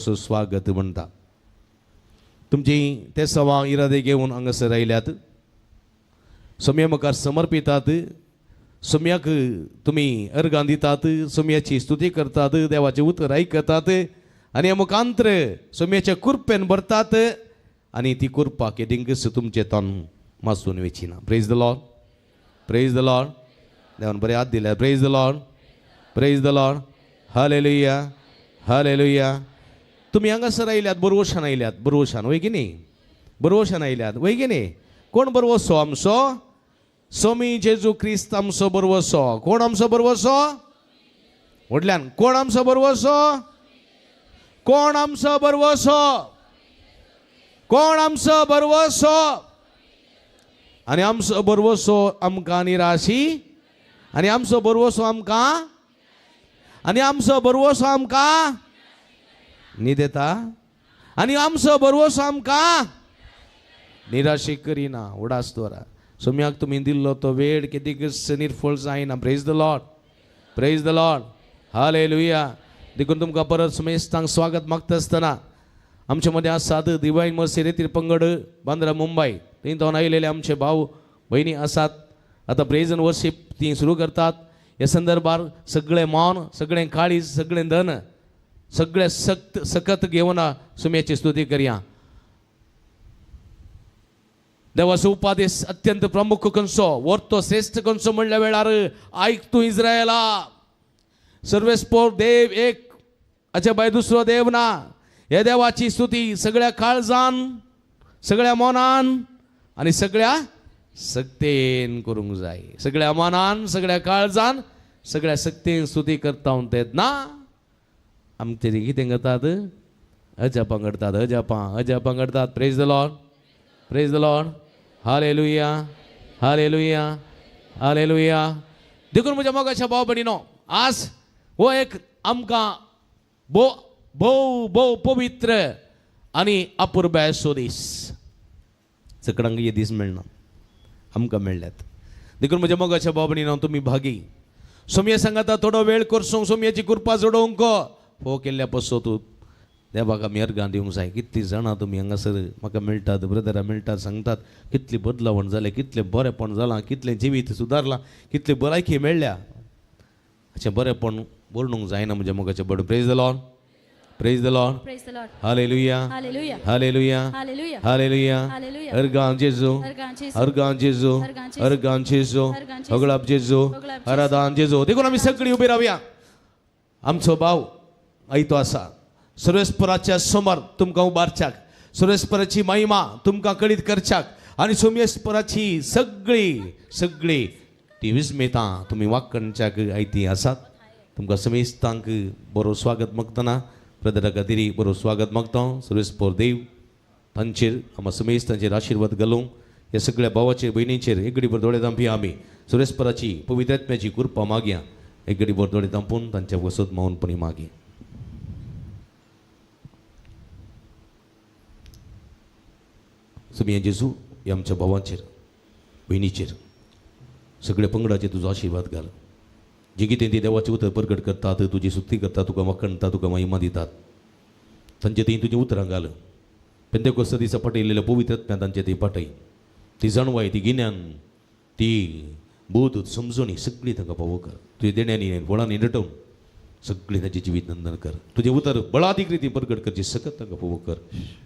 स्वागत म्हणटा. तुमची ते सवा इरादे घेवन हांगासर आयल्यात, सोम्या मुखार समर्पितात, सोम्याक तुमी अर्गां दितात, सोम्याची स्तुती करतात, देवाचें उतर आयकतात आनी ह्या मुखांत्र सोम्याच्या कुरपेन भरतात आनी ती कुरपा केदिंकच तुमचें तन मासून वेची ना. Praise the Lord, praise the Lord. देवान बरें हात दिल्या. Praise the Lord, praise the Lord. Hallelujah, hallelujah. तुमी हांगासर आयल्यात, बरवशान आयल्यात, बरवशान वय की न्ही? बरवशान आयल्यात वय की न्ही? कोण बरवसो आमचो? सोमी जेजू क्रिस्त आमचो बरवसो. कोण आमचो बरवसो? व्हडल्यान कोण आमचो बरवसो? कोण आमचो बरवसो? कोण आमचो बरवसो? आनी आमचो बरवसो आमकां निराशी, आनी आमचो बरवसो आमकां, आनी आमचो बरवसो आमकां न्हिदेता, आनी आमचो बरवसो आमकां निराशी करिना. उडास दवरा. सोम्याक तुमी दिल्लो तो वेळ कितेंच निर्फळ जायना. Praise the Lord, praise the Lord. Hallelujah. देखून तुमकां परत सुमेस्तांक स्वागत मागता आसतना आमचे मदें आसात डिवायन मर्सी रेतीर पंगड बांद्रा मुंबय थंय जावन आयिल्ले आमचे भाव भयणी आसात. आतां प्रेज एंड वर्शीप ती सुरू करतात. ह्या संदर्भार सगळें मन, सगळें काळीज, सगळें धन, सगळें सक्त सकत घेवन सुम्याची स्तुती करया. देवाचो उपादेश अत्यंत प्रमुख खंयचो, वर्तो श्रेश्ठ खंयचो म्हणल्या वेळार आयक तूं इस्रायला, सर्वेस्पोर देव एक, हाच्या भायर दुसरो देव ना. ह्या देवाची स्तुती सगळ्या काळजान, सगळ्या मनान आनी सगळ्या सक्तेन करूंक जाय. सगळ्या मनान, सगळ्या काळजान, सगळ्या सक्तेन स्तुती करता तेन्ना आमचे कितें करतात? अजापां करतात, अजापां, अजापां करतात. Praise the Lord, praise the Lord. Hallelujah, hallelujah, hallelujah. देखून म्हज्या मोगाच्या भाव भयणीनो, आज हो एक आमकां भोव भोव भोव पवित्र आनी अपुरबायेचो दीस. सगळ्यांक हे दीस मेळना, आमकां मेळ्ळ्यात. देखून म्हज्या मोगाच्या भाव भयणीनो, तुमी भागी सोमये सांगाता थोडो वेळ करसूंक, सोमयेची कृपा जोडोवंक फोव केल्ल्या पसो तूं देवाक आमी अर्गां दिवंक जाय. कितलीं जाणां तुमी हांगासर म्हाका मेळटात, ब्रदरां मेळटात, सांगतात कितली बदलावण जालें, कितलें बरेंपण जालां, कितलें जिवीत सुदारलां, कितली भलायकी मेळ्ळ्या. अशें बरेंपण वर्णूंक जायना म्हज्या मोगाचें बड. Praise the Lord, praise the Lord. Hallelujah, hallelujah, hallelujah. अर्गां जेजू, अर्गां जेजू, अर्गां जेजू, अगळाप जेजू, आराधान जेजू. देखून आमी सगळीं उबी रावया. आमचो भाव आयतो आसा सर्वेस्पराच्या समोर तुमकां उबारच्याक, सर्वेस्पराची महिमा तुमकां कळीत करच्याक आनी सोमेस्पराची सगळी सगळी ती विस्मितां तुमी वाकणच्याक आयती आसात. तुमकां समेस्तांक बरो स्वागत मागतना ब्रदरा खातीर बरो स्वागत मागता. सर्वेस्पर देव तांचेर आमकां समेस्तांचेर आशिर्वाद घालूंक. ह्या सगळ्या भावाचेर भयणीचेर एक घडीभर दोळे धांपया. आमी सर्वेस्पराची पवित्र आत्म्याची कृपा मागया. एक घडीभर दोळे धांपून तांच्या वसत मौनपणी मागया. सुमिया जेजू ह्या आमच्या भावांचेर भयणीचेर सगळ्या पंगडाचेर तुजो आशिर्वाद घाल. जे कितें ती देवाचें उतर परगट करतात, तुजी स्तुती करतात, तुका वाखणतात, तुका महिमा दितात, तांचे थंय तुजीं उतरां घाल. पेंतेकोस्त दिसा पाठयलेल्या पवित्र आत्म्या तांचे थंय पाठय. ती जाणवाय, ती गिन्यान, ती बोध, समजणी सगळी तांकां पावो कर. तुज्या देण्यांनी फळांनी नटोवन सगळीं तांचें जिवीत नंदन कर. तुजें उतर बळादीक रितीन परगट करची सकत तांकां फावो कर.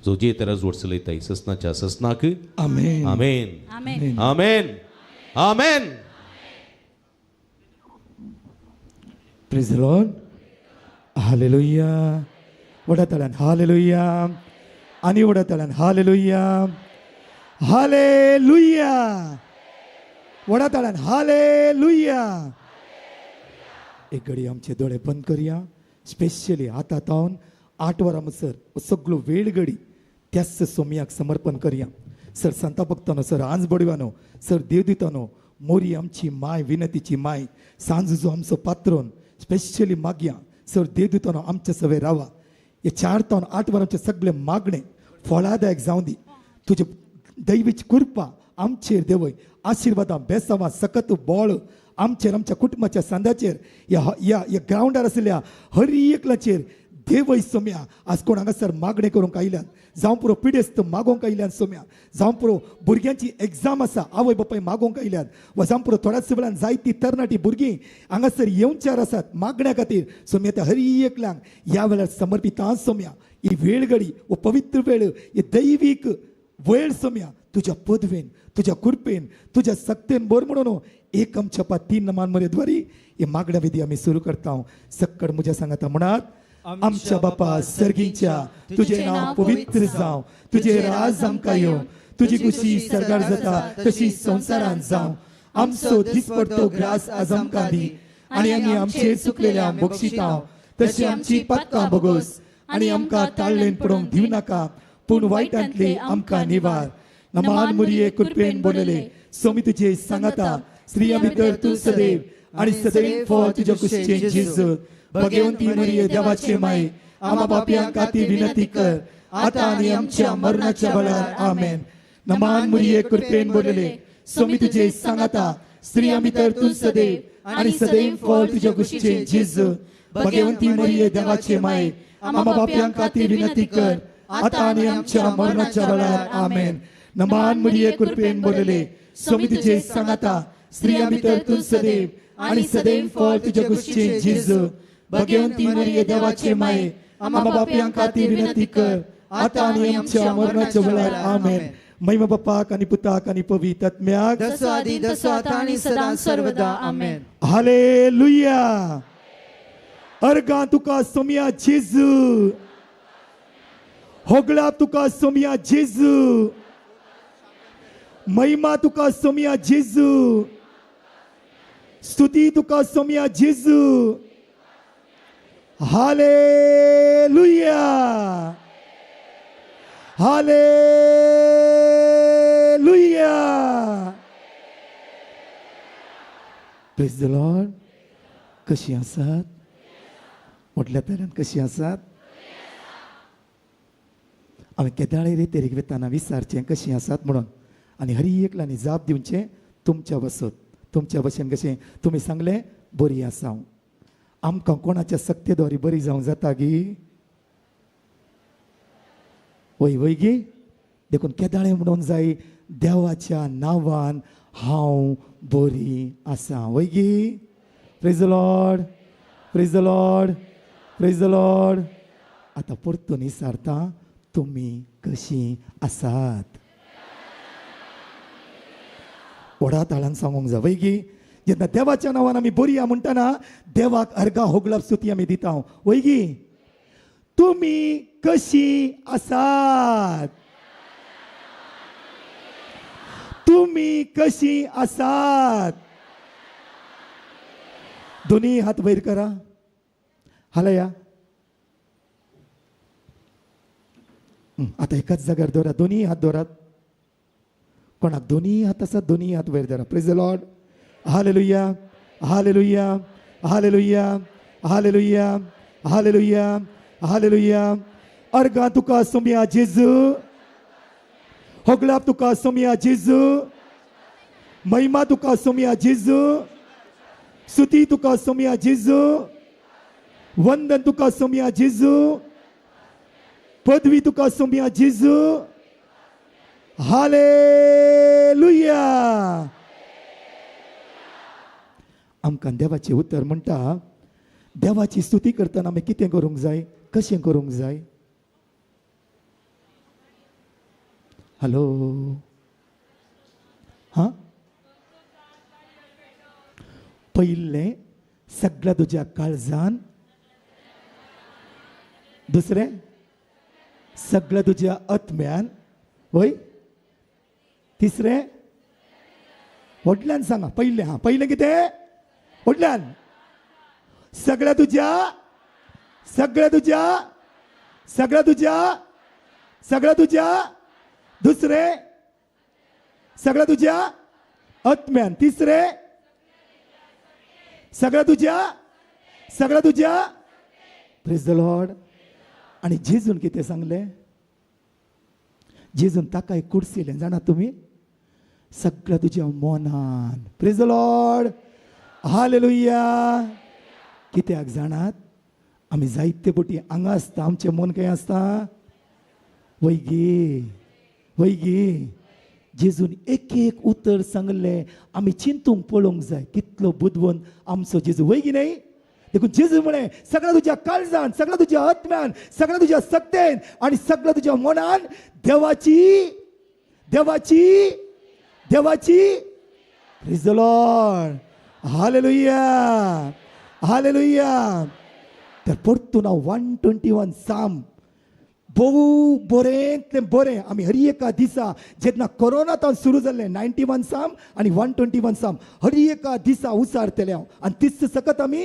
जो जे तरा जोड चलयताय ससनाच्या ससनाक. आमेन, आमेन, आमेन, आमेन. Praise the Lord. Hallelujah. व्हडा ताळ्यान हालेलुया आनी व्हडा ताळ्यान हालेलुया, हालेलुया. व्हडा ताळ्यान हालेलुया. एक घडी आमचे दोळे बंद करया. स्पेशली आतां तावन 8 वरां म्हणसर सगळो वेळ घडी त्याच सोमयाक समर्पण करया. सर संता भक्तानो, सर आंज बडव्यानो, सर देवदुतानो, मोरी आमची माय, विनतीची माय, सांज जो आमचो पात्रोन स्पेशली मागया. सर देवदुतानो आमच्या सवे रावा. हे 4 तावन 8 वरांचे सगळे मागणे फळादायक जावं दी. तुजे दैवीची कृपा आमचेर देवय, आशिर्वादां, बेसावां, सकत बळ आमचेर, आमच्या कुटुंबाच्या सांद्याचेर, ह्या ह्या ह्या ग्रावंडार आशिल्ल्या हर एकल्याचेर देवय सोम्या आज कोण हांगासर मागणें करूंक आयल्यान, जावं पुरो पिडेस्त मागोवंक आयल्यान सोम्या, जावं पुरो भुरग्यांची एग्जाम आसा आवय बापाय मागोवंक आयल्यान, वा जावं पुरो थोड्याच वेळान जायती तरणाटी भुरगीं हांगासर येवच्यार आसात मागण्या खातीर सोम्या, त्या हर एकल्यांक ह्या वेळार समर्पिता सोम्या. ही वेळ घडी वो पवित्र वेळ, ही दैवीक वेळ सोम्या तुज्या पदवेन, तुज्या कृपेन, तुज्या सक्तेन बोर म्हणून एक आमच्या पा 3 नमान मरेद्वारी ही मागण्या विधी आमी सुरू करता. सक्कड म्हज्या सांगाता म्हणात, आमच्या बापा सर्गीच्या, तुझे नाव पवित्र जावं, तुझे राज आमकां येवं, तुजी खुशी सर्गार जाता तशी संवसारांत जावं. आमचो दिसपडतो ग्रास आज आमकां दी, आनी आमी आमचेर चुकलेल्या बक्षितांव तशी आमची पातकां भोगोस, आनी आमकां ताळ्ळेन पडोवंक दिवं नाका, पूण वायटांतले आमकां निवार. नमान मुरये कृपेन बोलले, सोमी तुझे सांगाता, स्त्रिया भितर तूं सदैव आनी सदैव फळ तुज्या कुशीचें जेजू. भगवंती मरिये देवाचे माई, आमा पापयां खातीर विनंती कर, आतां आनी आमच्या मरणाच्या वेळार. आमेन. नमान मुरये कृपेन बोलले, सोमी तुझे सांगाता, स्त्रिया भितर तूं सदैव आनी सदैव फळ तुज्या कुशीचें जेजू. भगवंती मरिये देवाचे माई, आमा पापयां खातीर विनंती कर, आतां आनी आमच्या मरणाच्या वेळार. आमेन. नमान मुरये कृपेन बोलले, सोमी तुझे सांगाता, स्त्रिया भितर तूं सदैव आनी सदैव फळ तुज्या कुशीचें जेजू. भगवंती मरिये देवाचे माये, आमा पापयां खातीर विनंती कर, आतां आनी आमच्या मरणाच्या वेळार. आमेन. महिमा बापाक आनी पुताक आनी पवित्र आत्म्याक, जसो आदी तसो आतां आनी सदां सर्वदा. आमेन. हालेलुया. अर्गां तुका सोमया जेजू, होगळा तुका सोमया जेजू, महिमा तुका सोमया जेजू, स्तुती तुका सोमया जेजू. Hallelujah, hallelujah. Praise the Lord. कशी आसात मोठल्या पेरान, कशी आसात? हांवें केदाळे रे तेरीक वेताना विचारचें कशी आसात म्हणून, आनी हर एकल्यांनी जाप दिवचें तुमच्या बसत, तुमच्या भशेन कशें तुमी सांगलें बरी आसा हांव. आमकां कोणाच्या सक्तेद्वारी बरी जावंक जाता गी? वय वय गी? देखून केदाळें म्हणून जाय देवाच्या नांवान हांव बरी आसा. वय गी? Praise the Lord, praise the Lord, praise the Lord. आतां परतून विचारता, तुमी कशीं आसात? व्हडा ताळान सांगूंक जाय. वय गी? जेन्ना देवाच्या नांवान आमी बरी या म्हणटना देवाक अर्गां होगळप स्तुती आमी दिता. वय गी? तुमी कशी आसात? तुमी कशी आसात? दोन्ही हात वयर करा. हालया. आतां एकाच जाग्यार दवरात, दोन्ही हात दवरात. कोणाक दोन्ही हात आसात दोन्ही हात वयर धरा. Praise the Lord. Hallelujah, hallelujah, hallelujah, hallelujah, hallelujah, hallelujah. अर्गां तुका सोमया जेजू, होगळाप तुका सोमया जेजू, महिमा तुका सोमया जेजू, स्तुती तुका सोमया जेजू, वंदन तुका सोमया जेजू, पदवी तुका सोमया जेजू. हालेलुया. आमकां देवाचें उतर म्हणटा, देवाची स्तुती करतना आमी कितें करूंक जाय, कशें करूंक जाय? हॅलो, हां, पयलें सगळ्या तुज्या काळजान, दुसरें सगळ्या तुज्या आत्म्यान, वय, तिसरें व्हडल्यान सांगा. पयलें, हां, पयलें कितें? व्हडल्यान. सगळ्या तुज्या, सगळ्या तुज्या, सगळ्या तुज्या, सगळ्या तुज्या, दुसरें सगळ्या तुज्या आत्म्यान, तिसरें सगळ्या तुज्या, सगळ्या तुज्या. Praise the Lord. आनी जेजून कितें सांगलें? जेजून ताकाय कुर्सिलें जाणा तुमी, सगळ्या तुज्या मनान. Praise the Lord. Hallelujah. कित्याक जाणात? आमी जायते पटी हांगा आसता, आमचें मन खंय आसता? वैगी वैगी. जेजून एक एक उतर सांगलें, आमी चिंतूंक पळोवंक जाय कितलो बुदवंत आमचो जेजू, वैगी न्हय? देखून जेजू म्हळें सगळ्या तुज्या काळजान, सगळ्या तुज्या आत्म्यान, सगळ्या तुज्या सक्तेन आनी सगळ्या तुज्या मनान देवाची देवाची देवाची. Praise the Lord. Hallelujah hallelujah. तर परतून हांव 121 साम भोव बरेंतलें बरें आमी हर एका दिसा जेन्ना कोरोना तावन सुरू जाल्लें 91 साम आनी 121 साम हर एका दिसा उसारतले हांव आनी तीच सकत आमी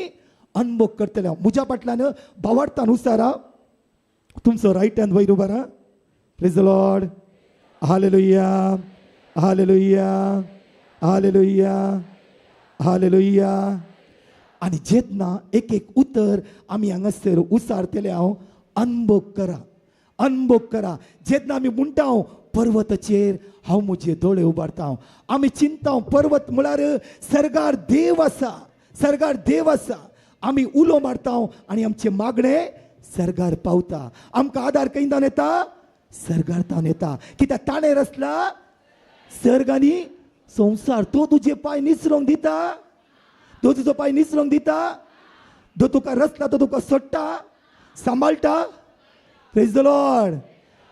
अनभोग करतले हांव. म्हज्या फाटल्यान भावार्थान उसारा, तुमचो रायट हँड वयर उबारा. Praise the Lord. Hallelujah hallelujah hallelujah hallelujah. आनी जेन्ना एक एक उतर आमी हांगासर उसारतले हांव, अनभोग करा अनभोग करा. जेन्ना आमी म्हणटा हांव पर्वताचेर हांव म्हजे दोळे उबारता, आमी चिंता पर्वत म्हळ्यार सर्गार देव आसा, सर्गार देव आसा. आमी उलो मारता आनी आमचें मागणें सर्गार पावता. आमकां आदार खंय तावन येता? सर्गार तावन येता. कित्याक ताणें रचला सर्ग आनी संवसार. तो तुजे पांय निसरोंक दिता, तो तुजो पांय निसरोंक दिता, जो तुका रचला तो तुका सोडटा सांबाळटा. Praise the Lord.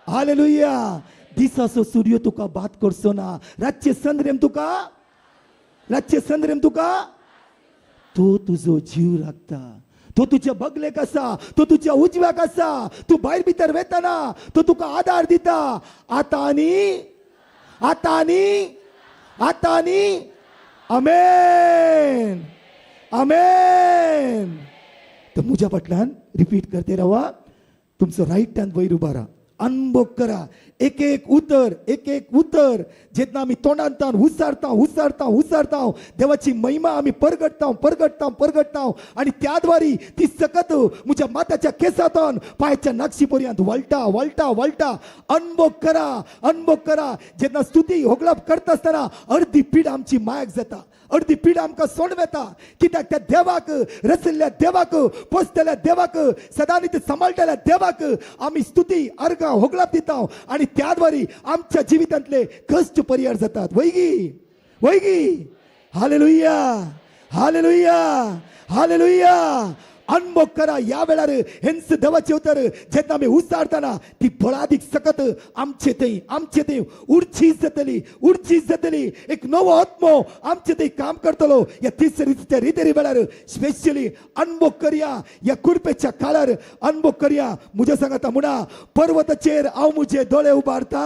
Hallelujah. दिसाचो सूर्य तुका बात करचो ना, रातचे संद्रेम तुका, रातचे संद्रेम तुका. तो तुजो जीव राखता, तो तुज्या बगलेक आसा, तो तुज्या उजव्याक आसा. तूं भायर भितर वेतना तो तुका आदार दिता. आतां आनी आतां आनी आतां आनी. आमेन आमेन. तर म्हज्या फाटल्यान रिपीट करते रावा. तुमचो रायट हँड वयर उबारा, अनभोग करा एक एक उतर एक एक उतर. जेन्ना आमी तोंडांतान उसारता उसारता उसारता देवाची महिमा आमी परगटता परगटता परगटता आनी त्या द्वारी ती सकत म्हज्या माथ्याच्या केसांतून पांयाच्या नाक्षी पर्यंत वळटा वळटा वळटा. अनभोग करा अनभोग करा. जेन्ना स्तुती होगळप करता आसतना अर्दी पीड आमची मायक जाता, अर्दी पीड आमकां सोडून वेता. कित्याक त्या देवाक रचिल्ल्या देवाक, पोसतल्या देवाक, सदांनी ते सांबाळटल्या देवाक आमी स्तुती अर्गां होगळप दिता आनी त्या द्वारी आमच्या जिवितांतले कश्ट परिहार जातात. वैगी वैगी. हालेलुया हालेलुया हालेलुया. अनभोग करा. ह्या वेळार हेंच देवाचें उतर जेन्ना आमी उसारतना ती बळादीक सकत आमचे थंय आमचे थंय उर्ची जातली, उर्ची जातली. एक नवो आत्मो आमचे थंय काम करतलो. ह्या तिसऱ्या रितेरी वेळार स्पेशली अनभोग करया. ह्या कुरपेच्या काळार अनभोग करया. म्हज्या सांगता म्हणा, पर्वताचेर हांव म्हजे दोळे उबारता.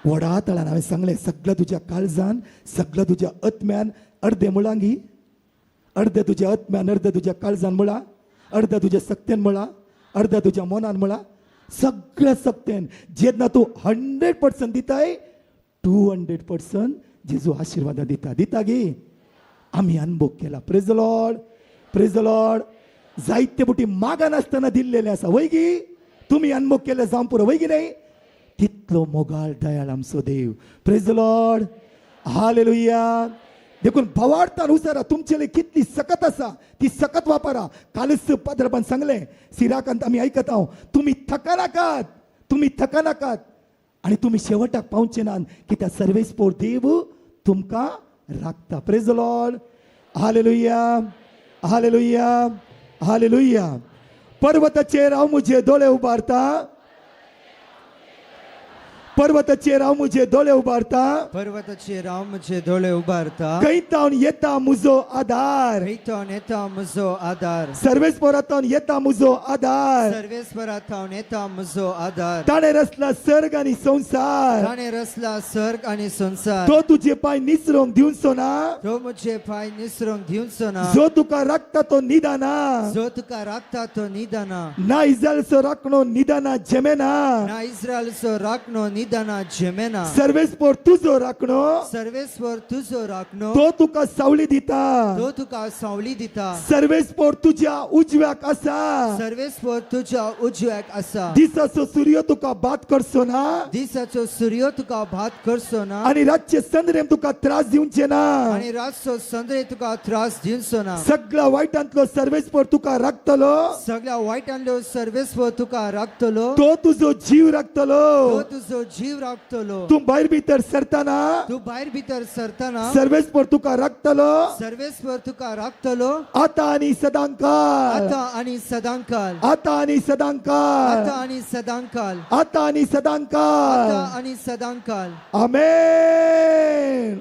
व्हडा तळान हांवें सांगलें, सगळ्या तुज्या काळजान, सगळ्या तुज्या आत्म्यान, अर्दे मुळांगी, अर्दे तुज्या आत्म्यान, अर्दे तुज्या काळजान म्हळा, अर्दे तुज्या सक्तेन म्हळा, अर्दे तुज्या मनान म्हळा, सगळ्या सक्तेन. जेन्ना तूं 100% दिताय, 200% जेजू आशिर्वादां दिता. दिता गी? आमी अनभोग केला. Praise the Lord. Praise the Lord. जायते पटी मागनासतना दिल्लेलें आसा. वय गी? तुमी अनभोग केले जावं पुरो. वय गी न्हय? तितलो मोगाळ दयाळ आमचो देव. Praise the Lord. Hallelujah. देखून भावार्थान उसारा. तुमचेले कितली सकत आसा ती सकत वापरा. कालच पाद्रपान सांगलें सिराकांत आमी आयकत हांव, तुमी थकनाकात, तुमी थकनाकात आनी तुमी शेवटाक पावचे नात कित्याक सर्वेस्पोर देव तुमकां राखता. Praise the Lord. Hallelujah hallelujah hallelujah. पर्वताचेर हांव म्हजे दोळे उबारता, पर्वताचेर हांव म्हजे दोळे उबारता, पर्वताचेर हांव म्हजे दोळे उबारता. खंय तावन येता म्हजो आदार, खंय तावन येता म्हजो आदार, सर्वेस्पोरा तावन येता म्हजो आदार, सर्वेस्पोरा तावन येता म्हजो आदार. ताणें रचला सर्ग आनी संवसार, ताणें रचला सर्ग आनी संवसार. तो तुजे पांय निसरोंक दिवचो ना, तो म्हजे पांय निसरोंक दिवचो ना. जो तुका राखता तो निदाना, जो तुका राखता तो निदाना. ना इस्रायलचो राखणो निदाना जेमेना, ना इस्रायलचो राखणो बलिदाना झेमेना. सर्वेस्पोर तुजो राखणो, सर्वेस्वर तुजो राखणो, तो तुका सावली दिता, तो तुका सावली दिता. सर्वेस्पोर तुज्या उजव्याक आसा, सर्वेस्वर तुज्या उजव्याक आसा. दिसाचो सूर्य तुका भात करचो ना, दिसाचो सूर्य तुका भात करचो ना, आनी रातचे संद्रेम तुका त्रास दिवचे ना, आनी रातचो संद्रे तुका त्रास दिवचो ना. सगळ्या वायटांतलो सर्वेस्पोर तुका राखतलो, सगळ्या वायटांतलो सर्वेस्वर तुका राखतलो, तो तुजो जीव राखतलो, तो तुजो जीव राखतलो. तूं भायर भितर सरतना, तूं भायर भितर सरतना, सर्वेस्पोर तुका राखतलो, सर्वेस्वर तुका राखतलो. आतां आनी सदांकाळ, आतां आनी सदांकाळ, आतां आनी सदांकाळ, आतां आनी सदांकाळ, आतां आनी सदांकाळ, आतां आनी सदांकाळ. आमेन,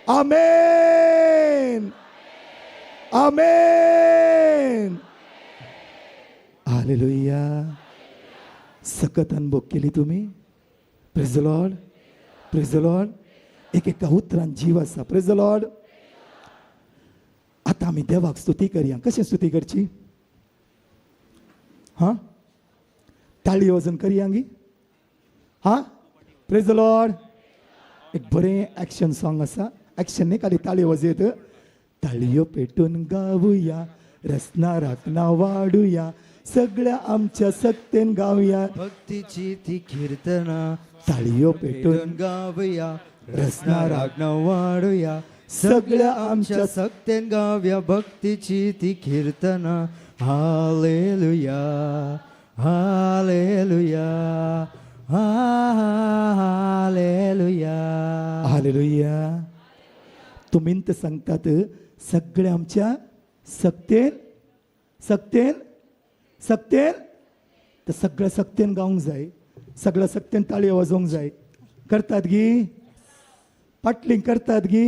आमेन, आमेन. हालेलुया. सकत अनुभव केली तुम्ही. Praise the Lord, praise the Lord. एक एका उतरान जीव आसा. Praise the Lord. आतां आमी देवाक स्तुती करया. कशें स्तुती करची? हां, ताळी वजन करया गी. हां, प्रेज the Lord. एक बरें एक्शन सॉंग आसा. एक्शन न्ही, खाली ताळी वाजयत. ताळयो पेटून गावया, रसना राखना वाडुया, सगळ्या आमच्या सक्तेन गावया, भक्तीची ती कीर्तना. ताळयो पेटून गावया, रसना राखना वाडुया, सगळ्या आमच्या सक्तेन गावया, भक्तीची ती कीर्तना. Hallelujah, hallelujah, hallelujah, hallelujah. तुमी तर सांगतात सगळ्या आमच्या सक्तेन, सक्तेन, सक्तेन. तर सगळ्या सक्तेन गावंक जाय, सगळ्या सक्तेन ताळयो वाजोवंक जाय. करतात गी? पाटलीं करतात गी?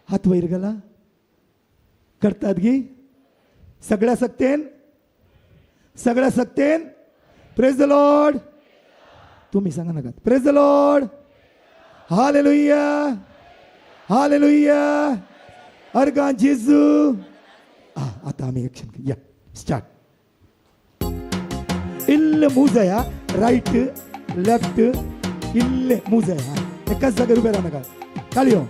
हात वयर गेला. करतात गी? सगळ्या सक्तेन, सगळ्या सक्तेन. Praise the Lord. तुम्ही सांगा नाकात. Praise the Lord. Hallelujah, hallelujah. अर्गां जेजू. आतां आमी एक्शन या. स्टार्ट. इल्ले मूव जाया, रायट लेफ्ट, इल्ले मूव जाया. एकाच जाग्यार उबे राव नाका. ताळयो.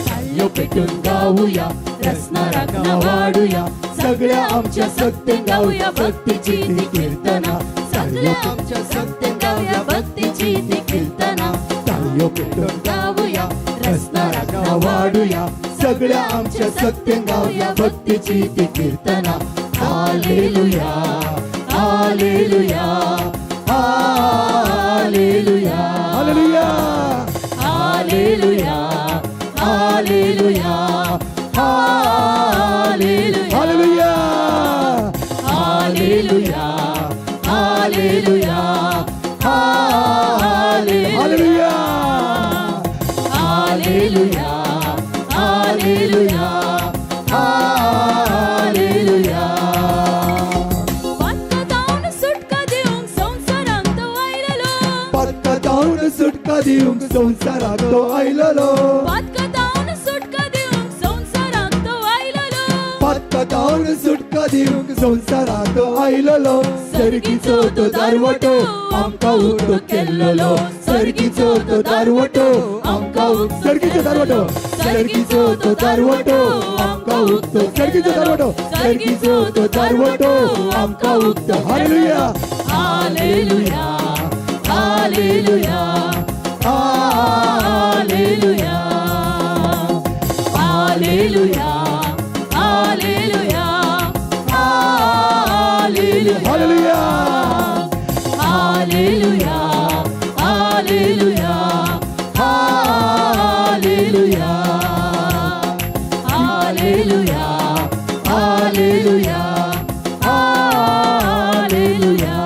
ताळयो पेटून गाऊया, रसना राखना वाडुया, सगळ्या आमच्या सक्तेन गाऊया, भक्तीची ती कीर्तना. सगळ्या आमच्या सक्तेन गाऊया, भक्तीची ती कीर्तना. ताळयो पेटून गाऊया, रसना राखना वाडुया, सगळ्या आमच्या सक्तेन गाऊया, भक्तीची ती कीर्तना. Hallelujah, hallelujah, hallelujah, hallelujah, hallelujah, hallelujah, hallelujah, hallelujah, hallelujah, hallelujah, hallelujah, hallelujah, hallelujah, hallelujah. पातकां सुटका दिवंक संवसारांत तो आयलेलो, पातकां सुटका दिवंक संवसाराक तो आयलेलो, पातकां सुटका दिवंक संवसारांत तो आयलेलो, पातकां सुटका दिवंक संवसाराक तो आयलेलो. सर्गीचो तो दारवटो आमकां उक्तो केल्लो, सर्गीचो तो दारवटो आमकां, सर्गीचो दारवटो, सर्गीचो तो दारवटो आमकां उक्तो, सर्गीचो दारवटो, सर्गीचो तो दारवटो आमकां उक्तो. Hallelujah, hallelujah, hallelujah, hallelujah, hallelujah, hallelujah, hallelujah, hallelujah, hallelujah, hallelujah, hallelujah, hallelujah, hallelujah, hallelujah.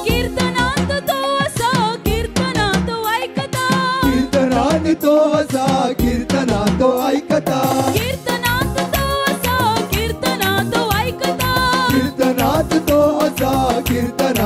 कीर्तनांत तो आसा, कीर्तनांत तो ऐकता, कीर्तनांत तो आसा, कीर्तनांत तो ऐकता, कीर्तनांत तो आसा, कीर्तनांत तो ऐकता, कीर्तनांत तो आसा, कीर्तनांत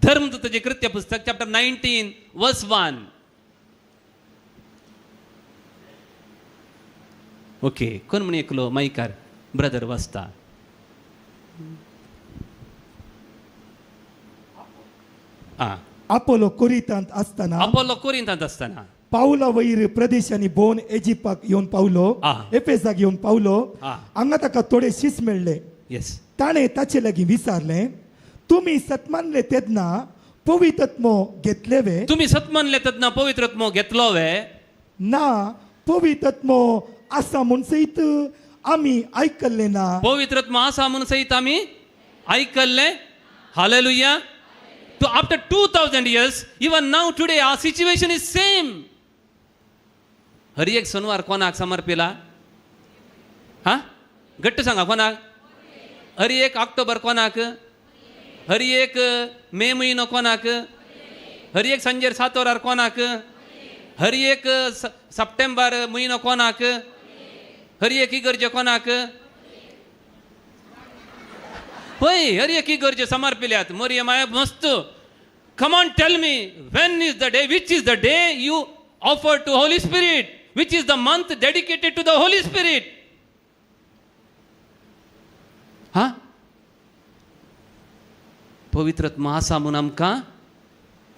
धर्मदूताचें कृत्य पुस्तक चॅप्टर 19 वर्स 1. ओके, कोण म्हण एकलो मायकार ब्रदर वाचता. आपोलो कोरिंतांत आसतना, आपोलो कोरिंतांत आसतना पावला वयर प्रदेशांनी भोंवन एजिपाक येवन पावलो, एफेसाक येवन पावलो. हांगा ताका थोडे शीस मेळ्ळे. येस. ताणें ताचे लागीं विचारलें, तुमी सतमानले तेन्ना पवित्रत्मो घेतले वे? तुमी सतमानले तेन्ना पवित्रत्मो घेतलो वे? ना, पवित्रत्मो आसा म्हूण सयत आमी आयकल्लें ना. पवित्रत्मो आसा म्हूण सयत आमी आयकल्लें. Hallelujah. So after 2000 years, even now today, our situation is same. हर एक सोनवार कोणाक समर्पिला? हा, घट्ट सांगा कोणाक? हर एक ऑक्टोबर कोणाक? हर एक मे म्हयनो कोणाक? हर एक सांजेर 7 वरार कोणाक? हर एक सप्टेंबर म्हयनो कोणाक? हर एक इगर्जे कोणाक? पळय, हर एक इगर्जे समर्पिल्यात. मोरये माय मस्त. Come on, tell me, when is the day, which is the day you offer to Holy Spirit, which is the month dedicated to the Holy Spirit? हा, पवित्रत्मा आसा म्हूण आमकां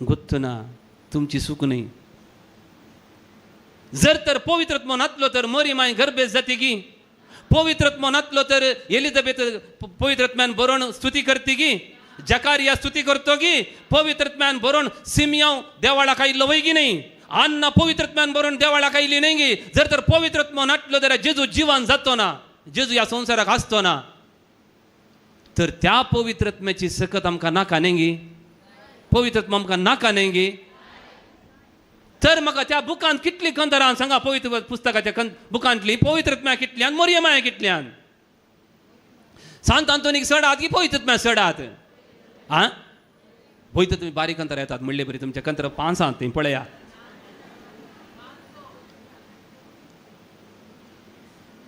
गोत्त ना. तुमची चूक न्हय. जर तर पवित्रत्मा नातलो तर मरी माय गर्भेस जाती गी. पवित्रत्मा नातलो तर एलिझाबेथ पवित्रत्म्यान बरोवन स्तुती करती गी. जकारिया स्तुती करतो गी. पवित्रत्म्यान बरोवन सिमियांव देवाळाक आयिल्लो वय गी न्हय. अन्ना पवित्रत्म्यान बरोवन देवाळाक आयली न्हय गी. जर तर पवित्रत्मा नातलो जाल्यार जेजू जिवान जातो ना, जेजू ह्या संवसाराक आसतो ना. तर त्या पवित्रत्म्याची सकत आमकां नाका न्हय गी. पवित्रत्मा आमकां नाका न्हय गी. तर म्हाका त्या बुकांत कितली कंदरां सांगा. पवित्र पुस्तकाच्या बुकांतली पवित्रत्म्या कितल्यान, मोरये माया कितल्यान? सांत आंतोनीक चडात की पवित्रत्म्या चडात? आं, पळयता तुमी बारीक कंतर येतात म्हणले बरी तुमच्या कंतर पांचांत ती पळया.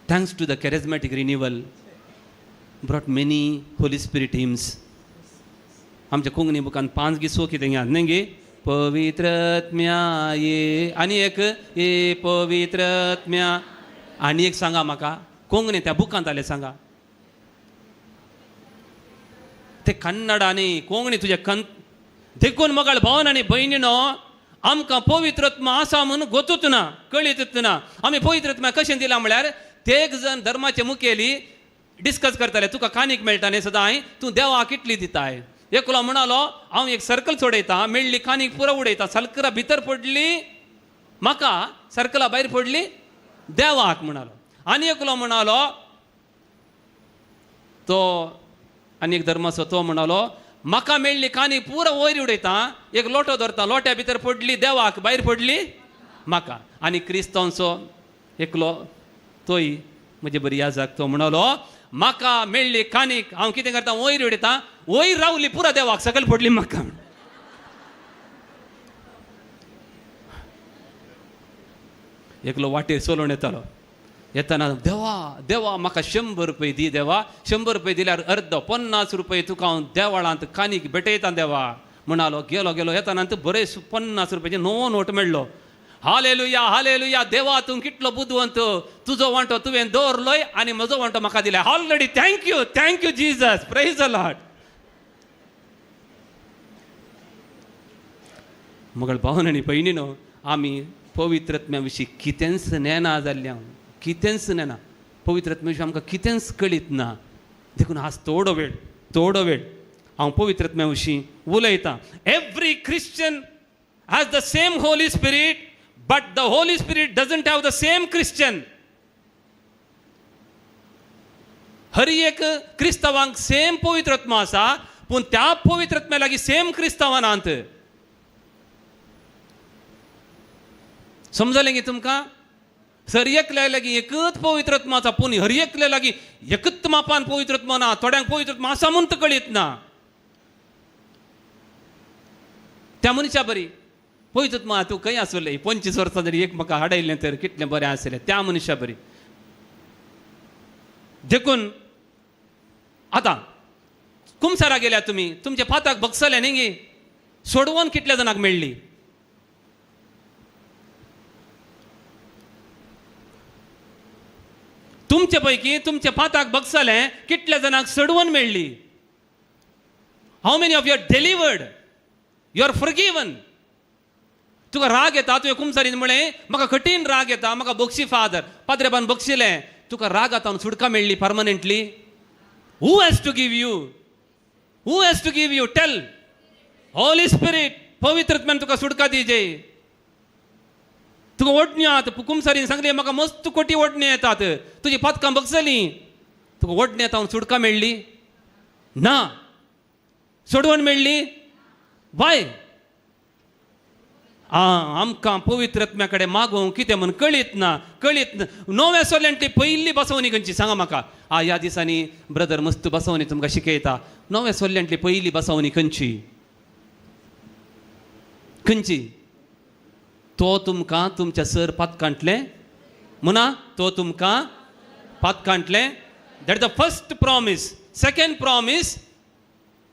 Thanks to the charismatic renewal brought many Holy Spirit hymns. आमच्या कोंकणी बुकान 5 गी 6 कितें न्हय गे. पवित्रत्म्या ये, आनी एक ये पवित्रत्म्या, आनी एक सांगा म्हाका कोंकणी त्या बुकांत आले सांगा. ते कन्नड आनी कोंकणी तुज्या कन देखून मगाळ भावन आनी भयणीनो, आमकां पवित्रत्मा आसा म्हूण गोतूच ना, कळीतच ना. आमी पवित्रत्मा कशें दिला म्हळ्यार ते एक जण धर्माचे मुखेली डिस्कस करताले, तुका कानीक मेळटा न्ही सदांय, तूं देवाक कितली दिताय? एकलो म्हणालो, हांव एक सर्कल सोडयता, मेळ्ळी कानीक पुरो उडयता, सर्कला भितर पडली म्हाका, सर्कला भायर पडली देवाक म्हणालो. आनी एकलो म्हणालो, तो आनी एक धर्माचो तो म्हणालो, म्हाका मेळ्ळी कानी पुरो वयर उडयता, एक लोटो धरता, लोट्या भितर पडली देवाक, भायर पडली म्हाका. आनी क्रिस्तांवचो एकलो तोय म्हजे बरी याजाक, तो म्हणालो, म्हाका मेळ्ळी कानीक, हांव कितें करता, वयर उडयता, वयर रावली पुरा देवाक, सकयल पडली म्हाका. एकलो वाटेर चलोवन येतालो. येताना, देवा देवा म्हाका 100 रुपये दी देवा, 100 रुपये दिल्यार अर्द 50 रुपये तुका हांव देवाळांत कानीक भेटयता देवा म्हणालो. गेलो गेलो, येताना बरें 50 रुपयाचे नवो नोट मेळ्ळो. हालेलुया हालेलुया, देवा तूं कितलो बुदवंत, तुजो वांटो तुवें दवरलोय आनी म्हजो वांटो म्हाका दिला. Already thank you, thank you Jesus, praise the Lord. मगळ भावन आनी भयणीनो, आमी पवित्रत्म्या विशीं कितेंच नेना जाल्ल्या, कितेंच नेना. पवित्रत्म्या विशीं आमकां कितेंच कळीत ना. देखून आज थोडो वेळ, थोडो वेळ हांव पवित्रत्म्या विशीं उलयतां. Every Christian has the same Holy Spirit, but the Holy Spirit doesn't have the same Christian. हर एक क्रिस्तांवांक सेम पवित्रत्मा आसा, पूण त्या पवित्रत्म्या लागीं सेम क्रिस्तांवां नात. समजलें गी तुमकां? सर एकल्या लागीं एकच पवित्रत्मा आसा, पूण हर एकल्या लागीं एकच मापान पवित्रत्मा ना. थोड्यांक पवित्रत्मा आसा म्हूण तर कळीत ना. त्या मनशा बरी पवित्रत्मा तूं खंय आसलें, 25 वर्सां जरी एक म्हाका हाडयलें तर कितलें बरें आसलें त्या मनशा बरी. देखून आतां कुमसारा गेल्या तुमी, तुमच्या पाताक बगसलें न्ही गी? सोडवण कितल्या जाणांक मेळ्ळी? तुमचे पैकी तुमच्या पाताक बगसले कितल्या जाणांक सोडवण मेळ्ळी? How many of you are delivered, you are forgiven? तुका राग येता, तुवें कुमसारीन म्हळें म्हाका कठीण राग येता, म्हाका बक्षी फादर, पाद्रेबान बक्षिलें, तुका राग आतां सुटका मेळ्ळी permanently? Who has to give you? Who has to give you? Tell. Holy Spirit, पवित्रत्मान तुका सुटका दिजे. तुका ओडण्यो आत कुमसारीन सांगलें म्हाका मस्त कोटी ओडण्यो येतात, तुजी पातकां बगसली, तुका ओडण्यो येता सुटका मेळ्ळी ना? सोडवण मेळ्ळी? वाय? आमकां पवित्रत्म्या कडेन मागोवंक कितें म्हूण कळीत ना, कळीत ना. नव्या सोल्यांतली पयली बसवणी खंयची सांगा म्हाका? ह्या दिसांनी ब्रदर मस्त बसवणी तुमकां शिकयता. नव्या सोल्यांतली पयली बसवणी खंयची? खंयची? तो तुमकां तुमच्या सर पातकांतलें म्हणा, तो तुमकां पातकांतलें. That the first promise. Second promise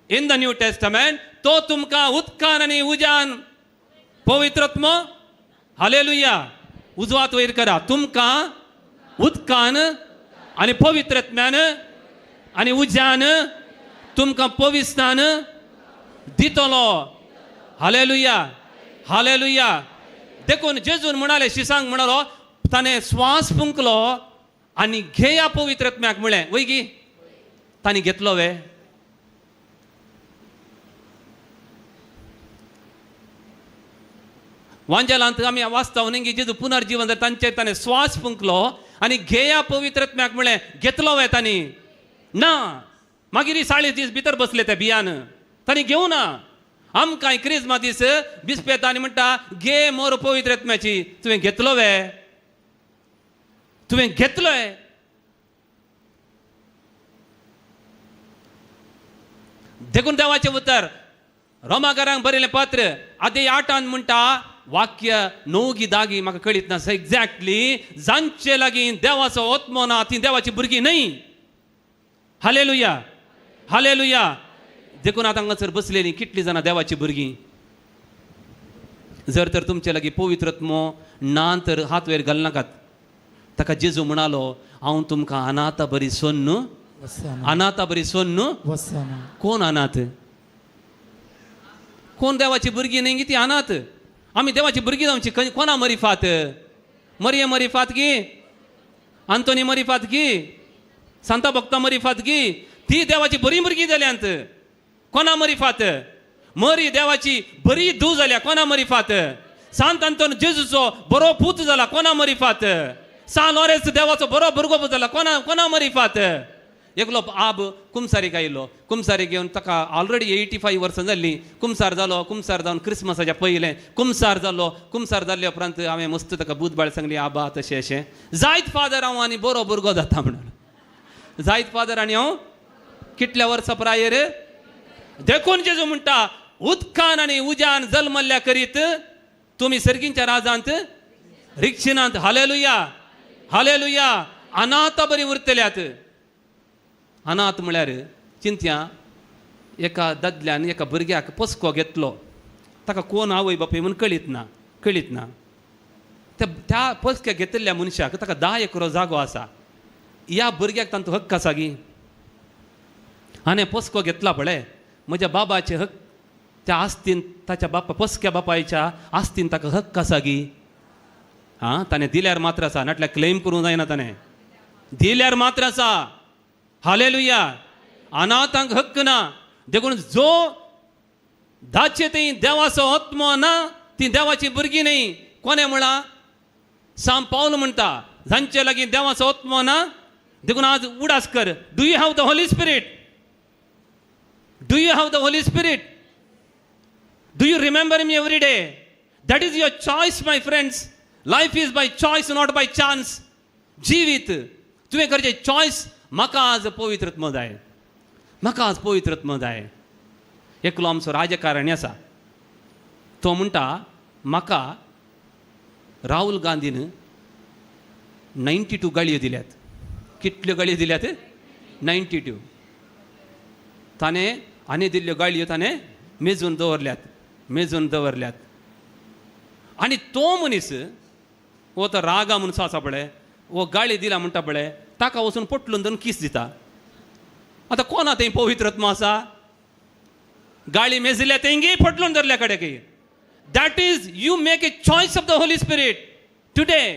in the New Testament, तो तुमकां उदकान आनी उज्यान पवित्रत्म. हालेलुया. उजवात वयर करा. तुमकां उदकान आनी पवित्रत्म्यान आनी उज्यान तुमकां पविस्तान दितलो. हालेलुया, हालेलुया. देखून जेजून म्हणाले, शिसांक म्हणालो, ताणें स्वास फुंकलो आनी घेया पवित्रत्म्याक म्हळें. वय गी तांणी घेतलो वे? वांजेलांत आमी वाचता न्ही, जेजू पुनर्जीवन जालें तांचेर ताणें स्वास फुंकलो आनी घेया पवित्रत्म्याक म्हळें. घेतलो वे तांणी? ना. मागीर 40 दीस भितर बसले त्या बियान, तांणी घेवं ना. आमकां क्रिजमा दीस बिस्पेता आनी म्हणटा घे मोर पवित्रत्म्याची. तुवें घेतलो वे? तुवें घेतलोय? देखून देवाचें उतर रोमाकारांक बरयलें पत्र आदी 8 म्हणटा, वाक्य 9 10 म्हाका कळीत ना एक्झॅक्टली, जांचे लागीं देवाचो आत्मो ना ती देवाची भुरगीं न्हय. हालेलुया, हालेलुया. देखून आतां हांगासर बसलेलीं कितलीं जाणां देवाची भुरगीं? जर तर तुमचे लागीं पवित्रत्मो ना तर हात वयर घालनाकात. ताका जेजू म्हणालो, हांव तुमकां अनाथा बरी सोन्न, अनाथा बरी सोन्न. कोण अनाथ? कोण देवाची भुरगीं न्ही ती अनाथ. आमी देवाची भुरगीं जावची कोणा मरिफात? मरिये मरिफात गी, आंतोनी मरिफात गी, सांता भक्ता मरिफात गी, ती देवाची बरी भुरगीं जाल्यांत. कोणा मरिफात? मरी देवाची बरी धूव जाल्या. कोणा मरिफात? सांत आंतोन जेजूचो बरो पूत जाला. कोणा मरिफात? सान लॉरेन्स देवाचो बरो भुरगो जाला. कोणा कोणा मरिफात? एकलो आब कुमसारीक आयलो. कुमसारीक घेवन ताका ऑलरेडी 85 वर्सां जाल्लीं. कुमसार जालो. कुमसार जावन क्रिसमसाच्या पयलें कुमसार जालो. कुमसार जाल्ले उपरांत हांवें मस्त ताका बुदबाळ सांगली, आबा तशें अशें जायत फादर हांव आनी बरो भुरगो जाता म्हणून. जायत फादर आनी हांव कितल्या वर्सां प्रायर? देखून जेजू म्हणटा, उदकान आनी उज्यान जल्मल्ल्या करीत तुमी सर्गींच्या राजांत रिक्षिनांत. Hallelujah, hallelujah. अनाथा बरी उरतल्यात. अनाथ म्हळ्यार चिंत्या एका दादल्यान एका भुरग्याक पोसको घेतलो, ताका कोण आवय बापूय म्हूण कळीत ना, कळीत ना. त्या पोसक्या घेतिल्ल्या मनशाक ताका 10 एकरो जागो आसा. ह्या भुरग्याक तांचो हक्क आसा गी? हाणें पोसको घेतला पळय, म्हज्या बाबाचे हक्क त्या आस्तीन, ताच्या बापा पोसक्या बापायच्या आस्तीन ताका हक्क आसा गी? आं, ताणें दिल्यार मात्र आसा, नाटल्यार क्लेम करूंक जायना. ताणें दिल्यार मात्र आसा. हालेलुया. अनाथांक हक्क ना. देखून जो धाचे ती देवाचो आत्मो ना ती देवाची भुरगीं न्ही. कोणें म्हळां? सांत पावल म्हणटा, जांचे लागीं देवाचो आत्मो ना. देखून आज उडास कर, do you have the Holy Spirit? Do you have the Holy Spirit? Do you remember me every day? That is your choice my friends. Life is by choice, not by chance. जिवीत तुवें करचें choice. म्हाका आज पवित्रत्म जाय, म्हाका आज पवित्रत्म जाय. एकलो आमचो राजकारणी आसा, तो म्हणटा म्हाका राहुल गांधीन 92 गाळयो दिल्यात. कितल्यो गाळयो दिल्यात? 92. ताणें आनी दिल्ल्यो गाळयो ताणें मेजून दवरल्यात. मेजून दवरल्यात. आनी तो मनीस हो तो रागा म्हणून आसा पळय, हो गाळी दिला म्हणटा पळय, ताका वचून पोटलून धरून कीस दिता. आतां कोणा थंय पवित्र आत्मा आसा? गाळी मेजिल्ल्या तेंगी पोटलून धरल्या कडेन की. That is you make a choice of the Holy Spirit today.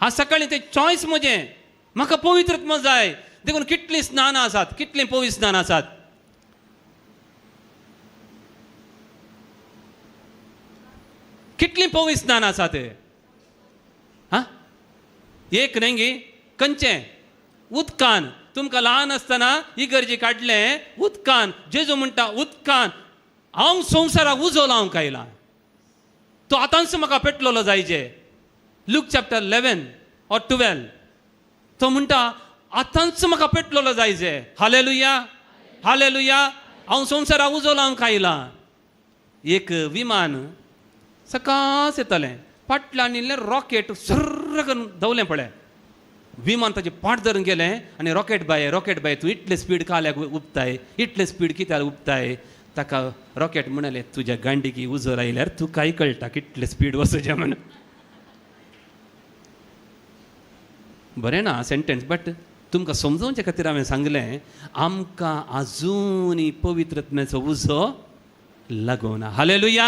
आज सकाळीं तें चॉयस म्हजें, म्हाका पवित्र आत्मा जाय. देखून कितलीं स्नानां आसात, कितलीं पवित्र स्नानां आसात. कितलीं पवित्र स्नानां आसात? हा, एक न्हय गी, खंयचें उदकान. तुमकां ल्हान आसतना इगर्जी काडलें उदकान. जेजू म्हणटा उदकान हांव संवसाराक उजो लावंक आयला, तो आतांच म्हाका पेटलेलो जायजे. लूक चॅप्टर 11 or 12 तो म्हणटा आतांच म्हाका पेटलेलो जायजे. Hallelujah, hallelujah. हांव संवसाराक उजो लावंक आयला. एक विमान सकास येतलें, फाटल्यान इल्लें रॉकेट सर्र करून धांवलें पळय. विमान ताचे पाट धरून गेलें आनी रॉकेट बाय, रॉकेट बाय, तूं इतलें स्पीड काल्याक उपताय, इतलें स्पीड कित्याक उपताय? ताका रॉकेट म्हणालें, तुज्या गांडीकी उजो लायल्यार तुकाय कळटा कितलें स्पीड वचचें म्हण. बरें ना सेंटेन्स, बट तुमकां समजोवचे खातीर हांवें सांगलें, आमकां आजुनूय पवित्र आत्म्याचो उजो लागोना. हालेलुया,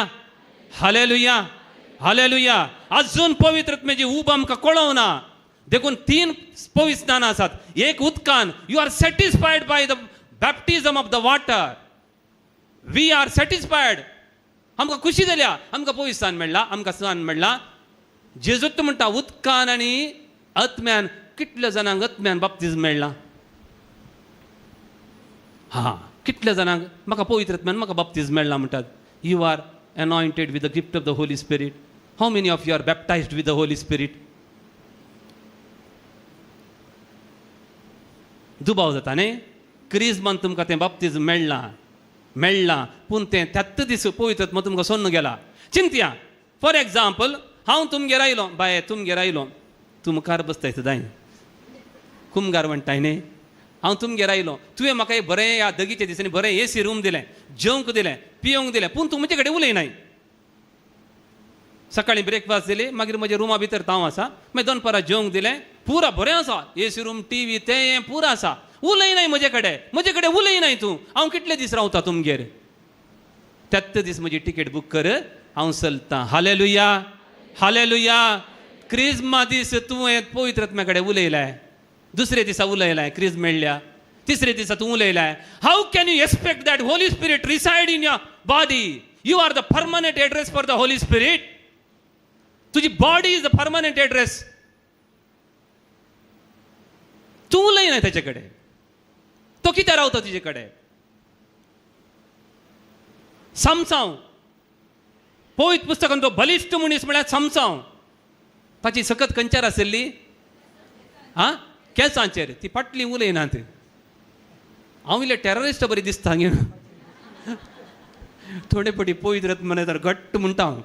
हालेलुया, हालेलुया. आजून पवित्र आत्म्याची ऊब आमकां कळोवना. देखून 3 पवित्र स्नानां आसात. एक उदकान, you are satisfied by the baptism of the water. We are satisfied. आमकां खुशी जाल्या, आमकां पवित्र स्नान मेळ्ळां, आमकां स्नान मेळ्ळां. जेजूत म्हणटा उदकान आनी आत्म्यान. कितल्या जाणांक आत्म्यान बाप्तिज्म मेळ्ळां? हा, कितल्या जाणांक म्हाका पवित्र आत्म्यान म्हाका बाप्तिज्म मेळ्ळां म्हणटात? You are anointed with the gift of the Holy Spirit. How many of you are baptized with the Holy Spirit? दुबाव जाता न्ही? क्रिज्मान तुमकां तें बाप्तिज्म मेळ्ळां, मेळ्ळां, पूण तें त्याच दीस पवित्र आत्मा तुमकां सोडून गेला. चिंतया, फॉर एग्जाम्पल, हांव तुमगेर आयलो, बाये तुमगेर आयलो, तूं मुखार बसताय सदांय, कुमगार म्हणटाय न्ही. हांव तुमगेर आयलो, तुवें म्हाका एक बरें ह्या दगीच्या दिसांनी बरें एसी रूम दिलें, जेवंक दिलें, पिवंक दिलें, पूण तूं म्हजे कडेन उलयनाय. सकाळीं ब्रेकफास्ट दिली, मागीर म्हज्या रुमा भितर हांव आसा, मागीर दनपारां जेवंक दिलें, पुरा बरें आसा, एसी रूम, टीव्ही, तें पुरा आसा, उलयनाय म्हजे कडेन, म्हजे कडेन उलयनाय तूं. हांव कितले दीस रावता तुमगेर? त्याच दीस म्हजी तिकेट बूक कर, हांव चलतां. Hallelujah, hallelujah. क्रिज्मा दीस तुवें पवित्र आत्म्या कडेन उलयलाय, दुसरे दिसा उलयलाय, क्रिज मेळ्ळ्या, तिसरे दिसा तूं उलयलाय. How can you expect that Holy Spirit reside in your body? You are the permanent address for the Holy Spirit. तुजी body is the permanent address. तूं उलयनाय ताचे कडेन, तो कित्याक रावता तुजे कडेन? सामसांव, पवित्र पुस्तकान तो बलिश्ट मनीस म्हळ्यार सामसांव. ताची सकत खंयच्यार आशिल्ली? आं, केंसांचेर. ती फाटली उलयनात. हांव इल्लें टॅररिस्ट बरी दिसता गे, थोडे पटी पवित्र आत्मा तर घट्ट म्हणटा हांव.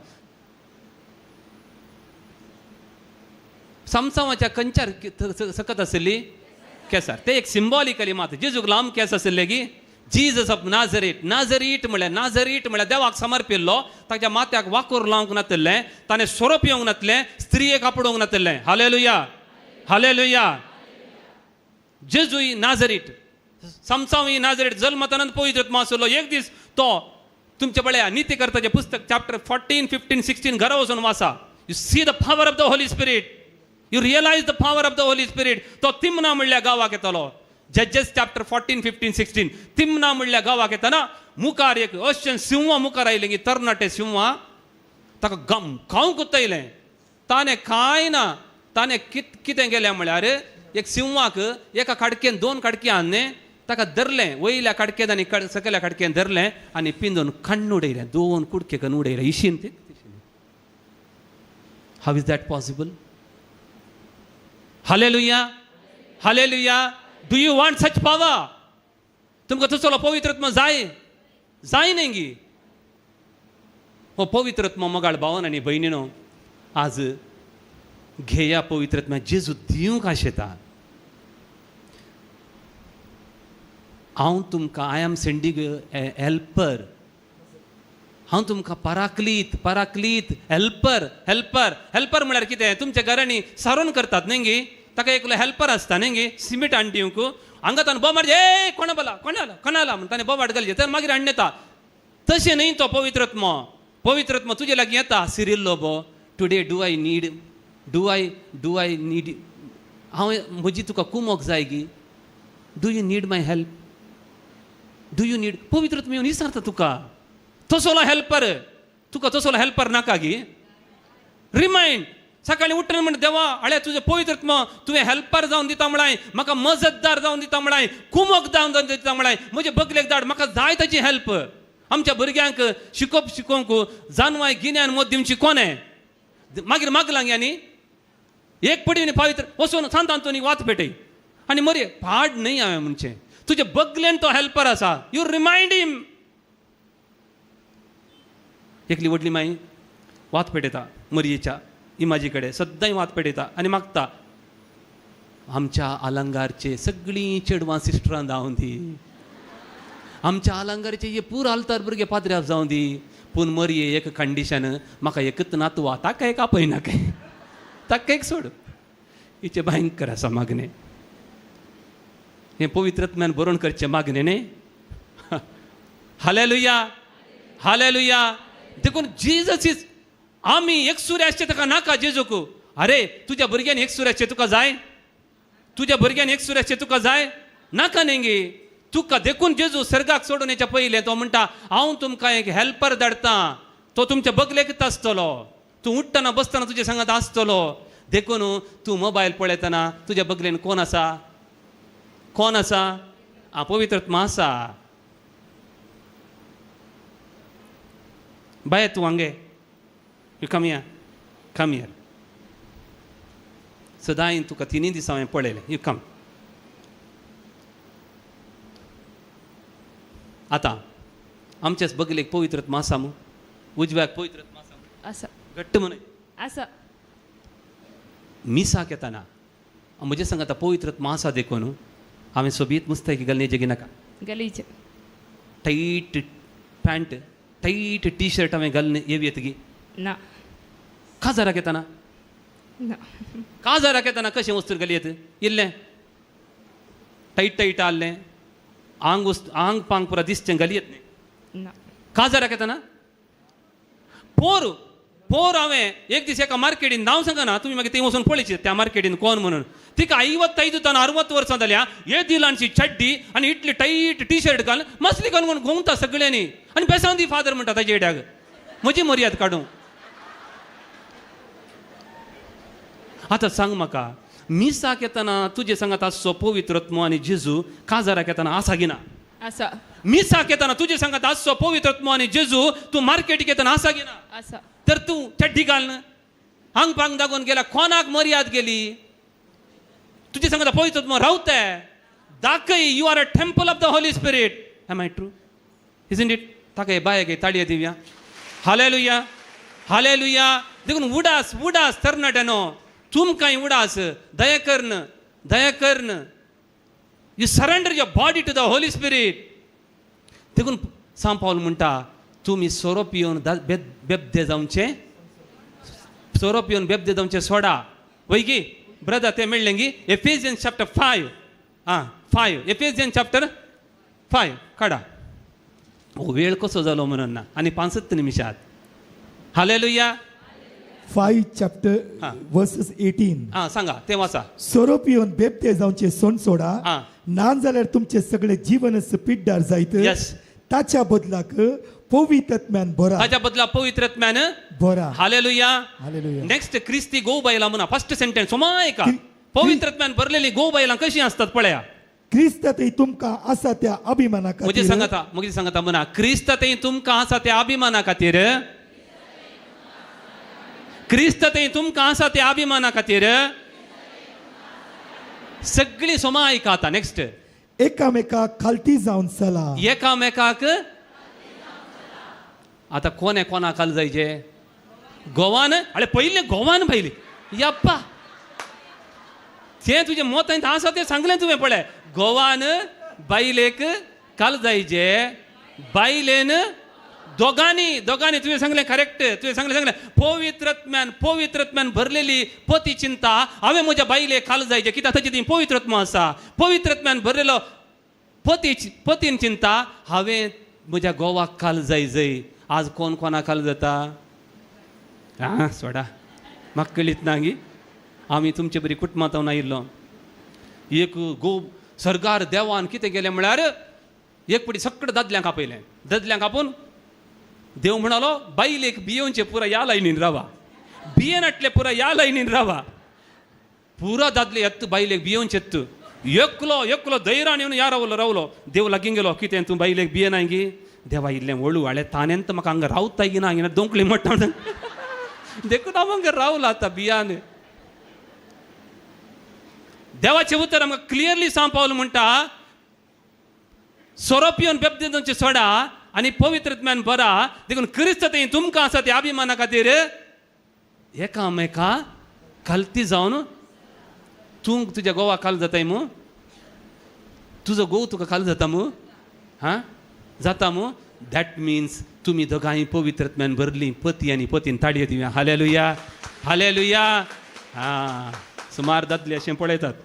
सामसांवाच्या खंयच्यार सकत आशिल्ली? केंसार. ते एक सिम्बॉलिकली मात. जेजूक लांब केंस आशिल्ले की जीजस ऑफ नाझरेट. नाझरीट म्हळ्यार, नाझरीट म्हळ्यार देवाक समर्पिल्लो. ताच्या माथ्याक वाकूर लावंक नातिल्लें, ताणें सोरो पिवंक नातलें, स्त्रियेक आपडोवंक नातिल्लें. Hallelujah, hallelujah. जेजूय नाझरीट, सामसांवूय नाझरीट. जल्मतानाच पवित्र आत्मा आशिल्लो. एक दीस तो तुमचे पळया निती करताचें पुस्तक चॅप्टर 14, 15, 16 घरा वचून वाचा. You see the power of the Holy Spirit, you realise the power of the Holy Spirit. तो तिमना म्हणल्या गांवाक येतलो. जजेस चॅप्टर 14, 15, 16. तिमना म्हणल्या गांवाक येतना मुखार एक अशें सिंह मुखार आयलें की तरणाटे सिंह, ताका गम खावंक येयलें. ताणें कांय ना, ताणें कितें केलें म्हळ्यार एक सिंहाक एका खाडकेन 2 खाडकी हाडलें, ताका धरलें, वयल्या खाडकेन आनी सकयल्या खाडकेन धरलें आनी पिंजून काण्ण उडयलें, 2 कुडके करून उडयलें इशीन ते. How is that possible? Hallelujah, hallelujah. Do you want such power? तुमकां तसलो पवित्र आत्मा जाय? जाय न्ही गी. हो पवित्र आत्मा मोगाळ भावन आनी भयणीनो, आज घेया पवित्र आत्मा जेजू दिवंक आशेता. हांव तुमकां I am sending a helper, हांव तुमकां पराक्लीत पराक्लीत हेल्पर हेल्पर हेल्पर म्हळ्यार कितें? तुमच्या घरांनी सारोन करतात न्ही गे, ताका एकलो हेल्पर आसता न्ही गे, सिमीट हाडून दिवंक हांगा ताणें बोमार ए कोणा बला कोणा आला कोणा आला म्हण ताणें बोवाट घालचे तर मागीर हाडून येता. तशें न्ही तो पवित्रत्म. पवित्रत्म तुजे लागीं येता. Cyril Lobo, today do I need do I do I need हांव म्हजी तुका कुमोक जाय गी? Do you need my help? Do you need? पवित्रत्म येवन विचारता तुका. तसलो हेल्पर तुका, तसलो हेल्पर नाका गी? रिमायंड सकाळीं उठून म्हण देवा आळ्या तुजें पवित्रत्म तुवें हेल्पर जावन दिता म्हळाय, म्हाका मजतदार जावन दिता म्हळाय, कुमोक जावन दिता म्हळाय, म्हजे बगलेक धाड, म्हाका जाय ताची हेल्प. आमच्या भुरग्यांक शिकोवप शिकोवंक जानवाय गिन्यान मत दिवची कोणें? मागीर मागलां आनी एक पडी पवित्र वचून सांत आंतोनी वात पेटय आनी मरे पाड न्हय हांवें म्हणचें. तुजे बगलेन तो हेल्पर आसा, you remind him. एकली व्हडली माई वात पेटयता मरयेच्या इमाजी कडेन, सद्दांय वात पेटयता आनी मागता, आमच्या आलंगारचे सगळीं चेडवां सिस्टरां जावं दी, आमच्या आलंगारचे हे पूर आलतार भुरगे पाद्र्याक जावं दी, पूण मरये एक कंडिशन, म्हाका एकच नातवा, ताका एक आपयनाका, ताका एक सोड. हिचें भयंकर आसा मागणें. हें पवित्रत्म्यान बरोवन करचें मागणें न्ही. हालेलुया हालेलुया. देखून जीजस is आमी एकसुरे आसचे ताका नाका जेजूक. अरे तुज्या भुरग्यान एकसुरे आसचें तुका जाय? तुज्या भुरग्यान एकसुरे आसचें तुका जाय? नाका न्ही गे तुका. देखून जेजू सर्गाक सोडून येच्या पयलें तो म्हणटा, हांव तुमकां एक हेल्पर धाडटा, तो तुमच्या बगलेकच आसतलो, तूं उठ्ठना बसतना तुजे सांगात आसतलो. देखून तूं मोबायल पळयतना तुज्या बगलेन कोण आसा? कोण आसा? आं, पवित्रत्मा आसा. बाय तूं हांगे, you come here, come here. सदांय तुका तिनूय दिसां हांवें पळयलें, you come. आतां आमच्याच बगलेक पवित्रत्मा आसा मू, उजव्याक पवित्रत्मा आसा मू? आसा. घट्ट म्हण आसा. मिसाक येताना म्हजे सांगता पवित्रत्मा आसा, देखून हांवें सोबीत मुस्तायकी घालून येचें नाका, गलीचे tight pant tight T shirt हांवें घालून येवं येतगी ना? काजाराक येताना, ना. काजाराक येताना कशें वस्तूर घाली येत? इल्लें टायट टायट आहलें, आंग आंग पांग पुरा दिसचें घाली येत न्ही ना. काजाराक येताना. पोर पोर हांवें एक दीस एका मार्केटीन, नांव सांगना, तुमी मागीर थंय वचून पळयची त्या मार्केटीन कोण म्हणून, तिका 55 60 वर्सां जाल्या, येदी ल्हानशी चड्डी आनी इतली टायट टी शर्ट घालून मसली घालून घुंवता सगळ्यांनी, आनी बेसांव दी फादर म्हणटा ताजे येड्याक, म्हजी मर्याद काडूं. आतां सांग म्हाका, मिसाक येताना तुजे सांगात आसचो पवित्रत्म आनी जेजू काजाराक येताना आसा गी ना? आसा. मिसाक येताना तुजे सांगात आसचो पवित्रत्म आनी जेजू तूं मार्केटीक येताना आसा गी ना? आसा. तर तूं चड्डी घालून आंग पांग दागोवन गेला, कोणाक मर्याद गेली? तुजे सांगता पवित्रत्म रावते, दाखय, you are a temple of the Holy Spirit. Am I true? Isn't it? ताका बाय ताळये दिवया. हालेलुया हालेलुया. देखून उडास उडास तरणाट्यानो, तुमकांय उडास, दया करन दया करन, you surrender your body to the Holy Spirit. देखून सांत पावल म्हणटा, तुमी सोरो पिवन बेबदे जावचे, सोरो पिवन बेबदे जावचे सोडा. वय गी ब्रदर, तें मेळ्ळें गी? एफेजियन चॅप्टर 5, आं 5, एफेजियन चॅप्टर 5 काडा. ओ वेळ कसो जालो म्हणून ना, आनी 65 निमिशात. हालेलुया. 5 chapter versus 18. आं सांगा, तें वाचा. सोरो पिवन बेबदे जावचे सोण सोडा, ना जाल्यार तुमचे सगळे जीवनच पिड्ड्यार जायत. ताच्या बदलाक पवित्रत्म्यान भरा. ताच्या बदला पवित्रत्म्यान भरा. Hallelujah hallelujah. नेक्स्ट क्रिस्ती गो बायलां म्हणा, फर्स्ट सेंटेन्स सोमाय का. पवित्रत्म्यान भरलेली गो बायलां कशीं आसतात पळया. क्रिस्तातय तुमकां आसा त्या अभिमाना खातीर. म्हजे सांगता, म्हजे सांगता म्हणा, क्रिस्तातय तुमकां आसा त्या अभिमाना खातीर, क्रिस्तातय तुमकां आसा त्या अभिमाना खातीर. सगळीं सोमा आयका आतां. नेक्स्ट, एकामेकाक खालती जावन चला. एकामेकाक. आतां कोणे कोणा खाल जायचे? गोवान? अरे पयलें गोवान पयलीं यप्पा, तें तुजें मत आसा तें सांगलें तुवें पळय. गोवान बायलेक काल जायचे बायलेन दोगांनी दोगांनी तुवें सांगलें करेक्ट तुवें सांगलें सांगलें पवित्रत्म्यान पवित्रत्म्यान भरलेली पती चिंता हांवें म्हज्या बायलेक काल जायचे कित्याक ताची ती पवित्रत्म आसा पवित्रत्म्यान भरलेलो पती पतीन चिंता हांवें म्हज्या गोवाक काल जाय जय. आज कोण कोणा काल जाता आं सोडा म्हाका कळीत ना गी. आमी तुमचे बरी कुटुंबांत आयिल्लो एक गो सरकार देवान कितें केलें म्हळ्यार एक पटी सगळें दादल्यांक आपयलें दादल्यांक आपोवन देव म्हणालो बायलेक भियोवचें पुरा ह्या लायनीन रावा भियेनाटलें पुरा ह्या लायनीन रावा पुरा दादले येत बायलेक भियोवचें तूं एकलो एकलो धैर्यान येवन ह्या रावलो रावलो देव लागीं गेलो कितें तूं बायलेक भियेनाय गी देवा इल्लें वळू हाळें तानेंत म्हाका हांगा रावता की ना हांगा दोंकली म्हणटा देखून हांव हांगा रावला आतां भियान. देवाचें उतर आमकां क्लियरली सांग पावल म्हणटा सोरो पिवन बेबदे सोडा आनी पवित्रत्म्यान बरा देखून क्रिस्त थंय तुमकां आसा त्या अभिमाना खातीर एकामेका खालती जावन तूं तुज्या गोवा खाल जाताय मू तुजो गोव तुका खाल जाता मू हां जाता मू that means तुमी दोगांय पवित्रत्म्यान भरली पती आनी पतीन ताळयो दिवया. Hallelujah hallelujah. हां सुमार दादले अशें पळयतात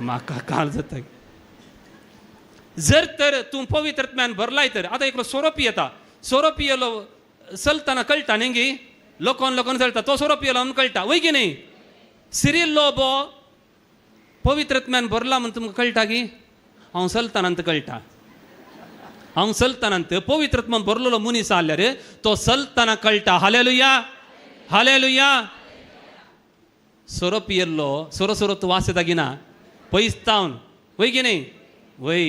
म्हाका काल जाता. जर तर तूं पवित्रत्म्यान भरलाय तर आतां एकलो सोरो पियेता सोरो पियेलो चलतना कळटा न्ही गी लोकोन लोकोन चलता तो सोरो पियेलो म्हणून कळटा वय की न्ही. सिरील लोबो पवित्रत्म्यान भरला म्हूण तुमकां कळटा की हांव चलतना कळटा हांव चलतना पवित्रत्मान भरलेलो मनीस आसल्यार तो चलतना कळटा. Hallelujah hallelujah. सोरो पियेल्लो सोरो सोरो तूं वास येता की ना पयस तावन वय की न्ही वय.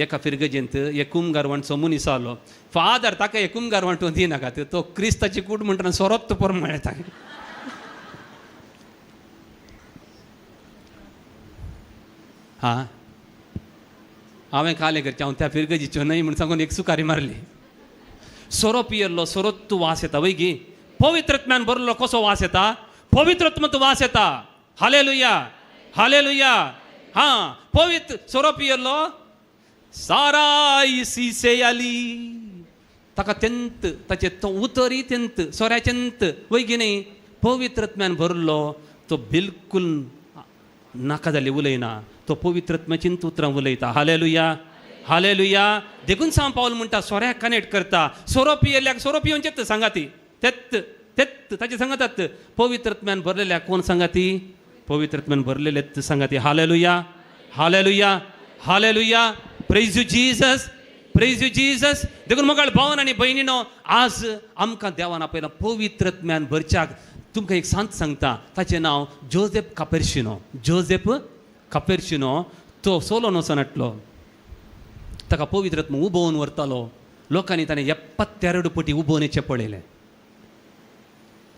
एका फिरगजेंत एक कुमगारवणचो मनीस आलो फादर ताका एक कुमगारवण तूं दिनाका तो क्रिस्ताची कूड म्हणटना सोरोप तो पोर मेळटा ताका. हां हांवें कालें करचें हांव त्या फिरगजीच्यो न्हय म्हूण सांगून एक सुकारी मारली. सोरो पियेल्लो सोरो तूं वास येता वय गी पवित्रत्म्यान भरलो कसो वास येता पवित्रत्म तूं वास येता. Hallelujah hallelujah. हां पवित्र सोरो पियेल्लो साराय सीसे आली ताका तेंत ताचें तो उतरी तेंत सोऱ्याचेंत वय की न्ही. पवित्रत्म्यान भरलो तो बिलकुल नाका जाली उलयना तो पवित्रत्म्याचींत उतरां उलयता. हालेलुया हालेलुया. देखून सांग पावल म्हणटा सोऱ्याक कनेक्ट करता सोरो पियेल्याक सोरो पिवचेत सांगाती तेत तेत ताचे सांगातात पवित्रत्म्यान भरलेल्या कोण सांगाती पवित्रत्म्यान भरलेले सांगाती. Hallelujah hallelujah hallelujah. Praise you Jesus praise you Jesus. देखून मोगाळ भावन आनी भयणीनो आज आमकां देवान आपयला पवित्रत्म्यान भरच्याक. तुमकां एक सांत सांगता ताचें नांव जोजेफ कापेर्शिनो. जोजेफ कापेर्शिनो तो सोलो वचोन हाडलो ताका पवित्रत्म उबोवन व्हरतालो लोकांनी ताणें 72 पटी उबोवण्याचें पळयलें.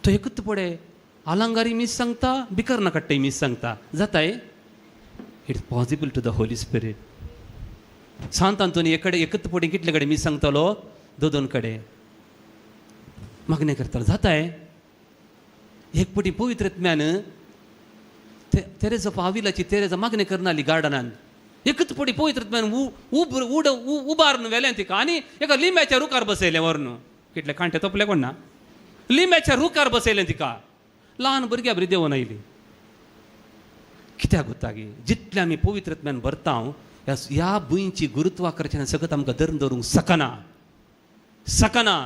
तो एकूच पडे आलांगारी मीस सांगता बिकर काडटाय मीस सांगता जाताय. It's possible to the Holy Spirit. Sant Anthony एकडे एकच पटी कितले कडेन मीस सांगतालो दोन कडेन मागणें करतालो जाताय. एक पटी पवित्रत्म्यान तेरेजा पाविलाची तेरेजा मागणें करनाली गार्डनान एकच पटी पवित्रत्म्यान उब उबारून व्हेलें तिका आनी एका लिंब्याच्या रुखार बसयलें व्हरून कितले कांटे तोपले कोण ना लिंब्याच्या रुखार बसयलें तिका. ल्हान भुरग्या बरी देंवून आयली. कित्याक जाता गी जितलें आमी पवित्रत्म्यान भरता ह्या भुंयची गुरुत्वाकर्शण सकत आमकां धरून दवरूंक शकना शकना.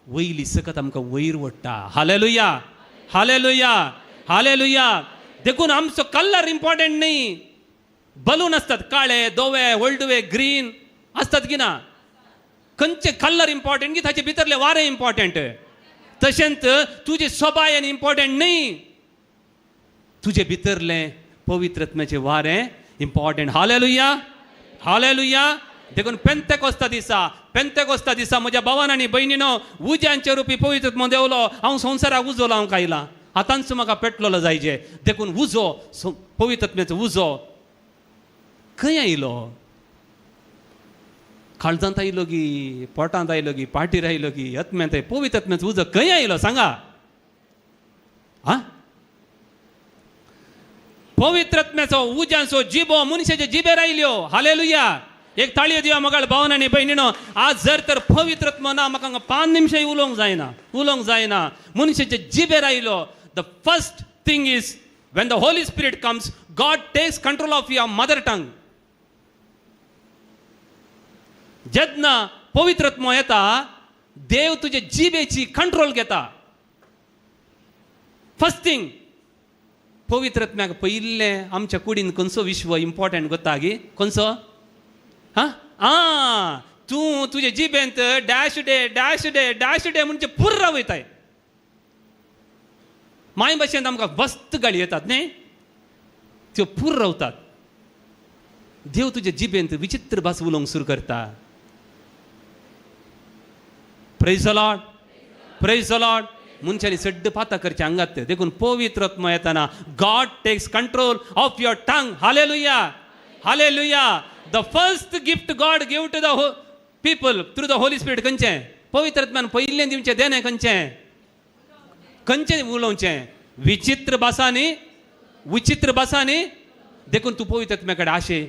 वयली सकत आमकां वयर ओडटा. हालेलुया हालेलुया हालेलुया. देखून आमचो कलर इम्पॉर्टंट न्ही. बलून आसतात काळे धवे हळडुवे ग्रीन आसतात की ना खंयचे कलर इम्पॉर्टंट की ताचे भितरले वारें इम्पॉर्टंट. तशेंच तुजे सोबायन इम्पॉर्टंट न्ही तुजे भितरलें पवित्रत्म्याचें वारें इम्पॉर्टंट. हालेलुया हालेलुया. देखून पेंतेकोस्ता दिसा पेंतेकोस्ता दिसा म्हज्या भावान आनी भयणीनो उज्यांचे रुपी पवित्रत्म देंवलो हांव संवसाराक उजो लावंक आयला आतांच म्हाका पेटलेलो जायजे. देखून उजो पवित्रत्म्याचो उजो खंय आयलो काळजांत आयलो गी पोटांत आयलो गी पाटीर आयलो गी आत्म्यांत पवित्रत्म्याचो उजो खंय आयलो सांगा. आं पवित्रत्म्याचो उज्यांचो जिबो मनशाच्या जिबेर आयल्यो. हालेलुया. एक ताळयो दिया मगाळ भावन आनी भयणीनो. आज जर तर पवित्रत्म ना म्हाका 5 निमशां उलोवंक जायना, उलोवंक जायना. मनशाच्या जिबेर आयलो. The first thing is when the Holy Spirit comes, God takes control of your mother tongue. जेन्ना पवित्रत्म येता देव तुजे जिबेची कंट्रोल घेता. फर्स्ट थिंग पवित्रत्म्याक पयिल्लें आमच्या कुडीन खंयचो विश्व इम्पॉर्टंट गोता गी खंयचो? हां आं तूं तुजे जिबेंत dash day dash day dash day म्हणजे पुर्रा वयताय. माय भाशेंत आमकां वस्त गाळी येतात न्ही, त्यो पुर्र वतात. देव तुजे जिबेंत विचित्र भास उलोवंक सुरू करता. Praise the Lord, praise the Lord. मनशांनी सड्ड पाता करचें आंगात. देखून पवित्रत्म येताना God takes control of your tongue. Hallelujah, hallelujah. The first gift God give to the people through the Holy Spirit खंयचें? पवित्रत्मान पयलें दिवचें देणें खंयचें? खंयचें उलोवचें? विचित्र भासांनी, विचित्र भासांनी. देखून तूं पवित्रत्म्या कडेन आशे,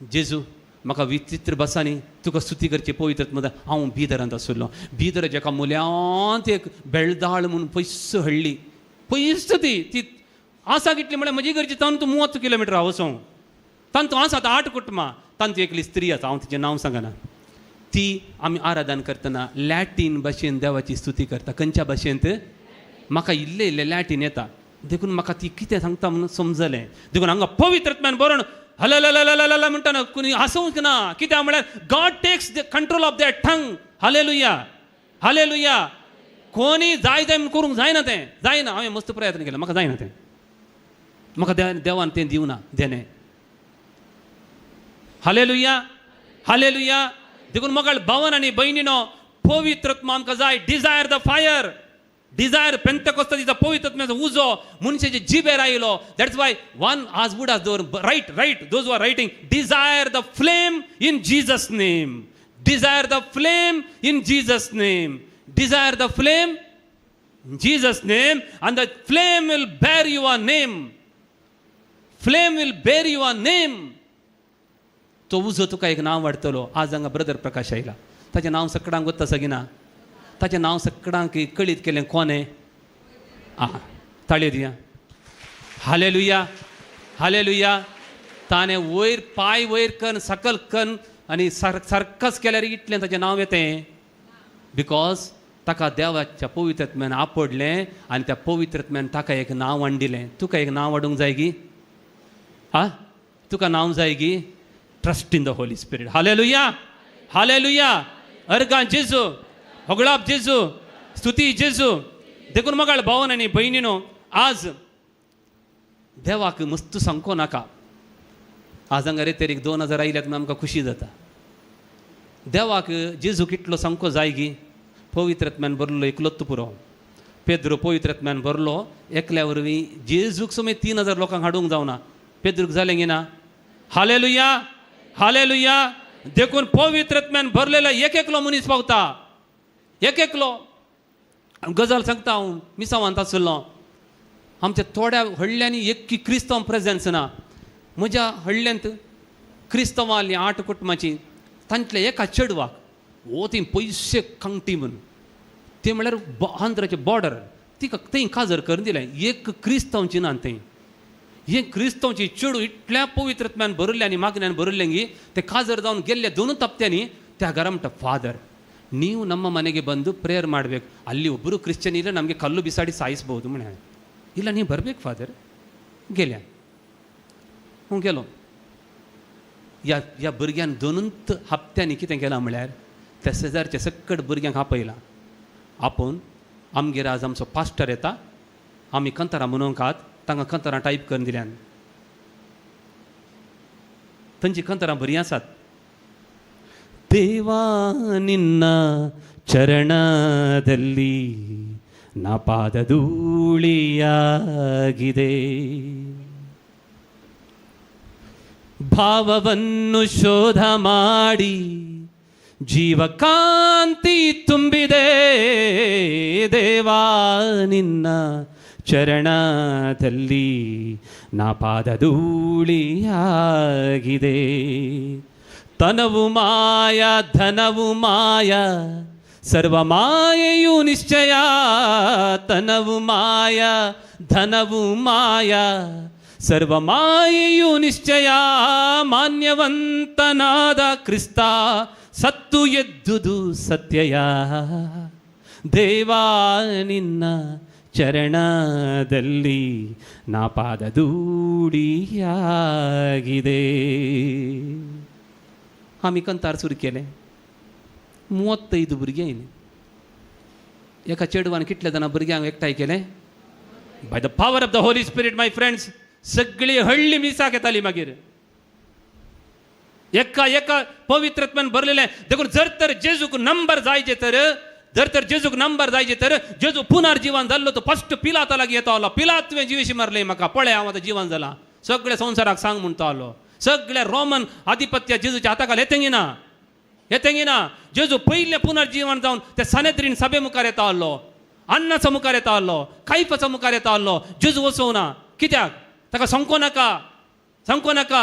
जेजू म्हाका विचित्र भासांनी तुका स्तुती करची पवित्रत्म. हांव बिदरांत आशिल्लो. बिदराच्या एका मुल्यांत एक बेळदाळ म्हूण पयस हाडली, पयस ती ती आसा कितली म्हळ्यार म्हजी घरची तातूंत 30 किलोमिटर वचों. तांतू आसा आतां 8 कुटुंबां. तांतूं एकली स्त्री आसा, हांव तिचें नांव सांगना. ती आमी आराधन करतना लॅटीन भाशेन देवाची स्तुती करता. खंयच्या भाशेंत? म्हाका इल्लें इल्लें लॅटीन येता, देखून म्हाका ती कितें सांगता म्हणून समजलें. देखून हांगा पवित्रत्मान बरोवन हलललललल म्हणटा ना, कोणी हांसूंक ना. कित्याक म्हळ्यार God takes the control of that tongue. Hallelujah, hallelujah. कोणी जाय जाय म्हणून करूंक जायना, तें जायना. हांवें मस्त प्रयत्न केलो, म्हाका जायना तें. म्हाका देवान तें दिवना देणें. हालेलुया, हालेलुया. देखून मगाळ भावन आनी भयणीनो, पवित्रत्म आमकां जाय. डिजायर the fire, desire पेंतेकोस्ता दिसा पवित्रत्म्याचो उजो मनशाचे जिबेर आयलो. That's why one आज बुडास दवर right right those are writing desire the flame in Jesus name, desire the flame in Jesus name, desire the flame in Jesus name, and the flame will bear your name, flame will bear your name. तो उजो तुका एक नांव वाडटलो. आज हांगा brother Prakash आयला, ताचें नांव सकडांक वता सगिना, ताचें नांव सकडांक कळीत केलें कोणें? आं, ताळयो दिया. Hallelujah, hallelujah. ताणें वयर पांय वयर कन्न सकल कन्न आनी सारकच केल्यार इतलें ताचें नांव येतें. Because ताका देवाच्या पवित्रत्म्यान आपडलें आनी त्या पवित्रत्म्यान ताका एक नांव हाडिल्लें. तुका एक नांव हाडूंक जाय गी? आं, तुका नांव जाय गी? Trust in the Holy Spirit. Hallelujah, hallelujah. अर्गां जेजू, होगळाप जेजू, स्तुती जेजू. देखून मगाळ भावन आनी भयणीनो, आज देवाक मस्त सांगको नाका. आज हांगा रेतेरीक 2000 आयल्यात म्हूण आमकां खुशी जाता. देवाक जेजू कितलो सांगको जाय गी? पवित्रत्म्यान भरलो एकलोच पुरो. पेद्रो पवित्रत्म्यान भरलो एकल्या वरवीं जेजूक समेत 3000 लोकांक हाडूंक जावना. पेद्रूक जालें गी ना? हालेलुया, हालेलुया. देखून पवित्रत्म्यान भरलेलो एक एकलो मनीस पावता, एक एकलो. गजाल सांगता हांव, मिसावांत आशिल्लो. आमच्या थोड्या व्हडल्यांनी एक क्रिस्तांव प्रेजन्स ना. म्हज्या व्हडल्यांत क्रिस्तांवां आसलीं 8 कुटुंबाचीं. तांतल्या एका चेडवाक ओ ती पयशे कांगटी म्हूण, ते म्हळ्यार आंध्राचे बॉर्डर, तिका थंय काजर करून दिलें. एक क्रिस्तांवची ना थंय. हे क्रिस्तांवची चेडू इतल्या पवित्रत्म्यान भरिल्लें आनी मागण्यान भरिल्लें की ते काजर जावन गेल्ले 2 हप्त्यांनी त्या घरा म्हणटा, फादर ನೀವು ನಮ್ಮ ಮನೆಗೆ ಬಂದು ಪ್ರೇಯರ್ ಮಾಡಬೇಕು, ಅಲ್ಲಿ ಒಬ್ಬರು ಕ್ರಿಶ್ಚಿಯನ್ ಇಲ್ಲ, ನಮಗೆ ಕಲ್ಲು ಬಿಸಾಡಿ ಸಾಯಿಸ್ಬೋದು म्हणे. ಇಲ್ಲ ನೀವು ಬರಬೇಕು ಫಾದರ್. गेल्या हांव गेलो. ह्या ह्या भुरग्यान 2 हप्त्यांनी कितें केलां म्हळ्यार त्या शेजारच्या सकट भुरग्यांक आपयलां. आपोवन आमगेर आज आमचो पास्टर येता, आमी कंतरां म्हणूंक आहात, तांकां कंतरां टायप करून दिल्यान. तांचीं कंतरां बरीं आसात. ದೇವಾ ನಿನ್ನ ಚರಣದಲ್ಲಿ ನಾ ಪಾದಧೂಳಿಯಾಗಿದೆ, ಭಾವವನ್ನು ಶೋಧ ಮಾಡಿ ಜೀವಕಾಂತಿ ತುಂಬಿದೆ, ದೇವಾ ನಿನ್ನ ಚರಣದಲ್ಲಿ ನಾ ಪಾದಧೂಳಿಯಾಗಿದೆ. ತನವು ಮಾಯ ಧನವು ಮಾಯ ಸರ್ವ ಮಾಯೆಯು ನಿಶ್ಚಯ, ತನವು ಮಾಯ ಧನವು ಮಾಯ ಸರ್ವ ಮಾಯೆಯು ನಿಶ್ಚಯ, ಮಾನ್ಯವಂತನಾದ ಕ್ರಿಸ್ತ ಸತ್ತು ಎದ್ದುದು ಸತ್ಯಯ, ದೇವಾ ನಿನ್ನ ಚರಣದಲ್ಲಿ ನಾ ಪಾದಧೂಳಿಯಾಗಿದೆ. आमी कंतार सुरू केलें. 35 भुरगीं आयलीं. एका चेडवान कितल्या जाणां भुरग्यांक एकठांय केलें? By the power of the Holy Spirit my friends, सगळी हळ्ळी मिसाक येताली. मागीर एका एका पवित्रत्वान भरलेलें. देखून जर तर जेजूक नंबर जायचे तर, जर तर जेजूक नंबर जायचे तर, जेजू पुनर्जीवन जाल्लो तो फस्ट पिलाता लागीं येता आलो. पिलात तुवें जिवेशी मारलें म्हाका, पळय हांव आतां जिवन जालां, सगळ्या संवसाराक सांग म्हणटा आलो. सगळ्या रोमन आधिपत्य जेजूच्या हाताखाल येतेंगी ना, येतेंगी ना. जेजू पयलें पुनर्जीवन जावन ते सानेद्रीन सभे मुखार येता आलो, अन्नाचो मुखार येता आलो, कायफाचो मुखार येता आलो. जेजू वचोवना ना, कित्याक? ताका सांगको नाका, सांगको नाका.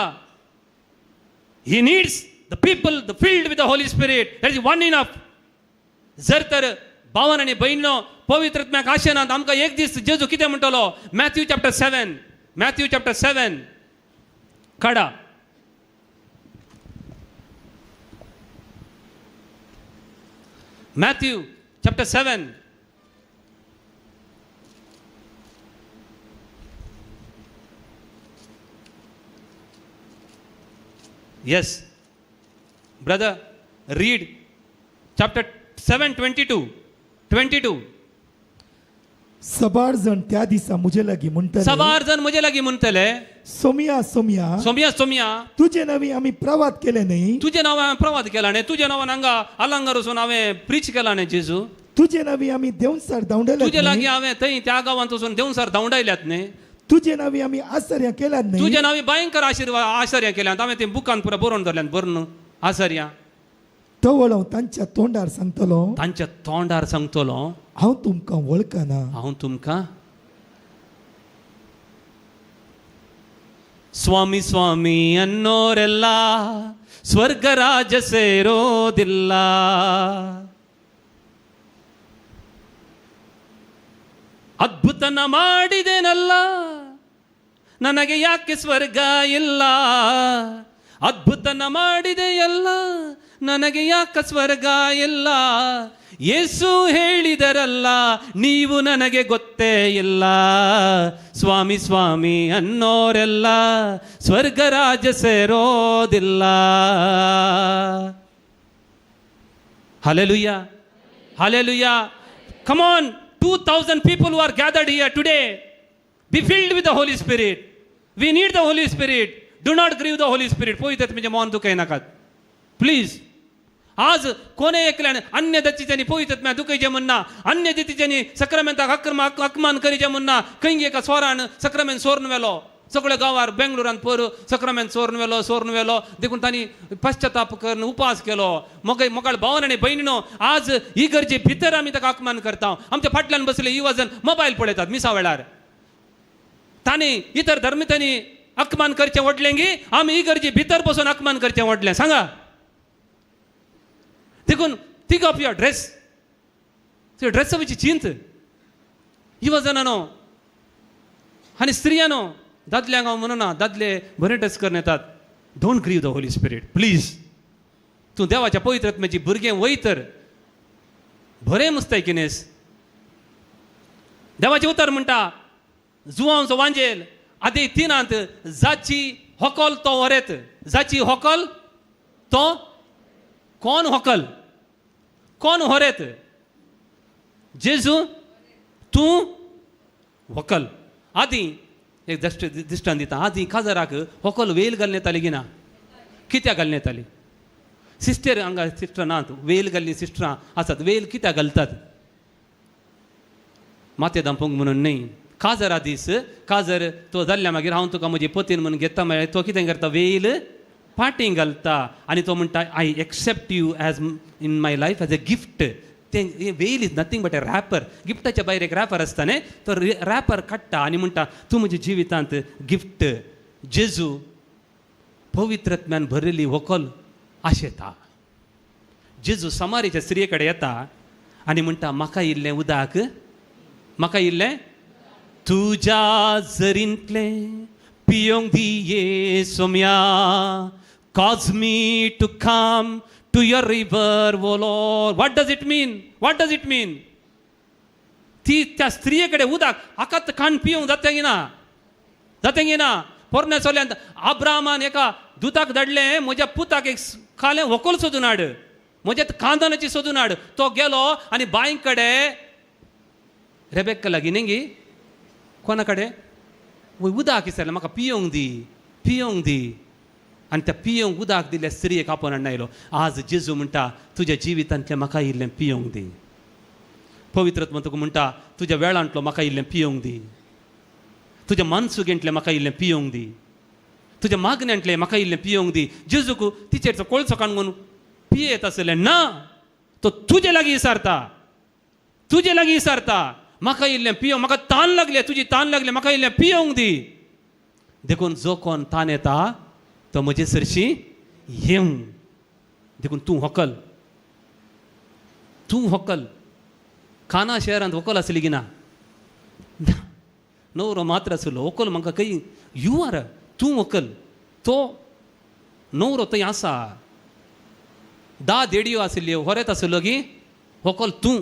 He needs the people the filled with the Holy Spirit, that is one enough. जर तर भावन आनी भयणो पवित्रत्म्याक आशेनात, आमकां एक दीस जेजू कितें म्हणटलो? मॅथ्यू चॅप्टर 7, मॅथ्यू चॅप्टर 7 काडा. Matthew chapter 7, yes brother, read chapter 7 22 22. सबार जण त्या दिसा मुजे लागीं म्हणटले, सबार जण म्हजे लागीं म्हणटले, सोमिया सोमिया, सोमिया सोमिया, तुजे नांवी आमी प्रवाद केले न्ही, तुजे नांव हांवें प्रवाद केला न्ही, तुजे नांवान हांगा आलांगार वचून हांवें प्रीच केला न्ही जेजू, तुजे नांवी आमी देवसार धांवडायल्यात, तुजे लागीं हांवें थंय त्या गांवांत वचून देवसार धांवडायल्यात न्ही, तुजे नांवी आमी आश्चर्यां केल्यात न्ही, तुजे नांवी भयंकर आशिर्वाद आश्चर्यां केल्यात, हांवें तें बुकान पुरा बरोवन दवरल्यात, बरोवन आश्चर्यां. तवळ हांव तांच्या तोंडार सांगतलो, तांच्या तोंडार सांगतलो, हांव तुमकां वळखना, हांव तुमकां. ಸ್ವಾಮಿ ಸ್ವಾಮಿ ಅನ್ನೋರೆಲ್ಲ ಸ್ವರ್ಗರಾಜ ಸೇರೋದಿಲ್ಲ. ಅದ್ಭುತನ ಮಾಡಿದೆನಲ್ಲ, ನನಗೆ ಯಾಕೆ ಸ್ವರ್ಗ ಇಲ್ಲ? ಅದ್ಭುತನ ಮಾಡಿದೆಯಲ್ಲ, ನನಗೆ ಯಾಕೆ ಸ್ವರ್ಗ ಇಲ್ಲ? ಯೇಸು ಹೇಳಿದರಲ್ಲ, ನೀವು ನನಗೆ ಗೊತ್ತೇ ಇಲ್ಲ. ಸ್ವಾಮಿ ಸ್ವಾಮಿ ಅನ್ನೋರೆಲ್ಲ ಸ್ವರ್ಗರಾಜ ಸೇರೋದಿಲ್ಲ. Hallelujah, hallelujah. Come on, 2000 people who are gathered here today, be filled with the Holy Spirit. We need the Holy Spirit. Do not grieve the Holy Spirit. पवित्र म्हणजे मन दुखयनाकात प्लीज. आज कोणे एकल्यान अन्य जातीच्यांनी पवित्र दुखयचें म्हण ना, अन्य जातीच्यांनी सक्रामेंताक अकमान करीचें म्हण ना. खंय एका स्वरान सक्रामेंत सोरून व्हेलो, सगळ्या गांवार बेंगलोरान पोर सक्रामेंत सोरून व्हेलो, सोरून व्हेलो. देखून तांणी पश्चाताप करून उपास केलो. मोगाळ मोगाळ भावन आनी भयणीनो, आज ही गरजे भितर आमी ताका अकमान करता. आमच्या फाटल्यान बसले युवा जण मोबायल पळयतात मिसा वेळार. तांणी इतर धर्मितांनी अकमान करचें व्हडलें गी आमी ही गरजे भितर बसून अकमान करचें व्हडलें सांगा. देखून थिंक ऑफ your dress, तुज्या ड्रेसा विशीं चिंत. युवा जणांनो आनी स्त्रियांनो, दादल्यांक हांव म्हणना, दादले बरे ड्रेस करून येतात. Don't grieve the Holy Spirit please. तूं देवाच्या पवित्र आत्म्याची भुरगें वय तर बरें मुस्ताय किनेस. देवाचें उतर म्हणटा, जुवांचो वांजेल आदी तिनांत जाची होकल तो वरेत, जाची होकल तो कोण होकल, कोण होरेत? जेजू तूं व्हंकल. आदीं एक दृश्टांत दिता. आदीं काजाराक व्हंकल वेल घालून येताली की ना? कित्याक घालून येताली? सिस्टर हांगा सिस्टर नात, वेल घाल्लीं सिस्टरां आसात. वेल कित्याक घालतात? माथें धांपूंक म्हणून न्हय. काजरा दीस काजर तो जाल्ल्या मागीर हांव तुका म्हजी पतीन म्हणून घेता म्हळ्यार तो कितें करता? वेल पाटीं घालता आनी तो म्हणटा, I accept you as in my life as a gift. तें veil is nothing but a wrapper. गिफ्टाच्या भायर एक रॅपर आसता न्ही, तो रॅपर काडटा आनी म्हणटा तूं म्हज्या जिवितांत गिफ्ट जेजू पवित्रत्म्यान भरिल्ली व्हंकल आशेता. जेजू समारीच्या स्त्रिये कडेन येता आनी म्हणटा म्हाका इल्लें उदक, म्हाका इल्लें तुज्या जरींतलें पियोंक दिये Saumya, cause me to come to your river, O Lord. What does it mean? What does it mean? ती त्या स्त्रिये कडेन उदक आकात खाण पिवंक जाता की ना, जाता की ना. पोरण्या चोल्यान आब्रामान एका दुताक धाडलें, म्हज्या पुताक एक खालें व्हंकल सोदून हाड, म्हज्या खानदानाची सोदून हाड. तो गेलो आनी बांय कडेन रेबेक्का लागीं न्ही गी कोणा कडेन वय उदक विचारलें, म्हाका पियोंक दी, पियोंक दी. आनी त्या पियोंक उदक दिल्ल्या स्त्रियेक आपोवन हाडून आयलो. आज जेजू म्हणटा तुज्या जिवितांतलें म्हाका इल्लें पियोंक दी. पवित्रत्व तुका म्हणटा तुज्या वेळांतलो म्हाका इल्लें पियोंक दी, तुज्या मनसुगेंतलें म्हाका इल्लें पियोंक दी, तुज्या मागण्यांतलें म्हाका इल्लें पियोंक दी. जेजूक तिचेर कोळसो काडून पियेत आसलें ना, तो तुजे लागीं विचारता, तुजे लागीं विचारता म्हाका इल्लें पियोंक, म्हाका तान लागले, तुजी तान लागले, म्हाका इल्लें पियोंक दी. देखून जो कोण तान येता तो म्हजे सरशी येवं. देखून तूं व्हंकल, तूं व्हंकल. काना शहरांत व्हंकल आसली की ना? न्हवरो मात्र आसलो, व्हंकल म्हाका खंय you are, तूं व्हंकल, तो न्हवरो थंय आसा. 10 देडयो आशिल्ल्यो, होरेत आसलो की व्हंकल तूं.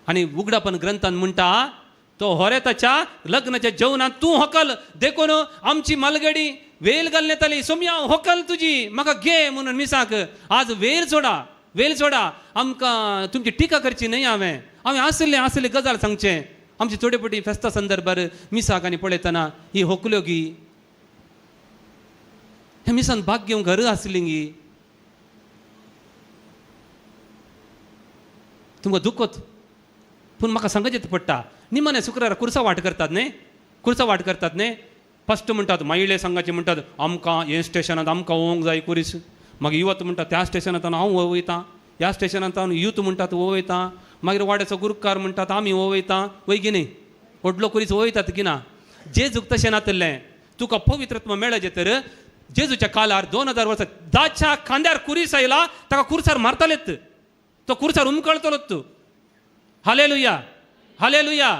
आनी उगडापन ग्रंथान म्हणटा तो होरेताच्या लग्नाच्या जेवणांत तूं व्हंकल. देखून आमची मालगडी वेल घालून येताली, सोम्या व्हंकल तुजी म्हाका घे म्हणून मिसाक. आज वेल सोडा, वेल सोडा, आमकां तुमची टिका करची न्हय. हांवें हांवें आसले आसले गजाल सांगचें. आमची थोडे पटी फेस्ता संदर्भार मिसाक आनी पळयतना ही होकल्यो गी, हे मिसान भाग घेवंक घर आसली गी. तुमकां दुखत पूण म्हाका सांगचें पडटा. निमाणे शुक्रारा कुर्सा वाट करतात न्ही, कुर्सा वाट करतात न्ही. फस्ट म्हणटात महिले संघाचे म्हणटात आमकां हे स्टेशनांत आमकां वोंक जाय कुरीस. मागीर युवत म्हणटात त्या स्टेशनांत हांव वयतां, ह्या स्टेशनांत यूथ म्हणटात वयतां. मागीर वाड्याचो गुरुकार म्हणटात आमी वयतां, वय की न्ही? व्हडलो कुरीस वयतात की ना? जेजूक तशें नातलें. तुका पवित्रत्व मेळचें तर जेजूच्या कालार 2000 वर्सां दाच्या खांद्यार कुरीस आयला, ताका कुर्सार मारतालेत, तो कुर्सार उमकळतलो तूं. Hallelujah, hallelujah.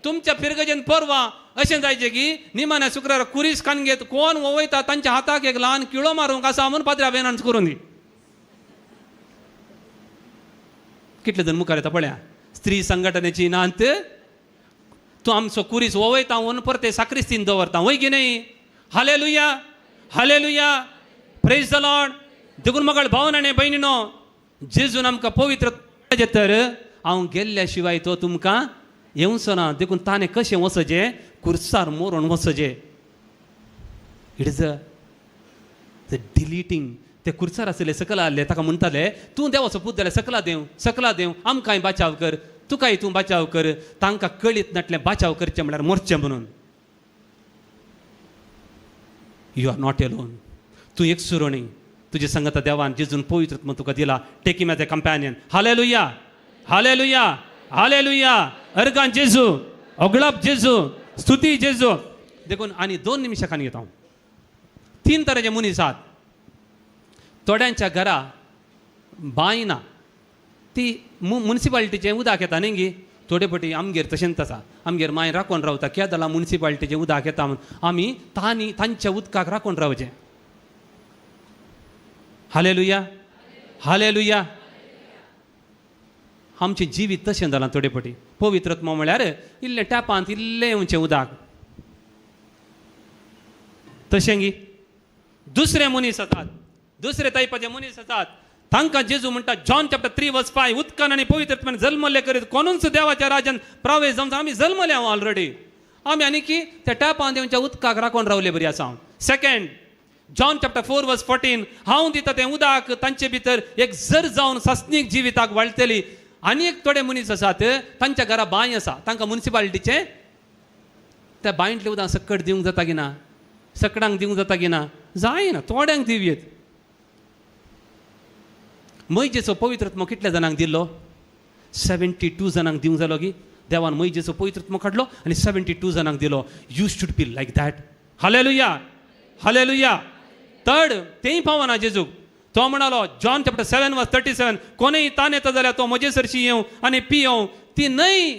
तुमच्या फिरगजेन परवा अशें जायचें की निमाण्या शुक्रार कुरीस कान घेत कोण वयता तांच्या हाताक एक ल्हान किळो मारूंक आसा म्हणून पाद्र्या वेनांत करून दी. कितले जण मुखार येता पळया स्त्री संघटनेची नांत तूं आमचो कुरीस वयता म्हणून परते साक्रिस्तीन दवरता, वय की न्ही? Hallelujah, hallelujah, praise the Lord. देखून मगळ भावन आनी भयणीनो, जेजून आमकां पवित्र तर हांव गेल्ल्या शिवाय तो तुमकां येवचो ना. देखून ताणें कशें वचचें? कुर्सार मोरून वचचें. It is a deleting. ते कुर्सार आसले सकला आसले, ताका म्हणटाले तूं देवाचो पूत जाल्यार सकला देंव, सकला देंव, आमकांय बाचाव कर, तुकाय तूं बाचाव कर. तांकां कळीत नाटलें बाचाव करचें म्हणल्यार मरचें म्हणून. You are not alone. तूं एक सुरणी, तुजे संगता देवान जेजून पवित्र तुका दिला. Take him as a companion. Hallelujah, hallelujah, hallelujah. Organ जेजू, अगळप जेजू, स्तुती जेजू. देखून आनी 2 निमिशां खान घेता हांव. 3 तरेचे मनीस आसात. थोड्यांच्या घरा बांय ना, ती मुन्सिपालिटीचें उदक येता न्ही गी. थोडे पटी आमगेर तशेंच आसा, आमगेर मांय राखून रावता, कित्याक जालां मुन्सिपालिटीचें उदक येता म्हणून आमी तांणी तांच्या उदकाक राखून रावचें. Hallelujah, hallelujah. आमचें जिवीत तशें जालां थोडे पटी. पवित्रत्व म्हळ्यार इल्लें टॅपांत इल्लें येवचें उदक, तशें गी. दुसरे मनीस आसात, दुसरे टायपाचे मनीस आसात, तांकां जेजू म्हणटा जॉन चॅप्टर 3:5, उदकान आनी पवित्रत्वान जल्मले करीत कोणूच देवाच्या राजान प्रवेश जावंक. आमी जल्मले हांव ऑलरेडी, आमी आनी की त्या टॅपांत येवच्या उदकाक राखून रावले बरी आसा हांव. सेकंड जॉन चॅप्टर 4:14, हांव दिता तें उदक तांचे भितर एक जर जावन सासणीक जिविताक वाळटली. आनी एक थोडे मनीस आसात तांच्या घरा बांय आसा, तांकां मुन्सिपालिटीचें त्या बांयतलें उदक सकट दिवंक जाता की ना, सकडांक दिवंक जाता की ना? जायना, थोड्यांक दिवयेत. मैजेचो पवित्रत्म कितल्या जाणांक दिल्लो? 72 जाणांक दिवंक जालो की देवान मैजेचो पवित्रत्म काडलो आनी 72 जाणांक दिलो. You should be like that. Hallelujah, hallelujah. Third तेंय पावना जेजूक. तो म्हणालो जॉन चॅप्टर 7 verse 37, कोणूय ताण येता जाल्यार तो म्हजे सरशी येवं आनी पियों. ती न्हय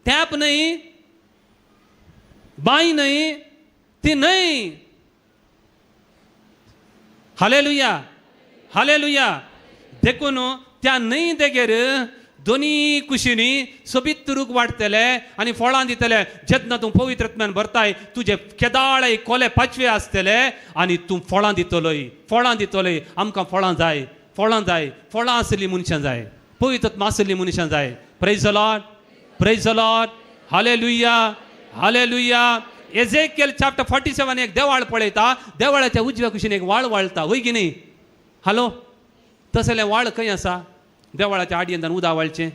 टॅप न्हय, बांय न्हय, ती न्हय. हालेलुया, हालेलुया. देखून त्या न्हंय देगेर दोनी कुशींनी सोबीत रूख वाडटले आनी फळां दितले. जेन्ना तूं पवित्र आत्म्यान भरताय तुजे केदाळे कोले पाचवे आसतले आनी तूं फळां दितलोय, फळां दितलोय. आमकां फळां जाय, फळां जाय, फळां आसली मनशां जाय, पवित्र आत्मा आसली मनशां जाय. Praise the Lord, praise the Lord. Hallelujah, hallelujah. Ezekiel chapter 47 एक देवाळ पळयता, देवाळाच्या उजव्या कुशीन एक वाळ वाळता, वय की न्ही? हॅलो, तसलें वाळ खंय आसा? देवाळाच्या आडयेंतान उदक वाळचें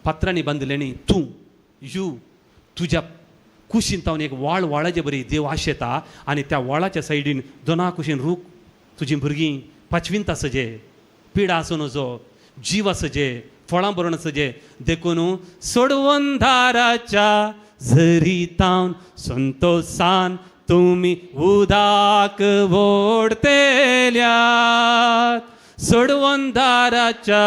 पात्रांनी बांदलें न्ही. तूं you तुज्या कुशीन तावन एक वाळ वाळाचे बरी देव आशेता आनी त्या वाळाच्या सायडीन दोना कुशीन रूख, तुजीं भुरगीं पाचवींत आसजे, पिडा आसूं नजो, जीव आसजे, फळां भरून आसजे. देखून सोडवंदाराच्या झरीतावन संतोसान तुमी उदाक वोडतेल्यात. सोडवंदाराच्या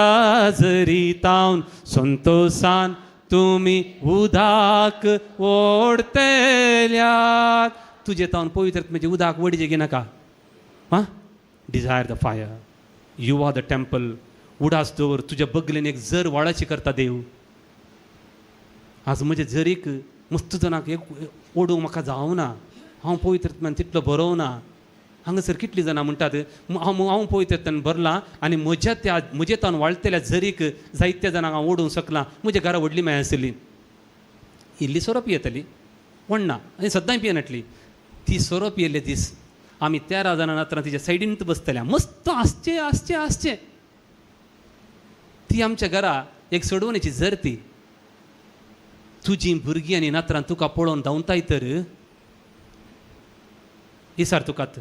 झरीतावन संतोसान तुमी उदाक वोडतेल्यात. तुजे तावन पवित्र आत्म्याचे उदाक वडजे की नाका? आं, desire the fire. You are the temple. उडास दवर तुज्या बगलेन एक जर वाळाची करता देव. आज म्हजे जरीक मस्त जाणांक एक ओडूंक म्हाका जावना, हांव पवित्र आत्म्यान तितलो बरोवना. हांगासर कितलीं जाणां म्हणटात हांव पवित्र आत्म्यान भरलां आनी म्हज्या त्या म्हजे तावन वाळटल्या जरीक जायत्या जाणांक हांव ओडूंक शकलां. म्हज्या घरा व्हडली माय आसली, इल्ली सोरो पियेतली, वण्णा आनी सद्दांय पियेनाटली. ती सोरो पियेल्ले दीस आमी 13 जाणां नात्रां तिच्या सायडीनूच बसतल्या, मस्त आसचें आसचें आसचें. ती आमच्या घरा एक सोडवणेची जर ती. तुजी भुरगीं आनी नात्रां तुका पळोवन धांवताय तर इसार तुकात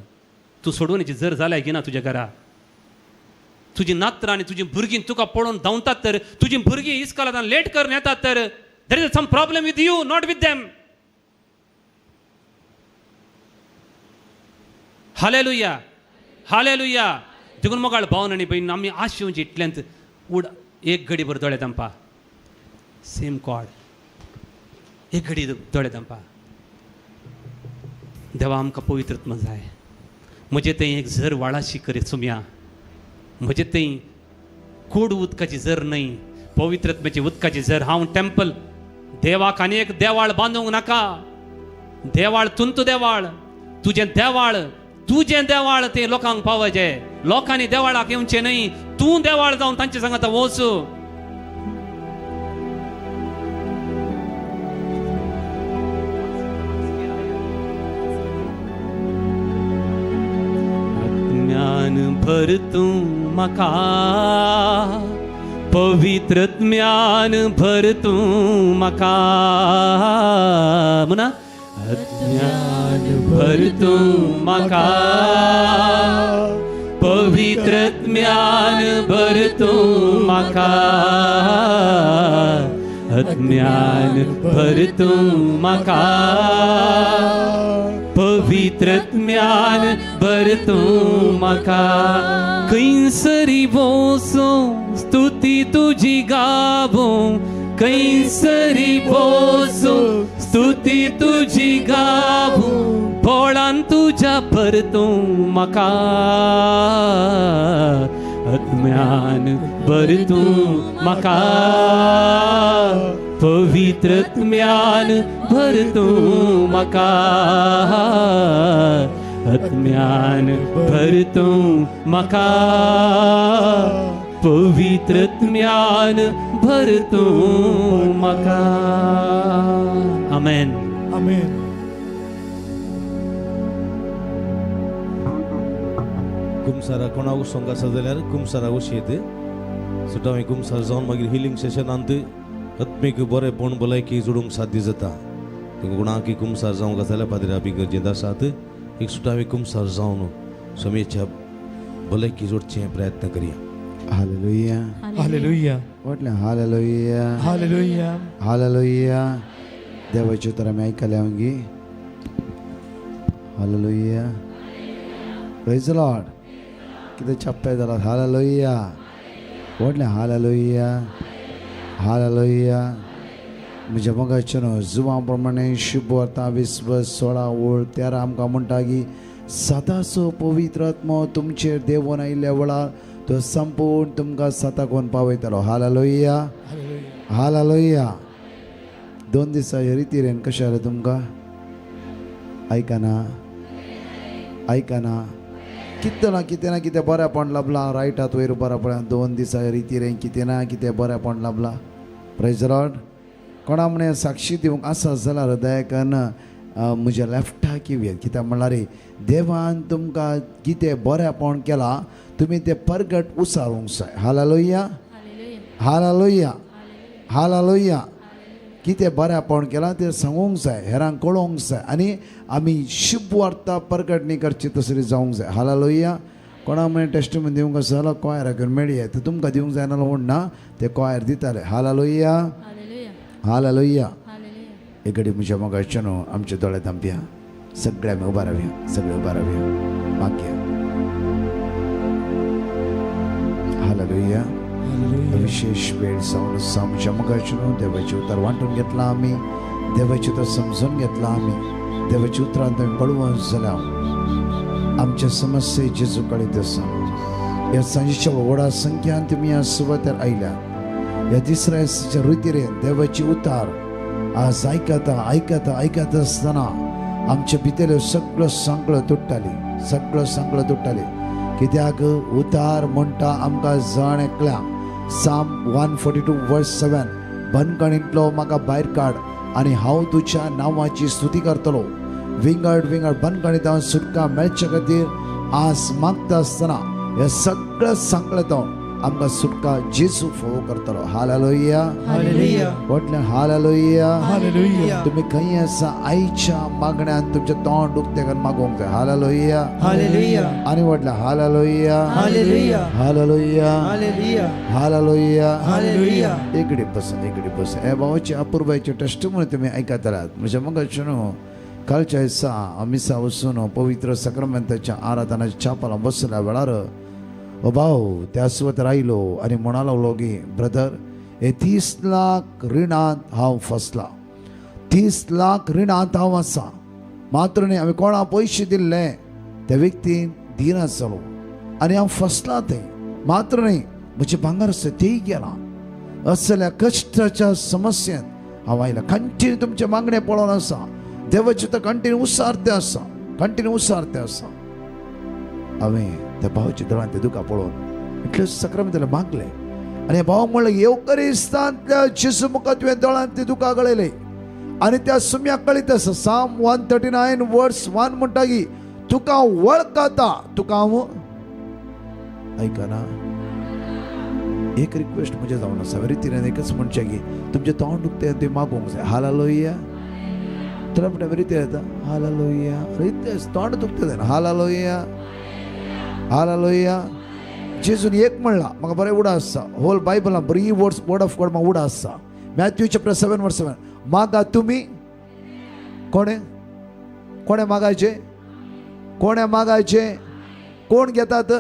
तूं सोडवणेची जर जाल्याय की ना तुज्या घरा. तुजी नात्रां आनी तुजी भुरगीं तुका पळोवन धांवतात तर, तुजी भुरगीं इस्कोलांत लेट करून येतात तर, there is some problem with you, not with them. Hallelujah, hallelujah. देखून मोगाळ भावन आनी भयण आमी आशेवची इतल्यांत उड एक घडी भर दोळे दामपा, सेम कॉर्ड, एक घडी दोळे दामपा. देवा आमकां पवित्र आत्मा जाय. म्हजे थंय एक झर वाळाशी करे सुमया, म्हजे थंय कोड उदकाची झर न्हय, पवित्र आत्म्याची उदकाची झर. हांव टेम्पल देवाक आनी एक देवाळ बांदूंक नाका. देवाळ तुंतू देवाळ, तुजें देवाळ, तुजें देवाळ तें लोकांक पावचे. लोकांनी देवाळाक येवचें न्हय, तूं देवाळ जावन तांचे सांगात वच. ज्ञान भर तूं म्हाका, पवित्र ज्ञान भर तूं म्हाका. म्हणा ज्ञान भर तूं म्हाका, पवित्र ज्ञान भर तूं म्हाका, ज्ञान भर तूं म्हाका, पवित्र ज्ञान भर तूं म्हाका. खंयसरी वोसो स्तुती तुजी गावूं, खंयसरी वोसो स्तुती तुजी गावूं, बोळान तुज्या भर तूं म्हाका, ज्ञान भर तूं म्हाका, पवित्र ज्ञान भर तूं म्हाका, ज्ञान भर तूं म्हाका, पवित्र ज्ञान भर तूं म्हाका. आमेन, आमेन. कुमसारा कोणाक उसोंक आसा जाल्यार कुमसारा उशेत सुटां कुमसार जावन मागीर हिलींग सेशनांत आत्मीक बरेंपण भलायकी जोडूंक साध्य जाता. कोणाक कुमसार जावंक आसा जाल्यार पाद्री आमी गरजेंत आसात. एक सुटावे कुमसार जावन स्वामीच्या भलायकी जोडचे प्रयत्न करया. हालेलुया. हालेलुया. म्हटलें हालेलुया. हालेलुया. हालेलुया. देवाच्यो तर आमी आयकल्या मागीर. हालेलुया. Praise the Lord. कितें चप्पे जाला. हालेलुया. म्हटलें हालेलुया. हालेलुया. म्हज्या मोगाचें न्हू जुवां प्रमाणे शुभ वार्ता 20:16 13 आमकां म्हणटा की सदांचो पवित्र आत्मो तुमचेर देवून आयिल्ल्या वेळार तो संपूर्ण तुमकां सताकोन पावयतलो. हालेलुया. हालेलुया. 2 दिसां हे रितीरेन कशें जालें तुमकां? आयकना आयकना कितें ना कितें ना कितें बरेंपण लाबलां. रायट हात वयर बरेंपण 2 दिसां रितीरेन कितें ना कितें बरेंपण लाबलां. Praise the Lord. कोणा म्हणे साक्षी दिवंक आसा जाल्यार दयाकन म्हज्या लेफ्टाक येवया. कित्याक म्हणल्यार देवान तुमकां कितें बरेंपण केलां तुमी तें परगट उसारूंक जाय. हालेलुया. हालेलुया. हालेलुया. कितें बरेंपण केलां तें सांगूंक जाय, हेरांक कळोवंक जाय आनी आमी शुभ वार्ता परगटणी करची तसली जावंक जाय. हालेलुया. कोणा म्हणे टेस्टमेंट दिवंक आसा जाल्यार कॉयर घेवन मेळया. तें तुमकां दिवंक जायना म्हूण ना, ते कॉयर दिताले. हालेलुया. हालेलुया. एक घडी म्हज्या मोगाचें न्हू आमचे दोळे धांपया. सगळे आमी उबा रावया. सगळे उबा रावया. मागया. हालेलुया. विशेष वेळ जावन आसा आमच्या मोगाचें न्हू. देवाचें उतर वांटून घेतलां आमी, देवाचें उतर समजून घेतलां आमी. देवाच्या उतरान आमी बळवंत जाल्या. आमच्या समस्ये जेजू कळीत आसा. ह्या सांजेच्या व्हडा संख्यान तुमी ह्या सुवातेर आयल्या. ह्या तिसऱ्या दिसाच्या रितीरेन देवाची उतार आज आयकता आयकता आयकता आसतना आमच्या भितरल्यो सगळ्यो सांकळो तुट्टाली. सगळ्यो सांकळो तुट्टाली. कित्याक उतार म्हणटा आमकां जण एकल्या. Psalm 142:7 बंदखणींतलो म्हाका भायर काड आनी हांव तुज्या नांवाची स्तुती करतलो. विंगड विंगड बंदखणींत हांव सुटका मेळचे खातीर आज मागता आसतना हे सगळें सांकळें आमकां सुटका जेजू फोव करतलो. हालेलुया. हालेलुया. म्हटलें हालेलुया. हालेलुया. तुमी खंय आसा आईच्या मागण्यान तुमचें तोंड उक्तें करून मागोवंक जाय. हालेलुया. हालेलुया. आनी म्हटलें हालेलुया. हालेलुया. हालेलुया. हालेलुया. हालेलुया. हालेलुया. इकडे बस, इकडे बस. हे भावाची अपुरबायचे टेस्टमनी तुमी आयकतलात. म्हज्या मोगाचें न्हू कालच्या दिसा मिसा वचून पवित्र सक्रमेंताच्या आराधनाच्या छापाला बसल्या वेळार ओ भाव त्या सुवातेर आयलो आनी म्हणा लागलो की ब्रदर, हे 30 लाख रिणांत हांव फसला. 30 लाख रिणांत हांव आसा. मात्र न्ही हांवें कोणा पयशे दिल्ले त्या व्यक्तीन दिना जालो आनी हांव फसला थंय. मात्र न्ही म्हजें भांगर आसा तेय गेलां. असल्या कश्टाच्या समस्येंत हांव आयला. कंटिन्यू तुमचें मागणें पळोवन आसा. देवाचें तर कंटिन्यू उसारतें आसा. कंटिन्यू उसारतें आसा. हांवें त्या भावाच्या दोळ्यांत ते दुकां पळोवन इतलें सक्रमेंतालें मागलें आनी भाव म्हणलें येवकरिस्तांतल्या जेजू मुखार तुवें दोळ्यांत ती दुकां गळयलें आनी त्या सुम्याक कळीत आसा. Psalm 139:1 म्हणटा की तुका वळखता तुका हांव आयकना. एक रिक्वेस्ट म्हजें जावन आसा रितीन एकच म्हणचें की तुमचें तोंड दुखतें तें मागूंक जाय. हालेलुया. तुला म्हणटा रितीन येता हालेलुया. रितें तोंड दुखतें जायना. हालेलुया. हालेलुया. जेजून एक म्हणला म्हाका बरें उडा आसा. होल बायबलान बरी वर्ड्स वर्ड ऑफ गॉड म्हाका उडा आसा. मॅथ्यू चॅप्टर 7:7 मागा तुमी कोणे कोणे मागायचे कोणे मागायचे कोण घेतात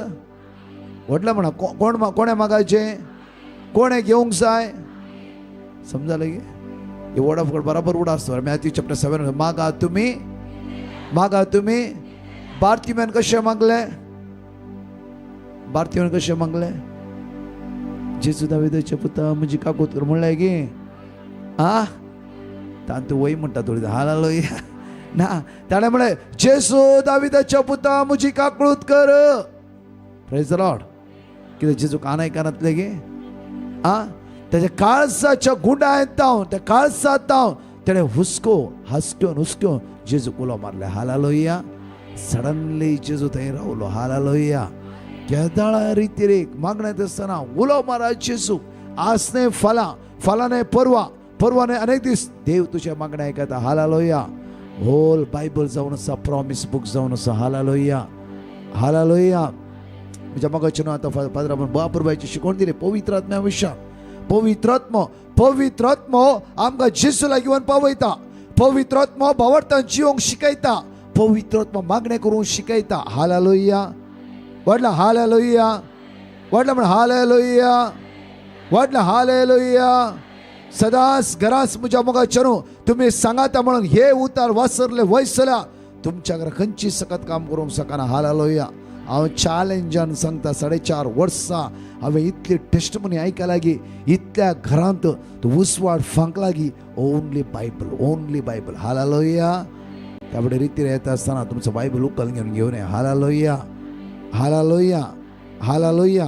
व्हडलें म्हणा कोण कोणे मागायचे कोणे घेवंक जाय. समजालें की हे वर्ड ऑफ गॉड बराबर उडा आसता. मॅथ्यू चॅप्टर 7 मागा तुमी मागा तुमी. बार्तिमेन कशें मागलें? बार्तिमेन कशें मागलें? जेजू दाविदाच्या पुता म्हजी काकूत कर म्हणलें की आ तांतू वय म्हणटा थोडी. हालेलुया. ना ताणें म्हणलें जेजू दाविदाच्या पुता म्हजी काकूत कर. Praise the Lord. कितें जेजू कानाय कानांतलें की आ ताच्या काळजाच्या गुंडायत जावन त्या काळजांत जावन तेणें हुस्को हासक्योन हुसक्योन जेजूक उलो मारलें. हालेलुया. सडनली जेजू थंय रावलो. हालेलुया. केदाळा रितीरेक मागण्यात आसतना उलो मारा जेजू. आज न्हय फाल्यां, फाल्यां न्हय परवा, परवा न्हय अनेक दीस देव तुज्या मागण्या आयकता. हालेलुया. होल बायबल जावन आसा, प्रॉमीस बूक जावन आसा. हालेलुया. हालेलुया. म्हज्या मोगाचें न्हू आतां फादर बापुरबायची शिकवण दिली पवित्र आत्म्या विशयान. पवित्र आत्मो, पवित्र आत्मो आमकां जेजू लागीं येवन पावयता. पवित्र आत्मो भावार्थान जिवंक शिकयता. पवित्र आत्मो मागणें करूंक शिकयता. हालेलुया. व्हडला हालेलुया. व्हडला म्हण हालेलुया. व्हडला हालेलुया. सदांच घरांच म्हज्या मोगाचें न्हू तुमी सांगाता म्हणून हे उतार वासरले वयसल्या तुमच्या घरा खंयची सकत काम करूंक शकना. हालेलुया. हांव चॅलेंजान सांगता, 4.5 वर्सां हांवें इतली टेस्टमनी आयकला लागी, इतल्या घरांत उजवाड फांक लागी. Only Bible, only Bible. Hallelujah. त्या फुडें रितीर येता आसतना तुमचो बायबल उखल घेवन घेवन ये. हालेलुया. हालेलुया. हालेलुया.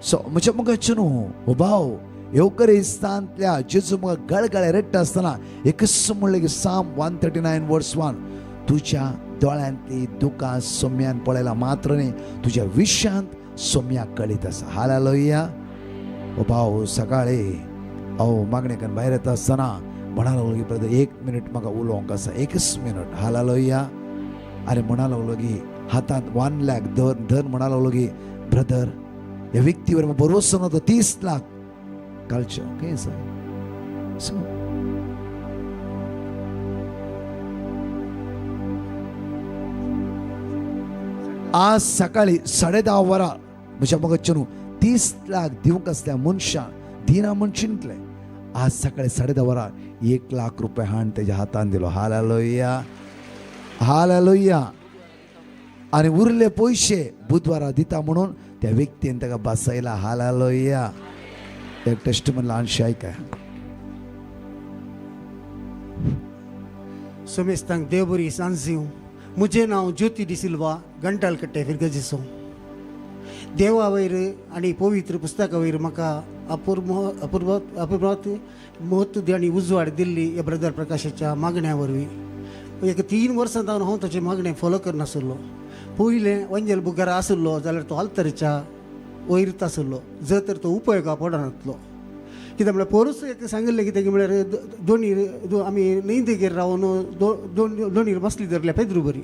सो म्हज्या मोगाचें न्हू हो भाव येवकरिस्तांतल्या जेजू म्हाका गळगळे रडटा आसतना एकच म्हणलें की साम 139:1, तुज्या दोळ्यांतली दुकां सोम्यान पळयला मात्र न्ही, तुज्या विश्यांत सोम्याक कळीत आसा. हालेलुया. ओ भाव सकाळी हांव मागणेकान भायर येता आसतना म्हणा लागलो की ब्रदर 1 मिनट म्हाका उलोवंक आसा, 1 मिनट. हालेलुया. आनी म्हणा लागलो की हातांत 1 लाख धर म्हणा लागलो की ब्रदर ह्या व्यक्तीवर भरवसो नव्हतो 30 लाख कालचें खंय आसा. आज सकाळी 10:30 वरां म्हज्या मोगाचें न्हू 30 लाख दिवंक आसल्या मनशान दिना म्हूण चिंतलें. आज सकाळी 10:30 वरां 1 लाख रुपया हाण तेज्या हातान दिलो. हालेलुया. हालेलुया. आनी उरले पयशे बुधवारा दिता म्हणून त्या व्यक्तीन ताका बसयला. हालेलुया. एक टेस्टमनी ल्हानशें आयकाय. सोमेस्तांक देव बरी सांज दिवं. म्हजें नांव ज्योती डिसिल्वा, गंटालकट्टे फिरगजिसो. देवा वयर आनी पवित्र पुस्तका वयर म्हाका अपूर्व अपूर्व अपूर्वात म्हत्व आनी उजवाड दिल्ली ह्या ब्रदर प्रकाशाच्या मागण्या वरवीं. एक 3 वर्सां जावन हांव ताचें मागणें फॉलो करनासलो. पयलें वंजेल बुक घरा आसलो जाल्यार तो आल्तरच्या वयरच आसलो, जर तर तो उपयोगा पडनातलो. कित्याक म्हळ्यार पोरूस एक सांगिल्लें कितें की म्हळ्यार दोनी आमी न्हंयेगेर रावन दोनीर बसली धरल्या पेद्रू बरी,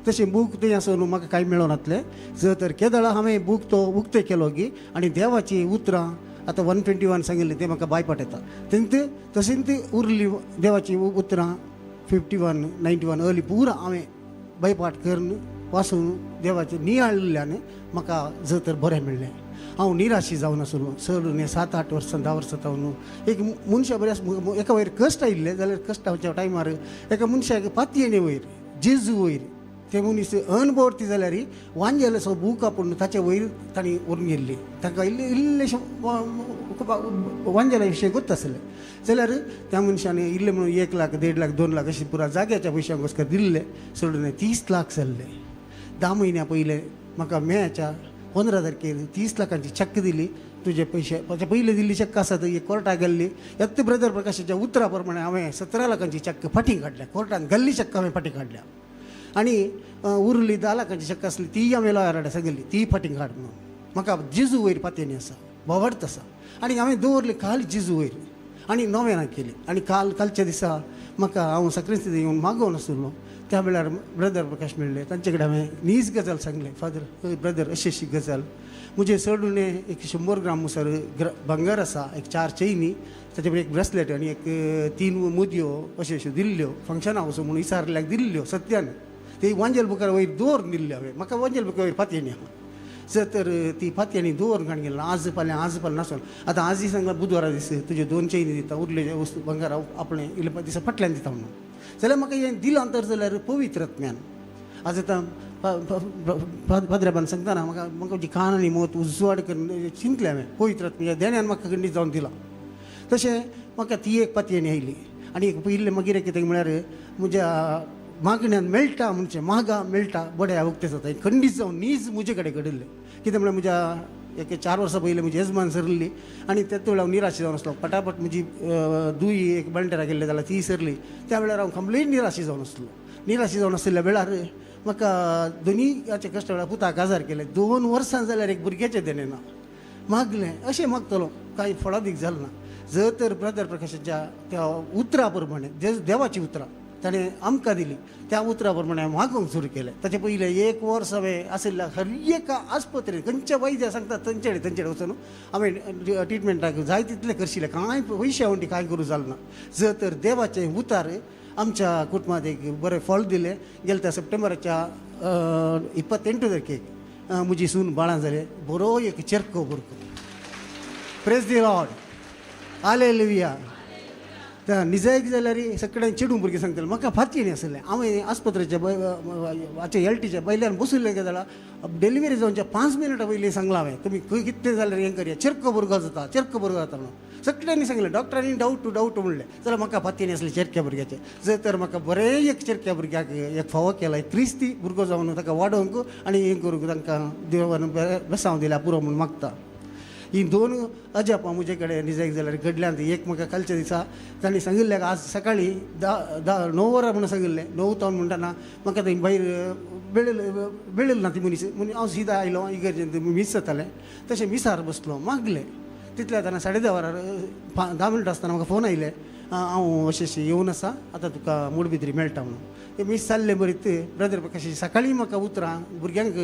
तशें बूक थंय आसून म्हाका कांय मेळोनातलें. जर तर केदळा हांवें बूक तो उक्ते केलो की आनी देवाचीं उतरां आतां 121 सांगिल्लें तें म्हाका बायपाट येता तेंत तशेंच उरली देवाचीं उतरां 51 91 अर्ली पुरा हांवें बायपाट करून वाचून देवाचें नियाळिल्ल्यान म्हाका जर तर बरें मेळ्ळें. हांव निराशी जावन आसलो चड न्ही 7-8 वर्सां 10 वर्सां जावन एक मनशा बरें एका वयर कश्ट आयिल्ले जाल्यार कश्टाच्या टायमार एका मनशाक पातयेणे वयर जेजू वयर ते मनीस अनभोवती जाल्यार वांजेल बूक आपूण ताचे वयर तांणी व्हरून गेल्ली. तांकां इल्लें इल्लेशें वांजेला विशय गोत्त आसलें जाल्यार त्या मनशान इल्लें म्हणून 1 लाख 1.5 लाख 2 लाख अशें पुरा जाग्याच्या पयशांक वचकर दिल्ले सोडून 30 लाख जाल्ले. 10 म्हयन्या पयलें म्हाका मेयाच्या 15 तारखेर 30 लाखांची चक्क दिली. तुजे पयशे ताच्या पयलीं दिल्ली चक्क आसा ती कोर्टाक गेल्ली. येत ब्रदर प्रकाशाच्या उतरा प्रमाणे हांवें 17 लाखांची चक्क फाटीं काडल्या. कोर्टान गेल्ली चक्क हांवें फाटीं काडल्या आनी उरली 10 लाखांची चक्क आसली ती हांवें लॉयरा कडेन सांगिल्ली ती फाटीं काड म्हणून. म्हाका जेजू वयर पातयेणी आसा, भावार्थ आसा आनी हांवें दवरली काल जेजू वयर आनी नोवेनां केली. आनी काल कालच्या दिसा म्हाका हांव सक्रिस्ती येवन मागोवन आसलो त्या वेळार ब्रदर प्रकाश मेळ्ळे. तांचे कडेन हांवें नीज गजाल सांगलें, फादर ब्रदर अशी अशी गजाल म्हजें चड एक 100 ग्राम मुसर भांगर आसा, एक 4 चैनी, ताचे बरोबर एक ब्रेसलेट आनी एक 3 मुदयो अश्यो अश्यो दिल्ल्यो फंक्शनाक वचूं म्हणून इसारल्याक दिल्ल्यो. सत्यान ती वांजेल बुकार वयर दवरून दिल्ल्यो हांवें. म्हाका वांजेल बुकार वयर पातयेणी आहा जर तर ती फातयांनी दवरून काडून गेली. आज फाल्यां आज फाल्यां नासलो आतां आजय सांगला बुधवारा दीस तुजे 2 चैनी दिता उरले वस्तू भांगर आपणें इल्ले दिसा फाटल्यान दिता म्हणून. जाल्यार म्हाका हें दिलां तर जाल्यार पवित्र ज्ञान आज आतां पाद्रेबान सांगतना म्हाका म्हाका जी कान आनी मोत उजवाड करून चिंतलें हांवें पवित्र आत्म्या देण्यान म्हाका खंडीत जावन दिलां. तशें म्हाका ती एक पातयेणी आयली आनी एक पयलें मागीर कितें म्हळ्यार म्हज्या मागण्यान मेळटा म्हणचें मागा मेळटा बड्या उक्तें जाता खंडीत जावन नीज म्हजे कडेन घडिल्लें. कितें म्हळ्यार म्हज्या एक 4 वर्सां पयलीं म्हजी येजमान सरली आनी तेच वेळार हांव निराशी जावन आसलो. पटापट म्हजी दुई एक बंटेरा गेल्ले जाल्यार ती सरली. त्या वेळार हांव कंप्लीट निराशी जावन आसलो. निराशी जावन आशिल्ल्या वेळार म्हाका दोनी हाचे कश्ट वेळार पुताक काजार केलें. 2 वर्सां जाल्यार एक भुरग्याचें देणें ना. मागलें अशें मागतलो कांय फळादीक जालें ना. जर तर ब्रदर प्रकाशाच्या त्या उतरा प्रमाणे देवाचीं उतरां ताणें आमकां दिली. त्या उतरा प्रमाणे हांवें मागूंक सुरू केलें. ताचे पयलें एक वर्स हांवें आशिल्ल्या हर एका आस्पत्रेन खंयच्या वैद्य सांगता थंयचे थंयचे वचून हांवें ट्रिटमेंटाक जाय तितलें करशिल्लें. कांय पयशे वण्टी कांय करूं जालें ना. जर तर देवाचें उतार आमच्या कुटुंबात एक बरें फळ दिलें. गेले त्या सप्टेंबराच्या 28 तारखेक म्हजी सून बाळां जालें. बरो एक चेरको भुरगो. Praise the Lord, hallelujah. तर निजायक जाल्यार सगळ्यांक चेडूं भुरगीं सांगतालें म्हाका फाती आसलें. हांवें आस्पत्रेच्या हाच्या एल टीच्या बैल्यान बशिल्लें कितें जाल्यार डिलिव्हरी जावच्या 5 मिनटां पयलीं सांगलां हांवें, तुमी खंय कितें जाल्यार हें करया, चेरको भुरगो जाता, चेरको भुरगो जाता म्हणून सगळ्यांनी सांगलें. डॉक्टरांनी डावट टू डावट म्हणलें जाल्यार म्हाका फाती आसलें चेरक्या भुरग्याचें. जर तर म्हाका बरें एक चेरक्या भुरग्याक एक फावो केला, एक क्रिस्ती भुरगो जावन ताका वाडोवंक आनी हें करूंक तांकां देवान बरें बेसांव दिल्या पुरो म्हूण मागता. ही दोन अजापां म्हजे कडेन निजायक जाल्यार घडल्यांत. एक म्हाका कालच्या दिसा तांणी सांगिल्लें, आज सकाळीं धा धा 9 वरां म्हणून सांगिल्लें. 9 तावन म्हणटना म्हाका थंय भायर वेळ वेळ ना ती मनीस म्हणून हांव सिदा आयलो इगर्जेंत मीस जातालें तशें मिसार बसलो मागलें. तितल्या जातना 10:30 वरार 10 मिनटां आसतना म्हाका फोन आयले, हांव अशें अशें येवन आसा, आतां तुका मुडबिद्री मेळटा म्हणून. ते मीस जाल्लें बरीत ब्रदर कशें सकाळीं म्हाका उतरां भुरग्यांक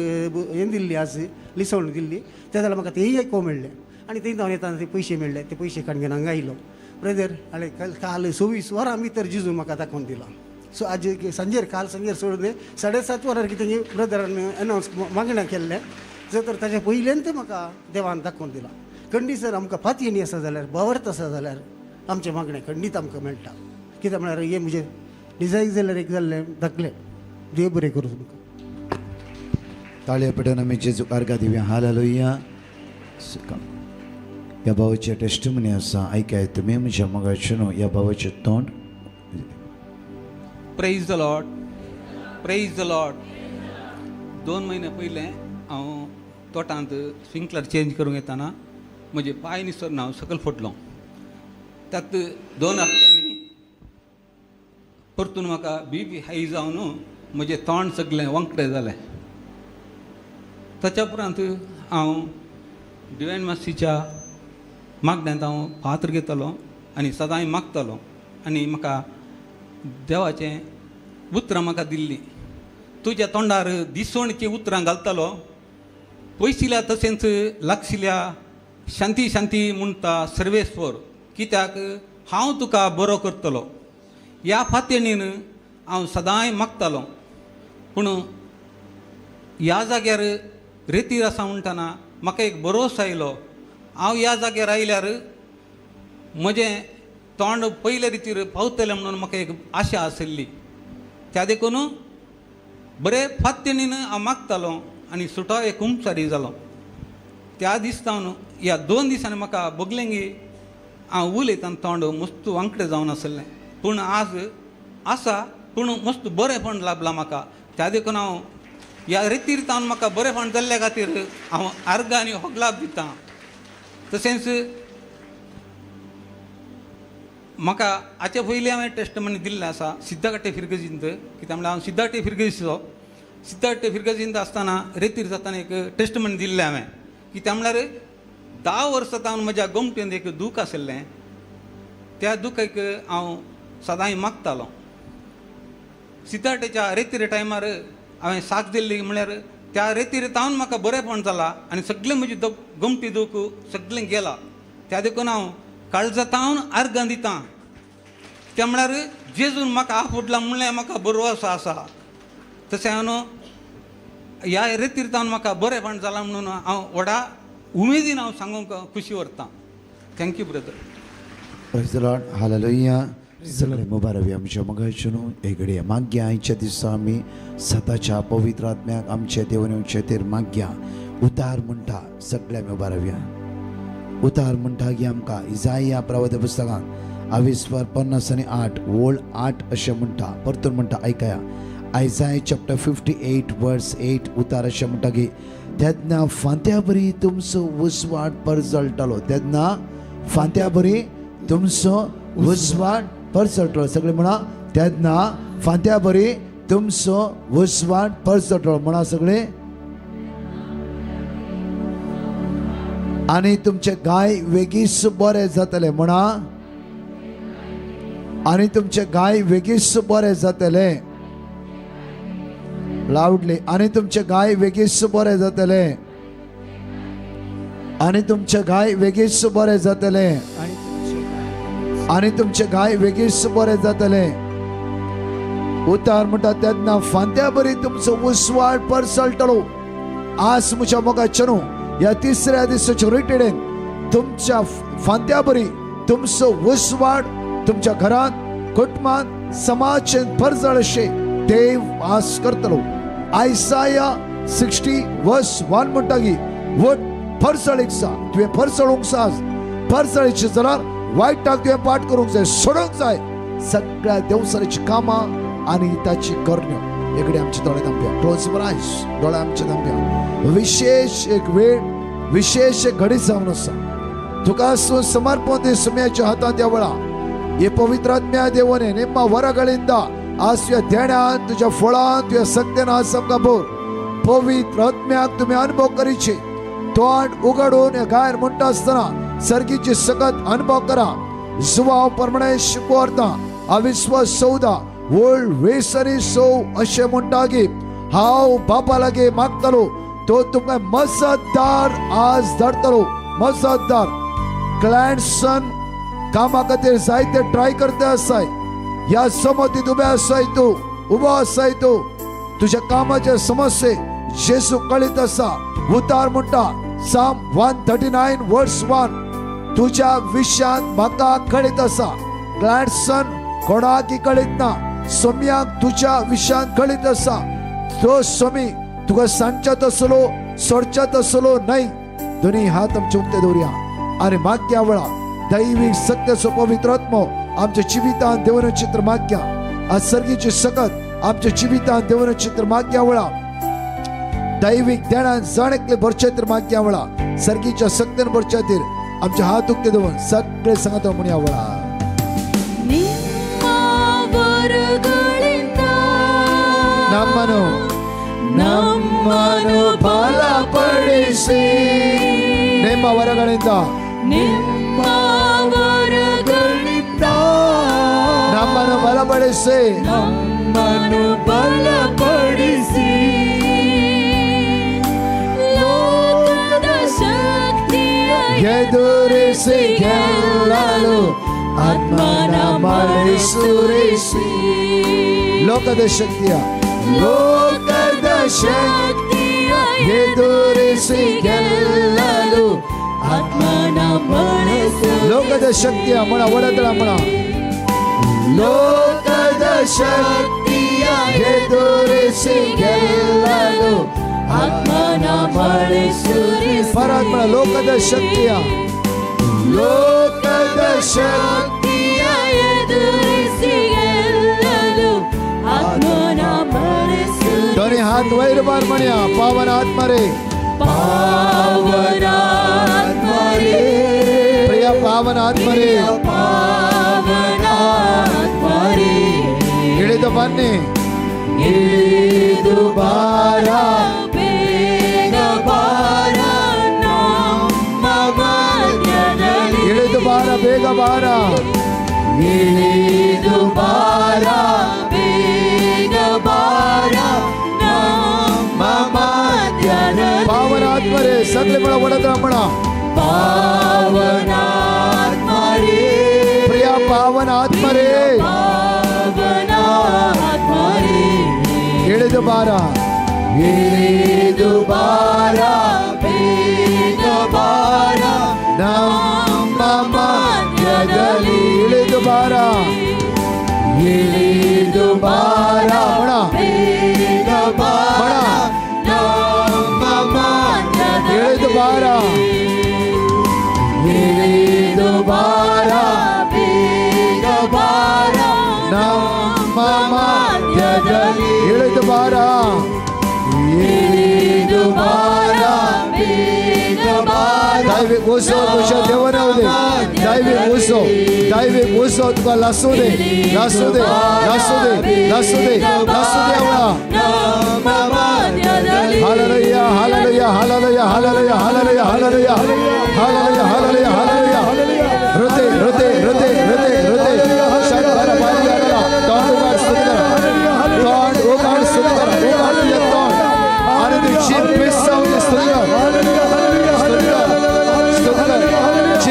हें दिल्ली, आज लिसवण दिल्ली, ते जाल्यार म्हाका तेय आयकोंक मेळ्ळें. आनी थंय हांव येताना ते पयशे मेळ्ळे, ते पयशे काडून घेवन हांगा आयलो. ब्रदर हाणें काल काल 24 वरां भितर जेजून म्हाका दाखोवन दिलां. सो आज सांजेर काल सांजेर सोडून 7:30 वरार कितें ब्रदरान एनावन्स मागणें केल्लें, जर तर ताच्या पयल्यान म्हाका देवान दाखोवन दिलां. खंडीत जर आमकां फातयेनी आसा जाल्यार, भावार्थ आसा जाल्यार आमचें मागणें खंडीत आमकां मेळटा. कित्याक म्हळ्यार हें म्हजें डिजायक जाल्यार एक जाल्लें दाखलें. देव बरें करूं तुमकां. ताळया पेटून आमी जेजूक आर्गां दिवया. हालेलुया. ह्या भावाचे टेस्टिमनी आसा, आयकाय तुमी म्हज्या मोगाचे न्हू ह्या भावाचें तोंड. Praise the Lord, praise the Lord. 2 म्हयने पयलें हांव तोटांत स्प्रिंकलर चेंज करूंक येताना म्हजे पांय निसरून हांव सकयल पडलो. त्यात 2 हप्त्यांनी परतून म्हाका बी पी हाय जावन म्हजें तोंड सगळें वांकडें जालें. ताच्या उपरांत हांव डिवायन मासीच्या मागण्यांत हांव पात्र घेतालो आनी सदांय मागतालो आनी म्हाका देवाचें उतरां म्हाका दिल्लीं. तुज्या तोंडार दिसवणचीं उतरां घालतालो, पयशिल्या तशेंच लागशिल्या शांती शांती म्हणटा सर्वेस्वर, कित्याक हांव तुका बरो करतलो. ह्या फातयणीन हांव सदांय मागतालो. पूण ह्या जाग्यार रेतीर आसा म्हणटना म्हाका एक भरोस आयलो, हांव ह्या जाग्यार आयल्यार म्हजें तोंड पयले रितीर पावतलें म्हणून म्हाका एक आशा आशिल्ली. त्या देखून बरे फातयणीन हांव मागतालो आनी सुटो एक कुमसारी जालो. त्या दीस जावन ह्या 2 दिसांनी म्हाका बगलें की हांव उलयतना तोंड मस्त वांकडें जावन आसलें, पूण आज आसा, पूण मस्त बरेंपण लाभलां म्हाका. त्या देखून हांव ह्या रितीर तावन म्हाका बरेंपण जाल्ल्या खातीर हांव आर्गां आनी होगलाप दितां. तशेंच म्हाका हाचे पयलीं हांवें टेस्टमनी दिल्लें आसा सिद्धाकट्टे फिरगजींत, कित्याक म्हणल्यार हांव सिद्धाटे फिरगजीचो. सिद्धाटे फिरगजींत आसतना रेतीर जातना एक टेस्टमनी दिल्लें हांवें, कित्याक म्हणल्यार 10 वर्सां तावन म्हज्या गोमटेंत एक दूख आशिल्लें, त्या दुखाक हांव सदांय मागतालो. सिद्धाटेच्या रेतीर टायमार हांवें साक दिल्ली म्हणल्यार त्या रेतीर तावन म्हाका बरेंपण जालां आनी सगळें म्हजी गोमटी दूख सगळें गेलां. त्या देखून हांव काळजा तावन आर्गां दितां. त्या म्हळ्यार जेजून म्हाका आफुडला म्हणल्यार म्हाका बरो आसा. तशें हांव ह्या रेतीर तावन म्हाका बरेंपण जालां म्हणून हांव व्हडा उमेदीन हांव सांगूंक खुशी व्हरतां. Thank you brother. Praise the Lord, hallelujah. सगळे मुबारक आमच्या मोगाचे न्हू एक घडये मागया. आयच्या दिसा आमी सताच्या पवित्र आत्म्याक आमचे देवन येवचे तेर मागया. उतार म्हणटा सगळ्या मुबारव्या. उतार म्हणटा की आमकां इजाया प्रवाद पुस्तकांत आविस्वर 58 ओळ 8 अशें म्हणटा. परतून म्हणटा आयकया, आयजाय चॅप्टर 58 वर्स 8 उतार अशें म्हणटा की तेन्ना फांत्या बरी तुमचो उजवाड परजळटालो. तेन्ना फांत्या बरी तुमचो उजवाड परजळटलो. सगळे म्हणा, तेन्ना फांत्या बरी तुमचो उजवाड परजळटलो. म्हणा सगळे. आनी तुमचे गाय वेगीच बरे जातले. म्हणा, आनी तुमचे गाय वेगीच बरे जातले. लावडली. आनी तुमचे गाय वेगीच बरे जातले. आनी तुमचे गाय वेगीच बरे जातले. आनी तुमचे गाय वेगीच बरे जातले. उतार म्हणटा तेन्ना फांत्या बरी तुमचो उस्वाड परसळटलो. आज म्हज्या मोगाचें न्हू ह्या तिसऱ्या दिसाच्या रिटेडेन तुमच्या फांत्या बरी तुमचो उस्वाड तुमच्या घरांत, कुटुंबांत, समाजांत परजळ अशें देव आस करतलो. आयसाया 60:1 म्हणटा की वट परसळीक सा तुवें परसळूंक सा. परसळीचे जाल्यार वायटाक तुवें पाठ करूंक जाय, सोडूंक जाय. सगळ्या देवसारीची कामां आनी ताची करण्यो. इकडे आमचे दोळे धांपया. Close your eyes. दोळे आमचे धांपया. विशेष एक वेळ, विशेष एक घडी जावन आसा. तुका समर्पण दे सुम्याच्या हातांत त्या वेळा हे पवित्र आत्म्या देवाने निम्मा वरಗಳಿಂದ आज तुझ्या देण्यान, तुझ्या फळान, तुझ्या सक्तेन आज आमकां भर. पवित्र आत्म्याक तुमी अनुभव करीचे. तोंड उगडून गायर म्हणटा आसतना सर्गीची सकत अनुभव करा. जुवाव प्रमाणे शिकवता अविश्वास 14 वर्ल्ड वेसरी सो अशें म्हणटा की हांव बापा लागीं मागतलो तो तुमकां मजतदार आज धाडटलो. मजतदार क्लायंटसन कामा खातीर जायते ट्राय करते आसाय. ह्या समतीत उबे आसाय तूं, उबो आसाय तूं. तुज्या कामाचे समस्ये जेसू कळीत आसा. उतार म्हणटा Psalm 139:1 तुज्या विशयांत म्हाका कळीत आसा. क्लायंटसन कोणाकी कळीत ना. सोम्याक तुज्या विशयांत कळीत आसा. तो सोमी तुका सांगच्या तसलो सोडच्या तसलो न्हय. दोन्ही हात आमचे उक्ते दवरुया आनी मागच्या वेळा दैवीक सत्याचो पवित्र आत्मो आमच्या जिवितांत देवन चित्र मागया. आज सर्गीची सकत आमच्या जिवितांत देवन चित्र मागया वेळा दैवीक देणान जाण एकले भरचे तर मागया वेळा सर्गीच्या सक्तेन भरच्या खातीर आमचे हात उक्ते दवरून सगळे सांगता म्हणया वेळा. ನಮ್ಮನು ನಮ್ಮನು ಬಲಪಡಿಸಿ ನಿಮ್ಮ ವರಗಳಿಂದ, ನಿಮ್ಮ ವರಗಳಿಂದ ನಮ್ಮನ್ನು ಬಲಪಡಿಸಿ, ನಮ್ಮನ್ನು ಬಲಪಡಿಸಿ ಲೋಕದ ಶಕ್ತಿಯ ಎದುರಿಸಿ ಗೆಲ್ಲಲು ಆತ್ಮನ ಮಳೆ ಸುರಿಸಿ. ಲೋಕದ ಶಕ್ತಿಯ, ಲೋಕದ ಶಕ್ತಿಯ ಎದುರಿಸಿ ಗೆಲ್ಲಲು ಆತ್ಮನ ಮಳೆ. ಲೋಕದ ಶಕ್ತಿಯ ಮಣ ಒಡತಳ ಮಣ. ಲೋಕದ ಶಕ್ತಿಯ ಎದುರಿಸಿ ಗೆಲ್ಲಲು ಆತ್ಮನ ಮಳೆ ಸುರಿಸಿ. ಪರಾತ್ಮನ ಲೋಕದ ಶಕ್ತಿಯ, ಲೋಕದ ಶಕ್ತಿಯ ಎದುರಿಸಿ ಗೆಲ್ಲಲು ಆತ್ಮನ ಮಳೆ ಸುರಿಸಿ. दोन्ही हात वैर बार म्हणया पावन आत्मा रे, पावन आत्मा रे, प्रिय पावन आत्मा रे, ಪಾವನ ಆತ್ಮ ರೇ, ಇಳಿದು ಬನ್ನಿ, ಇಳಿದು ಬಾರ ಬೇಗ ಬಾರ ನಮ್ಮ ಮಧ್ಯದಲ್ಲಿ, ಇಳಿದು ಬಾರ ಬೇಗ ಬಾರ, ಇಳಿದು ಬಾರ ಬೇಗ ಬಾರ ನಮ್ಮ ಮಧ್ಯದಲ್ಲಿ. ಪಾವನಾತ್ಮರೇ ಸಗಳೆ ಮಣ ಒಡದ್ರ ಮಣ. ಪಾವನಾತ್ಮ ರೇ, ಪ್ರಿಯ ಪಾವನಾತ್ಮರೇ, ಪಾವನಾತ್ಮ ರೇ, ಇಳಿದು ಬಾರ, ಇಳಿದು ಬಾರ ಬೇಗ ಬಾರ ನಮ್ಮ ಮಧ್ಯದಲ್ಲಿ. ಇಳಿದು ಬಾರ, ಇಳಿದು ಬಾರ ಮಣ ಬೇಗ ಬಾರ ನಮ್ಮ ಮಧ್ಯದಲ್ಲಿ. ಇಳಿದು ಬಾರ, ಇಳಿದು ಬಾರ ಬೇಗ ಬಾರ ನಮ್ಮ ಮಧ್ಯದಲ್ಲಿ. ಇಳಿದು ಬಾರ, ಇಳಿದು ಬಾರ ಬೇಗ ಬಾರ. ದೈವಿक उत्सव तुझ्या देवाने होऊ दे. दैविक उत्सव, दैविक उत्सव तुका लासू दे, लासू दे, लासू दे, लासू दे, लासू दे आवळा. ನಮ್ಮ ಮಧ್ಯದಲ್ಲಿ. Hallelujah, hallelujah, hallelujah, hallelujah, hallelujah, hallelujah, hallelujah, hallelujah, hallelujah. ಹೃದಯ, ಹೃದಯ, ಹೃದಯ, ಹೃದಯ, ಹೃದಯ. ಶಂಕರ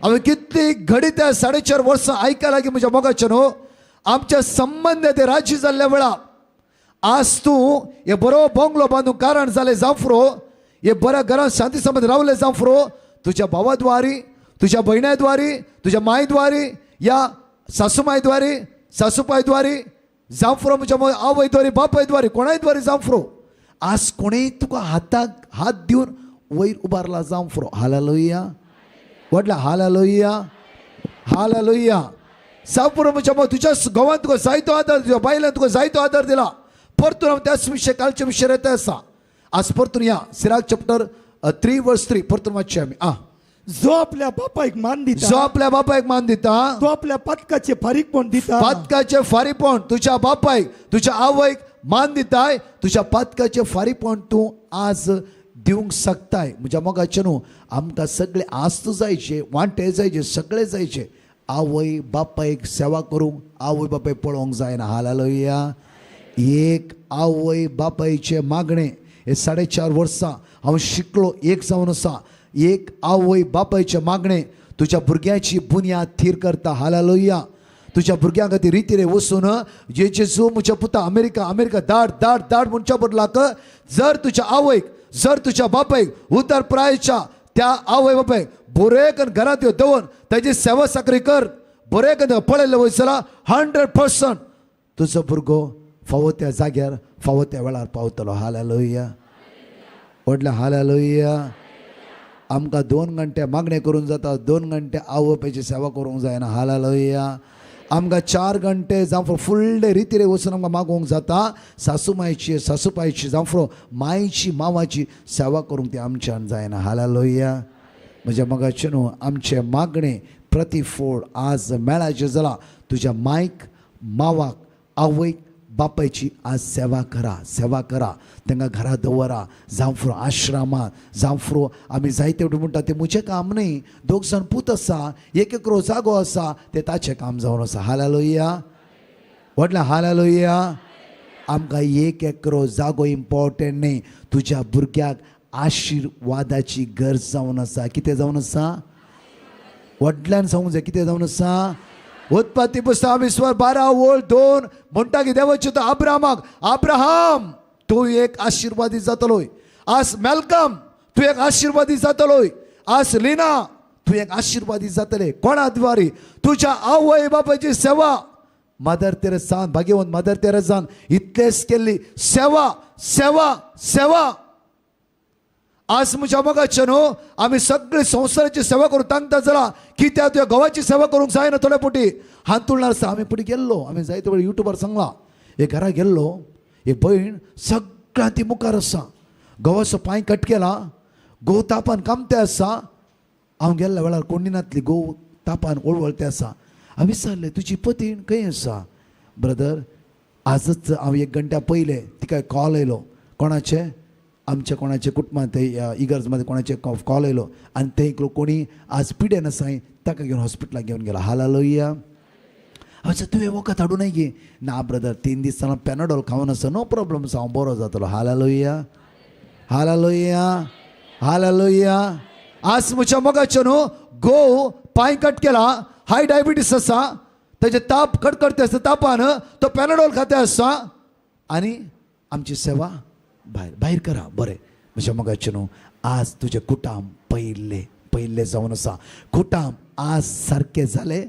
हांवें कितली घडी त्या 4.5 वर्सां आयकला की म्हज्या मोगाचें न्हू आमच्या संबंद ते राजी जाल्ल्या वेळा आज तूं हे बरो बंगलो बांदूंक कारण जालें जावं हे बऱ्या घरांत शांती संबंद रावले जावं तुज्या भावाद्वारी, तुज्या भयण्याद्वारी, तुज्या मायद्वारी या सासूमायद्वारी, सासूपायद्वारी जावं म्हज्या आवयद्वारी, बापायद्वारी, कोणायद्वारी जावं आज कोणीय तुका हाताक हात दिवन वयर उबारला जावं. हालेलुया. व्हडला हालेलुया, हालेलुया. जावं म्हज्या तुज्या घोवान तुका जायतो आदार, तुज्या बायलान तुका जायतो आदार दिला. परतून हांव त्याच विशय कालचे विशय येता आसा. आज परतून या सिराक चॅप्टर 3 verse 3 परतून वाचचे आमी. आ जो आपल्या बापायक मान दिता, जो आपल्या बापायक मान दिता, तो आपल्या पातकाचे फारीकपण दिता. पातकाचे फारीकपण तुझ्या बापायक, तुझ्या आवयक मान दिताय, तुझ्या पातकाचे फारीकपण तूं आज दिवंक शकताय. म्हज्या मोगाचें न्हू आमकां सगळे आस्त जायचे, वांटे जायचे, सगळे जायचे. आवय बापायक सेवा करूंक आवय बापायक पळोवंक जायना. हालेलुया. एक आवय बापायचें मागणें हे 4.5 वर्सां हांव शिकलो एक जावन आसा. एक आवय बापायचें मागणें तुज्या भुरग्याची बुन्याद थीर करता. हालेलुया. तुज्या भुरग्यां खातीर रितीरे वचून जे जेजू म्हज्या पुता अमेरिका अमेरिका धाड धाड धाड म्हणच्या बदलाक जर तुज्या आवयक, जर तुज्या बापायक उतर प्रायच्या त्या आवय बापायक बरें घरांत दवर ताजी सेवा साकरी कर, बरें पळयल्लें वयसला 100% तुजो भुरगो फावो त्या जाग्यार फावो त्या वेळार पावतलो. हालेलुया. व्हडल्या हालेलुया. आमकां 2 घंटे मागणें करूंक जाता, 2 घंटे आवय बापायची सेवा करूंक जायना. हालेलुया. आमकां 4 घंटे जावं फुल डे रितीरे वचून आमकां मागोवंक जाता. सासू मायची, सासू पायची जावं मायची मावाची सेवा करूंक ती आमच्यान जायना. हालेलुया. म्हज्या मोगाचें न्हू आमचें मागणें प्रतिफळ आज मेळाचें जालां. तुज्या मायक, मावाक, आवयक, बापायची आज सेवा करा, सेवा करा. तांकां घरा दवरा, जावं आश्रमांत, जावं आमी जायते वटेन म्हणटा तें म्हजें काम न्हय, 2 जाण पूत आसा, एक एकरो जागो आसा, तें ताचें काम जावन आसा. हालेलुया. व्हडलें हालेलुया. आमकां एक एकरो जागो इम्पॉर्टंट न्हय, तुज्या भुरग्याक आशिर्वादाची गरज जावन आसा. कितें जावन आसा? व्हडल्यान सांगूंक जाय, कितें जावन आसा? उत्पत्ती पुस्तक 12:2 म्हणटा की देवाचें तो अब्राहमाक, अब्राहम तूं एक आशिर्वादी जातलोय. आज मेलकम तूं एक आशिर्वादी जातलोय. आज लिना तूं एक आशिर्वादी जातले. कोणा द्वारी? तुज्या आवय बापायची सेवा. मदर तेरेसान, भाग्यवंत मदर तेरेसान इतलेच केल्ली सेवा, सेवा, सेवा. आज म्हज्या मोगाचें न्हू आमी सगळी संवसाराची सेवा करूंक तांकता जालां. कित्याक तुज्या घोवाची सेवा करूंक जायना. थोड्या पोटी हांतुळणार आसता. आमी फुडें गेल्लो, आमी जायते वेळ युट्यूबार सांगलां, हे घरा गेल्लो, हे भयण सगळ्यां ती मुखार आसा. घोवाचो पांय कट केला, घोव तापान कामते आसा. हांव गेल्ल्या वेळार कोंडिनातली घोव तापान वळवळते आसा. हांव विचारलें तुजी पतीण खंय आसा? ब्रदर आजच हांव 1 घंट्या पयलें तिका कॉल येयलो. कोणाचे? आमच्या कोणाचे कुटुंबांत ते इगर्जमध्ये कोणाचे कॉल येयलो आनी ते एकलो कोणी आज पिड्यान आसा ताका घेवन हॉस्पिटलाक घेवन गेला. हालेलुया. हांव तुवें वखद हाडूं नये गे? ना ब्रदर, 3 दीस जावन पॅनाडोल खावन आसा, नो प्रॉब्लम आसा, हांव बरो जातलो. हालेलुया. हालेलुया. हालेलुया. आज म्हज्या मोगाचें न्हू घोव पांय कट केला, हाय डायबिटीस आसा, ताजे ताप कडकडते आसता, तापान तो पॅनाडोल खाते आसा आनी आमची सेवा भायर भायर करा. बरें म्हज्या मोगाचें न्हू आज तुजें कुटाम पयले पयले जावन आसा. कुटाम आज सारकें जालें.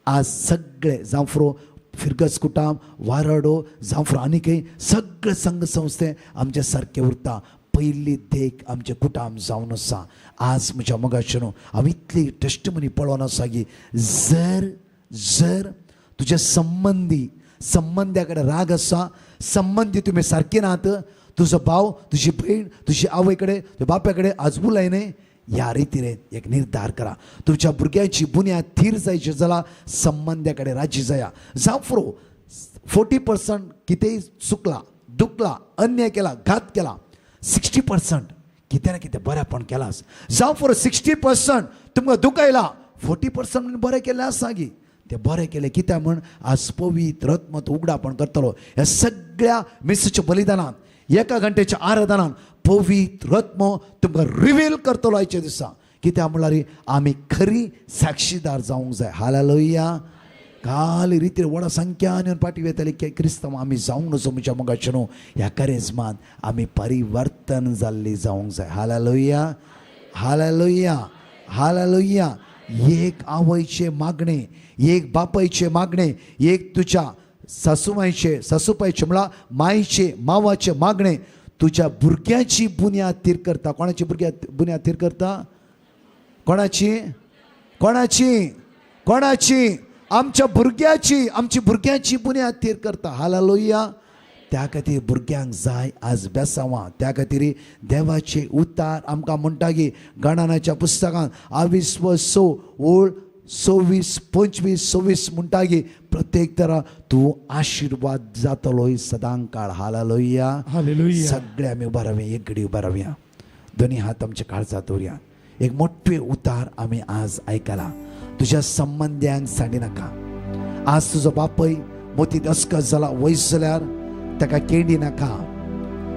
आज सगळे जावं फिरगज कुटाम, वाराडो, जावं आनी खंय सगळे संघ संस्थे आमचे सारकें उरता. पयली देख आमचें कुटाम जावन आसा. आज म्हज्या मोगाचें न्हू हांव इतली टेस्टमनी पळोवन आसा की जर जर तुज्या संबंदी संबंद्या कडेन राग आसा, संबंदी तुमी सारके नात, तुजो भाव, तुजी भयण, तुजी आवय कडेन, तुज्या बाप्या कडेन आज उलय न्हय, ह्या रितीन एक निर्धार करा. तुमच्या भुरग्यांची बुन्याद थीर जायची जाल्यार संबंद्या कडेन राजी जाया. जावं 40% कितेंय चुकला, दुखला, अन्याय केला, घात केला, 60% कितें ना कितें बरेंपण केलां. जावं 60% तुमकां दुखयला, 40% बरें केल्लें आसा गी, ते बरें केलें कित्याक म्हण आज पवित्र आत्मो उगडापण करतलो. ह्या सगळ्या मिसाच्या बलिदानान, 1 घंट्याच्या आराधनान पवित्र आत्मो तुमकां रिवील करतलो आयच्या दिसा. कित्याक म्हणल्यार आमी खरी साक्षीदार जावंक जाय. हालेलुया. काल रितीर व्हडा संख्यान येवन पाटी वेताली क्रिस्तांव आमी जावंक नजो. म्हज्या मोगाचें न्हू ह्या करेजमान आमी परिवर्तन जाल्ली जावंक जाय. हालेलुया, हालेलुया, हालेलुया. एक आवयचें मागणें, एक बापायचें मागणें, एक तुज्या सासुमायचें सासूपायचें म्हळ्यार मायचें मावाचें मागणें तुज्या भुरग्याची बुन्याद थीर करता. कोणाची भुरग्या बुन्याद थीर करता? कोणाची? कोणाची? कोणाची? आमच्या भुरग्याची, आमची भुरग्यांची बुन्याद थीर करता. हालेलुया. त्या खातीर भुरग्यांक जाय आज बेसांवां. त्या खातीर देवाचे उतार आमकां म्हणटा की गणनाच्या पुस्तकांत 22 ओळ 26 25 26 म्हणटा की प्रत्येक तरा तूं आशिर्वाद जातलो सदां काळ. हालेलुया. हालेलुया. सगळे आमी उबा रावया, एक घडी उबा रावया, दोनी हात आमच्या काळजात दवरया. एक मोठे उतार आमी आज आयकला. तुज्या संबंद्यांक सांडी नाका. आज तुजो बापय मोतीत अस्कस जाला वयस जाल्यार ताका केंडी नाका.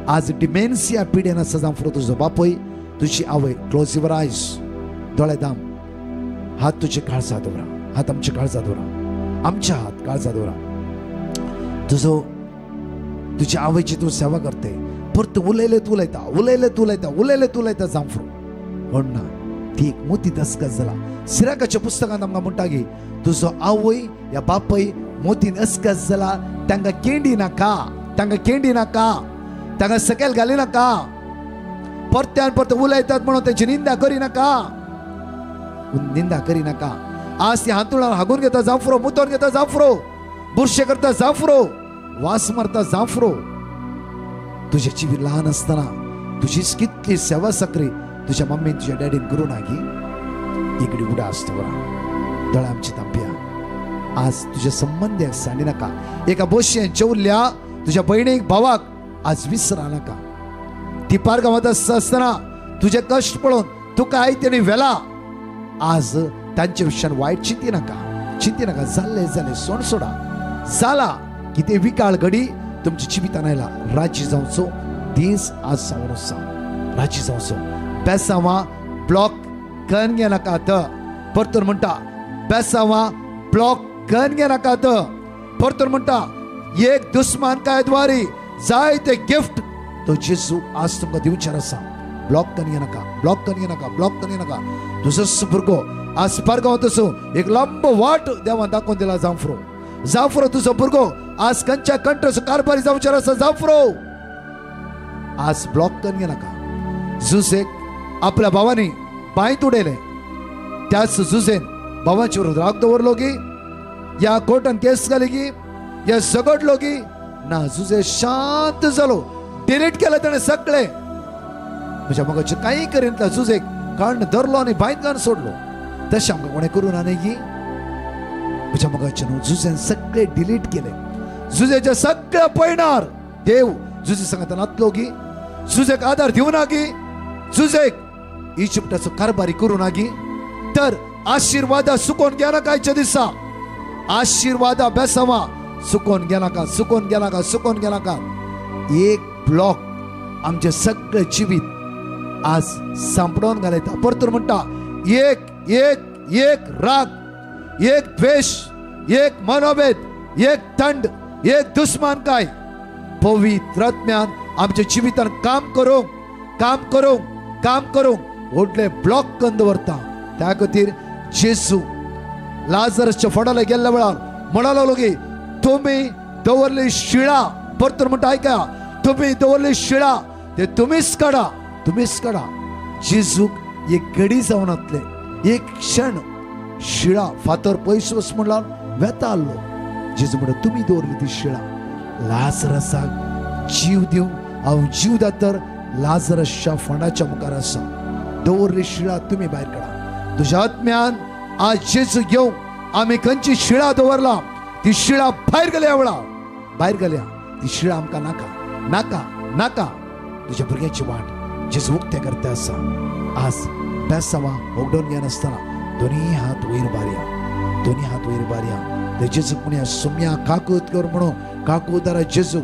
आज डिमेन्सिया पिडेन आसा जावं फुडें तुजो बापय तुजी आवय. क्लोज your eyes, दोळे दाम, हात तुजे काळजा दवरा, हात आमच्या काळजा दवरा, आमच्या हात काळजा दवरा. तुजो तुज्या आवयची तूं सेवा करते, परत उलयले तूं उलयता, उलयले तूं उलयता, उलयले तूं उलयता जावं फुडें म्हण ना. ती एक मोती दसकस जाला. सिराकाच्या पुस्तकांत आमकां म्हणटा की तुजो आवय या बापय मोतीन अस्कस जाला तांकां केंडी नाका, तांकां केंडी नाका, तांकां सकयल घाली नाका, परत्यान परत उलयतात म्हणून तेंची निंदा करी नाका, निंदा करी नाका. आज ती हांतुळान हागून घेता जांफरो, मुतोन घेता जांफरो, बुरशे करता जांफरो, वास मारता जांफरो. तुझे जिवीत ल्हान आसतना तुजीच कितली सेवा सक्री तुझ्या मम्मीन तुझ्या डॅडीन करूं ना की इकडे उडा आसता बरा. दोळे आमची तांपया. आज तुझ्या संबंद्याक सांडी नाका. एका बोशेन जेवल्या तुझ्या भयणीक भावाक आज विसरा नाका. ती पारगांवांत आसतना तुजे कश्ट पळोवन तुका आयतेणी व्हेला. आज तांचे विशयान वायट चिंती नाका, चिंती नाका. जाल्लें जालें, सोण सोडा. जाला कितें विकाळ घडी तुमच्या जिवितान आयला. राजी जावचो दीस आज जावन आसा. राजी जावचो. बेसांवां ब्लॉक कन घे नाका. परतून म्हणटा बेसांवां ब्लॉक कन घे नाका. परतून म्हणटा एक दुस्मान काय द्वारी जाय ते गिफ्ट तो जेजू आज तुमकां दिवचेर आसा. ब्लॉक कन घे नाका, ब्लॉक कन घे नाका, ब्लॉक कन घे नाका. तुजोच भुरगो आज पारगांवांत आसूं एक लांब वाट देवान दाखोवन दिला. जांफरो, जांफरो तुजो भुरगो आज खंयच्या कंट्रीचो कारभारी जावचेर आसा. जांफरो आज ब्लॉक कन घे नाका. जुसेक आपल्या भावांनी बांयत उडयलें, त्याच जुसेन भावाचेर राग दवरलो की या कोर्टान केस घाली की या झगडलो की ना. जुजे शांत जालो, डिलीट केलें ताणें सगळें. म्हज्या मोगाचें कांय करीन जुजेक काण धरलो आनी बांयत घालून सोडलो. तशें आमकां कोणें करूं ना न्ही की म्हज्या मोगाचें न्हू जुजेन सगळें डिलीट केलें. जुजेच्या सगळ्या पयणार देव जुजे सांगता नातलो की जुजेक आदार दिवं ना की जुजेक इजिप्टाचो कारभारी करूं ना की. तर आशिर्वादा सुकोवन घेना कायच्या दिसा. आशिर्वादा बेसांवां सुकोवन घेनाका, सुकोवन घेनाका, सुकोवन घेनाका. एक ब्लॉक आमचें सगळें जिवीत आज सांपडोवन घालयता. परतून म्हणटा एक एक एक राग, एक द्वेश, एक मनोभेद, एक थंड, एक दुस्मानकाय पवित्र आत्म्यान आमच्या जिवितान काम करूंक, काम करूंक, काम करूंक व्हडले ब्लॉक करून दवरता. त्या खातीर जेजू लाजरसच्या फोंडाला गेल्ल्या वेळार म्हणा लागलो की तुमी दवरली शिळा. परतून म्हणटा आयका, तुमी दवरली शिळा ते तुमीच काडा, तुमीच काडा. जेजूक एक घडी जावन आसले, एक क्षण शिळा फातर पयस वच म्हणल्यार वेता आसलो. जेजू म्हणटा तुमी दवरली ती शिळा लाजरसाक जीव दिवंक हांव जीव दातर लाजरसच्या फोंडाच्या मुखार आसा. दवरली शिळा तुमी भायर काडा. तुज्या आत्म्यान आज जेजू घेवंक आमी खंयची शिळा दवरला ती शिळा भायर गेल्या वेळा भायर गेल्या. ती शिळा आमकां नाका, नाका, नाका. तुज्या भुरग्याची वाट जेजू उक्ते करता आसा. आज बेसांवां उगडून घेनासतना दोनी हात वयर बारया, दोनी हात वयर बारया. ते जेजूक म्हणया सोम्या काकूत कर म्हणून काकूदारा जेजू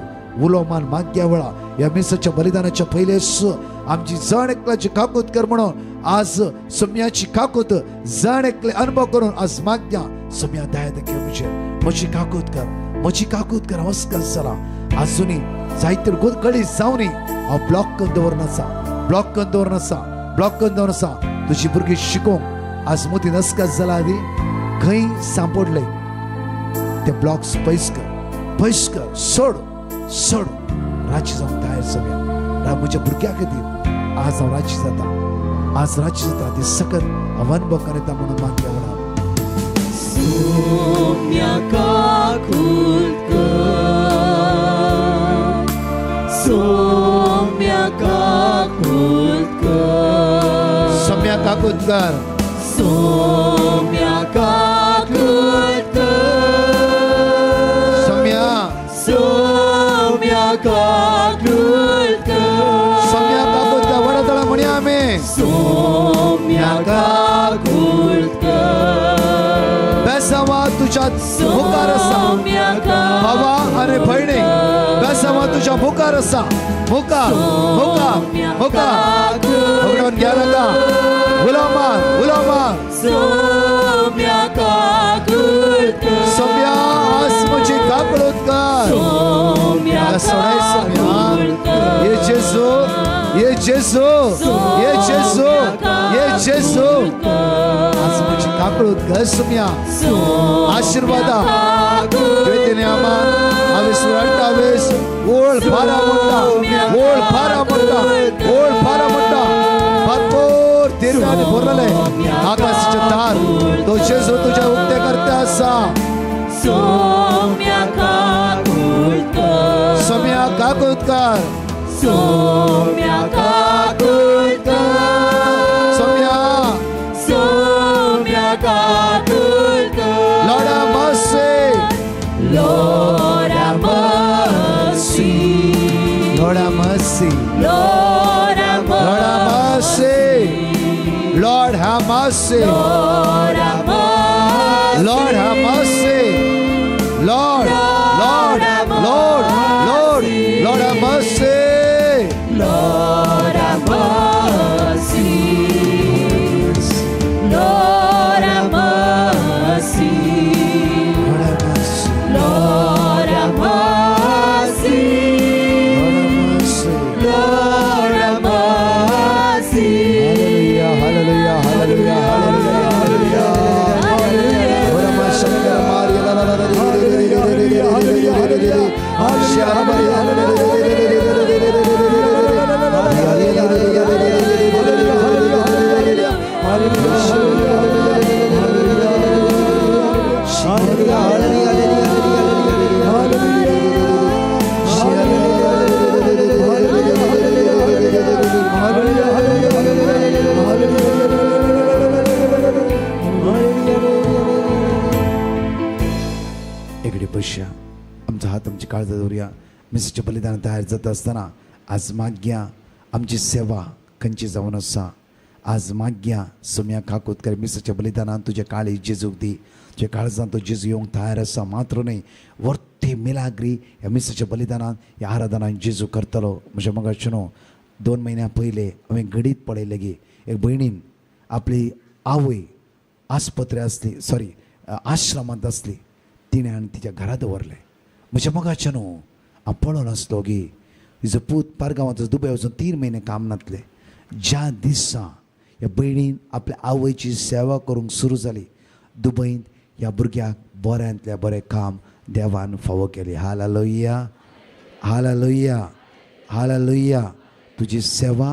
उलो मान माग्या वेळा ह्या मिसाच्या बलिदानाच्या पयलेच आमची जण एकल्याची काकूत कर म्हणून आज सोम्याची काकूत जण एकले अनुभव करून आज मागया सोम्या दया दाखय म्हजेर, म्हजी काकूत कर, म्हजी काकूत कर. हस्कस जाला आजुनी जायते गळी जावनी हांव ब्लॉक करून दवरून आसा, ब्लॉक करून दवरून आसा, ब्लॉक करून दवरून आसा. तुजी भुरगीं शिकोवंक आज मोती नस्कस जाला आदी खंय सांपडले ते ब्लॉक्स पयस कर, पयस कर, सोड सोड. राजी जावंक तयार जावया. म्हज्या भुरग्या खातीर आज हांव राजी जाता, आज राजी जाता. ती सकत हांव अनुभव करता म्हणून मागया म्हणा. सोम्या काकूत कर, सोम्या काकूत कर, सोम्या काकूत कर, सोम्या काकूत कर, सोम्या, सोम्या काकूत कर, सोम्या काकूत कर. वडतळा म्हणया आमी सोम्या काकूत कर. बेसावा तुझ्या मुखार आसा बाबा आनी भयणी, बेसावा तुझ्या मुखार आसा, मुखार मुखार मुखार. उगडून घ्या नाका, उलो मार, उलो मार. सोम्या काकूत कर, सोम्या आज म्हजी काकूत कर, सोम्या सोडाय सोम्या. ये जेजू, ये जेजू, ये जेजू, ये जेजू. आज म्हजी काकूत कर सोम्या. आशीर्वादा आमान हावेस अठ्ठावीस ओळ फारा म्हणटा, ओळ फारा म्हणटा, ओळ फारा म्हणटा. भरपूर तिरव्याने भरलेले आकाशाचे दार तो जेजू तुझ्या उक्ते करता आसा. सोम्या काकूत कर, सोम्या काकूत कर, सोम्या काकूत कर, सोम्या, सोम्या काकूत कर. Lord have mercy, Lord have mercy, Lord have mercy, Lord have mercy, Lord have mercy, Lord have mercy, Lord have mercy, Lord, Lord, Lord, Lord, Lord have mercy, Lord have mercy, Lord have mercy, Lord have mercy, Lord have mercy, Lord have mercy. Hallelujah, hallelujah, hallelujah, hallelujah, hallelujah. एकडे बसया, आमचा हात आमची काळजात दवरुया. मिसाचें बलिदान तयार जाता आसतना आज मागया आमची सेवा खंयची जावन आसा. आज मागया सोम्या काकूत कर मिसाच्या बलिदानान तुज्या काळी जेजूक दी. तुज्या काळजान तो जेजू येवंक तयार आसा. मात्र न्हय वर्ती मिलाग्री ह्या मिसाच्या बलिदानान ह्या आराधनान जेजू करतलो. म्हज्या मोगाचो न्हू 2 म्हयन्या पयले हांवें घडीत पळयलें की एक भयणीन आपली आवय आस्पत्रे आसली, सॉरी आश्रमांत आसली, तिणें आनी तिच्या घरा दवरलें. म्हज्या मोगाचें न्हू हांव पळोवन आसलो की तिजो पूत पारगांवांत दुबय वचून 3 म्हयने काम नातलें. ज्या दिसा ह्या भयणीन आपल्या आवयची सेवा करूंक सुरू जाली, दुबयंत ह्या भुरग्याक बऱ्यांतल्या बरें काम देवान फावो केलें. हालेलुया, हालेलुया, हालेलुया. तुजी सेवा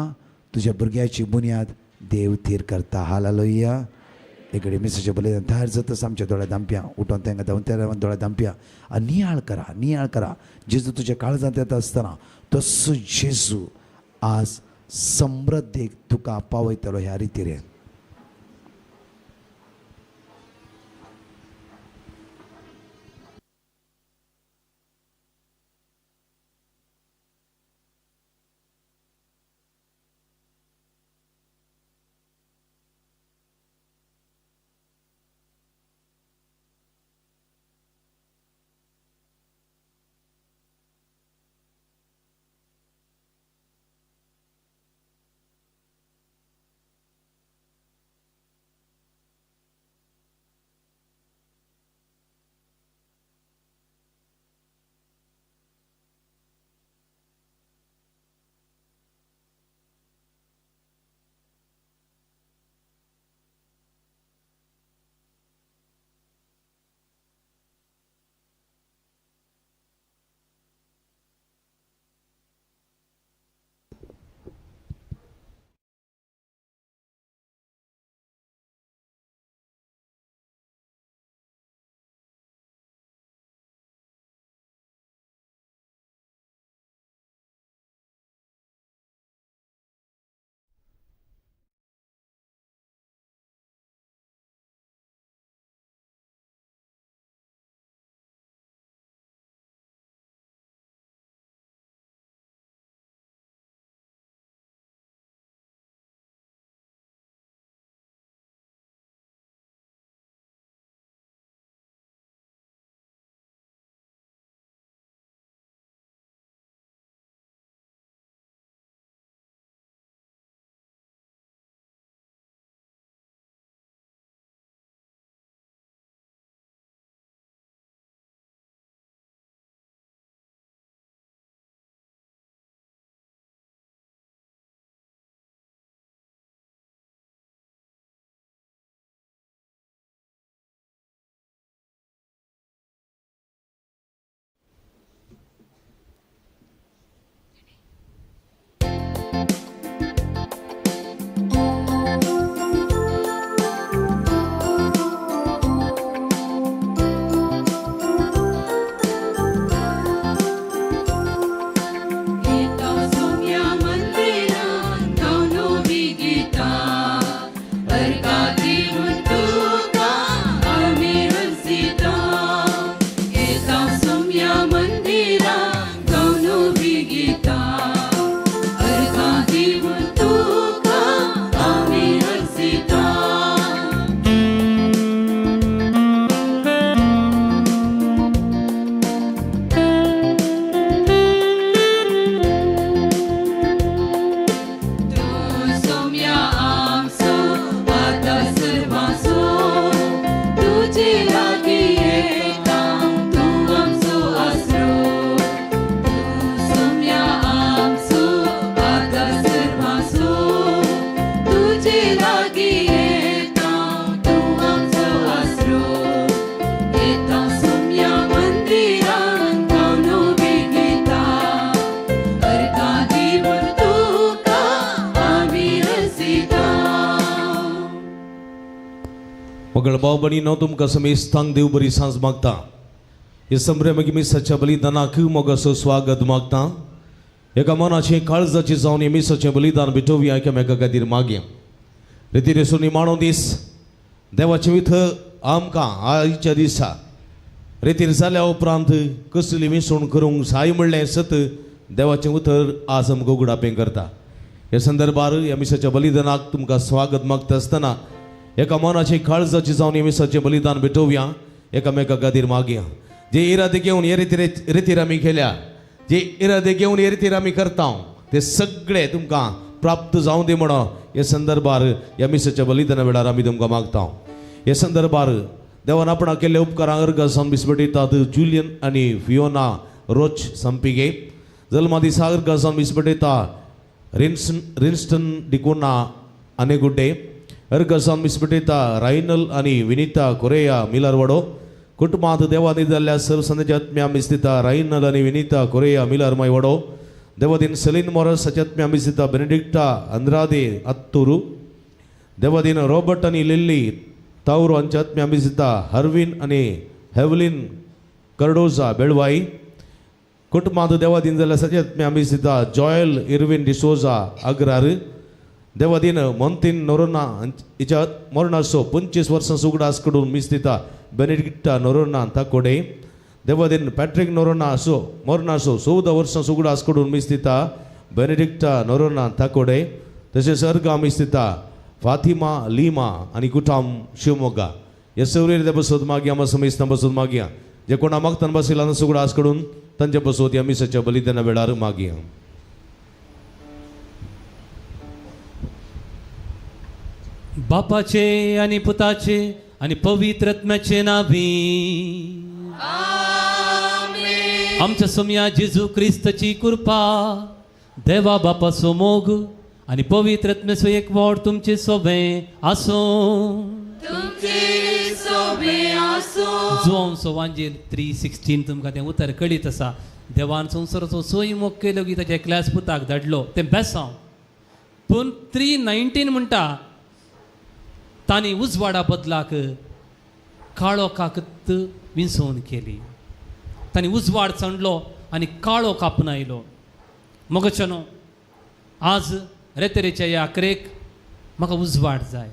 तुज्या भुरग्याची बुन्याद देव थीर करता. हालेलुया. एकडे मिसाचें बलिदान तयार जातच आमच्या दोळ्या दांपया उठोन तांकां धांवन त्या दोळ्या दांपया आनी नियाळ करा, नियाळ करा. जेजू तुज्या काळजांत येता आसतना तसो जेजू आज समृद्धीक तुका पावयतलो ह्या रितीन. अर्घां दिवन तुका आमी हरसिता. येता सोम्या मंदिरा गावनु बी गीतां अर्घां दिवन तुका आमी हरसिता. तूं सोम्या आमचो आदार सर्वांचो, तुजे लागीं येता तूं आमचो आसरो. तूं सोम्या आमचो आदार सर्वांचो, तुजे लागीं येता तूं आमचो आसरो. येता सोम्या मंदिरान गावनु बी गीतां अर्घां दिवन तुका आमी हरसिता. मगळ भाव भयणीनो, तुमकां समेस्तांक देव बरी सांज मागता. हे संभ्रम मिसाच्या बलिदानाक मोगाचो स्वागत मागता. एका मनाचें काळजाचें जावन हे मिसाचें बलिदान भेटोवया एकामेका खातीर मागया. रिती रेसून निमाणो दीस देवाचें विथ आमकां आयच्या दिसा रितीर जाल्या उपरांत कसली मिसवण करूंक जाय म्हणलें सत देवाचें उतर आज आमकां उगडापें करता. ह्या संदर्भार ह्या मिसाच्या बलिदानाक तुमकां स्वागत मागता आसतना एका मनाचें काळजाचें जावन हे मिसाचें बलिदान भेटोवया एकामेका खातीर मागया. जे इरादे घेवन हे रितीर आमी केल्या, जे इरादे घेवन हे रितीर आमी करता ते सगळे तुमकां प्राप्त जावं दी म्हणून हे संदर्भार ह्या मिसाच्या बलिदाना वेळार आमी तुमकां मागता. हे संदर्भार देवान आपणाक केल्ले उपकारां अर्घ जावन मिसपेटयतात जुलियन आनी फियोना रोच संपिगे. जल्मा दिसा अर्घ जावन मिसपेटयता रिन्स्टन डिकोना आनेगुड्डे. अर्घ जावन मिसपेटयता रायनल आनी विनिता कोरेया मिलारवाडो. कुटुंबांत देवानी जाल्ल्या सर्व संदेच्या आत्म्या मिस्तिता रायनल आनी विनिता कोरेया मिलार मायवाडो. देवादीन सेलीन मोरस हाच्या आत्म्या मिस्तिता बेनेडिक्टा अंद्रादे अत्तुरू. देवादीन रॉबर्ट आनी लिल्ली तावरो हांच्या आत्म्या मिस्तिता हरवीन आनी हेवलीन कर्डोजा बेळवाई. कुटुंबांत देवादीन जाल्ल्या सच्या आत्म्या मिस्तिता जॉयल इरवीन डिसोजा अग्रार. देवादीन मोंतीन नोरोना हिच्या मरणाचो 25 वर्सां उगडास कडून मिस्तिता बेनेडिक्टा नोरोना ताकोडे. देवादीन पॅट्रिक नोरोना असो मरणाचो 14 वर्सां उगडास कडून मिस्तिता बेनेडिक्टा नोरोना ताकोडे. तशेंच अर्गा मिस्तिता फातिमा लिमा आनी कुटाम शिवमोगा. हे सवरेर बसोत मागया आमा समेस्तां बसोत मागया. जे कोणा मागतान बशिल्ला उगडास कडून तांचे बसोत ह्या मिसाच्या बलिदाना वेळार मागया. बापाचे आणि पुताचे आणि पवित्र आत्म्याचे नावी आमच्या सोम्या जेजू क्रिस्तची कृपा, देवा बापाचो मोग आणि पवित्र आत्म्याचो एकवट तुमचे सोबे आसूं. तुमचे सोबे आसूं. जुवांचो वांजेल 3:16 तुमकां तें उतर कळीत आसा. देवान संवसाराचो सोय मोग केलो की ताच्या एकल्याच पुताक धाडलो तें बेसांव. पूण 3:19 म्हणटा तांणी उजवाडा बदलाक काळो काकत विंचोवन केली. तांणी उजवाड चणलो आनी काळो कापून आयलो. मगचनो आज रेतेरेच्या ह्या आकरेक म्हाका उजवाड जाय,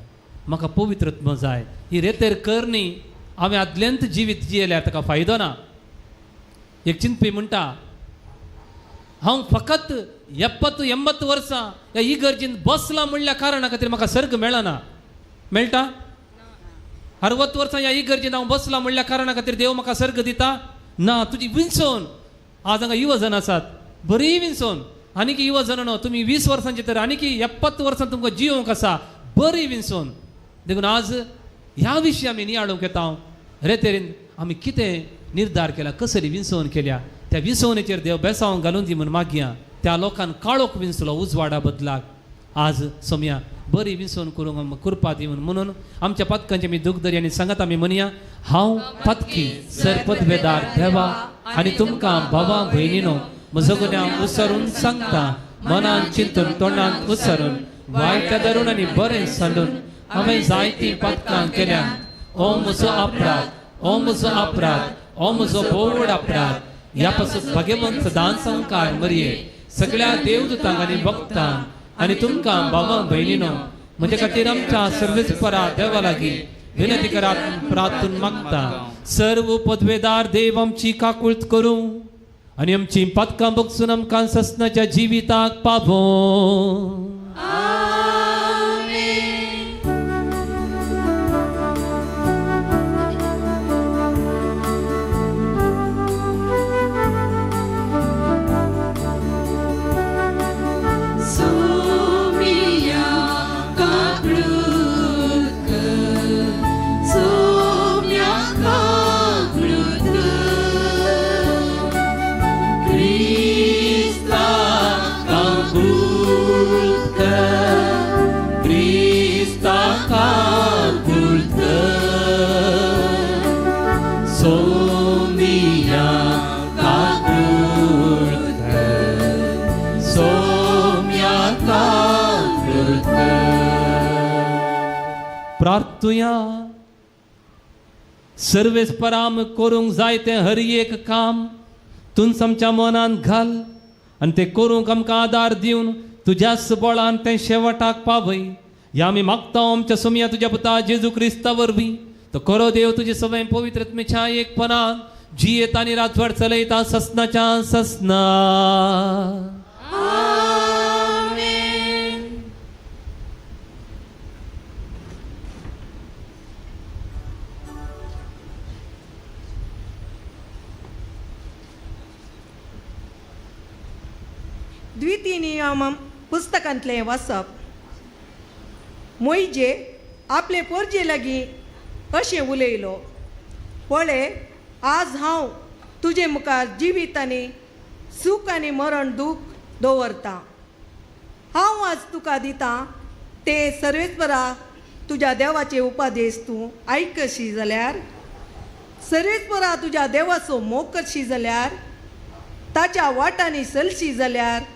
म्हाका पवित्रत्व जाय. ही रेतेर करणी हांवें आदल्यांत जिवीत जियेल्यार ताका फायदो ना. एक चिंतपी म्हणटा हांव फकत 70-80 वर्सां ह्या इगर्जीन बसलां म्हणल्या कारणा खातीर म्हाका सर्ग मेळना. मेळटा? 60 वर्सां ह्या इगर्जीन हांव बसलां म्हणल्या कारणा खातीर देव म्हाका सर्ग दिता ना. तुजी विंचोवन आज हांगा युवजन आसात बरी विंचोवन, आनीक युवजन न्हू तुमी 20 वर्सांचे तर आनीक 70 वर्सां तुमकां जियोंक आसा बरी विंचोवन. देखून आज ह्या विशीं आमी नियाळूंक येता. रेतेरीन आमी कितें निर्धार केला, कसली विंचोवन केल्या, त्या विंचोवणेचेर देव बेसांव घालून दी म्हूण मागया. त्या लोकान काळोख विंचलो उजवाडा बदलाक. आज सोम्या बरी विंचोवन करूंक कृपा दी म्हणून आमच्या पातकांचे आमी दुखदरी आनी सांगात आमी म्हणया, हांव पातकी सरपदवेदार देवा आनी तुमकां भावा भयणीनो म्हजो गुन्यांव उसरून सांगता, मनान चिंतून तोंडान उसरून वायट धरून आनी बरें सांडून हांवें जायतीं पातकां केल्या. ओ म्हजो अपराध, ओ म्हजो अपराध, ओ म्हजो बोवड अपराध. ह्या पासून भगवंत सदांच संकार मरये सगळ्या देवदूतांक आनी भक्तांक आनी तुमकां भावा भयणीनो म्हजे खातीर आमच्या सर्वेस्परा देवा लागीं विनंती करात प्रार्थून मागता. सर्व पदवेदार देव आमची काकूळत करूं आनी आमची पातकां बगसून आमकां ससनाच्या जिविताक पावों. प्रार्थुया. सर्वेस्पराम करूंक जाय तें हर एक काम तूंच आमच्या मनांत घाल आनी तें करूंक आमकां आदार दिवन तुज्याच बळान तें शेवटाक पावय. ह्या आमी मागता आमच्या सोमया तुज्या पुता जेजू क्रिस्ता वरवीं. तो खरो देव तुजे सवय पवित्र आत्म्याच्या एकपणान जियेत आनी रातभर चलयता ससनाच्या ससना. द्वितीय नियम पुस्तकांतलें वाचप. मोयजे आपले पोरजे लागीं अशें उलयलो, पळय आज हांव तुजे मुखार जिवीत आनी सूख आनी मरण दूख दवरतां. हांव आज तुका दितां ते सर्वेस्परा तुज्या देवाचे उपादेश तूं आयकशी जाल्यार, सर्वेस्परा तुज्या देवाचो मोग करशी जाल्यार, ताच्या वाटांनी चलशी जाल्यार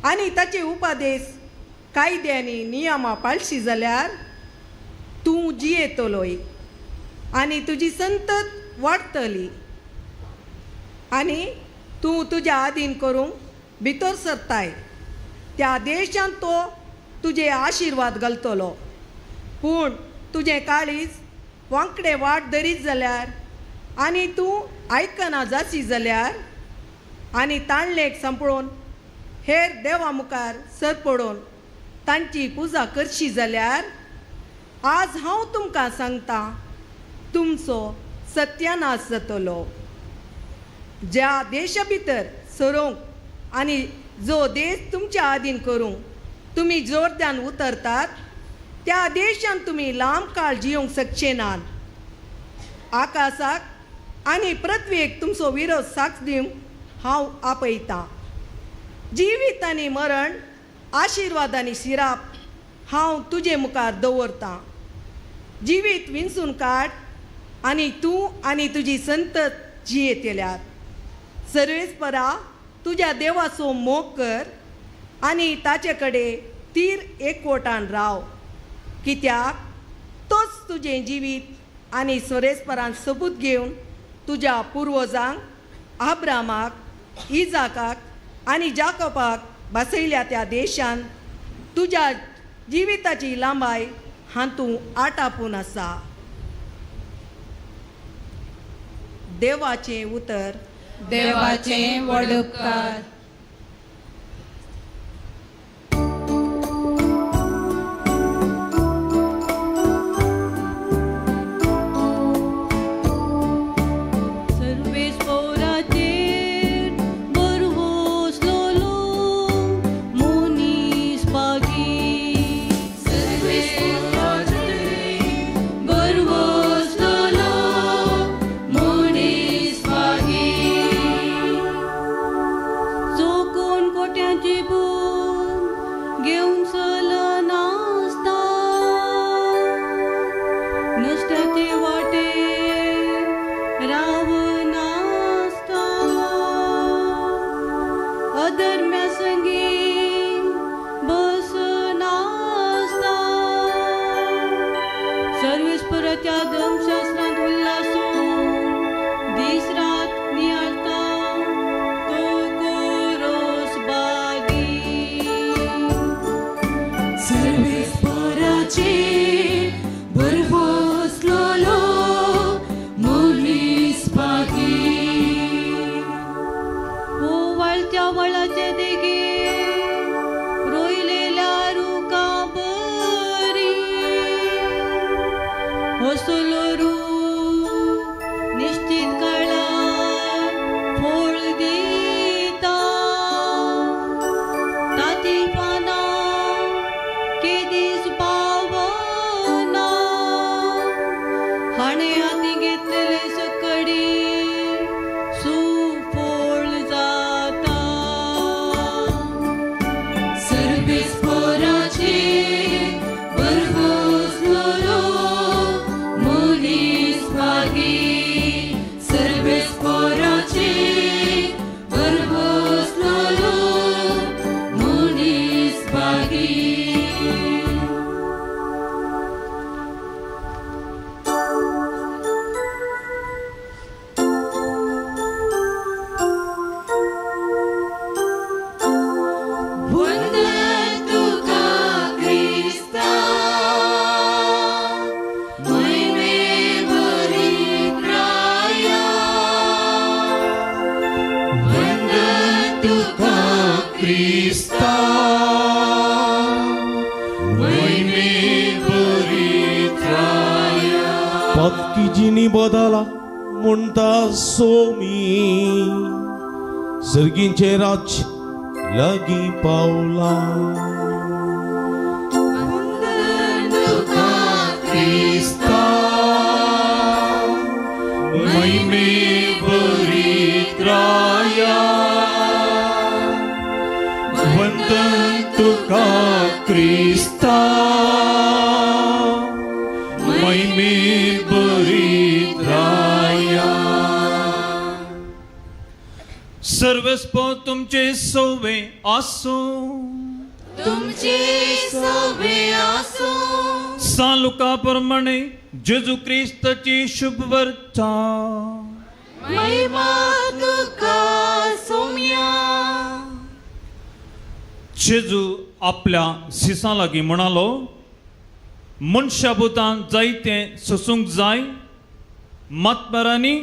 आनी ताचे उपादेश कायदे आनी नियमां पाळशी जाल्यार तूं जियेतलोय आनी तुजी संतत वाडटली आनी तूं तुज्या आदीन करूंक भितर सरताय त्या देशांत तो तुजे आशिर्वाद घालतलो. पूण तुजें काळीज वांकडे वाट धरीत जाल्यार आनी तूं आयकना जाशी जाल्यार आनी ताणलेक सांपळोवन हेर देवा मुखार सर पडोवन तांची पुजा करशी जाल्यार आज हांव तुमकां सांगता तुमचो सत्यानाश जातलो. ज्या देशा भितर सरोवंक आनी जो देश तुमच्या आदीन करूंक तुमी जोरदान उतरतात त्या देशान तुमी लांब काळ जियोंक शकचे नात. आकाशाक आनी पृथ्वेक तुमचो विरोध साक्ष दिवंक हांव आपयतां. जिवीत आनी मरण, आशिर्वाद आनी शिराप हांव तुजे मुखार दवरतां. जिवीत विंचून काड आनी तूं आनी तुजी संतत जियेतल्यात. सर्वेस्परा तुज्या देवाचो मोग कर आनी ताचे कडेन तीर एकवटान राव, कित्याक तोच तुजें जिवीत आनी सर्वेस्परान सबूत घेवन तुज्या पुर्वजांक आब्रामाक, इजाकाक आनी जाकोबाक बसयल्या त्या देशान तुज्या जिविताची लांबाय हातूंत आटापून आसा. देवाचें उतर. देवाचें व्हड उपकार. Service. असलो रूख निश्चित काळार फळ दिता, ताची पानां केदीस पावना. हाणें हाती घेतलेले सकडी सुफळ जाता. सर्वेस पोराचे भरभोसलो मनीस भागी, सर्वेस पोराचे भरभोसलो मनीस भागी. वंदन तुका क्रिस्ता, महिमे भरित्राया. वंदन तुका क्रिस्ता, महिमे भरित्राया. पक्की जिनी बदला म्हणटा सोमी, सर्गींचे राज्य लागीं पावला. वंदन तुका क्रिस्ता, महिमे भरित्राया. वंदन तुका क्रिस्ता, महिमे भरित्राया. सर्वस्व तुमचे सोवे आसूं, तुमचे सोवे आसूं. सालुका प्रमाणे जेजू क्रिस्ताची शुभ वार्ता. महिमा तुका सोम्या. जेजू आपल्या सिसां लागीं म्हणालो, मनशा भुतान जायतें सोसूंक जाय, मातमारांनी,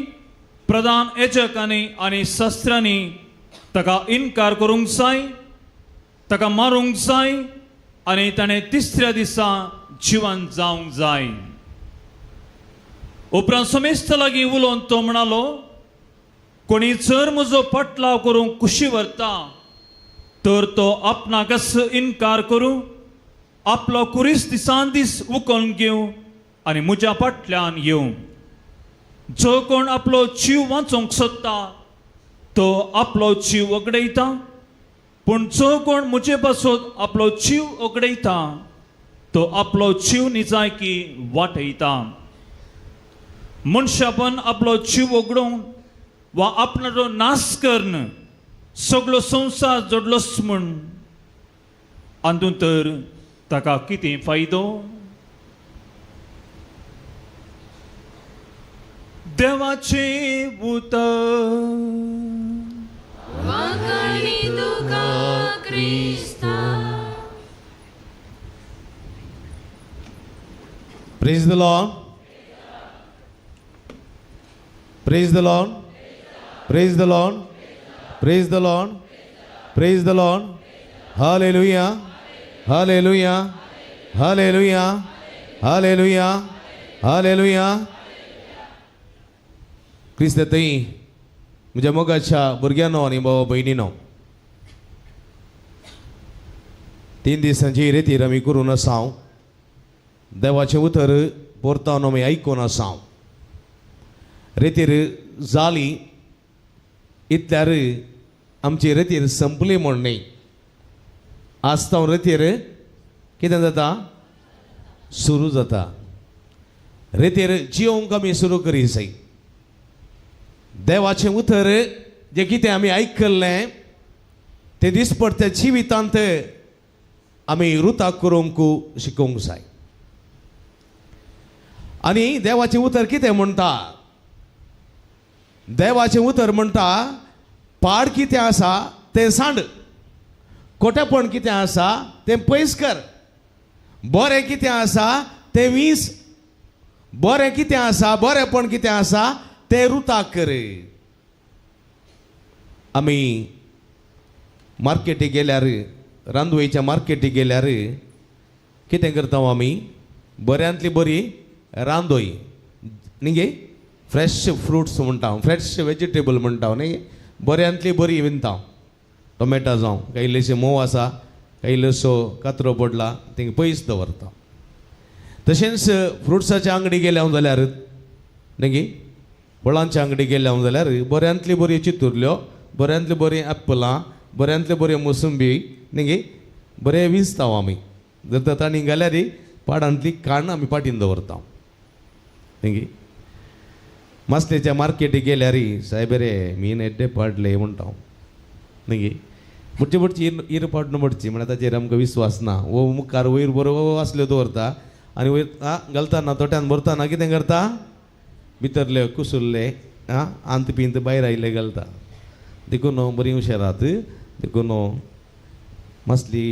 प्रधान एजकांनी आनी शस्त्रांनी ताका इनकार करूंक जाय, ताका मारूंक जाय आनी ताणें तिसऱ्या दिसा जिवन जावंक जाय. उपरांत समेस्त लागीं उलोवन तो म्हणालो, कोणी जर म्हजो पटलाव करूंक कुशी व्हरता तर तो आपणाकच इनकार करूं, आपलो कुरीस दिसान दीस उखलून घेवं आनी म्हज्या फाटल्यान येवं. जो कोण आपलो जीव वाचोवंक सोदता तो आपलो जीव वगडयता, पूण जो कोण म्हजे पासत आपलो जीव वगडयता तो आपलो जीव निजायकी वाटयता. मनशापण आपलो जीव वगडोवन वा आपणाचो नाश करून सगलो संवसार जोडलोच म्हूण अंदून तर ताका कितें फायदो? देवाचें उतर. वांगडी तुका क्रिस्ता. Praise the Lord. Praise the Lord. Praise the Lord. Praise the Lord. Praise the Lord. Hallelujah. Hallelujah. Hallelujah. Hallelujah. Hallelujah. क्रिस्त थंय म्हज्या मोगाच्या भुरग्यांनो आनी भाव भयणीनो, 3 दिसांची रेतीर आमी करून आसा. देवाचें उतर परतावन आमी आयकून आसा. रेतीर जाली इतल्यार आमची रेतीर संपली म्हण न्ही. आज तो रेतीर कितें जाता? सुरू जाता. रेतीर जियोंक आमी सुरू करी जाय. देवाचें उतर जें कितें आमी आयकल्लें तें दिसपडत्या जिवितांत आमी रुता करूंक शिकोवंक जाय. आनी देवाचें उतर कितें म्हणटा? देवाचें उतर म्हणटा, पाड कितें आसा तें सांड, खोटेपण कितें आसा तें पयस कर, बरें कितें आसा तें वीस, बरें कितें आसा, बरेंपण कितें आसा तें रुता कर. आमी मार्केटीक गेल्यार, रांदवयच्या मार्केटीक गेल्यार कितें करता आमी? बऱ्यांतली बरी रांदोय न्ही, फ्रेश फ्रुट्स म्हणटा, फ्रेश वेजिटेबल म्हणटा न्ही, बऱ्यांतली बरी विनता. टोमॅटो जावं, काय इल्लेशे मोव आसा, काय इल्लोसो कातरो पडला तेंगे पयस दवरता. तशेंच फ्रुट्साच्या आंगडी गेले हांव जाल्यार न्ही, फळांच्या आंगडी गेले हांव जाल्यार बऱ्यांतली बरी चितुरल्यो, बऱ्यांतली बरीं एप्पलां, बऱ्यांतली बरी मोसंबी न्ही, बरें विंचता आमी. जर तांणी घाल्यार पाडांतली काण आमी पाटीन दवरता न्ही. मासलेच्या मार्केटीक गेल्यार सायब रे मीन एड्डे पाडले म्हणटा न्ही. बुडची बुडची इर पाडून पडची म्हळ्यार ताचेर आमकां विस्वास ना. वो मुखार वयर बरो आसल्यो दवरता आनी वयर घालतना तोट्यान भरतना कितें करता, भितरले कुसुल्ले आंत पिंत भायर आयिल्ले घालता. देखून बरी हुशारात, देखून मासली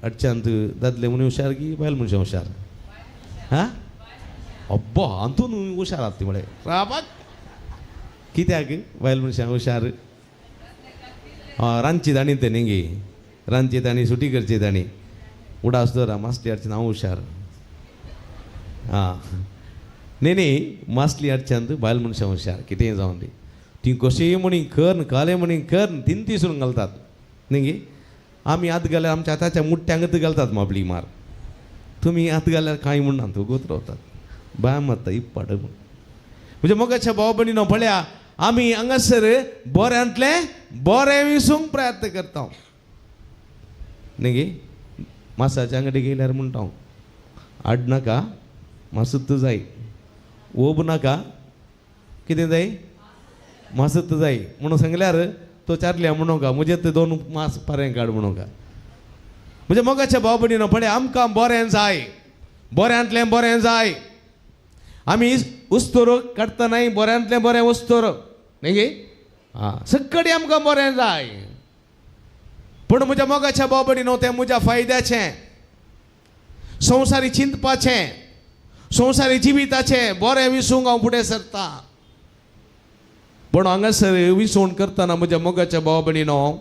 अडच्यांत दादले म्हणून हुशार की बायल मनशां हुशार? हां अब्बा हातून हुशार आहात ती म्हळें राबाक कित्याक बायल मनशां हुशार? रांदची ताणी तें न्ही गे, रांदची ताणी सुटी करची ताणी उडास दवरा मासली हाडची हांव हुशार. आं न्ही न्ही, मासली हाडच्यांत बायल मनशां हुशार कितेंय जावन ती ती कशीय म्हणी करन काले म्हणी करन तीन तिसून घालतात न्ही गे. आमी हात घाल्यार आमच्या हाताच्या मुट्ट्यांकच घालतात मापली मार, तुमी हात घाल्यार कांय म्हणना वगत रावतात बाय मारता इप्पाट म्हूण. म्हणजे मोगाच्या भाव भयणीनो पळया आमी हांगासर बऱ्यांतलें बरें विसूंक प्रयत्न करता न्ही गे. मासाच्या अंगडी गेल्यार म्हणटा हाड नाका मासत जाय, ओब नाका कितें जाय मासत जाय म्हणून सांगल्यार तो चारल्या म्हणू का म्हजे ते दोन मास पारें काड म्हणू का. म्हणजे मोगाच्या भाव भयणीनो पळय आमकां बरें जाय, बऱ्यांतलें बरें जाय. आमी उस्तोर काडटनाय बऱ्यांतलें बरें उस्तोर न्ही गे. आं सगळी आमकां बरें जाय, पूण म्हज्या मोगाच्या भाव भयणीनो तें म्हज्या फायद्याचें, संवसारी चिंतपाचें, संवसारी जिविताचें बरें विसूंक हांव फुडें सरता. पूण हांगासर विसवण करतना म्हज्या मोगाच्या भाव भयणीनो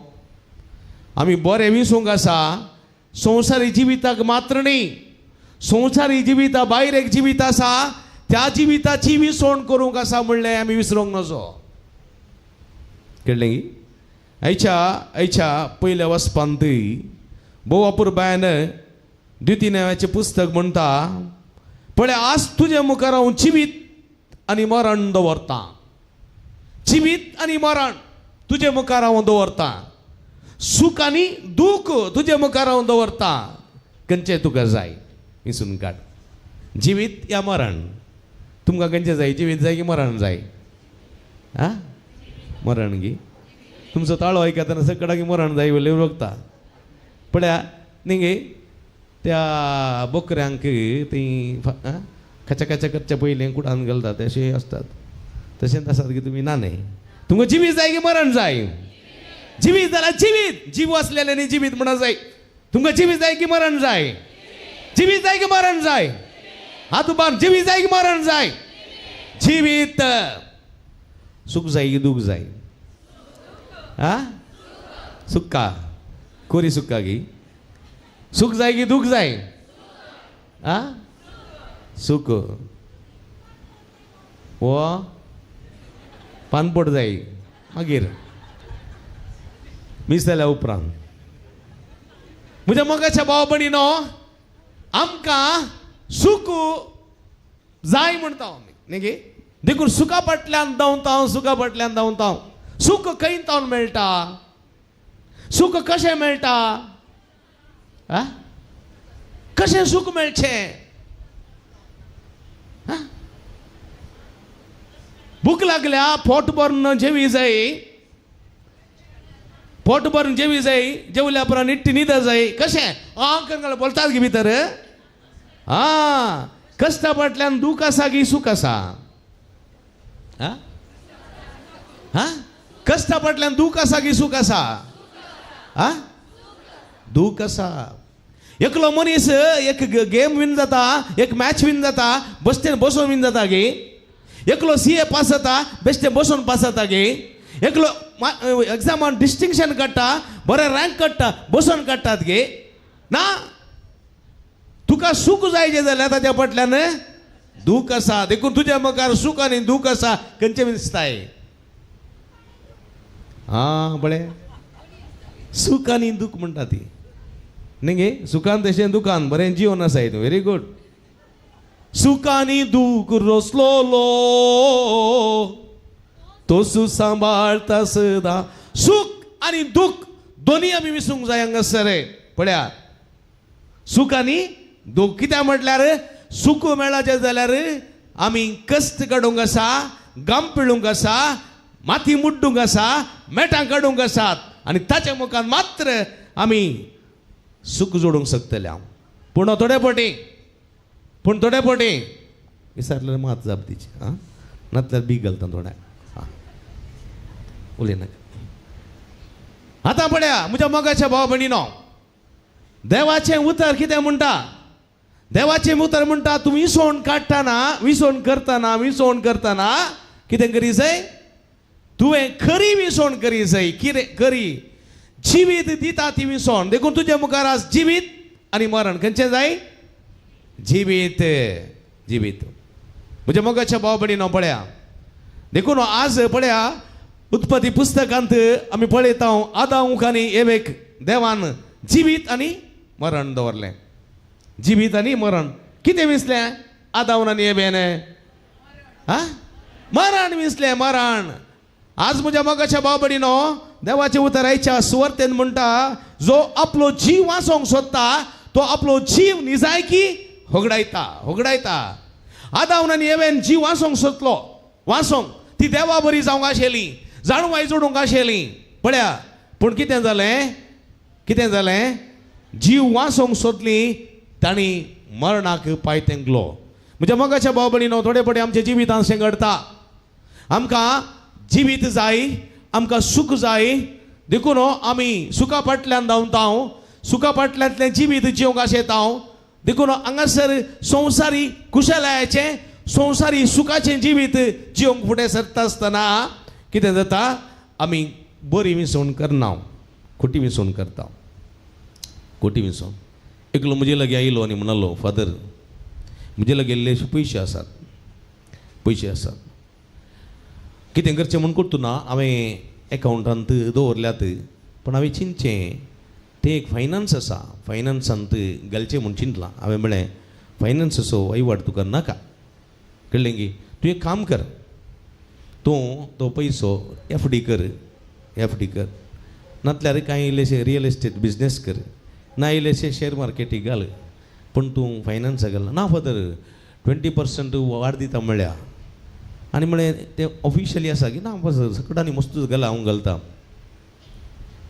आमी बरें विसूंक आसा संवसारी जिविताक मात्र न्ही, संवसारी जिविता भायर एक जिवीत आसा त्या जिविताची विसवण करूंक आसा म्हणलें आमी विसरूंक नजो. कळ्ळें? आयच्या आयच्या पयल्या वचपांत भोव अपुरबायान द्वितीय नांवाचें पुस्तक म्हणटा पळय आज तुजे मुखार हांव जिवीत आनी मरण दवरतां, जिवीत आनी मरण तुजे मुखार हांव दवरतां, सूख आनी दूख तुजे मुखार हांव दवरतां, खंयचें तुका जाय विसून काड, जिवीत या मरण. तुमकां खंयचें जाय, जिवीत जाय की मरण जाय? आं मरण गी? तुमचो ताळो आयकतना सगळ्याक मरण जाय वयले वखता पळया न्ही गे. त्या बोकऱ्यांक तीं खच्या खच्या करच्या पयलीं कुडान घालतात तशें आसतात, तशेंच आसात की तुमी ना न्ही. तुमकां जिवीत जाय की मरण जाय? जिवीत जाल्यार जिवीत, जीव आसलेलें न्ही जिवीत म्हणा जाय. तुमकां जिवीत जाय की मरण जाय? जिवीत जाय की मरण जाय? हात उबार, जिवीत जाय की मरण जाय? जिवीत. सूख जाय की दूख जाय? आ सुक्का कोरी सुक्का की सूख जाय की दूख जाय? आ सुख वो पानपोट जाय मागीर मीस जाल्या उपरांत. म्हज्या मोगाच्या भाव भयणीनो आमकां सूख जाय म्हणटा आमी न्ही गे. देखून सुखा फाटल्यान धांवता, सुखा फाटल्यान धांवता. सूख खंय तावन मेळटा? सूख कशें मेळटा? आ कशें सूख मेळचें? भूक लागल्या पोट भरून जेवी जाय, पोट भरून जेवी जाय, जेवल्या उपरांत निट्टी न्हिद जाय. कशें आं करून बोलतात गी भितर? आं कश्टा फाटल्यान दूख आसा की सूख आसा? आं आं कश्टा फाटल्यान दूख आसा की सूख आसा? आं दूख आसा. एकलो मनीस एक गेम विन जाता, एक मॅच विन जाता, बसते बसून विन जाता गे. एकलो CA पास जाता, बेश्टे बसून पास जाता गे. एकलो एग्जामान डिस्टिंक्शन काडटा, बरें रँक काडटा, बसून काडटात गे. ना तुका सूख जाय जाल्यार ताच्या फाटल्यान दूख आसा. देखून तुज्या मुखार सूख आनी दूख आसा, खंयचें दिसताय? आं पळय, सूख आनी दूख म्हणटा ती न्ही गे. सुखान तशें दुखान बरें जिवन आसाय तूं, व्हेरी गूड. सुख आनी दूख रोसलोलो तोसू सांबाळता सदां. सूख आनी दूख दोनी आमी विसूंक जाय हांगासर. पळया, सूख आनी दूख कित्याक म्हटल्यार सूख मेळाचें जाल्यार आमी कश्ट काडूंक आसा, गाम पिळूंक आसा, माती मुड्डूंक आसा, मेटां काडूंक आसात आनी ताच्या मुखार मात्र आमी सूख जोडूंक शकतले हांव. पूण थोडे फावटी, पूण थोडे फावटी विसरल्यार मात जाप दिची, आं, नातल्यार बीग घालता थोड्या, आं उलयनाका. आतां पळया म्हज्या मोगाच्या भाव भयणीनो, देवाचें उतर कितें म्हणटा? देवाचें उतर म्हणटा तूं विसवण काडटना, विसवण करतना, विसवण करतना कितें करी जाय? तुवें खरी विसवण करी जाय. कितें खरी? जिवीत दिता ती विसवण. देखून तुज्या मुखार आज जिवीत आनी मरण, खंयचें जाय? जिवीत. जिवीत. म्हज्या मोगाच्या भाव भयणीनो पळया, देखून आज पळया उत्पत्ती पुस्तकांत आमी पळयता आदांक आनी एवेक देवान जिवीत आनी मरण दवरलें. जिवीत आनी मरण कितें विसलें आदावन आनी एवेन? आं, मरण विसलें, मरण. आज म्हज्या मोगाच्या भाव भयणीनो, देवाचें उतर आयच्या सुवार्तेन म्हणटा जो आपलो जीव वाचोवंक सोदता तो आपलो जीव निजायकी होगडायता, होगडायता. आदावन आनी एवेन जीव वाचोवंक सोदलो, वाचोवंक ती देवा बरी जावंक आशिल्ली, जाणवाय जोडूंक आशिल्ली. पळया, पूण कितें जालें? कितें जालें? जीव वाचोवंक सोदली तांणी मरणाक पांय तेंकलो. म्हज्या मोगाच्या भाव भयणीनो, थोडे फावटी आमच्या जिवितांत अशें घडटा, आमकां जिवीत जाय, आमकां सूख जाय, देखून आमी सुखा फाटल्यान धांवता, सुखा फाटल्यांतलें जिवीत जिवंक आशेता. देखून हांगासर संवसारी कुशलायेचें, संवसारी सुखाचें जिवीत जिवंक फुडें सरता आसतना कितें जाता? आमी बरी विसवण करना, खोटी विसवण करता, खोटी विसवण. एकलो म्हजे लागीं आयलो आनी म्हणालो, फादर म्हजे लागीं इल्लेशे पयशे आसात, पयशे आसात, कितें करचें म्हूण करतू ना, हांवें एकावंटांत दवरल्यात, पूण हांवें चिंतचें तें एक फायनान्स आसा, फायनान्सांत घालचें म्हूण चिंतलां. हांवें म्हळें फायनान्साचो वहिवाट तुका नाका, कळ्ळें की? तूं एक काम कर, तूं तो पयसो एफ डी कर, एफ डी कर, नातल्यार कांय इल्लेशे रियल इस्टेट बिजनेस कर, ना इल्लेशे शेअर मार्केटीक घाल, पूण तूं फायनान्साक घाल ना. फादर 20% वाड दिता म्हळ्या, आनी म्हळें तें ऑफिशियली आसा की ना सकट आनी मस्त घाला, हांव घालता.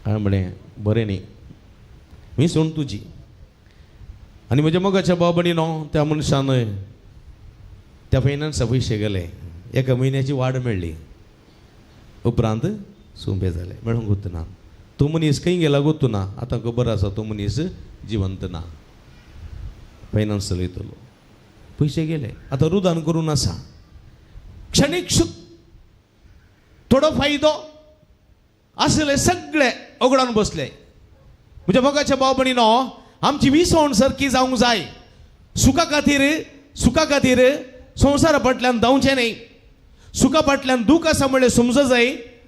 हांवें म्हळें बरें न्ही, विसवण तुजी. आनी म्हज्या मोगाच्या भाव भयणीनो, त्या मनशान त्या फायनान्सा पयशे गेले, एका म्हयन्याची वाड मेळ्ळी, उपरांत सुंबे जाले, मेळूंक गुत्त ना. तो मनीस खंय गेला गुत्त ना, आतां खबर आसा तो मनीस जिवंत ना, फायनान्स चलयतलो, पयशे गेले, आतां रुदान करून आसा. क्षणीक सुख, थोडो फायदो आसले सगळे ओगडान बसले. म्हज्या मोगाच्या भाव भयणीनो, आमची विसवण सारकी जावंक जाय. सुखा खातीर, सुखा खातीर संवसारा फाटल्यान धांवचें न्ही, सुखा फाटल्यान दूख आसा म्हणलें समज जाय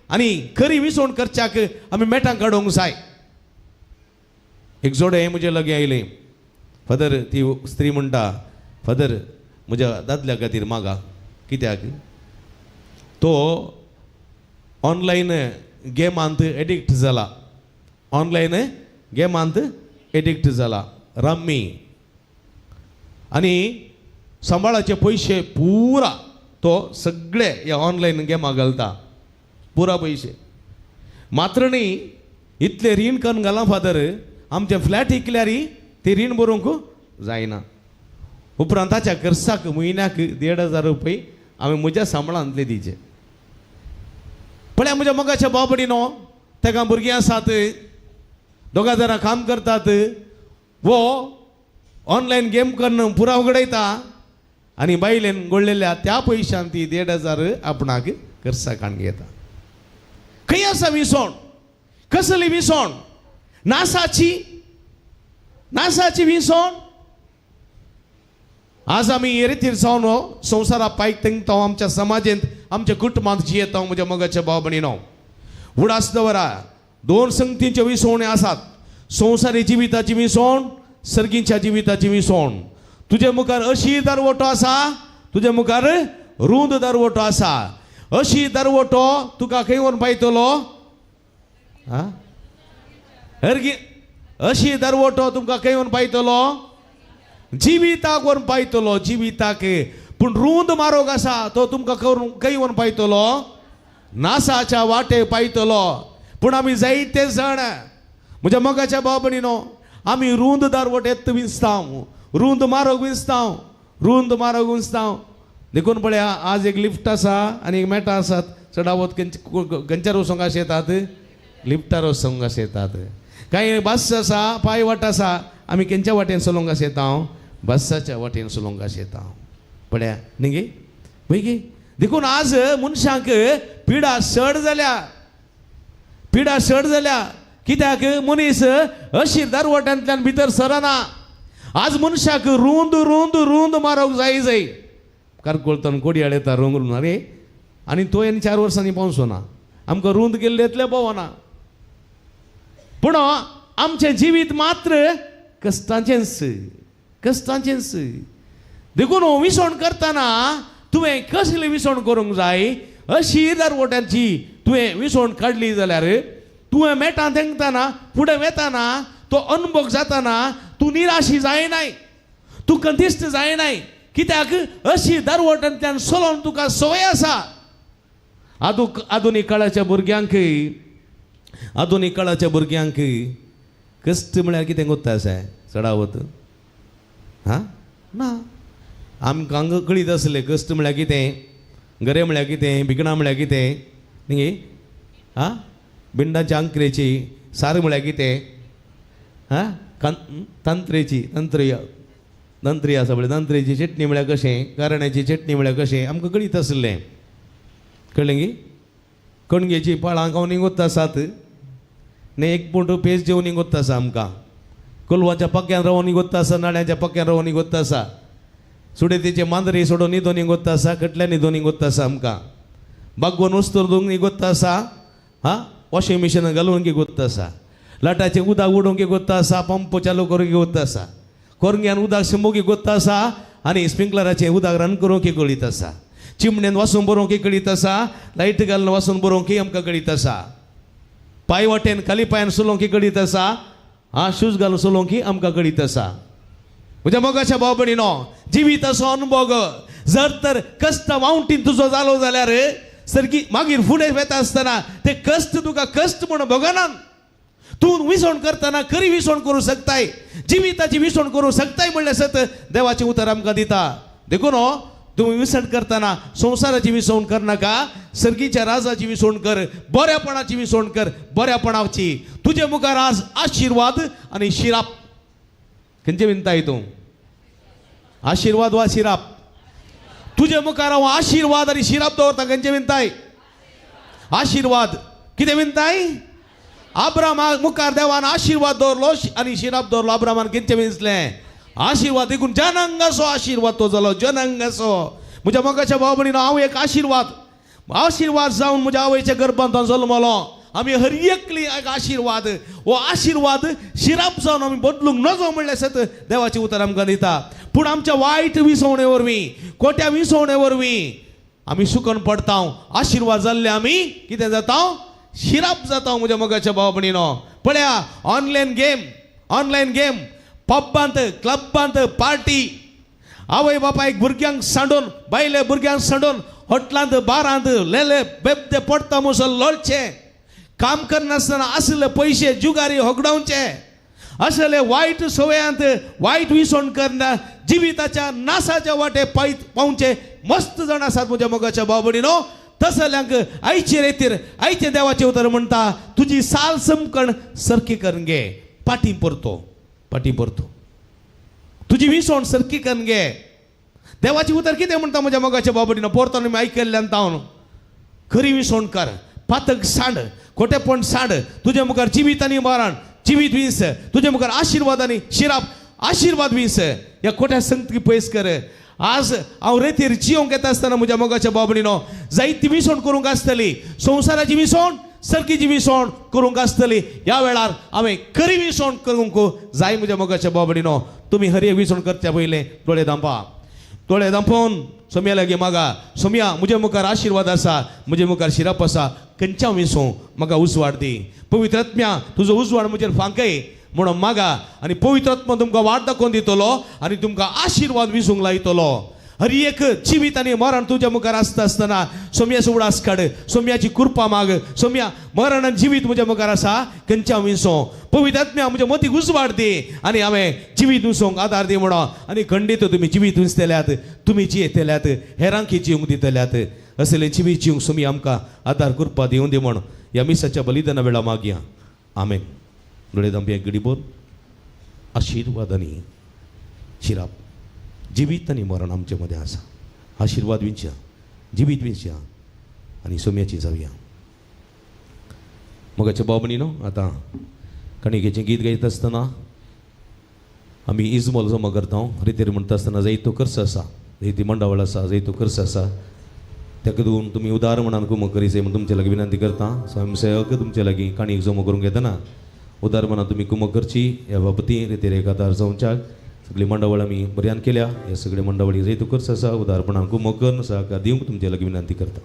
आनी खरी विसवण करच्याक आमी मेटां काडूंक जाय. एक जोडे म्हजे लागीं आयलें, फादर, ती स्त्री म्हणटा, फादर म्हज्या दादल्या खातीर मागा. कित्याक? तो ऑनलायन गेमांत एडिक्ट जाला, ऑनलायन गेमांत एडिक्ट जाला, रम्मी, आनी सांबाळाचे पयशे पुरा तो सगळे ह्या ऑनलायन गेमाक घालता, पुरा पयशे. मात्र न्ही इतलें रीण करून घालां फादर, आमचें फ्लॅट इकल्यार ती रीण भरूंक जायना. उपरांत ताच्या खर्चाक म्हयन्याक 1,500 रुपये हांवें म्हज्या सांबाळांतले दिचे. पळया म्हज्या मोगाच्या भाव भयणीनो, ताका भुरगीं आसात, दोगां जाणां काम करतात, वो ऑनलायन गेम करून पुरा उगडयता आनी बायलेन गोडलेल्या त्या पयशान ती 1,500 आपणाक खर्चाक हाडून घेता. खंय आसा विसवण? कसली विसवण? नासाची, नासाची विसवण. आज आमी रितीर जावन संवसारा पायक तेंगता, आमच्या समाजेंत आमच्या कुटुंबांत जियेता म्हज्या मोगाच्या भाव भयणीनो. उडास दवरा, दोन संगतींच्यो विसवण्यो आसात, संवसारी जिविताची विसवण, सर्गीच्या जिविताची विसवण. तुजे मुखार अशी दरवटो आसा, तुजे मुखार रूंद दरवटो आसा. अशी दरवटो तुका खंय व्हरून पायतलो? हरगी अशी दरवटो तुमकां खंय व्हरून पायतलो? जिविताक व्हरून पायतलो, जिविताक. पूण रूंद मारोग आसा तो तुमकां खंय व्हरून पायतलो? नासाच्या वाटे पायतलो. पूण आमी जायते जाण म्हज्या मोगाच्या भाव भयणीनो, आमी रूंद दरवटेत विंचता, रूंद मारोग विंचता, रूंद मारोग विंचता. देखून पळया आज एक लिफ्ट आसा आनी एक मेटां आसात. चडावत खंयच्यार वचोंक अशें येतात? लिफ्टार वचोंक अशें येतात. कांय बस आसा, पांय वाट आसा, आमी खंयच्या वाटेन चलोवंक अशें येता? बसाच्या वाटेन चलोवंक अशें येता. पळया न्ही गे पळय गे. देखून आज मनशांक पिडा चड जाल्या, पिडा चड जाल्या. कित्याक? मनीस अशी दरवट्यांतल्यान भितर सरना. आज मनशाक रूंद रूंद रूंद मारोंक जाय जाय. कारकोळतान कोडयाळ येता रोंग अरे, आनी तो आनी 4 वर्सांनी पावसो ना. आमकां रूंद केल्ले येतले पावना. पूण आमचें जिवीत मात्र कश्टांचेंच, कश्टांचेंच. देखून विसवण करतना तुवें कसली विसवण करूंक जाय? अशी दरवट्यांची तुवें विसवण काडली जाल्यार तुवें मेटां तेंकतना, फुडें वेताना, तो अनुभव जाताना तूं निराशी जायनाय, तूं कंतिश्ट जायनाय. कित्याक? अशी दरवट्यांतल्यान चलोवन तुका संवय आसा. आधुनीक काळाच्या भुरग्यांक, आधुनीक काळाच्या भुरग्यांक कश्ट म्हळ्यार कितें गोत्ता आसा चडावत? हां ना, आमकां हांगा कळीत आसलें कश्ट म्हळ्यार कितें, गरे म्हळ्यार कितें, भिकणां म्हळ्यार कितें, न्ही आं, बिंडाच्या आंकरेची सार म्हळ्यार कितें, हां, तंत्रेची तंत्री तंत्री आसा पळय, तंत्रेची चटणी म्हळ्यार कशें, कारण्याची चटणी म्हळ्यार कशें, आमकां कळीत आसलें. कळ्ळें गी? कणगेची पाळां खावन गोत्ता आसात न्ही, एक पूण पेज जेवन गोत्ता आसा आमकां. कोलवाच्या पक्यान रावन गोत्ता आसा, नाळ्याच्या पक्यान रावन गोत्ता आसा, सुडेतीचे मांद्री सोडून न्हिदोनी गोत्ता आसा, कटल्या न्हिदोनी गोत्ता आसा आमकां. बागोवन वस्तूर दोंगनी गोत्ता आसा, हां, वॉशिंग मशीन घालून गोत्ता आसा, लाटाचें उदक उडोवंक गोत्ता आसा, पंप चालू करूंक गोत्ता आसा, कोरंग्यान उदक शिंबोवंक गोत्ता आसा, आनी स्प्रिंकलराचें उदक रन करूंक कळीत आसा, चिमणेन वासून बरोवंक कळीत आसा, लायट घालून वासून बरोवंक आमकां कळीत आसा, पांय वाटेन खाली पांयान चलोवंक कळीत आसा, आं, शूज घालून चलोवंक आमकां कळीत आसा. म्हज्या मोगाच्या भाव भयणीनो, जिविताचो अनुभव जर तर कश्ट वावटीन तुजो जालो जाल्यार सारकी मागीर फुडें वेता आसतना ते कश्ट तुका कश्ट म्हूण भोगनात. तूं विसवण करतना खरी विसवण करूं शकताय, जिविताची विसवण करूं शकताय म्हणल्यार सत देवाचें उतर आमकां दिता. देखून तुमी विसवण करतना संवसाराची विसवण करनाका, सर्गीच्या राजाची विसवण कर, बऱ्यापणाची विसवण कर, बऱ्यापणाची. तुजे मुखार आज आशिर्वाद आनी शिराप. खंयचे विनताय तूं? आशिर्वाद वा शिराप? तुजे मुखार हांव आशिर्वाद आनी शिराप दवरता. खंयचे विनताय? आशिर्वाद. कितें विनताय? आब्रामा मुखार देवान आशिर्वाद दवरलो आनी शिराप दवरलो. आब्रामान कितें विंचलें? आशिर्वाद. देखून जनांगाचो आशिर्वाद तो जालो, जनांगाचो. म्हज्या मोगाच्या भाव भयणीनो, हांव एक आशिर्वाद, आशिर्वाद जावन म्हज्या आवयच्या गर्भांत हांव जल्मलो. आमी हर एकली एक आशिर्वाद, हो आशिर्वाद शिराप जावन आमी बदलूंक नजो म्हणल्यार सत देवाचें उतर आमकां दिता. पूण आमच्या वायट विसवणे वरवीं, खोट्या विसवणे वरवीं आमी सुकन पडता. आशिर्वाद जाल्ले आमी कितें जाता? शिराप जाता. म्हज्या मोगाच्या भाव भयणीनो, पळया ऑनलायन गेम, ऑनलायन गेम, पब्बांत, क्लब्बांत पार्टी, आवय बापायक भुरग्यांक सांडून, बायले भुरग्यांक सांडून हॉटलांत, बारांत लेले बेबदे पडटा मुसो लोळचे, काम करनासतना आसले पयशे जुगारी होगडावचे, असले वायट सवयांत वायट विसवण करना जिविताच्या नासाच्या वाटे पावचे मस्त जाण आसात म्हज्या मोगाच्या भाव भयणीनो. तसल्यांक आयचे रेतीर आयचे देवाचें उतर म्हणटा, तुजी साल समकण सारकी करून घे, पाटी परतो, पाटी परतो, तुजी विसवण सारकी करून घे. देवाचें उतर कितें म्हणटा म्हज्या मोगाच्या भाव भयणीनो? परतून आमी आयकल्ल्यान तावन खरी विसवण कर, पातक सांड, खोटेपण सांड, तुजे मुखार जिवीत आनी मरण, जिवीत विंस, तुजे मुखार आशिर्वाद आनी शिराप. आशिर्वाद वीस ह्या खोट्या संगती पयस कर. आज हांव रेतीर जियोंक येता आसतना म्हज्या मोगाच्या बाबणीनो जायती विसवण करूंक आसतली, संवसाराची विसवण, सर्कीची विसवण करूंक आसतली. ह्या वेळार हांवें खरी विसवण करूंक जाय म्हज्या मोगाच्या बाबणीनो. तुमी हर एक विसवण करच्या पयलें दोळे धांपा, दोळे धांपोवन सोम्या लागीं मागा, सोम्या म्हज्या मुखार आशिर्वाद आसा, म्हज्या मुखार शिरप आसा, खंयच्या विसों म्हाका उजवाड दी. पवित्र आत्म्या तुजो उजवाड म्हजेर फांकय म्हणून मागा आनी पवित्र आत्मा तुमकां वाट दाखोवन दितलो आनी तुमकां आशिर्वाद विसूंक लायतलो. हर एक जिवीत आनी मरण तुज्या मुखार आसता आसतना सोम्याचो उडास काड, सोम्याची कृपा माग. सोम्या मरण आनी जिवीत म्हज्या मुखार आसा, खंयच्या विसों पवित्र आत्म्या म्हज्या मतीक उजवाड दी आनी हांवें जिवीत विसोंक आदार दी म्हणून. आनी खंडीत तुमी जिवीत विसतल्यात, तुमी जियेतल्यात, हेरांकी जिवंक दितल्यात. असले जिवीत जिवंक सोमी आमकां आदार कृपा दिवं दी म्हण ह्या मिसाच्या बलिदाना वेळा मागया. आमेन. दोळे धांपया गडीभर आशिर्वाद आनी शिराप. जिवीत आनी मरण आमचे मदें आसा. आशिर्वाद विंचया, जिवीत विंचया आनी सोम्याची जावया. मोगाच्या भाव न्हू आतां काणिकेचें गीत गायता आसतना आमी इजमोल जमा करता. रितीर म्हणटा आसतना जैतो खर्च आसा, जैती मंडावळ आसा, जैतो खर्च आसा, ताका लागून तुमी उदार म्हणान कुमक करी जाय म्हूण तुमचे लागीं विनंती करता. स्वयंसेवक तुमचे लागीं काणयेक जमा करूंक येतना उदार मनान तुमी कुमक करची. ह्या बाबतींत रितीर एक आदार जावच्याक सगळी मंडवळ आमी बऱ्यान केल्या. ह्या सगळे मंडवळी जैतो खर्च आसा, उदारपणान कुमक करून सहकार दिवंक तुमचे लागीं विनंती करता.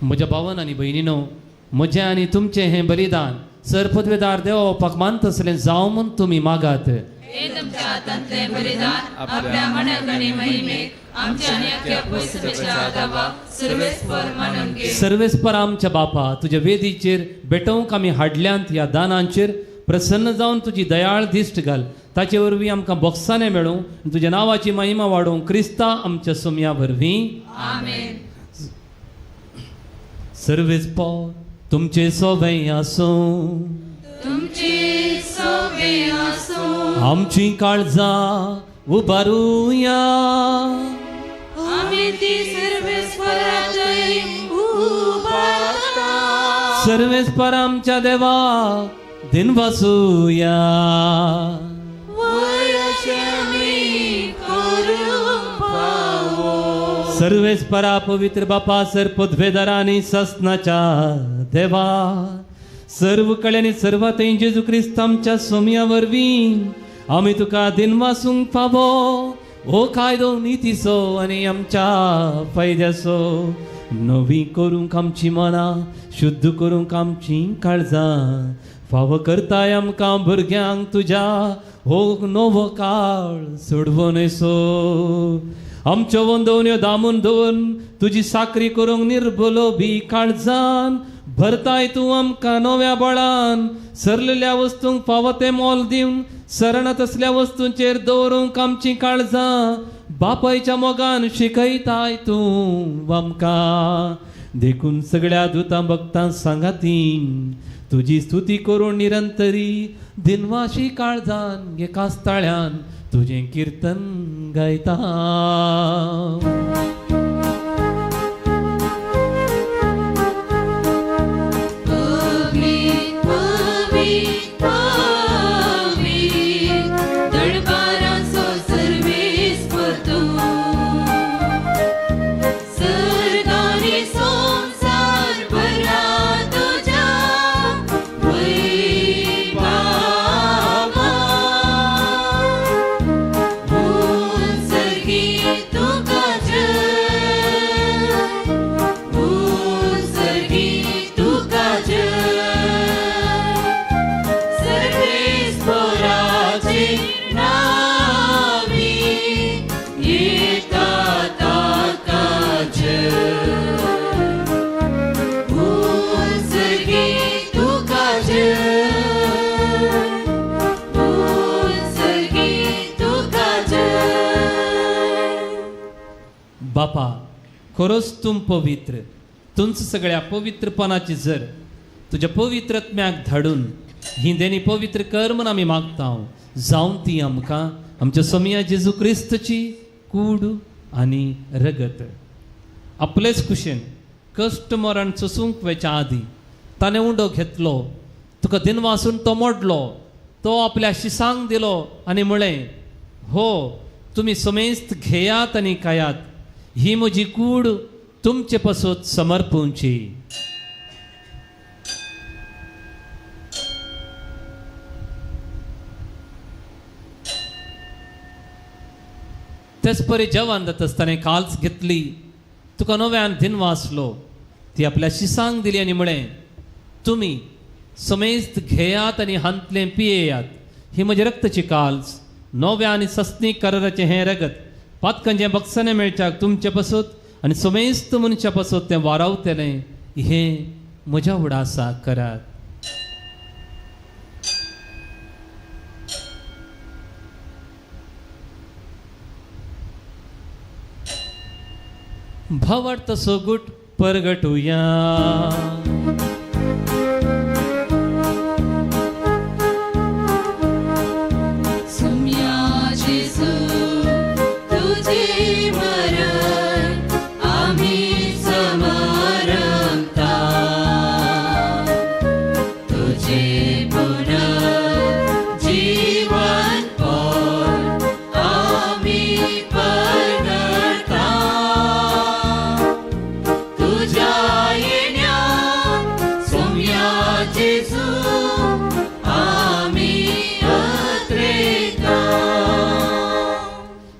म्हज्या भावन आनी भयणीनो, म्हजें आनी तुमचें हें बलिदान सर पदवेदार देवपाक मानतसलें जावं म्हूण तुमी मागात. सर्वेस्पर आमच्या बापा, तुज्या वेदीचेर भेटोवंक आमी हाडल्यांत ह्या दानांचेर प्रसन्न जावन तुजी दयाळ दिश्ट घाल. ताचे वरवीं आमकां बोक्साणें मेळूं, तुज्या नांवाची महिमा वाडोवंक क्रिस्ता आमच्या सोम्या वरवीं. आमेन. सर्वेस्पर तुमचे सोबें आसूं, तुमचे सोबें आसूं. आमची काळजां उबारुया, आमी ती सर्वेस्पराचेर उबारता. सर्वेस्पर आमच्या देवा दिनवासुया. सर्वेस्परा पवित्र बापा, सर पदवेदारांनी ससनाच्या देवा, सर्व कड्यानी सर्व थंय जेजू क्रिस्त आमच्या सोम्या वरवीं आमी तुका दिनवासूंक फावो हो कायदो नितीचो आनी आमच्या फायद्याचो नवी करूंक आमची मनां, शुद्ध करूंक आमची काळजां फावो करताय आमकां भुरग्यांक तुज्या हो नवो काळ सोडवणेचो. आमच्यो वंदवण्यो दामून दवरून तुजी साकरी करूंक निर्बलो बी काळजान भरताय तूं आमकां नव्या बळान. सरलेल्या वस्तूंक फावो तें मोल दिवन सरना तसल्या वस्तूंचेर दवरूंक आमचीं काळजां बापायच्या मोगान शिकयताय तूं आमकां. देखून सगळ्या दुतां भक्तां सांगाती तुजी स्तुती करून निरंतरी दिनवाशी काळजान एकाच ताळ्यान तुजें किर्तन गायता. बापा खरोच तूं पवित्र, तुमच सगळ्या पवित्रपणाची जर तुज्या पवित्रत्म्याक धाडून ही देणी पवित्र कर म्हूण आमी मागता. जावन ती आमकां आमच्या सोमया जेजू क्रिस्तची कूड आनी रगत. आपलेच कुशेन कश्ट मरण सोसूंक वेच्या आदी ताणें उंडो घेतलो, तुका दिनवासून तो मोडलो, तो आपल्या शिसांक दिलो आनी म्हळें, हो तुमी समेस्त घेयात आनी खायात, ही म्हजी कूड तुमचे पासत समर्पूंची. तेच परी जेवण जाता आसतना काल्स घेतली, तुका नव्यान दिनवासलो, ती आपल्या शिसांक दिली आनी म्हळें, तुमी समेस्त घेयात आनी हांतलें पियेयात, ही म्हजी रक्तची काल्स, नव्या आनी सस्नीक कराराचें हें रगत पातकांचें बक्षाणें मेळच्याक तुमचे पासत आनी समेस्त मनशा पासत तें वारावतलें, हें म्हज्या उडासाक करात. भावार्थ सोगूट परगटुया.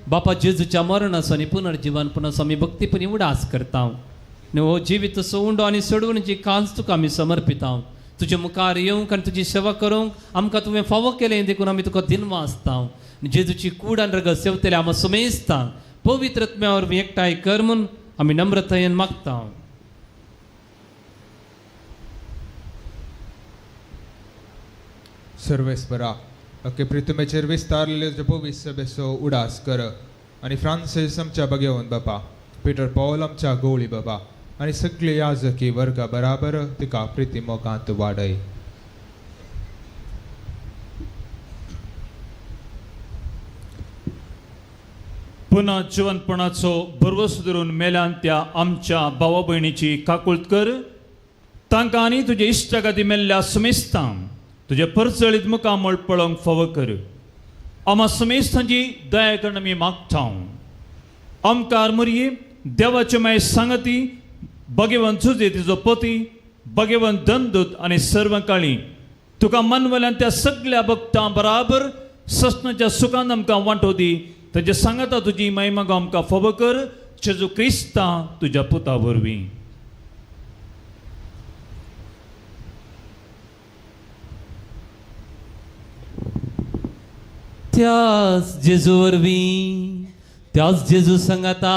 बापा जेजूच्या मरणाचो आनी पुनर्जीवनपणाचो आमी भक्तीपणी उडास करता आनी हो जिवीत उंडो आनी सोडवणीची कांस तुका आमी समर्पिता. तुजे मुखार येवंक आनी तुजी सेवा करूंक आमकां तुवें फावो केलें देखून आमी तुका दिनवासता. जेजूची कूड आनी रगत सेवतले आमी समेस्ता पवित्र आत्म्या वरवीं एकठांय कर म्हूण आमी नम्रतायेन मागता. सर्वेस्परा अके प्रितुमेचेर विस्तारलेले पवित्र सभेचो उडास कर आनी फ्रांसीस आमच्या भगेवन बापा, पिटर पॉल आमच्या गोवळी बाबा आनी सगळे याजकी वर्गा बराबर तिका प्रिती मोगांत वाडय. पुन्हा जिवनपणाचो भरवसो धरून मेल्यान त्या आमच्या भावा भयणीची काकूळत कर, तांकां आनी तुजे इश्टागती मेल्ल्या समेस्तांक तुजे परचळीत मुखामळ पळोवंक फावो कर. आमा समेस्तांची दया करून आमी मागता. आमकार मुरये देवाचे माय सांगती भगेवन जुजे तिजो पती भगेवन दंदूत आनी सर्व काळी तुका मनवल्यान त्या सगळ्या भक्तां बराबर ससनाच्या सुखान आमकां वांटो दी. ताजे सांगता तुजी महिमा आमकां फावो कर जेजू क्रिस्ता तुज्या पुता वरवीं. त्याच जेजू वरवीं, त्याच जेजू सांगाता,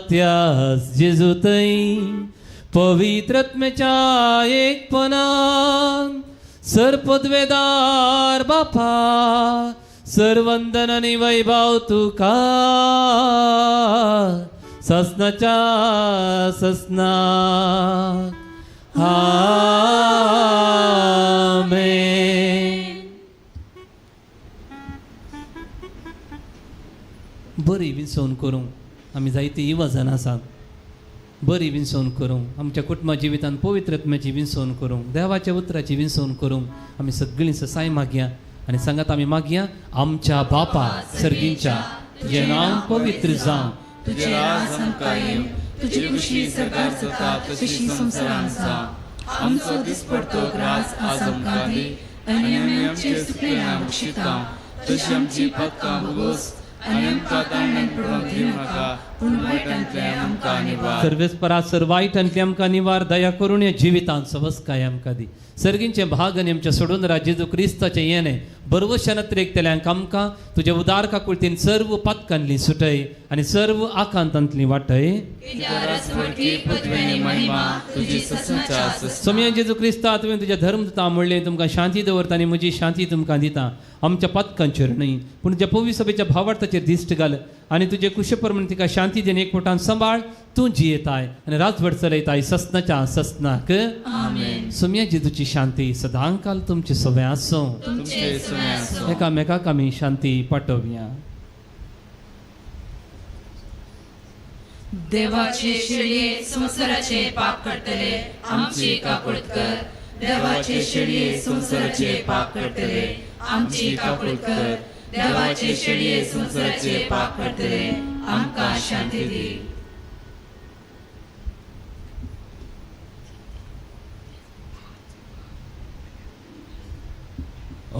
त्याच जेजू थंय पवित्र आत्म्याच्या एकपणान सर्पद्वेदार बापा सर्वंदन आनी वैभव तुका ससनाच्या ससनाक. आमेन. बरी विंचवण करूंक आमी जायती इवजन आसात. बरी विंचवण करूंक आमच्या कुटुंबा जिवितान पवित्र आत्म्याची विंचवण करूंक, देवाच्या उतराची विंचवण करूंक आमी सगळीं ससाय मागया आनी सांगात आमी मागया. आमच्या बापा सर्गींच्या, तुजें नांव पवित्र जावं, तुजें राज आमकां येवं, तुजी खुशी सरकार जाता तशी संवसारांत जावं. आमचो दिसपडतो ग्रास आज आमकां दी आनी आमी आमचे सुकलेल्या बक्षिता तशी आमची पातकां भोगोस आनी आमकां तांडण पडोवंक दिवं नाका, पूण वायटांतलें आमकां निवार. सर्वेस्परा सर वायटांतलें आमकां निवार, दया करून ह्या जिवितांत सवस्काय आमकां दी. सर्गींचें भाग आनी आमच्या सोडून राज जेजू क्रिस्ताचें येणें बरवशान अत्रेकतल्यांक आमकां तुज्या उदार काकुळतीन सर्व पातकांतली सुटय आनी सर्व आकांतांतली वाटय. सोमया जेजू क्रिस्ता, तुवें तुज्या धर्मदूता म्हणलें तुमकां शांती दवरता आनी म्हजी शांती तुमकां दिता. आमच्या पातकांचेर न्हय पूण तुज्या पवी सभेच्या भावार्थाचेर दिश्ट घाल आनी तुजे कुशे प्रमाण तिका शांती दिवन एकवटान सांबाळ. तूं जियेताय आनी राजवट चलयताय ससनाच्या ससनाक. सोमया जेजूची शांती सदांकाल तुमचे सवे आसूं. एकामेकाक आमी शांती पाठोवया. देवाचे शेळये संवसाराचे पाप करतले आमची काकुळत कर. देवाचे शेळये संवसाराचे पाप करतले आमची काकुळत कर. देवाचे शेळये संवसाराचे पाप करतले आमकां शांती दी.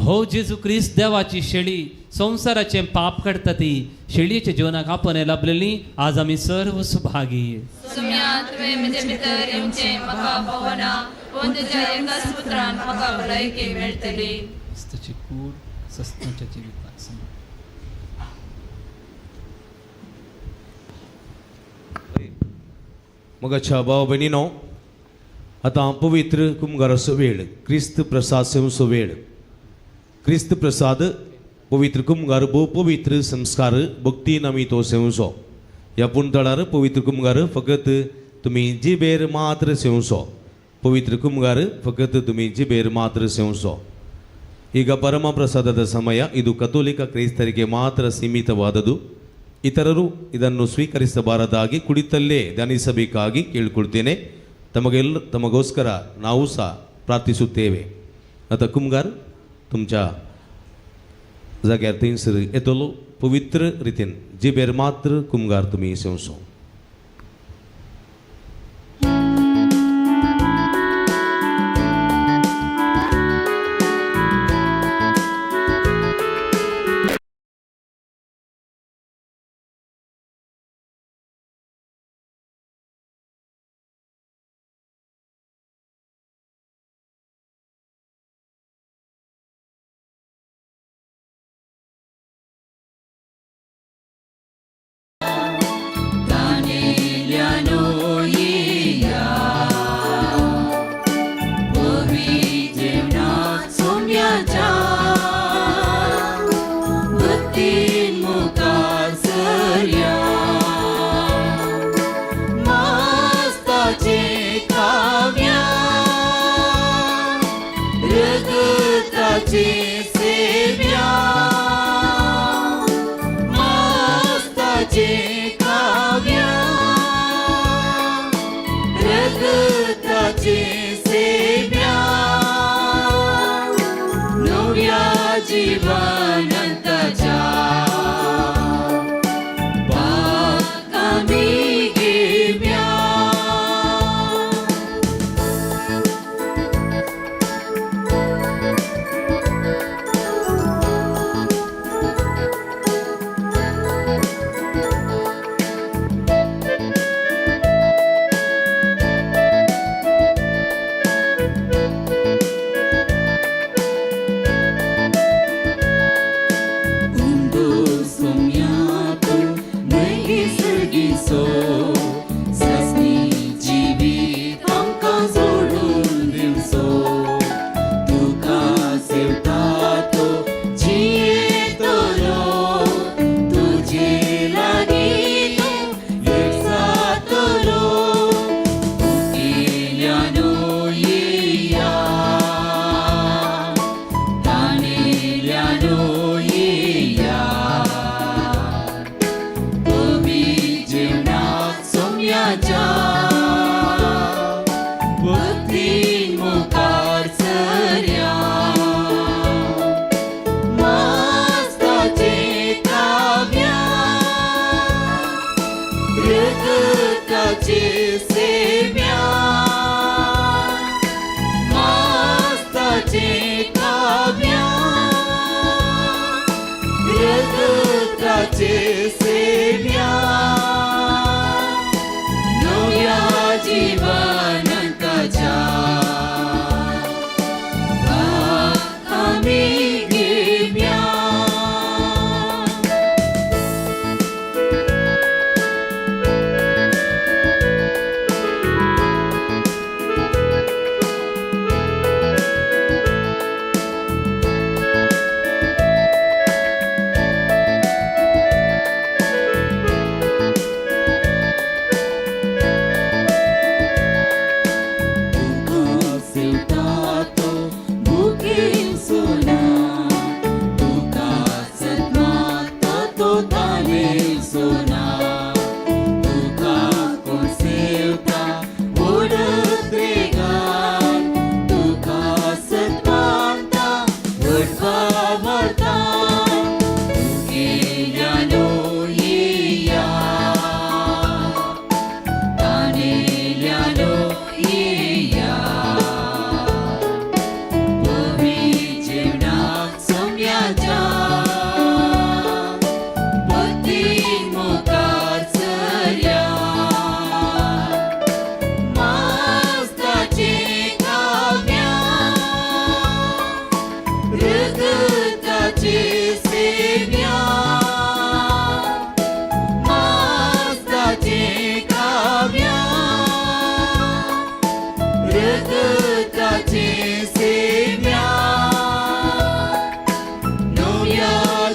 हो जेजू क्रिस्त देवाची शेळी संवसाराचें पाप काडटा ती शेळयेच्या जिवनाक आपण लाभलेली आज आमी सर्व सुभागी. सुम्या, तुवें म्हजे भितर येवचें म्हाका पावना, पूण तुज्या एकाच उतरान म्हाका भलायकी मेळटली. क्रिस्ताची कूड सस्नाच्या जिविताक समर्पण. मगाच्या भाव भयणीनो, आतां पवित्र कुमगाराचो वेळ, क्रिस्त प्रसाद सेवचो वेळ. क्रिस्त प्रसाद पवित्र कुमगार भोव पवित्र संस्कार भक्तीन आमी तो सेवचो. ह्या पुणतळार पवित्र कुमगार फकत तुमी जिबेर मात्र सेवचो. पवित्र कुमगार फकत तुमी जिबेर मात्र सेवचो. ಈಗ ಪರಮ ಪ್ರಸಾದದ ಸಮಯ. ಇದು ಕಥೋಲಿಕ ಕ್ರೈಸ್ತರಿಗೆ ಮಾತ್ರ ಸೀಮಿತವಾದದು. ಇತರರು ಇದನ್ನು ಸ್ವೀಕರಿಸಬಾರದಾಗಿ ಕುಳಿತಲ್ಲೇ ಧ್ಯಾನಿಸಬೇಕಾಗಿ ಕೇಳಿಕೊಳ್ತೇನೆ. ತಮಗೋಸ್ಕರ ನಾವು ಸಹ ಪ್ರಾರ್ಥಿಸುತ್ತೇವೆ. आता कुमगार तुमच्या जाग्यार थंयसर येतलो पवित्र रितीन जिबेर मात्र कुमगार तुमी सेवचो.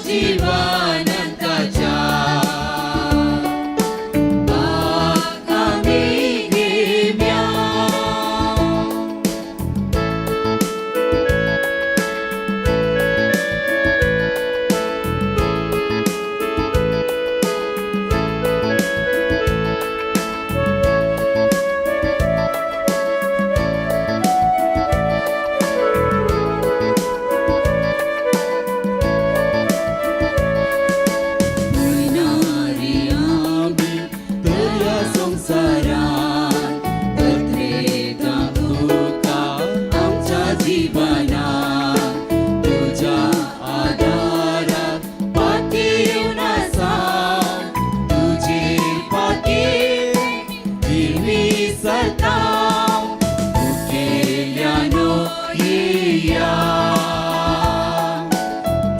जीवनाच्या भाग आमी घेवया. वयणारी आमी दर्या संवसारांत पत्रेता तुका आमच्या जिवनांत तुज्या आदाराक पातयेवन आसा तुजेर पातयेवन जिवी सता मुखेल्यानो येया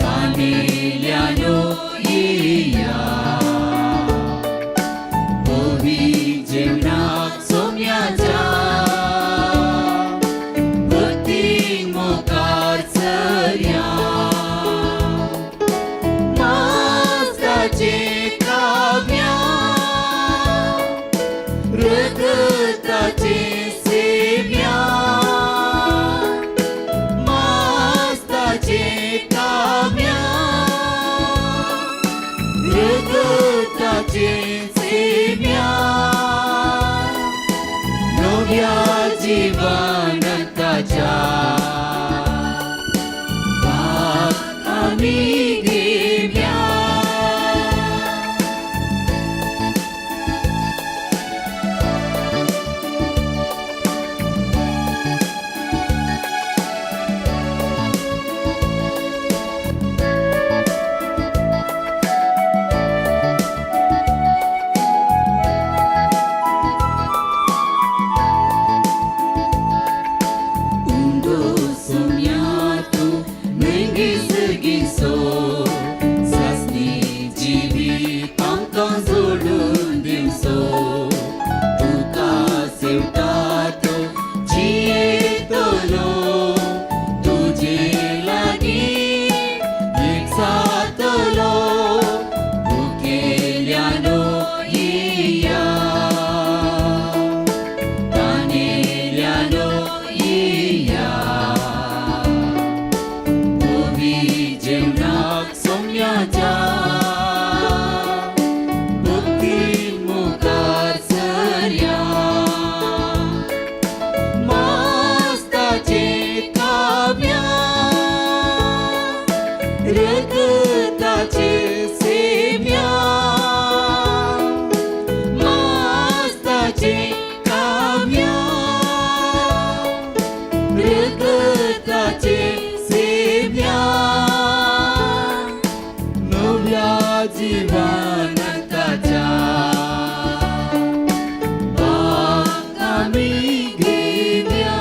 तानेल्यानो येया ओवी जेवणाक सोम्याच्या भक्ती मुखार सरया मासाचे काव्या रगताचे सेव्या मास्ताचे काव्या रगताचे सेव्या नव्या जीवनाच्या भाग आमी घेवया. उंडो सोम्यातू मेंगी सर्गिसो सासनी जिवीत आमकां जोडून दिवसो तुका सेवता तो जियेतलो तुजे लागीं एक जातलो मुखेल्यानो येया तानेल्यानो येया ओवी जेवणाक सोम्याच्या भक्ती मुखार सरया मास्ताचे काव्या रगताचे सेव्या मास्ताचे काव्या रगताचे सेव्या नव्या जीवनाच्या भाग आमी घेवया.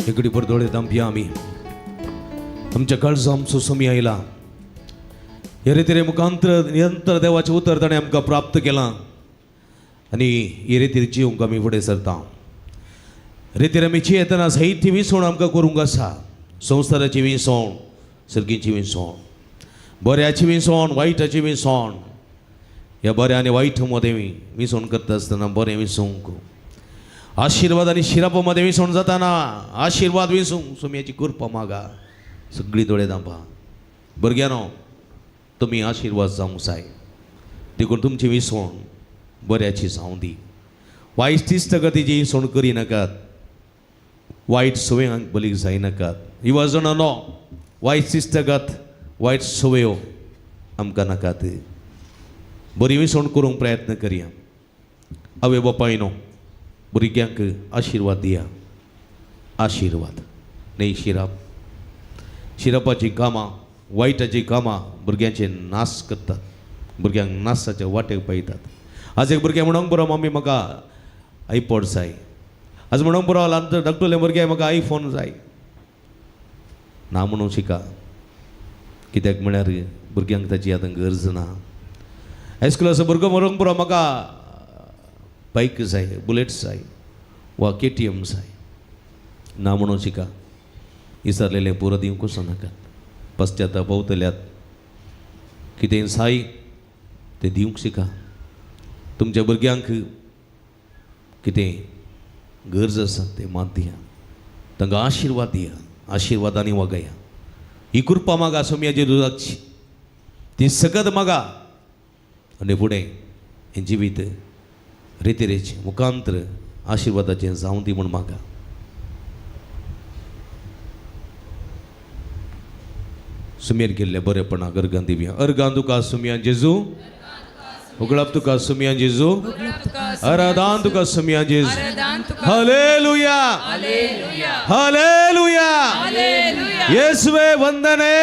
इकडे भर दोळे दांपया आमी आमच्या काळजा आमचो समी आयला हे रितीरे मुखांतर निरंतर देवाचें उतर ताणें आमकां प्राप्त केलां आनी हे रितीर जिवंक आमी फुडें सरता. रितीर आमी जियेतना साहित्य विसवण आमकां करूंक आसा. संवसाराची विसवण, सर्गीची विसवण, बऱ्याची विसवण, वायटाची विसवण. ह्या बऱ्या आनी वायट मदें विसवण करता आसतना बरें विसवंक आशिर्वाद आनी शिरापा मदें विसवण जाताना आशिर्वाद विसूंक सोम्याची कृपा मागा. सगळीं दोळे दांपा. भुरग्यांनो तुमी आशिर्वाद जावंक जाय देखून तुमची विसवण बऱ्याची जावं दी. वायट इश्टगतीची विसवण करिनाकात, वायट सवयांक बलीक जायनाकात. युवा जाणांनो वायट इश्टगत वायट सवयो आमकां नाकात. बरी विसवण करूंक प्रयत्न करया. आवय बापायनो भुरग्यांक आशिर्वाद दिया. आशिर्वाद न्ही शिराप. शिरापाचीं कामां वायटाचीं कामां भुरग्यांचे नाश करतात, भुरग्यांक नाशाच्या वाटेक पायतात. आज एक भुरगें म्हणूंक बरो मम्मी म्हाका आयपॉड जाय. आज म्हणूंक बरो ल्हान धाकटुलें भुरगें म्हाका आयफोन जाय. ना म्हणूंक शिका, कित्याक म्हळ्यार भुरग्यांक ताची आतां गरज ना. हायस्कुलाचो भुरगो म्हणूंक पुरो म्हाका बायक जाय, बुलेट जाय. वा केटीएम जाय ना म्हणून शिका विसरलेलें पुरो दिवंक नाकात पश्चाताप पावतल्यात कितें साय तें दिवंक शिका तुमच्या भुरग्यांक कितें गरज आसा तें मात दिया तांकां आशिर्वाद दिया आशिर्वादांनी वागया ही कृपा मागा सोमयाचे दुदाची ती सकत मागा आनी फुडें हें जिवीत रितिरेचें मुखांतर आशिर्वादाचें जावं दी म्हूण मागा. सुमेर केल्ले बरेपणा अर्गां दिवया. अर्गां तुका सुमयान जेजू, उगळप तुका सुमयान जेजू, आराधन तुका सुमयान जेजू. Hallelujah, hallelujah. येसुवे वंदने,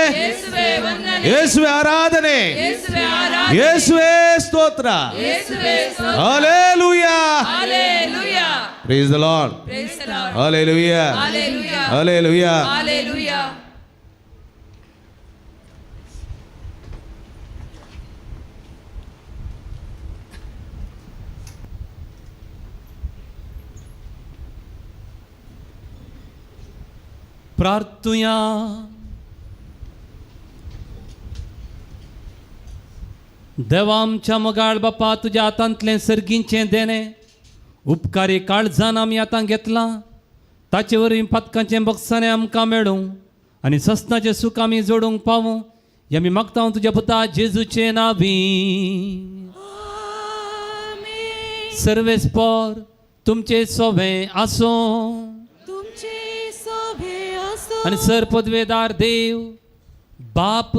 येसुवे आराधने, येसुवे स्तोत्र. Hallelujah. Praise the Lord. Hallelujah, hallelujah. प्रार्थुया. देवा आमच्या मोगाळ बापा, तुज्या हातांतलें सर्गींचें देणें उपकारी काळजान आमी आतां घेतलां, ताचे वरवीं पातकांचें बक्षाणें आमकां मेळूं आनी सस्नाचें सूख आमी जोडूंक पावूं हें आमी मागता तुज्या पुता जेजूचे नांवी. सर्वेस्पोर तुमचें सोबें आसूं आनी सर पदवेदार देव बाप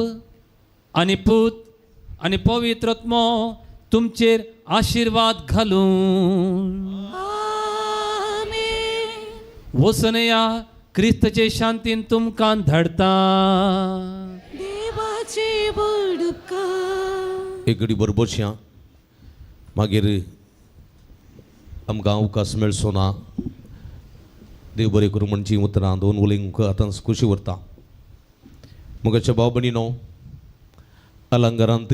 आनी पूत आनी पवित्र आत्मो तुमचेर आशिर्वाद घालून वसनया क्रिस्तचे शांतीन तुमकां धाडता. एक घडी बरोबरच्या मागीर आमकां अवकाश मेळचो ना. देव बरें करूं म्हणची उतरां दोन उलयंक आतां खुशी उरता. मुगाच्या भाव भयणीनो, अलंकारांत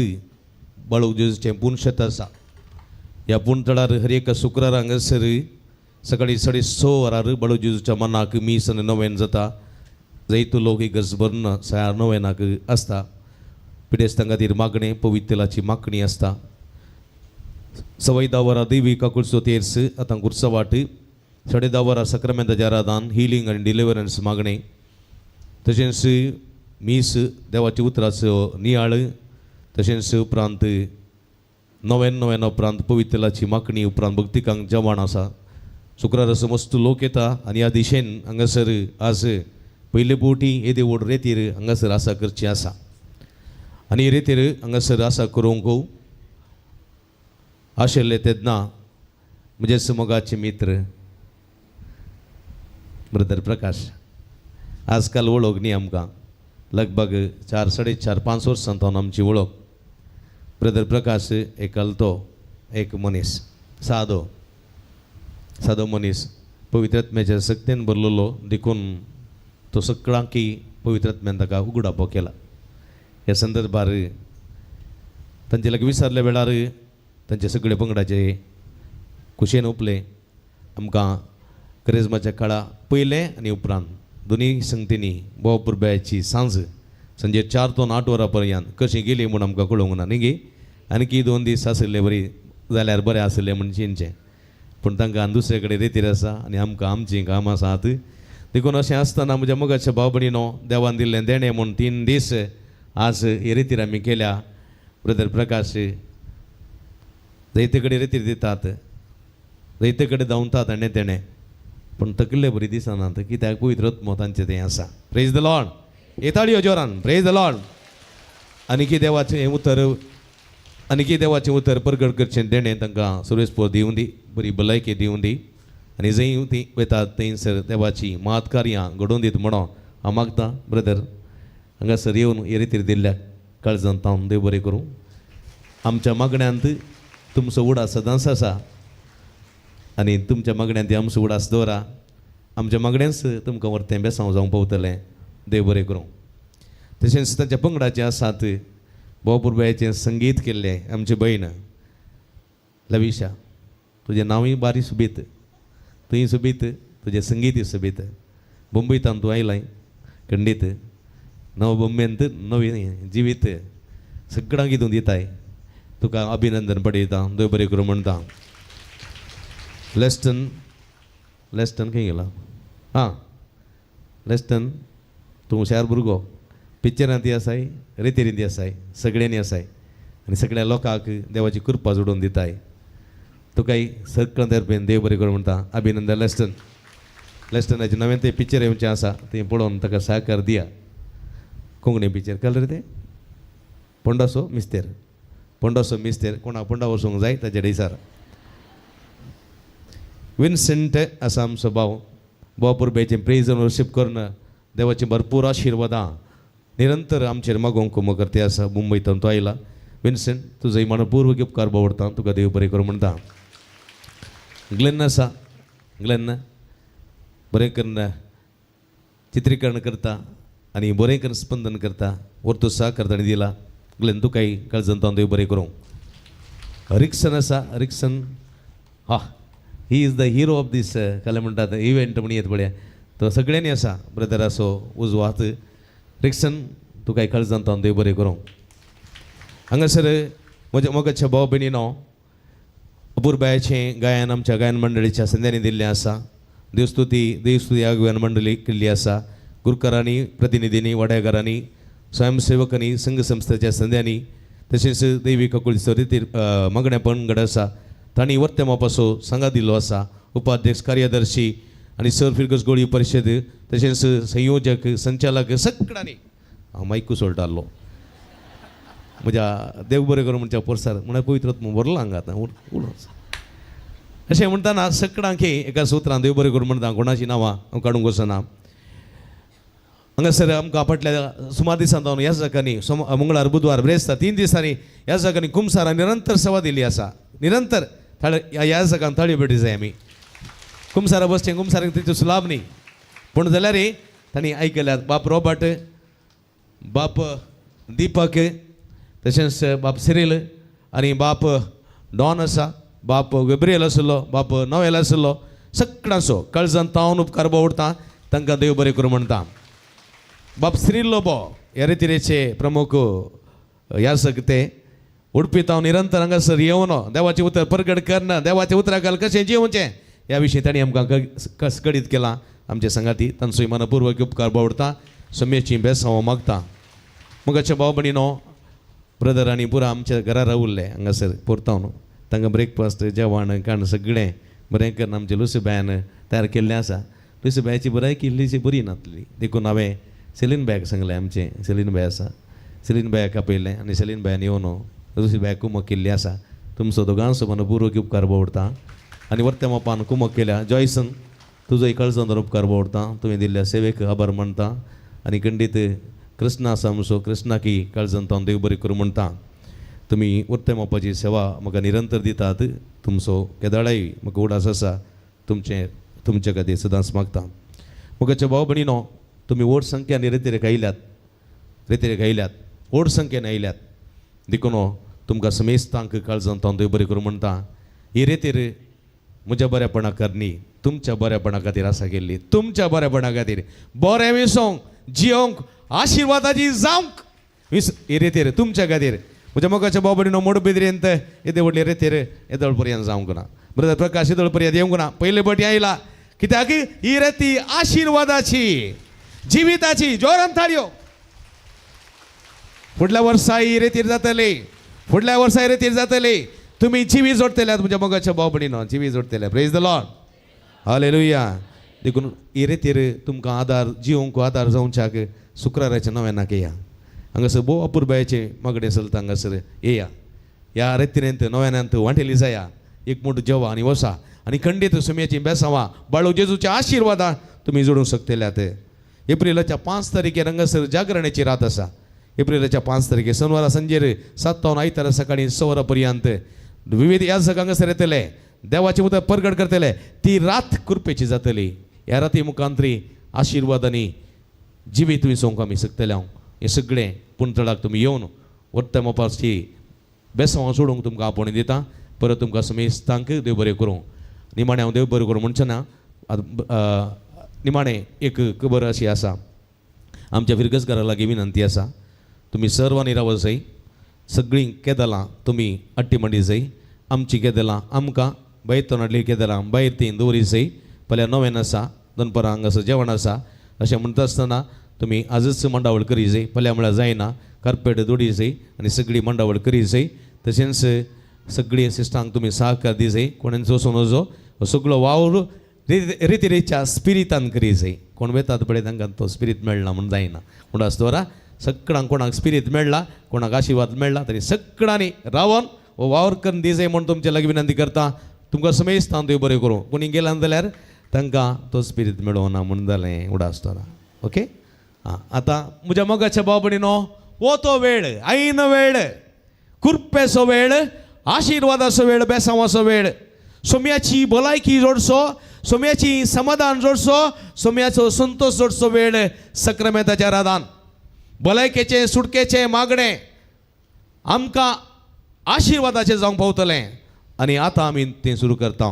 बाळू जेजूचें पूण शेत आसा. ह्या पूण तळार हर एका शुक्रार हांगासर सकाळीं 6:30 वरार बाळू जेजूच्या मनाक मीस आनी नवेन जाता. जैतू लोक इगर्ज भरून सया नवेनाक आसता. पिडेस्तां खातीर मागणें पवित्रलाची मागणी आसता. 10:15 वरां देवी काकुळचो तेर्स आतां गुरसवाट. 10:30 वरां सक्रामेंताचें आराधन हिलींग आनी डिलिवरन्स मागणें. तशेंच मीस देवाच्या उतराचो नियाळ. तशेंच उपरांत नव्यान उपरांत पवित्रलाची मागणी उपरांत भक्तिकांक जेवण आसा. शुक्रार मस्त लोक येता आनी ह्या दिशेन हांगासर आज पयले फावटी येदे व्हड रेतीर हांगासर आसा करची आसा आनी रेतीर हांगासर आसा करूंक आशिल्ले तेन्ना म्हजे समोगाचे मित्र ब्रदर प्रकाश आजकाल वळख न्ही आमकां, लगभग 4, 4.5, 5 वर्सां तावन आमची वळख. ब्रदर प्रकाश एकलतो एक मनीस, सादो सादो मनीस, पवित्रात्म्याच्या शक्तीन भरलेलो देखून तो सगळ्यांकी पवित्रात्म्यान ताका उगडापो केला. ह्या संदर्भार तांचे लागीं विचारल्या वेळार तांचे सगळे पंगडाचे खुशयेन उपले आमकां क्रेजमाच्या काळा पयलें आनी उपरांत दोनूय संगतींनी बोव पुरब्याची सांज संजे 4 to 8 वरां पर्यंत कशी गेली म्हूण आमकां कळोवंक ना न्ही गे. आनी 2 दीस आशिल्ले बरी जाल्यार बरें आशिल्लें म्हूण चिंतचें, पूण तांकां दुसरे कडेन रेतीर आसा आनी आमकां आमचीं कामां आसात. देखून अशें आसतना म्हज्या मोगाच्या भाव भयणीनो, देवान दिल्लें देणें म्हूण 3 दीस आज हे रेतीर आमी केल्या. ब्रदर प्रकाश जायते कडेन रेतीर दितात, जायते कडेन धांवतात आनी तेणें, पूण तकले बरी दिसनात कित्याक पवित्र आत्मो तांचें तें आसा. Praise the Lord. येताळयो जोरान प्रेज the Lord. आनीकी देवाचें हें उतर, आनीकी देवाचें उतर परगट करचें देणें तांकां सुरेशपोर दिवं दी, बरी भलायकी दिवं दी आनी जंय ती वतात थंयसर देवाची महत्कार्यां घडोवन दीत म्हणून हांव मागतां. ब्रदर हांगासर येवन हे रितीर दिल्ल्या काळजांत हांव देव बरें करूं. आमच्या मागण्यांत तुमचो उडास सदांच आसा आनी तुमच्या मागण्यांत आमचो उडास दवरा. आमच्या मागण्यांच तुमकां व्हरतें बेसांव जावंक पावतलें. देव बरें करूं. तशेंच तांच्या पंगडाचें आसात भोव पुरबायेचें संगीत केल्लें आमची भयण लविशा, तुजें नांवूय बारी सुबीत, तुंय सोबीत, तुजें संगीतय सोबीत. मुंबयतान तूं आयलाय खंडीत, नव बॉम्बेंत नवी जिवीत सगळ्यांक तूं दिताय. तुका अभिनंदन पडयता, देव बरें करूं म्हणटा. लेस्टन, लेस्टन खंय गेला? आं, लेस्टन तूं हुशार भुरगो, पिक्चरांत आसाय, रेतीरींत आसाय, सगळ्यांनी आसाय आनी सगळ्या लोकांक देवाची कृपा जोडून दिताय. तुकाय सगळ्यां तर्फेन देव बरें करूं म्हणटा. अभिनंदन लेस्टन. लेस्टनाचें नवें तें पिक्चर येवचें आसा, तें पळोवन ताका सहकार दिया. कोंकणी पिक्चर कलर तें पोंडासो मिस्तेर, पोंडासो मिस्तेर. कोणा पोंडा वचूंक जाय ताचे डिसार. विन्सेंट आसा आमचो भाव, भाव पुरबेचें प्रेज आनी वर्शीप करून देवाचीं भरपूर आशिर्वादां निरंतर आमचेर मागोवंक कुमो करते आसा. मुंबयंत तो आयला. विन्सेंट तुजो मनपूर्वक उपकार बावडटा, तुका देव बरें करूं म्हणटा. ग्लेन आसा, ग्लेन बरें करून चित्रीकरण करता आनी बरें करून स्पंदन करता, वर्तू सहकार ताणें दिला. ग्लेन तुकाय काळजांत देव बरें करूं. रिक्सन आसा, रिक्सन हा, he is the hero of this कला म्हणटात इव्हेंट म्हण येत पळय, तो सगळ्यांनी आसा ब्रदराचो उजवो हात. रिक्सन तुकाय काळजांत देव बरें करूं. हांगासर म्हज्या मोगाच्या भाव भयणीनो, अपुरबायाचें गायन आमच्या गायन मंडळीच्या संद्यांनी दिल्लें आसा. देवस्तुती, देवस्तुती आगव्यान मंडळी केल्ली आसा. गुरकारांनी, प्रतिनिधींनी, वाड्याकारांनी, स्वयंसेवकांनी, संघ संस्थेच्या संद्यांनी, तशेंच देवी काकुळीचो रितीर मागण्या पंगड आसा तांणी वर्तमापाचो सांगा दिल्लो आसा. उपाध्यक्ष, कार्यदर्शी आनी सर फिरगस गोळी परिशद तशेंच संयोजक, संचालक सगळ्यांनी हांव मायकू सोडटालो म्हज्या देव बरें करूं म्हणच्या पोरसार म्हणल्यार पवित्र भरलो हांगा आतां उलोवं अशें म्हणटाना सगळ्यांक एका सुत्रान देव बरें करूं म्हणटा. कोणाचीं नांवां हांव काडूंक वचना. हांगासर आमकां फाटल्या सुमार दिसां जावन ह्या जाग्यांनी मंगळार, बुधवार, ब्रेस्तार 3 दिसांनी ह्या जाग्यांनी कुमसारां निरंतर सेवा दिल्ली आसा. निरंतर थाळे ह्या जाग्यान थाळयो भेटी जाय. आमी कुमसारा बसचें, कुमसारांक तितलो सुलाभ न्ही, पूण जाल्यार तांणी आयकल्यात. बाप रॉबर्ट, बाप दीपक, तशेंच बाप सिरील आनी बाप डॉन आसा, बाप गब्रियल आशिल्लो, बाप नोवेल आशिल्लो, सगळ्यांचो काळजान तावन उपकार बावडटा. तांकां देव बरें करूं म्हणटा. बाप सिरील लोबो ह्या रितीरेचे प्रमुख ह्या सगते उडपी तावन निरंतर हांगासर येवन देवाचें उतर परगट करना, देवाचें उतरा घाल कशें जिवचें ह्या विशीं तांणी आमकां कळीत केलां. आमचे संगाती तांचो मनपूर्वक उपकार बावडटा. सम्यची बेसांव मागता. मोगाच्या भाव भयणीनो, ब्रदर आनी पुरा आमच्या घरा रावल्ले हांगासर पोरतावन तांकां ब्रेकफास्ट, जेवण खाण सगळें बरें करून आमचे लुसीबायन तयार केल्लें आसा. लुसीबायची बरायकी इल्लीशी बरी नासली, देखून हांवें सेलीन बायक सांगलें. आमचें सेलीन बाय आसा, सेलीन बायक आपयलें आनी सेलीन बायन येवन लुसीबायक कुमक केल्ली आसा. तुमचो दोगांचो मनपूर्वक उपकार बावडटा आनी वर्ते मापान कुमक केल्या. जॉयसन तुजो काळजांत उपकार बावडटा, तुवें दिल्ल्या सेवेक आभार मानता. आनी खंडीत कृष्णा आसा आमचो, कृष्णाकी काळजांत हांव देव बरें करूं म्हणटा. तुमी वर्ते मापाची सेवा म्हाका निरंतर दितात, तुमचो केदाळाय म्हाका उडास आसा, तुमचें तुमचे खातीर सदांच मागता. मोगाच्या भाव भयणीनो, तुमी व्हड संख्यान रेतीरेक आयल्यात, रेतीरेक आयल्यात, व्हड संख्येन आयल्यात, देखून तुमकां समेस्तांक काळजांत हांव देव बरें करूं म्हणटा. ही रेतीर म्हज्या बऱ्यापणा खातीर न्ही, तुमच्या बऱ्यापणा खातीर आसा केल्ली. तुमच्या बऱ्यापणा खातीर बरें विसोंक, जियोंक, आशिर्वादाची जावंक ही रेतीर तुमच्या खातीर. म्हज्या मोगाच्या भाव भयणीनो, मोडबिद्रेंत येदे व्हडले रेतीर येदोळ पर्यंत जावंक ना. ब्रदर प्रकाश येदोळ पर्यंत येवंक ना, पयले पटी आयला. कित्याक ही रेती आशिर्वादाची, जिविताची. जोरान थाळयो. फुडल्या वर्सा ही रेतीर जातली, फुडल्या वर्सा ही रेतीर जातली. तुमी जिवी जोडटल्यात म्हज्या मोगाच्या भाव भयणीनो, जिवी जोडटले. Praise the Lord, hallelujah. देखून ही रेतीर तुमकां आदार, जिवंक आदार जावच्याक शुक्राराच्या नव्यानाक येया. हांगासर भोव अपुरबायेचें मागणें चलता. हांगासर येया, ह्या रेतीरेंत नव्यानांत वांटेली जाया. एक मोठो जेवा आनी वसा आनी खंडीत सुमयाचीं बेसांवां बाळू जेजूच्या आशिर्वादां तुमी जोडूंक शकतल्यात. एप्रिलाच्या 5 तारखेर हांगासर जागरणाची रात आसा. एप्रिलाच्या 5 तारखेर शनवारा सांजेर 7 तावन आयतारा सकाळीं 6 वरां पर्यंत विविध याजक हांगासर येतले, देवाचें उतर परगट करतले. ती रात कृपेची जातली. ह्या राती मुखांतरी आशिर्वादांनी जिवीत विसोवंक आमी शकतले. हांव हें सगळें पुणतळाक तुमी येवन वर्ते मोपाची बेसांवां सोडूंक तुमकां आपोवणें दिता. परत तुमकां समेस्तांक देव बरें करूं. निमाणें हांव देव बरें करूं म्हणचें ना. निमाणें एक खबर अशी आसा, आमच्या फिरगजकारा लागीं विनंती आसा, तुमी सर्वांनी रावत जाय, सगळीं केदलां तुमी अट्टी मांडी जाय. आमची केदलां आमकां भायर हाडली केदलां भायर ती दवरी जाय. फाल्यां नवेन आसा, दनपरां हांगासर जेवण आसा. अशें म्हणटा आसतना तुमी आजच मांडावळ करी जाय. फाल्यां म्हळ्यार जायना, कार्पेट दोडी जाय आनी सगळी मांडावळ करी जाय. तशेंच सगळीं सिस्टांक तुमी सहकार दी जाय. कोणेन वचून वचो सगळो वावर रितिरेच्या स्पिरितान करी जाय. कोण वेतात पळय तांकां तो स्पिरीत मेळना म्हूण जायना. म्हूण आसतोरा सगळ्यांक कोणाक स्पिरीत मेळ्ळा, कोणाक आशिर्वाद मेळ्ळा तरी सगळ्यांनी रावन हो वावर करून दी जाय म्हूण तुमचे लागीं विनंती करता. तुमकां समेस्तान देव बरें करूं. कोणी गेला जाल्यार तांकां तो स्पिरीत मेळोना म्हूण जालें उडासतना. ओके, आं, आतां म्हज्या मोगाच्या भाव भयणीनो, हो तो वेळ, ऐन वेळ, कुरपेचो वेळ, आशिर्वादाचो वेळ, बेसांवाचो वेळ. सोम्याची भलायकी जोडचो, सोम्याची समाधान जोडचो, सोम्याचो संतोश जोडचो वेळ सक्रमेताच्या राधान. भलायकेचें सुटकेचें मागणें आमकां आशिर्वादाचें जावंक पावतलें. आनी आतां आमी तें सुरू करता.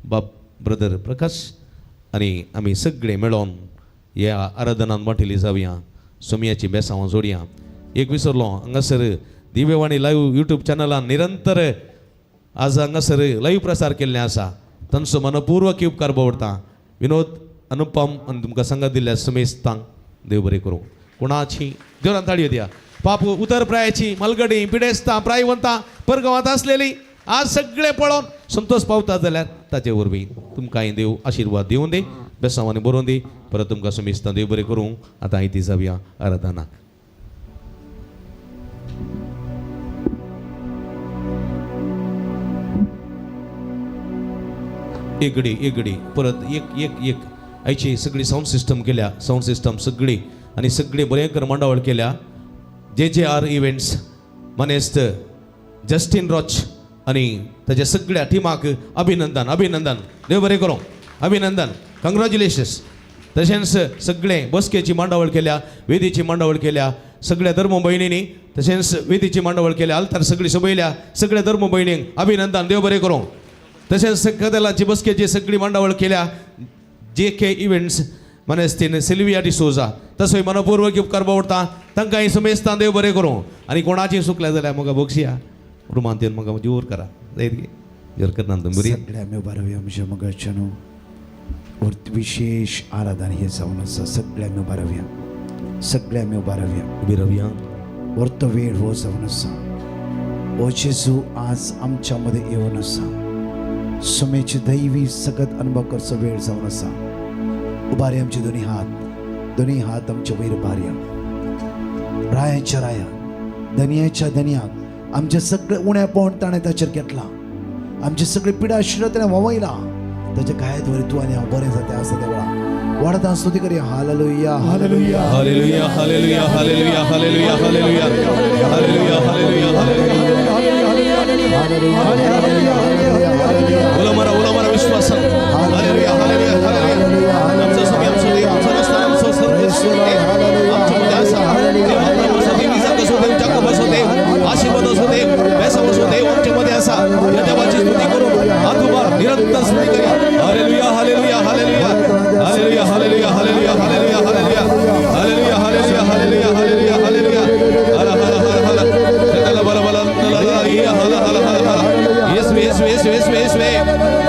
बाब ब्रदर प्रकाश आनी आमी सगळे मेळोन ह्या आराधनान वांटेली जावया, सोम्याची बेसांवां जोडया. एक विसरलो, हांगासर दिव्यवाणी लायव्ह यूट्यूब चॅनलान निरंतर आज हांगासर लायव्ह प्रसार केल्लें आसा. तांचो मनपूर्वक उपकार बावडटा. विनोद अनुपम आनी तुमकां सांगत दिल्ल्या समेस्तांक देव बरें करूं. कोणाची देवरान ताळयो दिया. पाप उतर प्रायाची मलगडी पिडेस्तां प्रायवंतां परगांवांत आसलेली आज सगळें पळोवन संतोश पावता जाल्यार ताचे वरवीं तुमकां देव आशिर्वाद दिवन दी, बेसांवांनी बरोवन दी. परत तुमकां समेस्तां देव बरें करूं. आतां आयती जावया आराधनाक. एकडी एकडी परत एक एक एक आयची सगळी सावंड सिस्टम केल्या, सावंड सिस्टम सगळी आनी सगळी भयंकर मांडावळ केल्या. जे जे आर इव्हेंट्स मानेस्त जस्टीन रॉच आनी ताच्या सगळ्या टिमाक अभिनंदन, अभिनंदन, देव बरें करूं, अभिनंदन, कंग्रेच्युलेशन्स. तशेंच सगळें बसकेची मांडावळ केल्या, वेदीची मांडावळ केल्या सगळ्या धर्म भयणींनी. तशेंच वेदीची मांडावळ केल्या, आल्तार सगळी सोबयल्या, सगळ्या धर्म भयणींक अभिनंदन, देव बरें करूं. तशेंच कदेलाची बसकेची सगळी मांडावळ केल्या जे के इव्हेंट्स मानेस्तीन सिल्विया डिसोजा, तसोय मनपूर्वक उपकार बावडटा. तांकां समेस्तान देव बरें करूं. आनी कोणाची चुकल्या जाल्यार म्हाका बक्षिया रुमांत येवन म्हाका जोर करा जायत गे, जोर करना तुमी बरी. सगळ्या आमी उबा रावया म्हज्या मोगाच्या न्हू. विशेष आराधन हें जावन आसा. सगळ्या आमी उबा रावया, सगळ्या आमी उबा रावया, उबी रावया. वर्तो वेळ हो जावन आसा. हो जेजू आज आमच्या मदें येवन आसा. सुमेची दैवी सगत अनुभव करचो वेळ जावन आसा. उबारी आमचे दोनी हात, दोनी हात आमचे वयर उबारया. रायाच्या राया, धनयाच्या धनयाक आमचे सगळे उणेपण ताणें ताचेर घेतलां. आमचे सगळे पिडा आशिल्लो ताणें व्हांवयला. ताच्या गायद्वारे तूं आनी हांव बरें जाता आसा त्या वेळा वाडत स्तुती करया. Hallelujah, hallelujah, hallelujah, hallelujah, hallelujah, hallelujah, hallelujah, hallelujah, hallelujah, hallelujah. उलो मारा विश्वासान. हालेलुया, हालेलुया, हालेलुया. आमचो स्वामी, आमचो देव, आमचो रस्ता, आमचो सर्वेश्वर, आमच्या मध्ये आसा. देव अब्राहाम असो देव, इसाक असो देव, जाकोब असो देव, आशीर्वाद असो देव, बेसाव असो देव आमच्या मध्ये आसा. या देवाची स्तुती करून हात उबार निरंतर स्तुती करूया. Hallelujah, hallelujah, hallelujah, hallelujah, hallelujah, hallelujah, hallelujah, hallelujah, hallelujah, hallelujah, hallelujah, hallelujah, hallelujah. हला हला हला हला हला बला बला ला या हला हला हला हला. येसु येसु येसु येसु येसु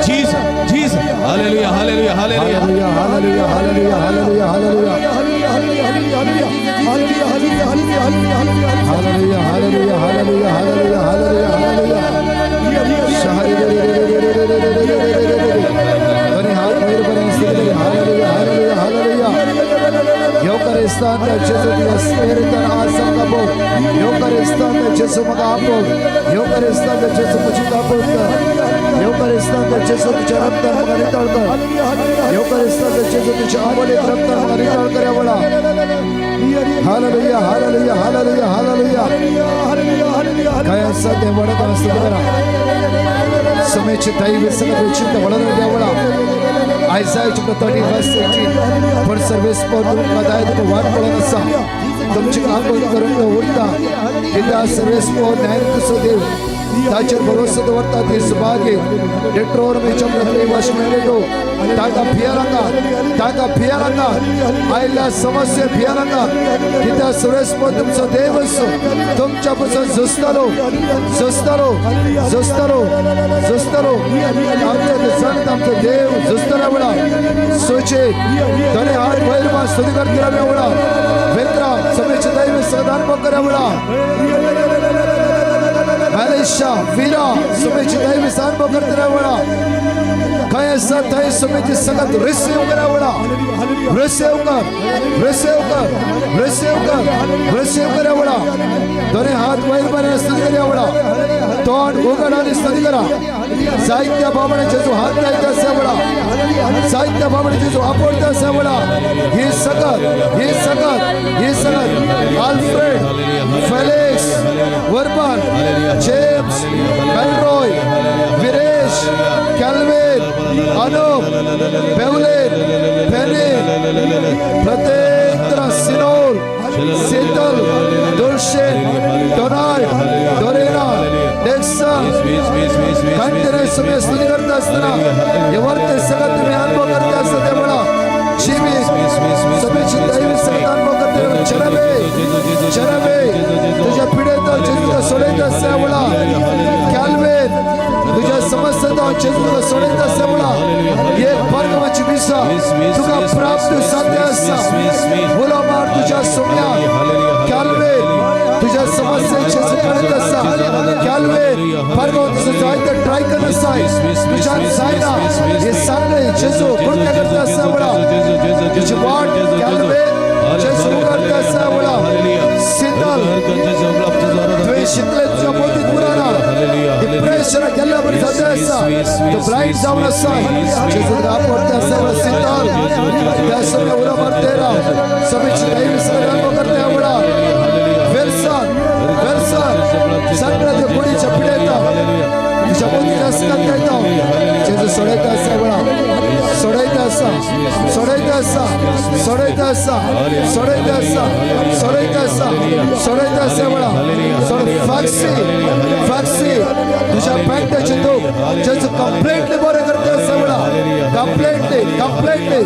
Jesus Jesus. Hallelujah, hallelujah, hallelujah, hallelujah, hallelujah, hallelujah, hallelujah, hallelujah, hallelujah, hallelujah, hallelujah, hallelujah, hallelujah. दोन्ही हात वयर पर्यंत स्तुती करूया. हालेलुया, हालेलुया, हालेलुया. येवकार जेजू स्पिरितान आज आमकां बोग. येवकार जेजू म्हाका आपोव. येवकार जेजू म्हजी दापोव कर. येवकार जेजू तुज्या रक्तान म्हाका नितळ कर. येवकार जेजू तुज्या अमोलेक रक्तान म्हाका नितळ कर. ह्या वेळा हालेलुया, हालेलुया, हालेलुया, हालेलुया. काय आसा तें वडत स्तुती करा. समेची दैवी सगळं चिंता वडत त्या वेळा Isaiah chapter 30 verse 18. पण सर्वेस्पर तुमकां जाय तुका वाट पळोवन आसा. तुमची आंगवण करून तो उरता. पिता सर्वेस्पर न्यायनितीचो देव, ताचेर भरोसो दवरता ती सुभागी. Deuteronomy chapter 3 verse 22. ताका भियेनाका, ताका भियेनाका, आयिल्ल्या समस्ये भियेनाका, कित्याक सर्वेस्पर तुमचो देव आसा, तुमच्या पसून झुजतलो, झुजतलो, झुजतलो, झुजतलो. आमच्या दिसांनी आमचो देव झुजतलो वेळा सोचे दोने हात वयर मा स्तुती करतल्या वेळा विक्रम समेचे दैव सदान करा वेळा मलेशिया वीरा समेचे दैव सदान करतल्या वेळा खंय आसा थंय समेचे सगळ्यात रिसीव करा वेळा, रिसीव कर, रिसीव कर, रिसीव कर, रिसीव करा वेळा. दोने हात वयर बरे स्तुती करा वेळा, तोंड उघड आणि स्तुती करा. साहित्य बाबणे जेजू हात लायता आसा वेळा, साहित्य बाबणे जेजू आपडता आसा वेळा. ही सगत, ही सगत, ही Sagat Alfred, Felix, Varman, James, Melroy, Viresh, Calvin, Anup, Bevelin, Penny, Pratendra, Sinol, Sital, Dulshen, Donald, Dorena, Dexon. Continue तुम्ही स्तुती करता असताना हे वरते सगळं तुम्ही अनुभव करता असता त्यामुळं जीवित सभेची दैवी सगळं अनुभव करते. चरबे, चरबे, तुझ्या पिढेत जेजू सोडत असल्यामुळं कॅल्विन, तुझ्या समस्येत जेजू सोडत असल्यामुळं एक परगमाची दिशा तुका प्राप्त साध्य आसा. मुलं मार तुझ्या सोम्या कॅल्विन, तुझ्या समस्येचे काढत आसा. कॅल्विन परगम तुझं जायते ट्राय करत आसा, तुझ्यान जायना हे सांगले जेजू कृत्य करता आसा. तुझी वाट कॅल्विन जेजू करता आसा. सितल तुवें शिकले तुझ्या मोतीत उरना, डिप्रेशन गेल्ल्या बरी जाता आसा, तूं ब्लायंड जावन आसा, जेजू आपडता आसा. सितल त्या सगळ्या उलो मारते राव, सगळी दैवी सगळं अनुभव करते आवडा. वेलसन, वेलसन, सगळ्या त्या कुडीच्या पिढेता तुझ्या मोतीत आसता येता जेजू सोडयता आसा वेळा, सोडयता आसा, सोडयता आसा, सोडयता आसा, सोडयता आसा, सोडयता आसा, सोडयता आसा वेळा. फाक्सी, फाक्सी, तुझ्या पॅन्टाचे दुख जेजू कंप्लेंटली बरें करता आसा वेळा, कंप्लेंटली, कंप्लेंटली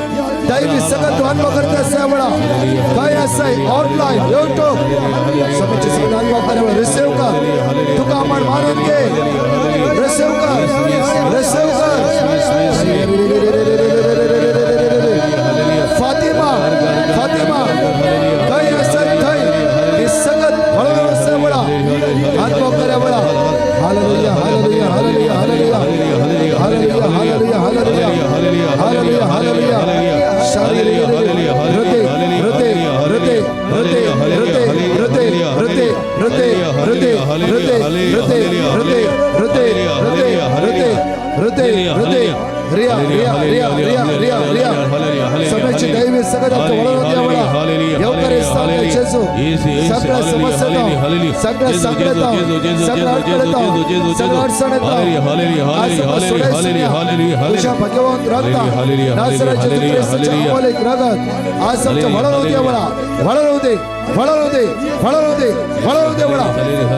दैवी सगळं तूं अनुभव करता आसा वेळा. काय आसा ऑनलायन युट्यूब सगळ्याचे सगळं अनुभव करा, रिसीव कर, तुका म्हण मानून घे, रिसीव कर, रिसीव कर. फातिमा, फातिमा, थंय आसा थंय हे सगळं फळो आसा वेळा अनुभव करा वेळा. Hallelujah, hallelujah, hallelujah, hallelujah, hallelujah, hallelujah, hallelujah, hallelujah, hallelujah. हृदय, हृदय, हृदय, हृदय, हृदय, हृदय, हृदय, हृदय, हृदय, हृदय, हृदय, हृदय, हृदय, हृदय, हृदय, हृदय, हृदय. रिया, रिया, रिया, रिया, रिया, रिया. सभेची दैवी सगळं आमच्या वळून द्यावळा. येवकार स्थान जेजू, सगळ्या समस्येत, सगळ्या संकटात, सगळ्या अडचणीत, सगळ्या अडचणीत तुझ्या भाग्यवंत रक्ता नासराच्या ख्रिस्ताच्या अमोलिक रगत आज आमच्या वळून द्यावळा. वळून दे, वळून दे, वळून दे, वळून देवळा.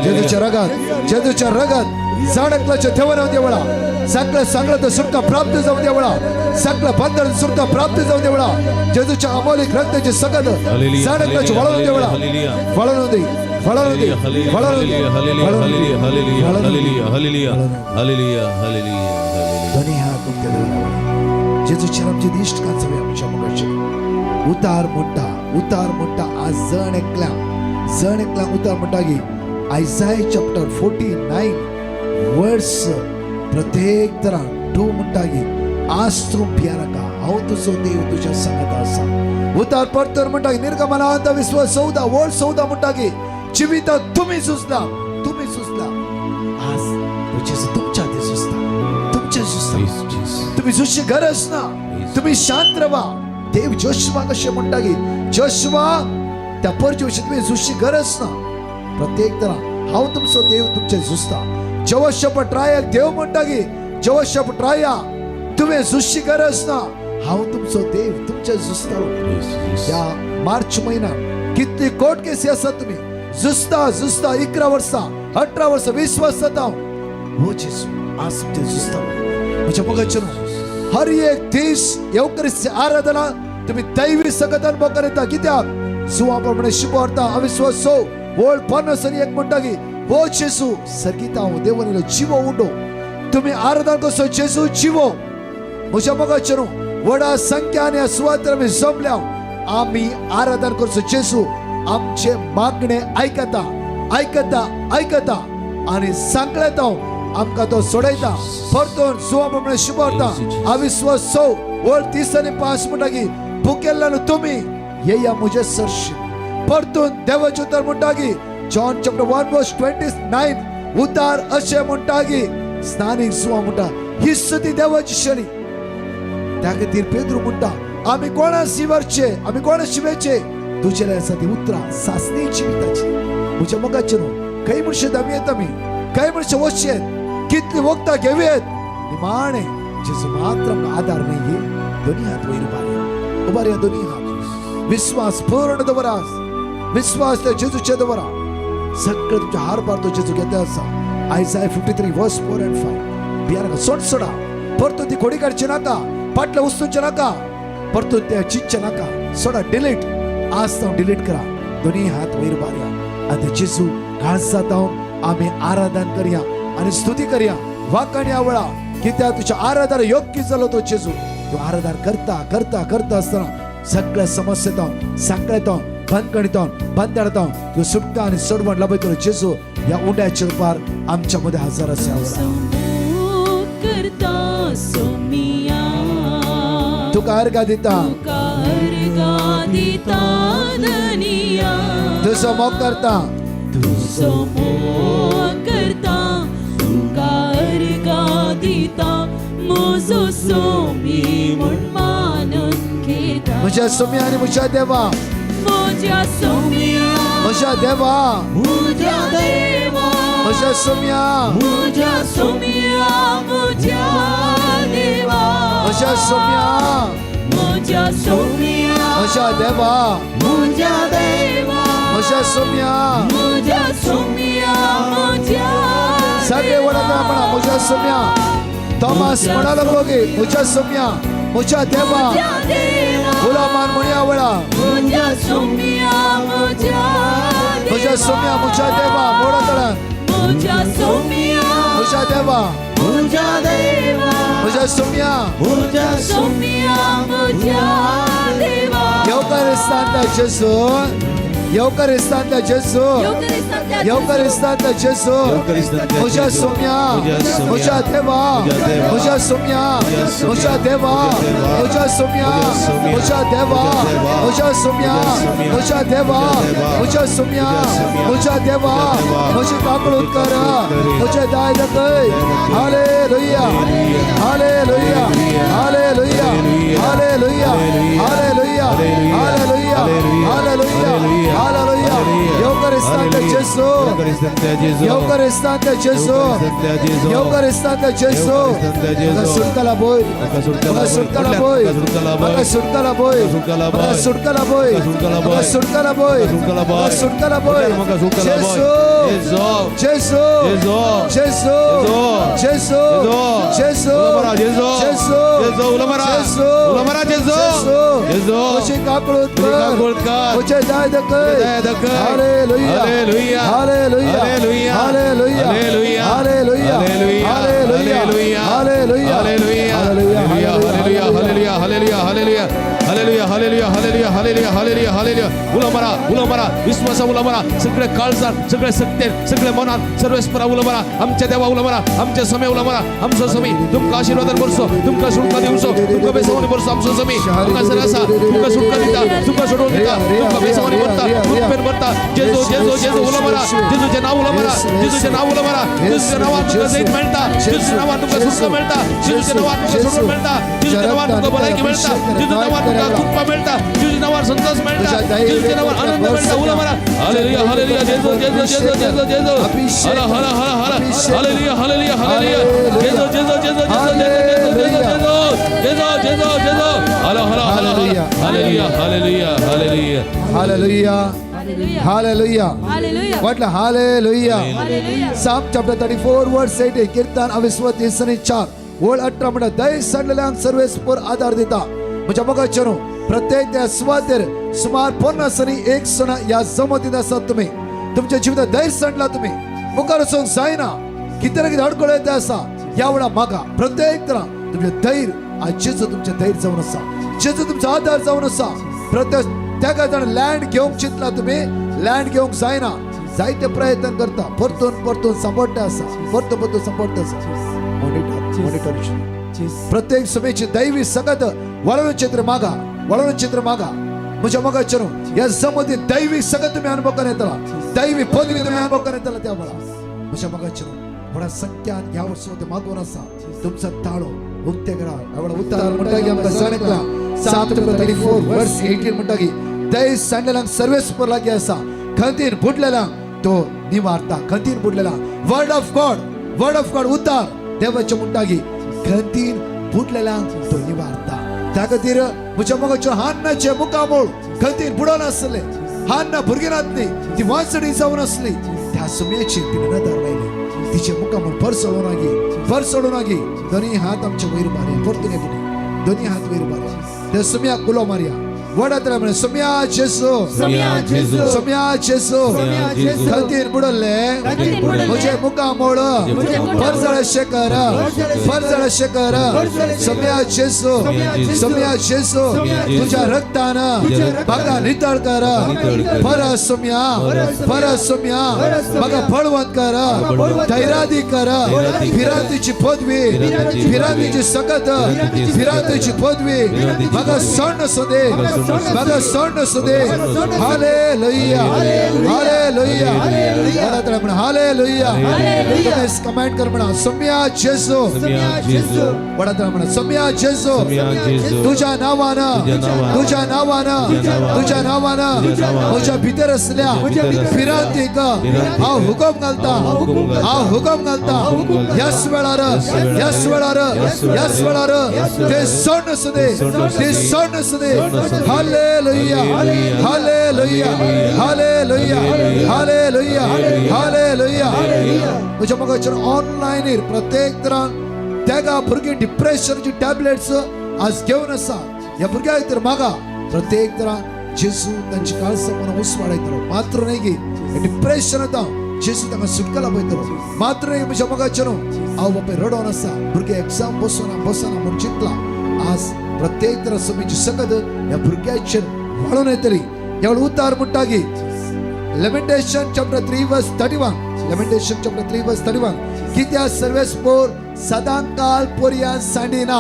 जेजूच्या रगत, जेजूच्या रगत जाणकलाच्या ठेवण देवळा. सगळं सांगलं तर सुटका प्राप्त जाऊ देवळा, सगळं बंधन सुटका प्राप्त जाऊ देवळा. जेजूच्या अमोलिक रक्ताचे सगळं जाणकलाचे वळून देवळा. वळून दे, वळून दे, वळून दे. दोन्ही हात उक्ते दवरा. जेजूच्या आमचे दिश्ट काचवे आमच्या मुखाचे. उतार म्हणटा, उतार म्हणटा आज जण एकल्या, जण एकल्या उतार म्हणटा की आयजाय चॅप्टर 49 वर्स प्रत्येक तरा 2 म्हणटा की आज तूं भियेनाका, हांव तुजो देव तुज्या सांगात आसा. उतार परतर म्हणटा की निर्गमनांत विश्वास 14 वर्स 14 म्हणटा की जिवितात तुमी सुचला, तुमी सुचला. आज तुझे तुमच्या ते सुचता, तुमचे सुचता. तुम्ही सुचची गरज ना, तुम्ही शांत रावा. देव जोशवा कशें म्हणटा की जोशवा त्या परचे विशीं तुमी झुजची गरज ना. प्रत्येक तरा हांव तुमचो देव तुमचे झुजता. जवशपट रायाक देव म्हणटा की जवशपट राया तुवें झुजची गरज ना, हांव तुमचो देव तुमचे झुजतलो. ह्या मार्च म्हयन्यात कितली कोर्ट केसी आसात तुमी झुजता झुजता 11 वर्सां 18 वर्सां 20 वर्सां जाता. हो जेजू आज तुमच्या जुस्ता म्हज्या मोगाचें न्हू हर एक दीस येवकरिस्ती आराधना तुम्ही दैवी सकत अनुभव करता. कित्याक सुवा प्रमाणे शिकवता अविश्वास सो वळ 50 आनी 1 म्हणटा की हो जेजू सर्गीता हांव देवान जिवो उंडो. तुम्ही आराधना कसो जेजू जिवो. म्हज्या मोगाचें न्हू व्हडा संख्यान ह्या सुवातेर आमी जमल्या आमी आराधन करचो जेजू आमचे मागणे आयकता आयकता आयकता आनी सांगलेता आमकां तो सोडयता. परतून सुवा प्रमाणे शिकवता अविश्वास सो वळ 30 आनी 5 म्हणटा की भुकेल्ल्यान तुमी येया म्हजे सरशी. परतून देवाचें उतर म्हणटा की जॉन चॅप्टर 1 वर्स 29 उतार अशें म्हणटा की स्नानीक सुवा म्हणटा ही स्तुती देवाची शरी. त्या खातीर पेद्रू म्हणटा आमी कोणा शिवरचे आमी कोणा शिवेचे तुजें आसा ती उतरां सासणी जिविताची. म्हज्या मोगाचें न्हू खंय म्हणशेत आमी येता आमी खंय म्हणशे वचशेत कितली वखदां घेवयेत निमाणें जेजू मात्र आमकां आदार न्हय घे. दोनी हात वयर उबारया उबारया दोनी हात. विस्वास पूर्ण दवरा विस्वास त्या जेजूचे दवरा. सगळें तुमचे हार पार तो जेजू घेता आसा. आयजाय 53 वर्स 4 and 5 बियानाका सोड सोडा परतून ती खोडी काडची नाका पाटलें उस्तुचें नाका परतून ते चिंतचें नाका सोडा डिलीट आज हांव डिलीट करा. दोनी हात वयर उबारया आनी जेजू काळजांत आमी आराधन करया आनी स्तुती करया. वाकाण्या वेळा कित्याक तुज्या आराधना योग्य जालो तो जेजू. तूं आराधन करता करता करता आसतना सगळ्या समस्येंत सांकळेंत बंदखणींत बंदणांत तूं सुटका आनी सोडवण लाभयतलो जेजू ह्या उंड्याच्या रुपार आमच्या मदें हजर आसा. तुका अर्घा दिता तुजो मोग करता तुजो मोग करता तुका अर्घा दिता म्हजो सोमी म्हूण मानून घेता. म्हज्या सोम्या आनी म्हज्या देवा म्हज्या सोम्या म्हज्या देवा म्हज्या देवा म्हज्या सोम्या म्हज्या सोम्या म्हज्या देवा म्हज्या सोम्या म्हज्या सोम्या म्हज्या देवा म्हज्या देवा म्हज्या सोम्या म्हज्या सोम्या म्हज्या सगळे वडा म्हणा म्हज्या सोम्या. थॉमस म्हणालो बघे म्हज्या सोम्या म्हज्या देवा गुलामान म्हणया वेळा म्हज्या सोम्या म्हज्या म्हज्या सोम्या म्हज्या देवा मोडा तळान म्हज्या सोम्या म्हज्या देवा म्हज्या देवा म्हज्या सोम्या म्हज्या सोम्या म्हज्या देवा. येवकारिस्तांतल्या जेजू येवकारिस्तांतल्या जेजू येवकारिस्तांतल्या जेजू म्हज्या सोम्या म्हज्या देवा म्हज्या सोम्या म्हज्या देवा म्हज्या सोम्या म्हज्या देवा म्हज्या सोम्या म्हज्या देवा म्हज्या सोम्या म्हज्या देवा म्हजी काकळूत कर म्हजें दाय दाखय. Hallelujah hallelujah hallelujah hallelujah hallelujah hallelujah hallelujah hallelujah. येवकारिस्तांतल्या जेजू येवकारिस्तांतल्या जेजू येवकारिस्तांतल्या जेजू म्हाका सुटकाला बोय म्हाका सुटकाला बोय म्हाका सुटकाला बोय म्हाका सुटकाला बोय म्हाका सुटकाला बोय म्हाका सुटकाला बोय. जेजू जेजू जेजू जेजू जेजू जेजू जेजू जेजू म्हजी काकळूत कर म्हजें दाय दाखय. Hallelujah hallelujah hallelujah hallelujah hallelujah hallelujah hallelujah hallelujah hallelujah hallelujah hallelujah hallelujah hallelujah hallelujah hallelujah hallelujah. उलो मारा उलो मारा विश्वासा उलो मारा सगळे काळजात सगळे सत्तेन सगळे मनात सर्वेस्परा उलो मारा. आमच्या देवा उलो मारा आमच्या समय उलो मारा. आमचो समी तुमकां आशीर्वादान भरसो तुमकां सुटका दिवचो तुमकां बेसवणी भरसो. आमचो समी हांगासर आसा तुमकां सुटका दिता तुमकां सोडोवन दिता तुमकां बेसवणी भरता कृपेन भरता. जेजू जेजू जेजू उलो मारा जेजूचें नांव उलो मारा जेजूचें नांव उलो मारा. जेजूच्या नांवान तुमकां जैत मेळटा जेजूच्या नांवान तुमकां सुटका मेळटा जेजूच्या नांवान तुमकां सोडून मेळटा जेजूच्या नांवान तुमकां भलायकी मेळटा जेजूच्या नांवान तुमकां कृपा मेळटा जेजूच्या नांवान संतोष मेळटा जेजूच्या नांवान आनंद मेळटा. उलो मारा हालेलुया हालेलुया जेजू जेजू जेजू जेजू जेजू हला हला हला हला हालेलुया हालेलुया हालेलुया जेजू जेजू जेजू जेजू जेजू जेजू जेजू जेजू जेजू हला हला हला hallelujah hallelujah hallelujah hallelujah. Hallelujah. Hallelujah. म्हटलं hallelujah. Hallelujah. Psalm chapter 34 verse 18, कीर्तन अविस्वतीस आनी 4 वळ 18 म्हणटा दय सांडलेल्यांक सर्वेस्पर आदार दिता. म्हज्या मोगाचे न्हू, प्रत्येक त्या सुवातेर सुमार 50 आनी 1 सणां ह्या जमतींत आसात तुमी. तुमच्या जिवितात धैर्य सांडला तुमी, मुखार वचूंक जायना, कितें ना कितें अडकळ येता आसा. ह्या वेळार मागा प्रत्येक तरा तुमचें धैर्य आज जेजू तुमचें धैर्य जावन आसा, जेजू तुमचो आदार जावन आसा. प्रत्येक त्या जाण लँड घेवंक चिंतला तुमी, लँड घेवंक जायना, जायते प्रयत्न करता, परतून परतून सांपडटा आसा, परतून परतून सांपडटा आसा. मॉनिटर मॉनिटर प्रत्येक समेची दैवी सगत वळण चित्र मागा, वळण चित्र मागा. म्हज्या मोगाचे न्हू, ह्या जमतीन दैवी सगत तुमी अनुभव करून येतला, दैवी पदवी तुमी अनुभव करून येतला. त्या वेळार म्हज्या मोगाचे न्हू, व्हडा संख्यान ह्या वर्सा ते मागून आसा. तुमचो ताळो उक्ते करा. ह्या वेळार उतार म्हणटा की आमकां जाण येतला. Psalm chapter 34 verse 18 म्हणटा की दय सांडलेल्यांक सर्वेस्पर लागीं आसा, खंतीन बुडलेल्यांक तो निवारता. खंतीन बुडलेला word of God, word of God उतार देवाचे म्हणटा की खंतीन बुडलेल्यांक तो निवारता. त्या खातीर म्हज्या मोगाच्यो हान्नाचे मुखामूळ खंतीन बुडोन आसले, हान्ना भुरगीं नासली, ती वाचडी जावन आसली, त्या सुम्याची तिणे नदर लायली, तिचे मुखामूळ परसळून आगी, परसळून आगी. दोनी हात आमचे वयर मारया, परतून एक फावटी दोनी हात वयर मारया, त्या सुम्याक उलो मारया. वडात म्हणे सुम्या जेसू, सुम्या जेजू, सुम्या जेसू, सुम्या जेजू, खंतीन बुडले म्हजे मुखामूळ परजळ शेकर, परजळ शेकर. सुम्या जेसू, सुम्या जेसू, तुझ्या रक्तान म्हाका नितळ कर, परत सुम्या, परत सुम्या म्हाका बळवंत कर, धैर्यादी कर, भिरांतीची पदवी, भिरांतीची सकत, भिरांतीची पदवी म्हाका सण सुदे, म्हाका सण सुदे. Hallelujah, hallelujah. वडात म्हणा हालेलुया. तुम्ही कमेंट कर म्हणा सुम्या जेसू, वडात म्हणा सुम्या जेसू, तुझ्या नावान, तुझ्या नावान, तुझ्या नावान म्हज्या भितर असल्या भिरांतीक हांव हुकूम घालता, हांव हुकूम घालता. ह्याच वेळार, ह्याच वेळार, ह्याच वेळार ते सण सुदे, ते सण सुदे. Hallelujah, hallelujah, hallelujah, hallelujah, hallelujah. म्हज्या मोगाचेर ऑनलायनीर प्रत्येक तरान तेगा भुरगीं डिप्रेशनाची टॅबलेट्स आज घेवन आसा. ह्या भुरग्या खातीर मागा प्रत्येक तरान जेजू तांची काळसां म्हणून उसवाडयतलो. मात्र न्हय की डिप्रेशन येता, जेजू तांकां सुटका लाभयतलो. मात्र न्हय म्हज्या मोगाचेर हांव बापाय रडोन आसा, भुरगे एग्जाम बसना बसना म्हूण चिंतला. आज प्रत्येक तरा समीची सकत ह्या भुरग्याचेर वाळून येतली. ह्या वेळार उतार म्हणटा की Lamentation chapter 3 verse 31, Lamentation chapter 3 verse 31, कित्या सर्वेस्पोर सदांकाल पर्यंत सांडिना,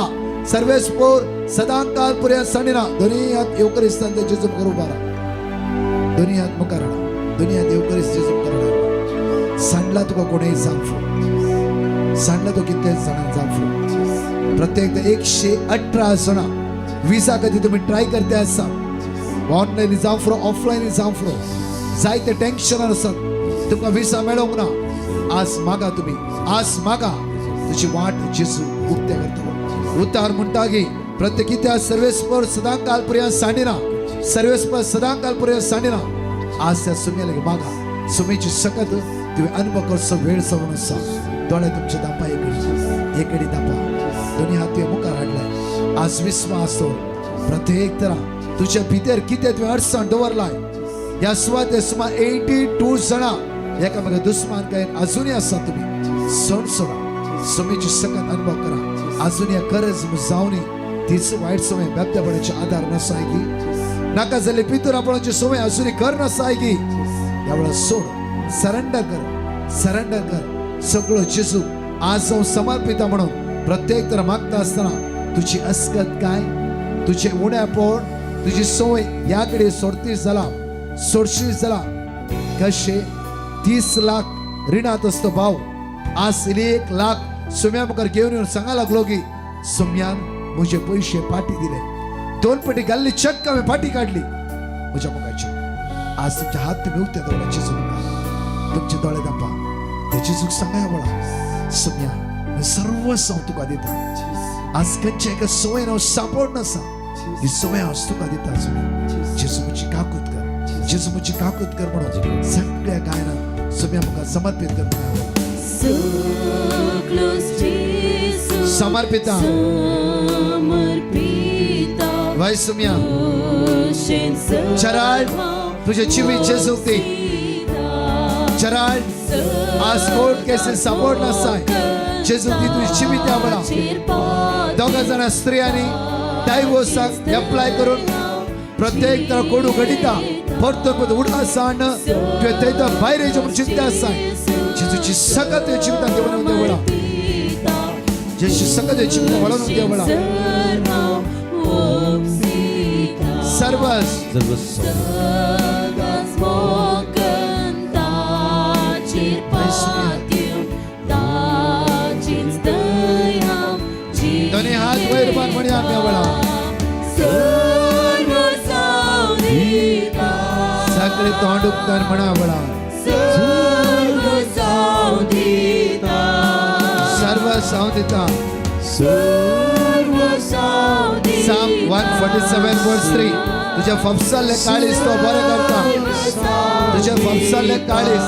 सर्वेस्पोर सदांकाल पर्यंत सांडिना. दोन्ही हात येवकरिस्तान जेजू मुखार उबा राव, दोन्ही हात मुखार हाडा, दोन्ही हात येवकरिस्त जेजू मुखार हाडा. सांडला तुका कोणेय जांफो, सांडला तो कितले जाणांक जांफो. प्रत्येक 118 जाणां विजा खातीर तुमी ट्राय करते आसा, ऑनलायन जांफरो, ऑफलायन जांफरो, जायते टेन्शनार आसात, तुमकां विसा मेळोंक ना. आज मागा तुमी, आज मागा, तुजी वाट जेजू उक्ते करतलो. उतार म्हणटा की प्रत्येक कित्या सर्वेस्पर सदांकाल पर्यंत सांडिना, सर्वेस्पर सदांकाल पर्यंत सांडिना. आज त्या सुम्या लागीं मागा, सुमेची सकत तुवें अनुभव करचो वेळ जावन आसा. दोळे तुमचे दापा, एकडी एकडी दापा, दोन्ही हात तुवें मुखार हाडले. आज विस्वास दवर प्रत्येक तरा तुज्या भितर कितें तुवें अडचण दवरलाय. ह्या सुवातेर सुमार 82 जाणां एकामेका दुस्मान काय अजूनय आसा. तुमी सण सोडा, समेची सकत अनुभव करा. अजून ह्या गरज जावनी तीच वायट संवय बेबद्यापणाचे आदार नसाय की नाका जाल्ले पितूर आपणाची संवय अजूनय कर नसाय की ह्या वेळार सोड, सरेंडर कर, सरेंडर कर सगळो जेजू आज हांव समर्पिता म्हणून प्रत्येक तर मागता आसतना तुजी अस्कत काय, तुजें उणेपण, तुजी संवय ह्या कडेन सोडती जाला, सोडशी जाला. कशें 30 लाख रिणांत आसतो भाव आज 1 लाख सुम्या मुखार घेवन येवन सांगा लागलो की सुम्यान म्हजे पयशे पाटी दिले, 2 पटी घाल्ली चक्क हांवें पाटी काडली. म्हज्या मुखाचे आज तुमचे हात तुमी उक्ते दवरा जेजू मुखार, तुमचे दोळे दापा, ते जेजूक सांगा वळा सुम्या सर्वस्व हांव तुका दिता. आज खंयच्या एका संवयन हांव सांपड नासा, ही संवय हांव तुका दिता. सुम्या जेजू म्हजी काकूत कर, जेजू म्हजी काकूत कर म्हणून सगळ्या गायनां सोम्या मुखार समर्पीत कर म्हणून समर्पिता वय सोम्या चराळ तुझे जिवीत जेजूक दी. चराळ आज कोर्ट केसीन सपोर्ट नासाय जेजूक दी तुझी जिवीत त्या वेळा. दोगा जाणां स्त्रियांनी डायवोर्साक एप्लाय करून प्रत्येक तर कोडू घडिता परतून उडा साण तुवें थंय भायर येवचें म्हूण चिंता आसाय. जेजूची सगळं तुवें जिवितांत देवळा देवळा जेजूची सगळं तुवें जिवितांत वळोवन देवळा सर्वस दोन्ही हात वयर मान म्हणया आमी वेळा सगळे तोंड उक्तान म्हणा वेळा सर्व साव दिता. Psalm 147 verse 3 तुझ्या फपसाले काळीस तो बरें करता. तुझ्या फपसाले काळीस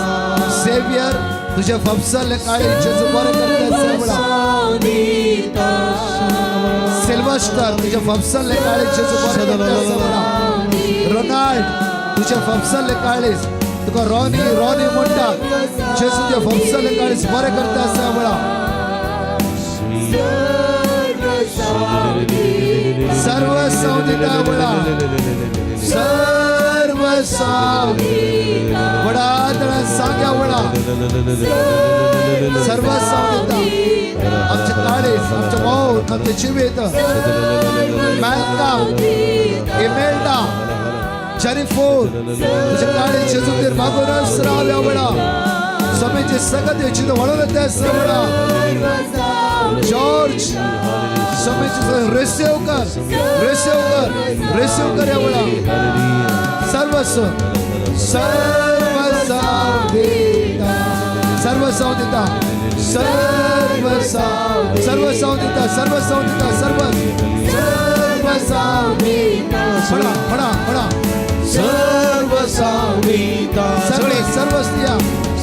सेवियर तुझ्या फपसाले काळीस जेजू बरें करता. सिल्वस्टर तुझ्या फपसाले काळीस जेजू बरें करता. रोनाल्ड तुझ्या फपसाले काळीस तुका रॉनी रॉनी म्हणटा जेजू तुझ्या फपसाले काळीस बरें करता. सर्व सावधिता वडा सर्व सावधिता वडा तळा सांग्या वडा सर्व सावधिता आमचे काळीस आमचे मौत आमचे जिवीत मॅल्कम इमेल्डा जेनिफर तुझे काळीस जेजूचेर मागूनच रावल्या वडा समेचे सगळं जिथं वळवलं त्या वडा जॉर्ज समेचे रेसेव कर रेसेव कर रेसेव कर या वडा सर्वस्व सर्व सावधिता सर्व सावधिता सर्व सर्व सावधिता सर्व सावधिता सर्व सर्व सावधिता म्हणा म्हणा म्हणा सर्व सावधिता सगळे सर्व स्त्रिया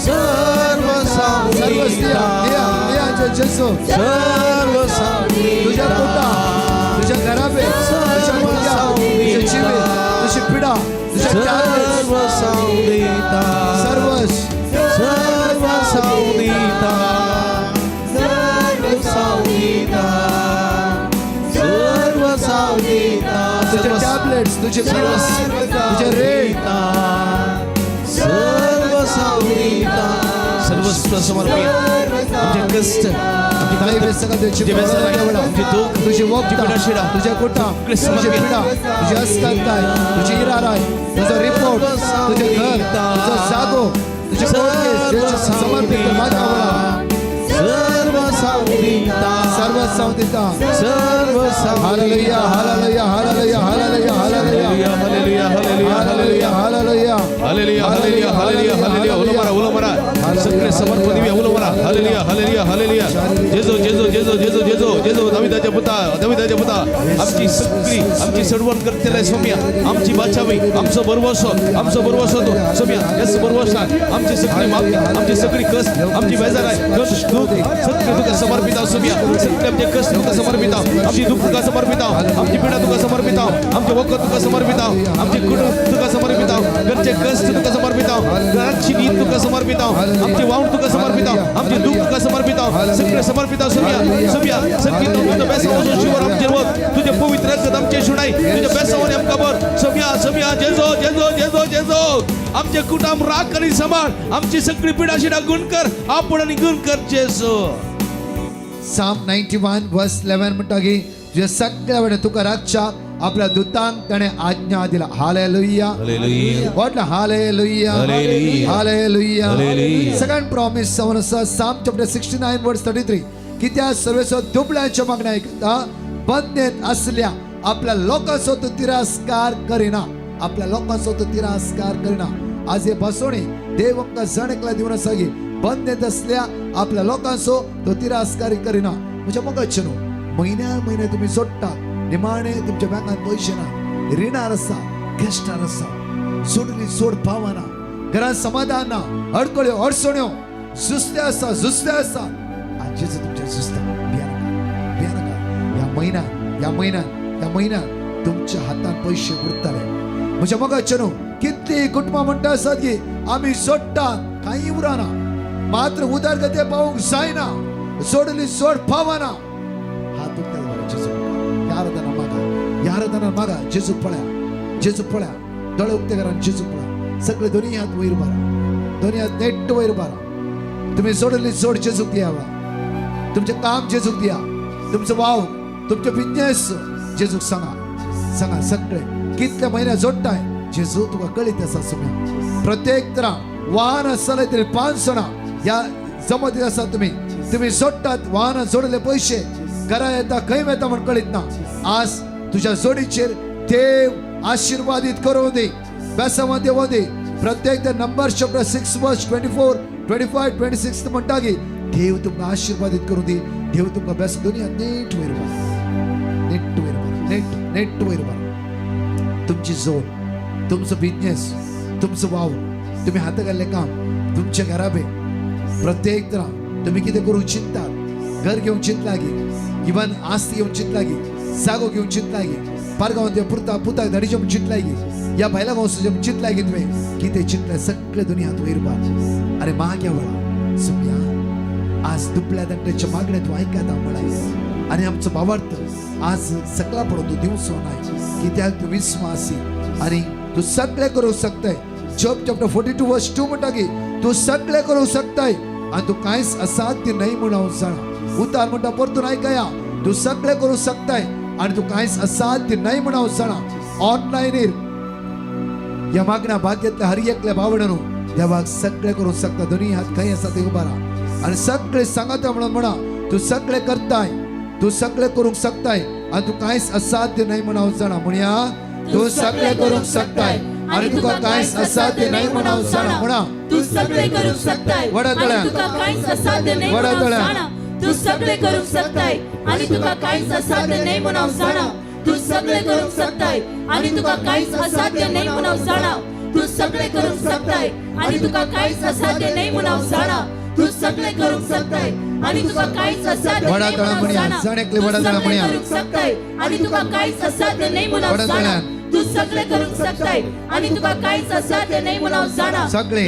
सर्व सर्व स्त्रिया जेजू सर्व तुझ्या पोटा तुझ्या घराबे तुझ्या मुलग्या तुझे जिवे तुझी पिढा तुझ्या सर्व सावधिता सर्व सर्व सावधिता सर्व सावधिता सर्व सावधिता तुझे टॅबलेट्स तुझे पिढा तुझे रेट सर्व सावधिता सर्वस्व समर्पित आमचे कष्ट तुझी वक्ता तुझ्या कोटा तुझी पिढा तुझी अस्कंताय तुझी इराराय तुझा रिपोर्ट तुझे घर तुझा जागो तुझे समर्पित माझ्या सर्व सावधिता सर्व सावधिता सर्व hallelujah hallelujah hallelujah hallelujah hallelujah hallelujah hallelujah hallelujah hallelujah hallelujah hallelujah hallelujah उलो मारा उलो मारा सगळे समर्पण देऊया उलो मारा हालेलुया हालेलुया हालेलुया जेजू जेजू जेजू जेजू जेजू जेजू दाविदाच्या पुता दाविदाच्या पुता आमची सगळी आमची सडवण करतेला सोम्या आमची बाचावी आमचो भरवसो आमचो भरवसो तो सोम्या हेच भरवसा आमची सगळी माफी आमची सगळी कस आमची बेजार आहे कष्ट दुःख सगळे तुका समर्पित सोम्या सगळे आमचे कष्ट तुका समर्पित आमची दुःख तुका समर्पित आमची पिढा तुका समर्पित आमचे वखत तुका समर्पित आमचे कुटुंब तुका समर्पित घरचे कष्ट तुका समर्पित घराची नीत तुका समर्पित आमचे वावण तुका समर्पित आमचे दुःख तुका समर्पित सगळे समर्पित सोम्या सोम्या सगळी तुझं बेसावचो शिवर आमचेर वत तुझे पवित्र रगत आमचे शुणाय तुझ्या बेसावाने आमकां भर सोम्या सोम्या जेजो जेजो जेजो जेजो आमचे कुटुंब राख आनी सांबाळ आमची सगळी पिढा शिडा गुण कर आपण आनी गुण कर जेजो. Psalm 91 verse 11 म्हणटा की तुझ्या सगळ्या वेळेन तुका राखच्या आपल्या दुतांक ताणें आज्ञा दिला. हालेलुया म्हटलं hallelujah hallelujah. Second promise जावन आसा Psalm chapter 69 verse 33 की त्या सर्वेसो दुबळ्यांच्या मागण्या ऐकता बंदेत असल्या आपल्या लोकांचो तो तिरस्कार करिना आपल्या लोकांचो तो तिरस्कार करिना. आज हे बसवणी देव आमकां जण एकला दिवन आसा की बंदेत असल्या आपल्या लोकांचो तो तिरस्कार करिना. म्हणजे मगच न्हू म्हयन्या म्हयने तुमी जोडटात निमाणे तुमच्या बँकान पयशे ना रिणार आसा कश्टार आसा. सोडली सोड पावना, घरांत समाधान ना, अडकळ्यो अडचण्यो सुस्ते आसा, सुस्ते आसा. आज जेजू तुमच्या सुस्ता. भियानाका, भियानाका. ह्या म्हयन्यात, ह्या म्हयन्यात, ह्या म्हयन्यात तुमच्या हातान पयशे उरतले. म्हज्या मोगाचे न्हू, कितली कुटुंबां म्हणटा आसात की आमी सोडटात, कांय उरना, मात्र उदरगते पावूंक जायना, सोडली सोड पावना. हात उरता बरें जेजू, ह्या आराधना मागा, ह्या आराधना मागा. जेजू पळया, जेजू पळया, दोळे उक्ते करा, जेजू पळया. सगळे दोन्ही हात वयर मारा, दोन्ही हात नेट वयर मारा. तुम्ही सोडली सोड जेजूक दिया, तुमचें काम जेजूक दिया, तुमचो वाव, तुमचो बिजनेस जेजूक सांगा, सांगा. सगळे कितले म्हयने जोडटाय जेजू तुका कळीत आसा. सुम्या प्रत्येक तरा वाहन आसले तरी 5 जाणां ह्या जमतीत आसा. तुमी तुमी जोडटात, वाहनां जोडले पयशे घरा येता, खंय वता म्हण कळीत ना. आज तुज्या जोडीचेर देव आशिर्वादीत करूं दी, बेसांव देवो दी. प्रत्येक ते नंबर चॅप्टर 6 वर्स 24 25 26 म्हणटा की देव तुमकां आशिर्वादीत करूं दी. देव तुमकां बेस. दुनिया नेट वयर मार, नेट वयर मार, नेट नेट वयर मार. तुमची जोड, तुमचो बिजनेस, तुमचो वावर, तुमी हाता घाल्लें काम, तुमचे घराबे, प्रत्येक तरा तुमी कितें करूंक चिंततात, घर घेवंक चिंतला की, इवन आस्ती घेवंक चिंतला की, जागो घेवंक चिंतला की, पारगांव ते पुरता पुताक धाडीचे म्हूण चिंतला की, या भायल्या गांवचें म्हूण चिंतला की, तुवें कितें चिंतलें सगळें दुनियांत वयर मार. अरे माग्या वेळा सुम्या आज दुबळ्या दांड्याच्या मागण्या तूं आयकता म्हळाय. आनी आमचो भावार्थ आज सगळा पडून तूं दिवचो नाय, कित्याक तूं विस्वासी आनी तूं सगळें करूंक शकताय. जॉब चॅप्टर 42 वर्स 2 म्हणटा की तूं सगळें करूंक शकताय आनी तूं कांयच असाध्य न्हय म्हूण हांव जाणा. उतार म्हणटा परतून आयकया, तूं सगळें करूंक शकताय आनी तूं कांयच असाध्य न्हय म्हूण हांव जाणा. ऑनलायनीर ह्या मागण्या भाग घेतल्या हर एकल्या भावणानू देवाक सगळें करूंक शकता. दोनी हात खंय आसा ते उबारा आनी सगळें सांगता म्हणून म्हणा, तूं सगळें करताय, तूं सगळें करूंक शकताय आनी तूं कांयच असाध्य न्हय म्हूण हांव जाणा. म्हणया, तूं सगळें करूंक शकताय आनी तुका कांयच असाध्य न्हय म्हूण हांव जाणा. म्हणा, तूं सगळें करूंक शकताय आनी तुका कांयच असाध्य न्हय म्हूण हांव जाणा. तूं सगळें करूंक शकताय आनी तुका कांयच असाध्य न्हय म्हूण हांव जाणा. तूं सगळें करूंक शकताय आनी तुका कांयच असाध्य न्हय म्हूण हांव जाणा. तूं सगळें करूंक शकताय आनी तुका कांयच असाध्य न्हय म्हूण हांव जाणा. तूं सगळें करूंक शकताय आनी तुका कांयच असाध्य न्हय म्हूण हांव जाणा. तूं सगळें करूंक शकताय आनी तुका कांयच असाध्य न्हय म्हूण हांव जाणा. तूं सगळें करूंक शकताय आनी तुका कांयच असाध्य न्हय म्हूण हांव जाणा.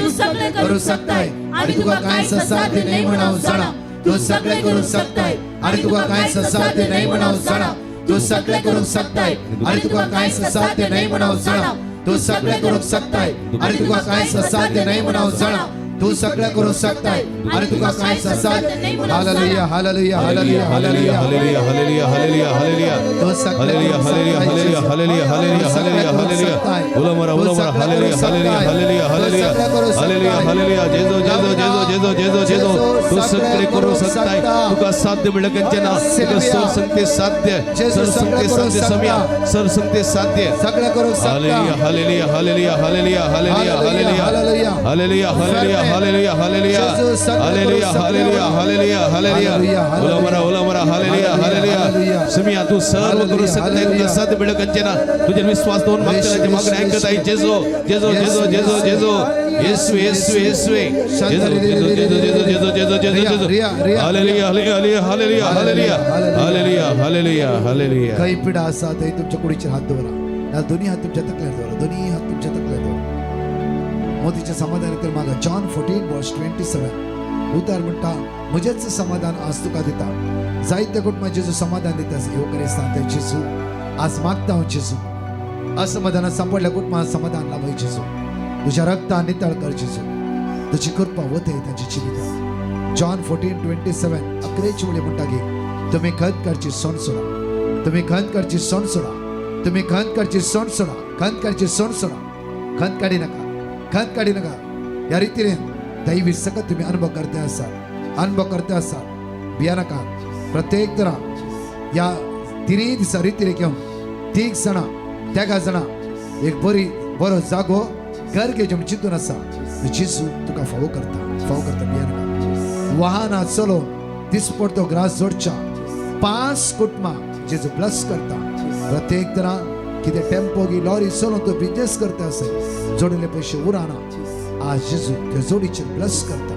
तूं सगळें करूंक शकताय आनी तुका कांयच असाध्य न्हय म्हूण हांव जाणा. तूं सगळें करूंक शकताय आनी तुका कांयच असाध्य न्हय म्हूण हांव जाणा. तूं सगळें करूंक शकताय आनी तुका कांयच असाध्य न्हय म्हूण हांव जाणा. तूं सगळें करूंक शकताय आनी तुका कांयच असाध्य न्हय म्हूण हांव जाणा. तूं सगळें करूंक शकताय आनी तुका कांयच असाध्य. Hallelujah, hallelujah, hallelujah, hallelujah, hallelujah, hallelujah, hallelujah, hallelujah, hallelujah, hallelujah, hallelujah, hallelujah, hallelujah, hallelujah. उलो मारा, उलो मारा, hallelujah, hallelujah, hallelujah, hallelujah, hallelujah, hallelujah. जेजू, जेजू, जेजू, जेजू, जेजू, जेजू, तूं सगळें करूंक शकताय. तुका साध्य म्हणल्यार खंयचें ना. तुका सर संगते साध्य, सर संगते साध्य सम्या, सर संगते साध्य. सगळें करूंक शकता. Hallelujah, hallelujah, hallelujah, hallelujah, hallelujah, hallelujah, hallelujah, hallelujah, hallelujah, hallelujah, hallelujah, hallelujah, hallelujah, hallelujah. उलो मारा, उलो मारा, हालेलुया, हालेलुया. सुमिया तूं सर्व करूंक शकताय. तुका साध्य म्हणल्यार खंयचें ना. तुजेर विश्वास दवरून मागतल्याची मागणी आयकत आहे. जेजू, जेजू, जेजू, जेजू, जेजू, येसू, येसू, येसू, जेजू, जेजू, जेजू, जेजू, जेजू, जेजू, जेजू, जेजू. Hallelujah, hallelujah, hallelujah, hallelujah, hallelujah, hallelujah, hallelujah. खंय पिडा आसा थंय तुमच्या कुडीचेर हात दवरा, ना दोन्ही हात तुमच्या तकल्यार दवरा, दोन्ही हात तुमच्या तकल्यार दवरा. मोतीचें समाधान तर मागा. जॉन 14 वर्स 27 उतार म्हणटा, म्हजेच समाधान आज तुका दिता. जायते कुटुंबां जेजू समाधान दिता. येवकरिस्तान ते जेजू आज मागता हांव जेजू. असमाधानात सांपडल्या कुटुंबां समाधान लाभय जेजू. तुज्या रक्तान नितळ कर जेजू. तुजी कृपा वतय तांच्या जिवितांत. जॉन 14:27 अकरेची वळी म्हणटा की तुमी खंत करची सण सोडा, तुमी खंत करची सण सोडा, तुमी खंत करची सण सोडा, खंत करची सण सोडा. खंत काडी नाका, खंत काडी नाका. ह्या रितीने दैवी सकत तुम्ही अनुभव करते आसात, अनुभव करते आसात. भिया नाका. प्रत्येक तरा ह्या तिनूय दिसा रितीने घेवन 3 जाणां 3 जाणां एक बरी बरो जागो घर घेवचें म्हूण चिंतून आसा. जेजू तुका फावो करता, फावो करता. भिया नाका. वाहनां चलोवन दिसपडतो ग्रास जोडच्या 5 कुटुंबां जेजू ब्लस करता. प्रत्येक तरा कितें टेम्पो गी लॉरी चलोवन तूं बिजनेस करता आसत, जोडिल्ले पयशे उराना, आज जेजू त्या जोडीचेर ब्लस करता,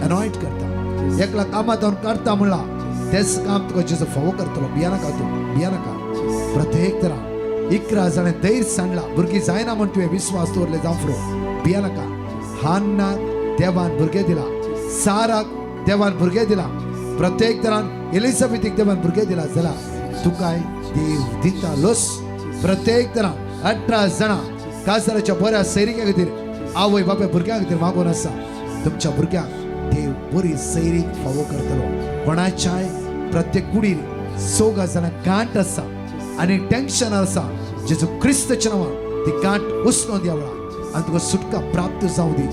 एनॉयट करता. एकला कामात काडटा म्हणला तेच काम तुका जेजू फावो करतलो. भिया नाका, तूं भिया नाका. प्रत्येक तरा 11 जाणें धैर्य सांडला, भुरगीं जायना म्हण तुवें विस्वास दवरले जावं, भिया नाका. हान्नाक देवान भुरगें दिला, साराक देवान भुरगें दिला, प्रत्येक तरान एलिझाबेथीक देवान भुरगें दिला, जाल्यार तुकाय देव दिता लोस. प्रत्येक तरा 18 जाणां काजाराच्या बऱ्या सैरिक्या खातीर आवय बापाय भुरग्यां खातीर मागून आसा, तुमच्या भुरग्यांक देव बरी सैरीक फावो करतलो. कोणाच्याय प्रत्येक कुडीर 4 जाणां गांठ आसा आनी टेन्शन आसा, जेजू क्रिस्ताच्या नांवान ती गांठ उचलून दिया वेळा आनी तुका सुटका प्राप्त जावं दी.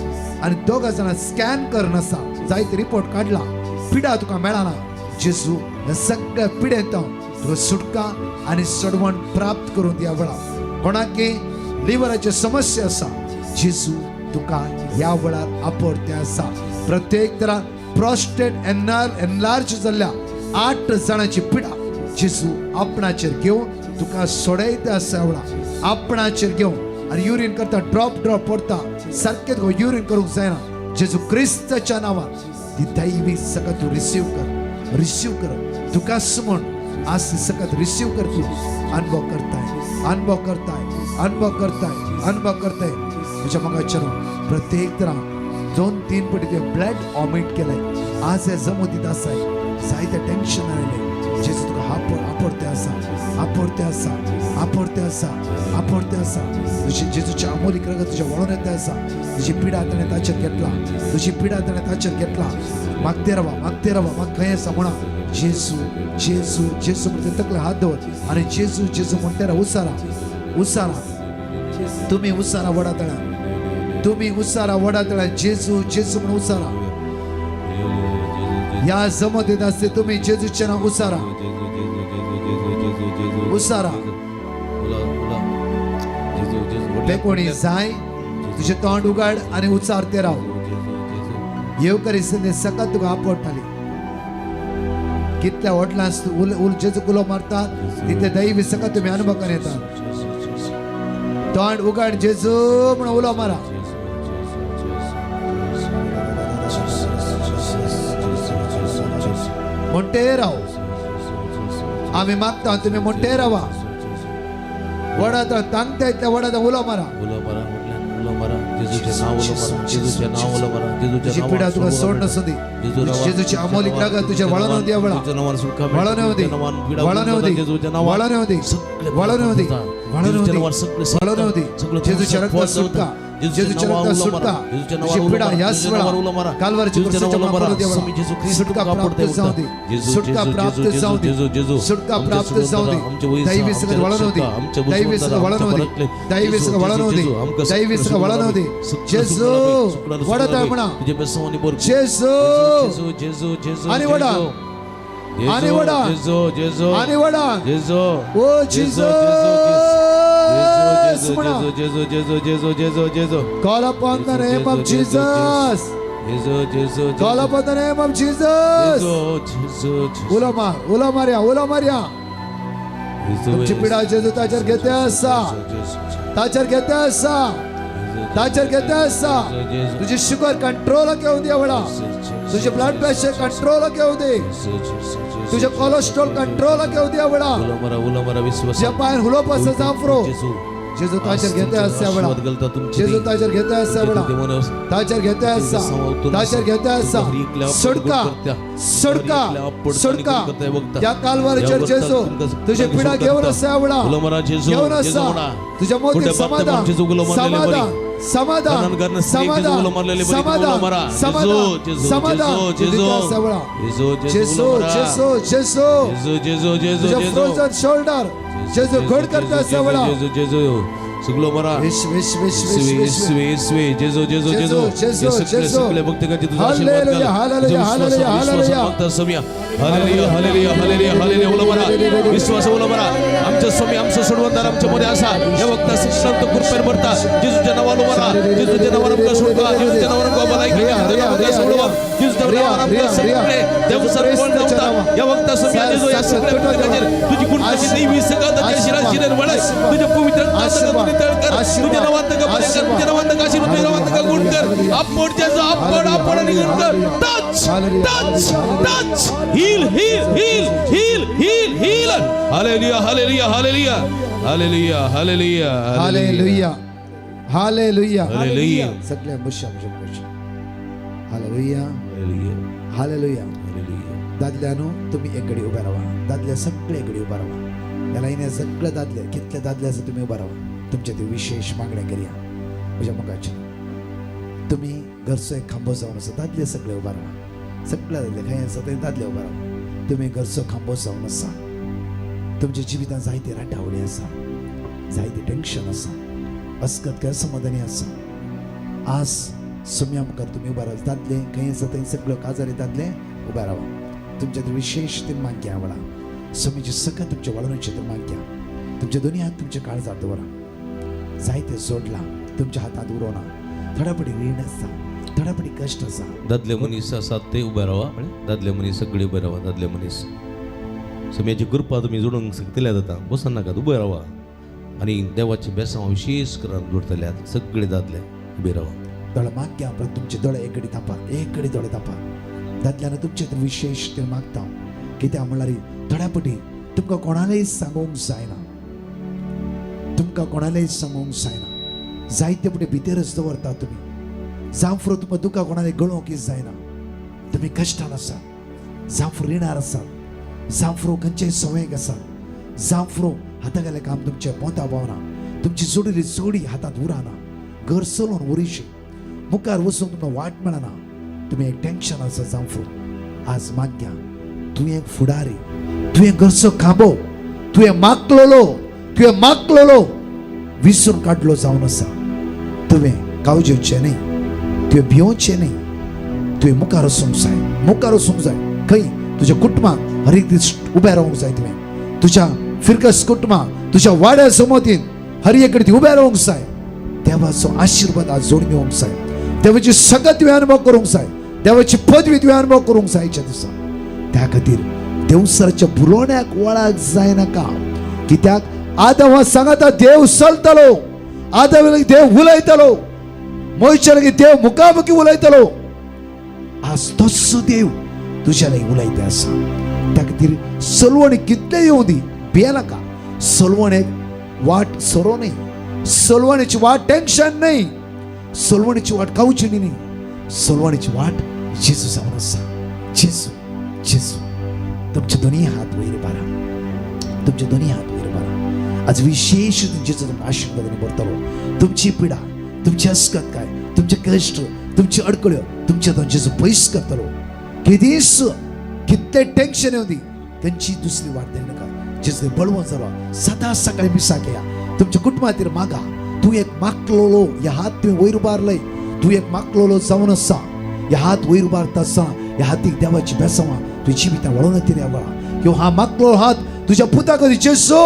आनी 2 जाणां स्कॅन करून आसा, जायते रिपोर्ट काडला, पिडा तुका मेळना, जेजू ह्या सगळ्या पिडेंत तुका सुटका आनी सोडवण प्राप्त करून दिया वेळा. कोणाकी लिव्हराची समस्या आसा, जेजू तुका ह्या वेळार आपडते आसा. प्रत्येक तरा प्रोस्टेट एनलार्ज जाल्ल्या 8 जाणांची पिडा जेजू आपणाचेर घेवन तुका सोडयता आसा वेळा, आपणाचेर घेवन. आनी युरीन करता ड्रॉप ड्रॉप पडटा, सारकें तुका युरीन करूंक जायना, जेजू क्रिस्ताच्या नांवान ती दैवी सकत तूं रिसीव कर, रिसीव कर. तुकाच म्हण आज ती सकत रिसीव कर. तूं अनुभव करताय, अनुभव करताय, अनुभव करताय, अनुभव करताय. म्हज्या मोगाच्या प्रत्येक तरा 2-3 पटी तुवें ब्लड वॉमिट केलें, आज हे जमोतीत आसाय, जायते टेन्शन आयलें, जेजू तुका आपडते आसा, आपडते आसा, आपडते आसा, आपडते आसा. तुजी जेजूच्या अमोलीक रगत तुज्या वळोन येता आसा. तुजी पिडा ताणें ताचेर घेतला, तुजी पिडा ताणें ताचेर घेतला. मागते रावा, मागते रावा, म्हाका खंय आसा म्हणा, जेजू जेजू जेजू म्हणटा तकले हात दवर आनी जेजू जेजू म्हणटा राव. उसारा उसारा, तुमी उसारा वडा तळ्या, तुमी उसारा वडा तळ्या, जेजू जेजू म्हणून उसारा. ह्या जमतीत आसते तुमी जेजूचे नांव उसारा, उसारा. ते कोणी जाय तुझे तोंड उगाड आनी उचारते राव. येवकरी सकाळ तुका आपडटाली. कितल्या व्हडलां जेजू उलो मारता तितले दैवी सकाळ तुमी अनुभवान येता. तोंड उगाड जेजू म्हणून उलो मारा. म्हणटे राव, आमी मागता तुमी म्हणटे रावा. वडात तांगता इतल्या वडात उलो मारा. उलो मारा, उलो मारा, जेजूचें नांव उलो मारा, जेजूचें नांव उलो मारा, जेजूचें तुजी नांव पिडा तुका सोड नसूं दी. जेजूची अमोलीक रगत तुझ्या वळोन येवं दी, वळोन येवं दी, वळोन येवं दी, वळोन येवं दी, वळोन येवं दी, वळोन येवं दी, वळोन येवं दी. जेजूच्या रगतात सुटका, जेजूच्या रगतात सुटका. तुझी पिडा ह्याच वेळा कालवारच्या क्रुसाच्या मार्फत देवा सुटका प्राप्त जावं दी, सुटका प्राप्त जावं दी, सुटका प्राप्त जावं दी. दैवी सगळं वळोन येवं दी, दैवी सगळं वळोन येवं दी, दैवी सगळं वळोन येवं दी, दैवी सगळं वळोन येवं दी. जेजू वडत म्हणा, जेजू आनी वडा, आनी वडा, आनी वडा. ओ जेजू म्हणा. Call upon the name of Jesus. Call upon the name of Jesus. उलो मार, उलो मारया, उलो मारया. तुमची पिडा जेजू ताचेर घेते आसा, ताचेर घेते आसा, ताचेर घेते आसा. तुझी शुगर कंट्रोल घेवं दी वेळा, तुझे ब्लड प्रेशर कंट्रोल घेवं दी, तुझे कोलेस्ट्रॉल कंट्रोल घेवं दी वेळा. ज्या पायान हुलोप आसा जावं जेजू ताचेर घेते आसा वेळा, जेजू ताचेर घेते आसा वेळा, ताचेर घेते आसा, ताचेर घेते आसा. सुटका, सुटका, सुटका. त्या कालवारीचेर जेजू तुझे पिडा घेवन आसा वेळा, घेवन आसा. तुझ्या मोती समाधान, समाधान, समाधान, समाधान, समाधान, समाधान, समाधान. जेजू, जेजू, जेजू, तुझ्या फ्रोझन शोल्डर जेजू घड करता आसा वेळा. सगळो मरा. येसुवे येसुवे जेजो जेजो जेजो. सगळे सगळे भक्तकांचे तुझा आशीर्वाद घाल. तुझ्या विश्वास मागता स्वामी. हालेलुया हालेलुया हालेलुया हालेलुया. उलो मरा विश्वास उलो मरा. आमचं स्वामी आमचं सोडवणदार आमच्या मध्ये असा या वक्ता संत कृपेन भरता. जेजूच्या नावान उभा, जेजूच्या नावान आमकां सोडवा, जेजूच्या नावान आमकां भलायकी, जेजूच्या नावान आमकां सोडवा, जेजूच्या नावान आमकां सगळे देव सर्वण जावता. या वक्ता स्वामी जेजू या सगळ्या भक्तांचेर तुझी कृपेची दैवी सगळं ताच्या शिराशिरेर वळय. तुझ्या पवित्र आत्म्याने तळ कर. तुझ्या नावान ताका बरें कर, तुझ्या नावान ताका आशीर्वाद, तुझ्या नावान ताका गुण कर. आपण जेजू आपण आपण आणि गुण कर. Touch touch touch. Heal heal heal heal heal heal. Hallelujah hallelujah hallelujah hallelujah hallelujah hallelujah hallelujah hallelujah. सगळ्या मुश्या मुश्या मुश्या. हालेलुया हालेलुया हालेलुया. दादल्यानो तुम्ही एक घडी उभा राहा. दादल्या सगळे घडी उभा राहा. या लाईने सगळे दादले कितले दादले आसा तुम्ही उभा राहा. तुमच्या ते विशेष मागण्या करया म्हज्या मोगाचे. तुम्ही घरचो एक खांबो जावन आसा. दादले सगळे उभा राहा. सगळे दादले खंय आसा थंय दादले उभा राहा. तुम्ही घरचो खांबो जावन आसा. तुमच्या जिवितांत जायते राटावळी आसा, जायते टेन्शन आसा, अस्कत गैरसमाधानी आसा. आज सुम्या मुखार तुमी उबा राव. दादले खंय आसा थंय सगळ्यो काजारी दादले उबा रावा. तुमच्या विशेष ते मागया वळा सुमीची सगळं तुमच्या वळणचे ते मागया. तुमचे दोन्ही हात तुमच्या काळजात दवरा. जायते जोडला तुमच्या हातात उरोना. थोड्यापटी रीण आसा, थोड्यापटी कश्ट आसा. दादले मनीस आसात ते उबे रावा. दादले मनीस सगळे उबे रावा. दादले मनीस सुम्याची कृपा तुमी जोडूंक शकतले आतां. बसून नाकात, उबे रावा आनी देवाची बेसांव विशेष करून जोडटले. सगळे दादले उबे रावा. दोळे मागया परत तुमचे दोळे एक कडेन तापा, एक कडेन दोळे तापा. दादल्यान तुमचे तर विशेष ते मागता. कित्याक म्हणल्यार थोड्या पटी तुमकां कोणालेय सांगूंक जायना, तुमकां कोणालेय सांगूंक जायना. जायते पटी भितरच दवरता तुमी. जांव तुमकां दुकां कोणाले गळोवंक जायना. तुमी कश्टान आसात, जांव रिणार आसात, जांव खंयच्याय संवयेक आसात, जांव हाता गेलें काम तुमचें पोंता पावना, तुमची जोडिल्ली जोडी हातांत उरना, घर चलोवन उरिशी मुखार वचूंक तुमकां वाट मेळना. तुमी एक टेन्शन आसा. जांव आज मागया तुवें फुडारी, तुवें घरचो खांबो, तुवें मागलोलो, तुवें मागलोलो विसरून काडलो जावन आसा. तुवें कावजेवचें न्ही, तुवें भियोवचें न्ही. तुवें मुखार वचूंक जाय, मुखार वचूंक जाय. खंय तुज्या कुटुंबाक हर एक दीस उबें रावंक जाय. तुवें तुज्या फिरकस कुटुंबाक, तुज्या वाड्या समतीन हर एक कडेन उबें रावंक जाय. देवाचो आशिर्वाद आज जोडून घेवंक जाय. देवाची सगळं तुवें अनुभव करूंक जाय. देवाची पदवी तुवें अनुभव करूंक जाय ह्या दिसा. त्या खातीर देवसराच्या भुलोवण्याक वळाक जायनाका. कित्याक आदावा सांगता देव चलतलो, आदावा लागीं देव उलयतलो, मोयच्या लागीं देव मुखामुखी उलयतलो. आज तोच देव तुज्या लागीं उलयता आसा. त्या खातीर सलवणी कितलें येवं दी, भियेनाका. सलवणेक वाट सोरो न्ही, सलवणेची वाट टेन्शन न्ही, सलवणेची वाट कावचेणी न्ही. सलवणेची वाट जेजू जावन आसा. जेजू जेजू. तुमचे दोन्ही हात वयर बारा, तुमचे दोन्ही हात वयर बारा. आज विशेष जेजू तुमकां आशिर्वादांनी भरतलो. तुमची पिडा, तुमची अस्कत काय, तुमचे कश्ट, तुमची अडकळ्यो तुमच्या तो जेजू पयस करतलो. केदीस कितले टेन्शन येवं दी, खंयची दुसरी वाट नाका. जेजू बळवंत जालो. सदां सकाळी मिसाक या. तुमच्या कुटुंबातीर मागा. तूं एक मागलोलो, ह्या हात तुवें वयर उबारलय. तूं एक मागलोलो जावन आसा. ह्या हात वयर उबारता आसा. ह्या हातीक देवाची बेसांवां तुजी जिवितां वळोवन येतली ह्या वेळा. किंवा हा मागलो हात तुज्या पुता खातीर जेजू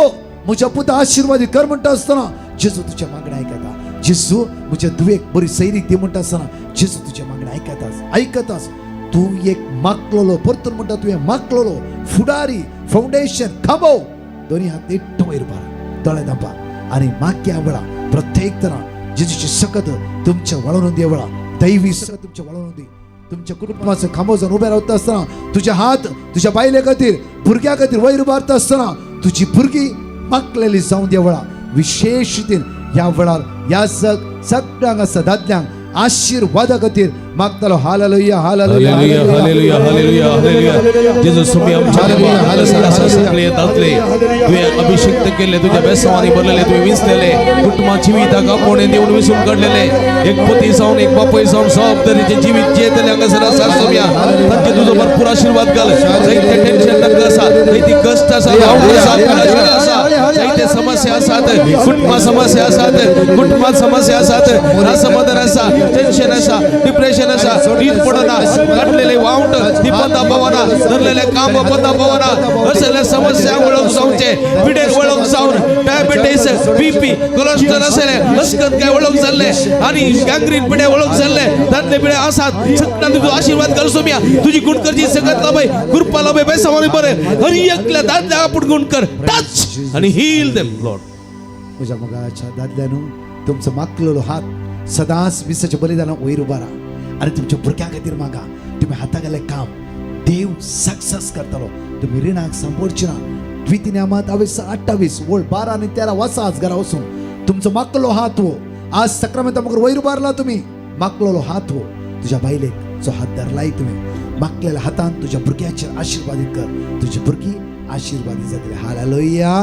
म्हज्या पुता आशिर्वादी कर म्हणटा आसतना जेजू तुज्या मागणें आयकता. जेजू म्हज्या धुवेक बरी सैरीक दी म्हणटा आसतना जेजू तुज्या मागणें आयकताच, आयकताच. तूं एक मागलोलो, परतून म्हणटा तुवें मागलोलो फुडारी, फावंडेशन, खांबो. दोन्ही हात नीट वयर उबारा, दोळे धांपा आनी मागया वेळा प्रत्येक तरा जेजूची सकत तुमच्या वळोवन दी वेळा. दैवी सकत तुमच्या वळोवन दी. तुमच्या कुटुंबाचो खांबो जावन उबे रावता आसतना तुझे हात तुझ्या बायले खातीर, भुरग्या खातीर वयर उबारता आसतना तुजी भुरगीं मागलेली जावन दी वेळा. विशेष रितीन ह्या वेळार ह्या सगळ्यांक आसा दादल्यांक आशिर्वादा खातीर मागतालो. Hallelujah hallelujah hallelujah hallelujah hallelujah. जेजू सुमी आमच्या देवा सगळे दादले तुवें अभिषेक्त केल्ले, तुझ्या बेसांवांनी भरलेले, तुवें विंचलेले कुटुंबा जिविताक आपोवणें दिवन विसून काडलेले एक पती जावन एक बापूय जावन जबाबदारीचें जिवीत जियेतले हांगासर आसा सोम्या. तांचे तुजो भरपूर आशिर्वाद घाल. जायते टेन्शन तांकां आसा, जायती कश्ट आसा, आसा, जायते समस्या समस्या आसात, कुटुंबा समस्या आसात, कुटुंबात समस्या आसात, असमाधान आसा, टेन्शन आसा, डिप्रेशन आसा, न्हीद पडना, काडलेले वावट ती पता पावना, धरलेले काम पता पावना, असले समस्या वळख जावचे, पिडेर वळख जावन डायबिटीस, बीपी, कोलेस्ट्रॉल असले अस्कत काय वळख जाल्ले आनी गँग्रीन पिडे वळख जाल्ले दादले पिडे आसात, सगळ्यांना तुजो आशीर्वाद घाल सोम्या, तुजी गुण करची सगळ्यात लाभय, कृपा लाभय, बेसवानी बरे हर एकल्या दादल्या आपण गुण कर, टच आणि हील देम लॉर्ड. म्हज्या मोगाच्या दादल्यानू, तुमचो मागलेलो हात सदांच मिसाच्या बलिदाना वयर उबारा आनी तुमच्या भुरग्यां खातीर मागा. तुमी हाता गेल्लें काम देव सक्सेस करतलो. तुमी रिणाक सांपडची ना. द्वितीय 28 वळ 12 आनी 13 वाचा आज घरा वचून. तुमचो मागलेलो हात हो आज सक्रामेंता मुखार वयर उबारला तुमी, मागलेलो हात हो तुज्या बायलेक जो हात धरलाय तुवें, मागलेल्या हातान तुज्या भुरग्याचेर आशिर्वादीत कर, तुजी भुरगीं आशिर्वादीत जातली. हालेलुया,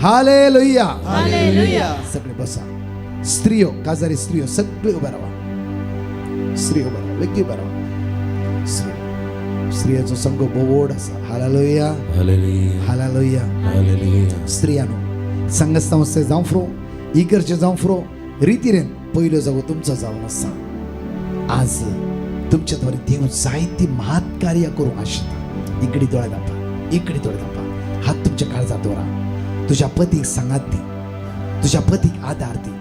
हालेलुया, हालेलुया. सगळे बसा. स्त्रियो, काजारी स्त्रियो सगळे उभे रावा, स्त्रियो उभे रावा, वेगळी उभे रावा. स्त्रियांचो संघ भोव व्हड आसा. हालेलुया, हालेलुया, हालेलुया. स्त्रियांनो, संघ संस्थे जावं फ्रो, इगर्जे जावं फ्रो, रितीरेन पयलो जागो तुमचो जावन आसा. आज तुमच्या द्वारे देव जायती महात कार्य करूंक आशिता. इकडे दोळे दापा, इकडे दोळे दापा, हात तुमच्या काळजात दवरा. तुज्या पतीक सांगात दी, तुज्या पतीक आदार दी.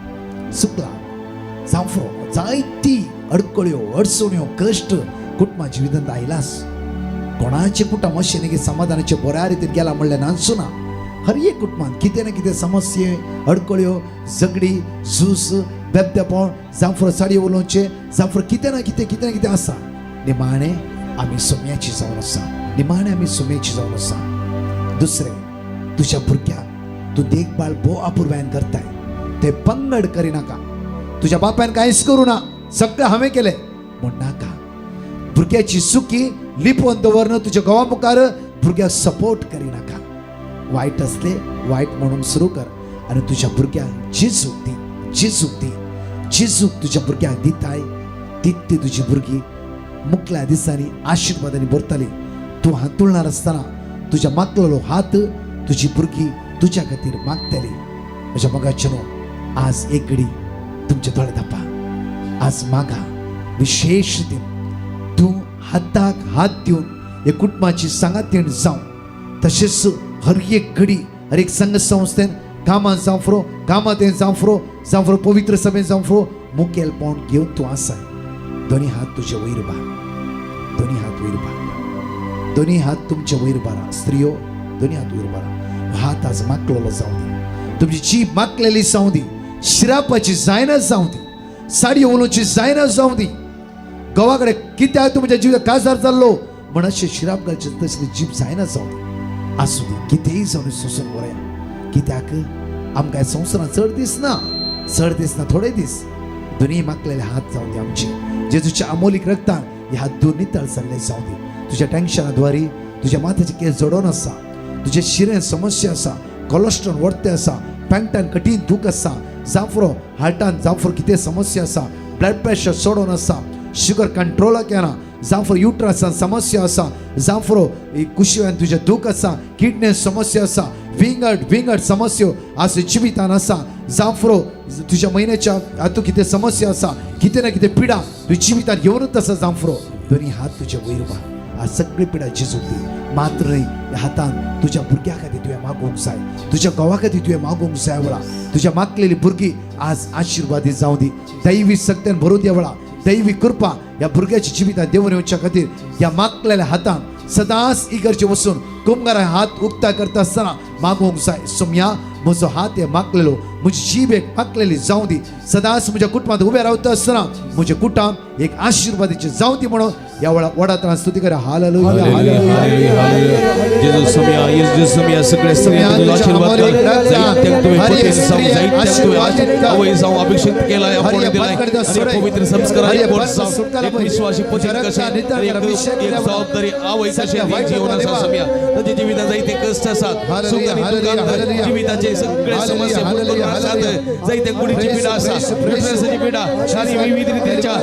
चुकला जावं फ्रो, जायती अडकळ्यो, अडचण्यो, कश्ट कुटुंबा जिवितांत आयलास. कोणाचे कुटुंब अशें न्ही की समाधानाचे बऱ्या रितीन गेला म्हणलें नानसू ना. हर एक कुटुंबान कितें ना कितें समस्ये, अडकळ्यो, झगडी, झूज, बेबदेपण, जावं फ्रो साडी उलोवचें, जावं फ्रो कितें ना कितें, कितें ना कितें आसा. निमाणें आमी सोम्याची जावन आसा, निमाणें आमी सोम्याची जावन आसा. दुसरें, तुज्या भुरग्याक तूं देखभाल भोव अपुरबायेन करताय, ते पंगड करिनाका. तुज्या बापायन कांयच करूं ना, सगळें हांवें केलें म्हण नाका. भुरग्याची सुकी लिपोवन दवरन तुज्या घोवा मुखार भुरग्याक सपोर्ट करिनाका. वायट असले वायट म्हणून सुरू कर आनी तुज्या भुरग्याक जेजूक दी, जेजूक दी, जेजूक तुज्या भुरग्याक दिताय तितली तुजी भुरगीं मुखल्या दिसांनी आशिर्वादांनी भरतली. तूं हांतुळणार आसतना तुज्या मागलेलो हात तुजी भुरगीं तुज्या खातीर मागतली. म्हज्या मोगाचे न्हू, आज एक घडी तुमचे दोळे धापा, आज मागा विशेश रितीन तूं हाताक हात दिवन हे कुटुंबाची सांगातीण जावं. तशेंच हर एक घडी हर एक संघ संस्थेन कामां जावं फ्रो, कामांत जावं फ्रो, जावं फ्रो पवित्र सभेन जावं फ्रो, मुखेलपण घेवन तूं आसाय. दोनी हात तुजे वयर उबार, दोनी हात वयर उबार, दोनी हात तुमचे वयर उबारा. स्त्रियो, दोनी हात वयर उबारा. हात आज मागलेलो जावं दी, तुमची जीब मागलेली जावं दी, शिरापाची जायना जावं दी, साडी उलोवची जायना जावं दी. घोवा कडेन कित्याक तूं म्हज्या जिवितांत काजार जाल्लो म्हण अशें शिराप घालचें तसली जीब जायना जावं दी. आसूं दी, कितेंय जावन सोंसून व्हरया. कित्याक आमकां संवसारांत चड दीस ना, चड दीस ना, थोडे दीस. दोनूय मागलेले हात जावं दी आमचे. जेजूच्या अमोलीक रक्तान हे हात दोन नितळ जाल्ले जावं दी. तुज्या टेन्शना द्वारी तुज्या माथ्याचे केस जडोवन आसा, तुजे शिरेन समस्या आसा, कोलेस्ट्रॉल वडते आसा, पेंटान कठीण दूख आसा, जावं हार्टान जावं कितें समस्या आसा, ब्लड प्रेशर चडोवन आसा, शुगर कंट्रोलाक येना, जावं युट्रसान समस्या आसा, जावं कुशिवान तुजें दूख आसा, किडनी समस्या आसा, विंगड विंगड समस्यो आज जिवितान आसा, जावं तुज्या म्हयन्याच्या हातूंत कितें समस्या आसा, कितें ना कितें पिडा तुज्या जिवितान येवनूच आसा. जावं दोनी हात तुजे वयर उबार. आज सगळी पिडा जेजूक दी. मात्र न्हय, ह्या हातान तुज्या भुरग्या खातीर तुवें मागूंक जाय, तुज्या घोवा खातीर तुवें मागूंक जाय. वेळा तुज्या मागलेली भुरगीं आज आशिर्वादी जावं दी, दैवी शक्त्यान भरून दी. वेळा दैवी कृपा ह्या भुरग्याच्या जिवितांत देवून येवच्या खातीर ह्या मागलेल्या हातान सदांच इगर्जे वचून कुमगारा हात उक्ता करता आसतना मागूंक जाय. सोम्या, म्हजो हात हे मागलेलो, म्हजी जीब एक मागलेली जावं दी. सदांच म्हज्या कुटुंबांत उबें रावता आसतना म्हजें कुटुंब एक आशिर्वादाचें जावं दी म्हणून ह्या वेळार व्हडा स्तुती करा. हालेलुया, हालेलुया. जेजू सोम्या, जेजू सोम्या, सगळे स्त्रियांक तुजो आशीर्वाद घाल. जायत्यांक तुवें पतीन जावं, जायत्यांक तुवें आवय जावं अभिषेक केला, आपण दिलाय आनी पवित्र संस्काराची पोट जावं, एक विश्वासी पतीन कशें, एक जबाबदारी आवय कशें ती जीवन आसा सोम्या. ताच्या जिवितांत जायते कश्ट आसात, सुख आनी दुखांत जिविताचे सगळे समस्या भरपूर आसात. जायते कुडीची पिडा आसा, युट्रसाची पिडा आनी विविध रितीच्या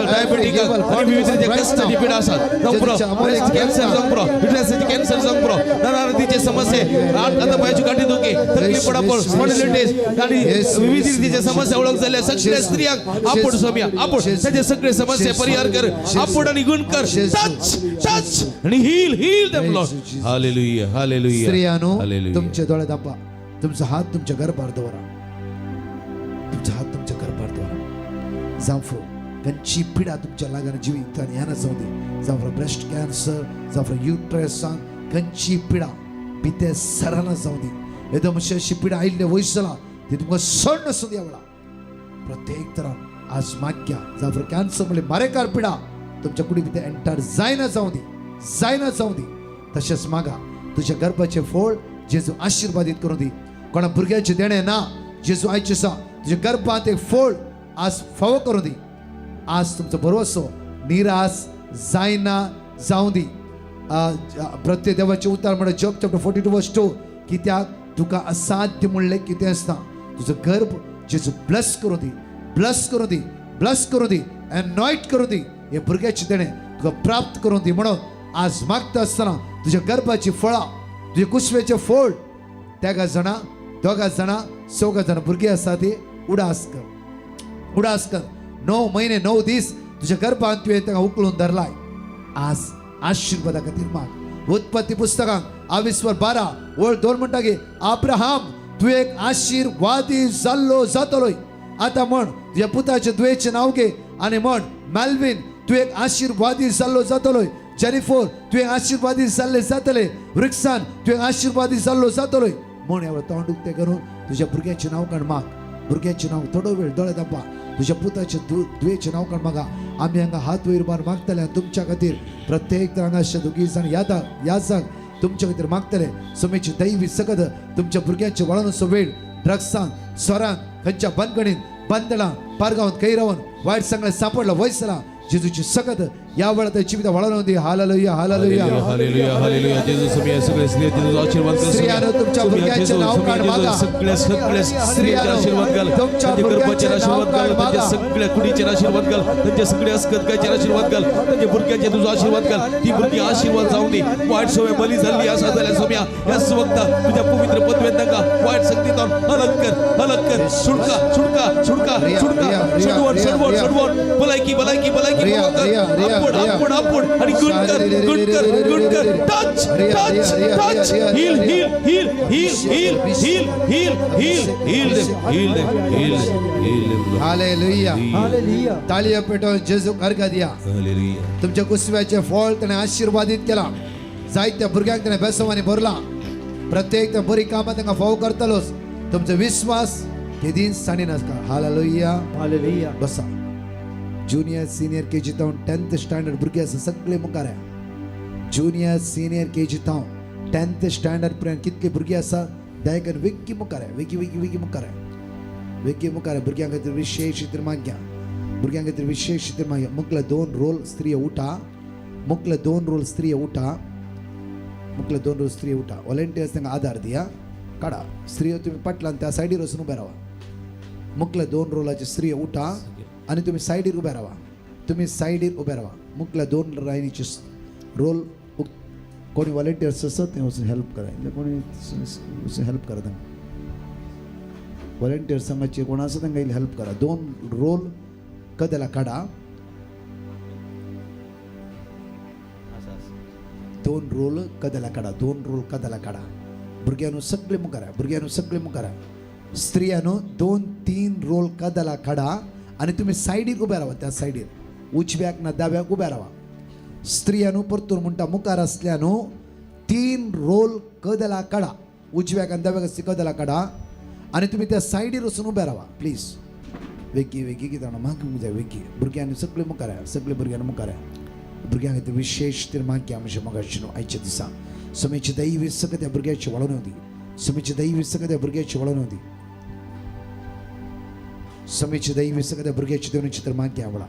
डायबेटीक आनी विविध रितीचे कश्ट ब्रेस्टाची पिडा आसात जावंक पुरो, ब्रेस्ट कॅन्सर जावंक पुरो, युट्रसाची कॅन्सर जावंक पुरो, नाना रितीचे समस्ये, आतां पांयाच्यो गांठी दुखी, तकली पडापड, स्पॉन्डिलायटिस आनी विविध रितीचे समस्या ओळख जाल्ल्या सगळ्या स्त्रियांक आपोड सोम्या, आपोड त्याचे सगळे समस्ये परिहार कर, आपोड आणि गुण कर, टच टच आणि heal heal them Lord. Hallelujah hallelujah. स्त्रियांनो hallelujah. तुमचे दोळे दाबा, तुमचा हात तुमच्या गर्भावर दवरा, तुमचा हात तुमच्या गर्भावर दवरा. जांव खंयची पिडा तुमच्या लागून जिवितान येना जावं दी, जावं ब्रेस्ट कॅन्सर, जावं युट्रसान खंयची पिडा भितर सराना जावं दी, एकदम अशी अशी पिडा आयिल्ले वयस जाला ती तुमकां सण नासूं दी. वेळा प्रत्येक तरान आज माग्या जावं कॅन्सर म्हणल्यार मारेकार पिडा तुमच्या कुडी भितर एंटर जायना जावं दी, जायना जावं दी. तशेंच मागा तुज्या गर्भाचें फळ जेजू आशिर्वादीत करूं दी. कोणा भुरग्याचें देणें ना जेजू आयचें आसा तुज्या गर्भांत एक फळ आज फावो करूं दी. आज तुमचो भरवसो निराश जायना जावं दी. प्रत्येक देवाचें उतर म्हणटा जॉब चॅप्टर 42:2 कित्याक तुका असाध्य म्हणलें कितें आसता. तुजो गर्भ जेजू ब्लस करूं दी, ब्लस करूं दी, ब्लस करूं दी, एनॉयट करूं दी. हे भुरग्याचें देणें तुका प्राप्त करूं दी. म्हणून आज मागता आसतना तुज्या गर्भाची फळां, तुज्या कुसवेचें फळ, तेगा जाणां, दोगा जाणां, चौगा जाणां भुरगीं आसा ती उडास कर, उडास कर. 9 महिने 9 दीस तुज्या गर्भांत तुवें ताका उखलून धरलाय. आज आशिर्वादा खातीर माग. उत्पत्ती पुस्तकांत 22:12 म्हणटा की अब्राहम तूं एक आशिर्वादी जाल्लो जातलोय. आतां म्हण तुज्या पुताचें दुयेचें नांव घे आनी म्हण मेल्विन तूं एक आशिर्वादी जाल्लो जातलोय, जेनिफर तुवें आशिर्वादी जाल्ले जातले, वृक्षान तुवें आशिर्वादी जाल्लो जातलोय. म्हण ह्या तोंड उक्तें करून तुज्या भुरग्याचें नांव काड माग. भुरग्याचें नांव थोडो वेळ दोळे दापा, तुज्या पुताचें दुयेचें नांव काड मागा. आमी हांगा हात वयर मार मागतले आनी तुमच्या खातीर प्रत्येक हांगा अशे दोगी जाण याद जाग तुमच्या खातीर मागतले. सोमेची दैवी सकत तुमच्या भुरग्यांचे वळणचो वेळ ड्रग्सान, सोरान, खंयच्या बंदगणीन, बंदणां, पारगांवांत खंय रावन वायट सांगलें सापडलो वयसला जेजूची सकत या वेळात जिवित वळण दी. हालेलुया हालेलुया हालेलुया हालेलुया. जेजू स्वामी सगळे स्त्रिया जेजू आशीर्वाद कर. स्त्रियांनो तुमच्या भुरग्यांचे नाव काढ मागा. सगळे सगळे स्त्रियांचे आशीर्वाद घाल, तुमच्या गर्भाचे आशीर्वाद घाल, त्यांच्या सगळ्या कुडीचे आशीर्वाद घाल, त्यांच्या सगळ्या अस्कतकाचे आशीर्वाद घाल, त्यांच्या भुरग्याचे तुझा आशीर्वाद घाल. ती भुरगी आशीर्वाद जाऊ दे. वाईट सवय बली झाली असा झाल्या स्वामी ह्याच वक्ता तुझ्या पवित्र पदवेत तांकां वाईट शक्तींतून अलग कर, अलग कर. सुटका सुटका सुटका सुटका, सडवण सडवण सडवण, भलायकी भलायकी भलायकी आपोड आपोड आपोड आणि गुण कर गुण कर गुण कर. Touch touch touch, heal heal heal heal heal heal heal heal heal heal heal heal. Hallelujah hallelujah. ताळयो पेटोवन जेजूक अर्घ दिया. हालेलुया. तुमच्या कुसव्याचे फळ ताणें आशिर्वादीत केला. जायत्या भुरग्यांक ताणें बेसवांनी भरला. प्रत्येक बरी कामां तांकां फावो करतलोच. तुमचो विस्वास केदींच सांडी नासता. Hallelujah hallelujah. बसा. ज्युनियर सिनियर के जी थावन 10th standard भुरगे आसा सगळे मुखार. ज्युनियर सिनियर के जी थावन 10th standard पर्यंत कितले भुरगे आसा दया करून वेगीं मुखार, वेगीं वेगीं वेगीं मुखार, वेगीं मुखार. भुरग्यां खातीर विशेश रितीन मागया, भुरग्यां खातीर विशेष रितीन मागया. मुखले 2 रोल स्त्रियो उठा, मुखले 2 रोल स्त्रियो उठा, मुखले 2 रोल स्त्रियो उठा. व्हॉलेंटियर्स तांकां आदार दिया काडा. स्त्रियो तुमी फाटल्यान त्या सायडीर वचून उबे रावा. मुखले 2 रोलाचे स्त्रियो उठा आनी तुमी सायडीर उबे रावा, तुमी सायडीर उबे रावा. मुखल्या 2 लायनीचे रोल कोणी व्हॉलेंटियर्स आसत ते वचून हेल्प करा, कोणी वचून हेल्प करा तांकां. व्हॉलेंटियर्स हांगाचे कोण आसा तांकां हेल्प करा. 2 रोल कदेला काडा, 2 रोल कदेला काडा, 2 रोल कदेला काडा. भुरग्यांनो सगळे मुखार, भुरग्यांनो सगळे मुखार. स्त्रियांनो 2-3 रोल कदेला काडा आनी तुमी सायडीर उबे रावा. त्या सायडीर उजव्याक ना दाव्याक उबे रावा. स्त्रियांनो परतून म्हणटा मुखार आसल्यानो 3 रोल कदेला काडा, उजव्याक आनी दाव्याक आसली कदेला काडा आनी तुमी त्या सायडीर वचून उबे रावा प्लीज. वेगीं वेगीं कितें जाणा मागूंक जाय वेगीं. भुरग्यांनी सगळे मुखार, सगळे भुरग्यांनी मुखार. भुरग्यां खातीर विशेश तर मागया म्हज्या मोगाचें आयच्या दिसा. समेची दैवी सकत त्या भुरग्याची वळण दी, समेची दैवी सकत त्या भुरग्याची वळण दी, समेची दैवी सकत त्या भुरग्याची देवण्याची तर मागया वळा.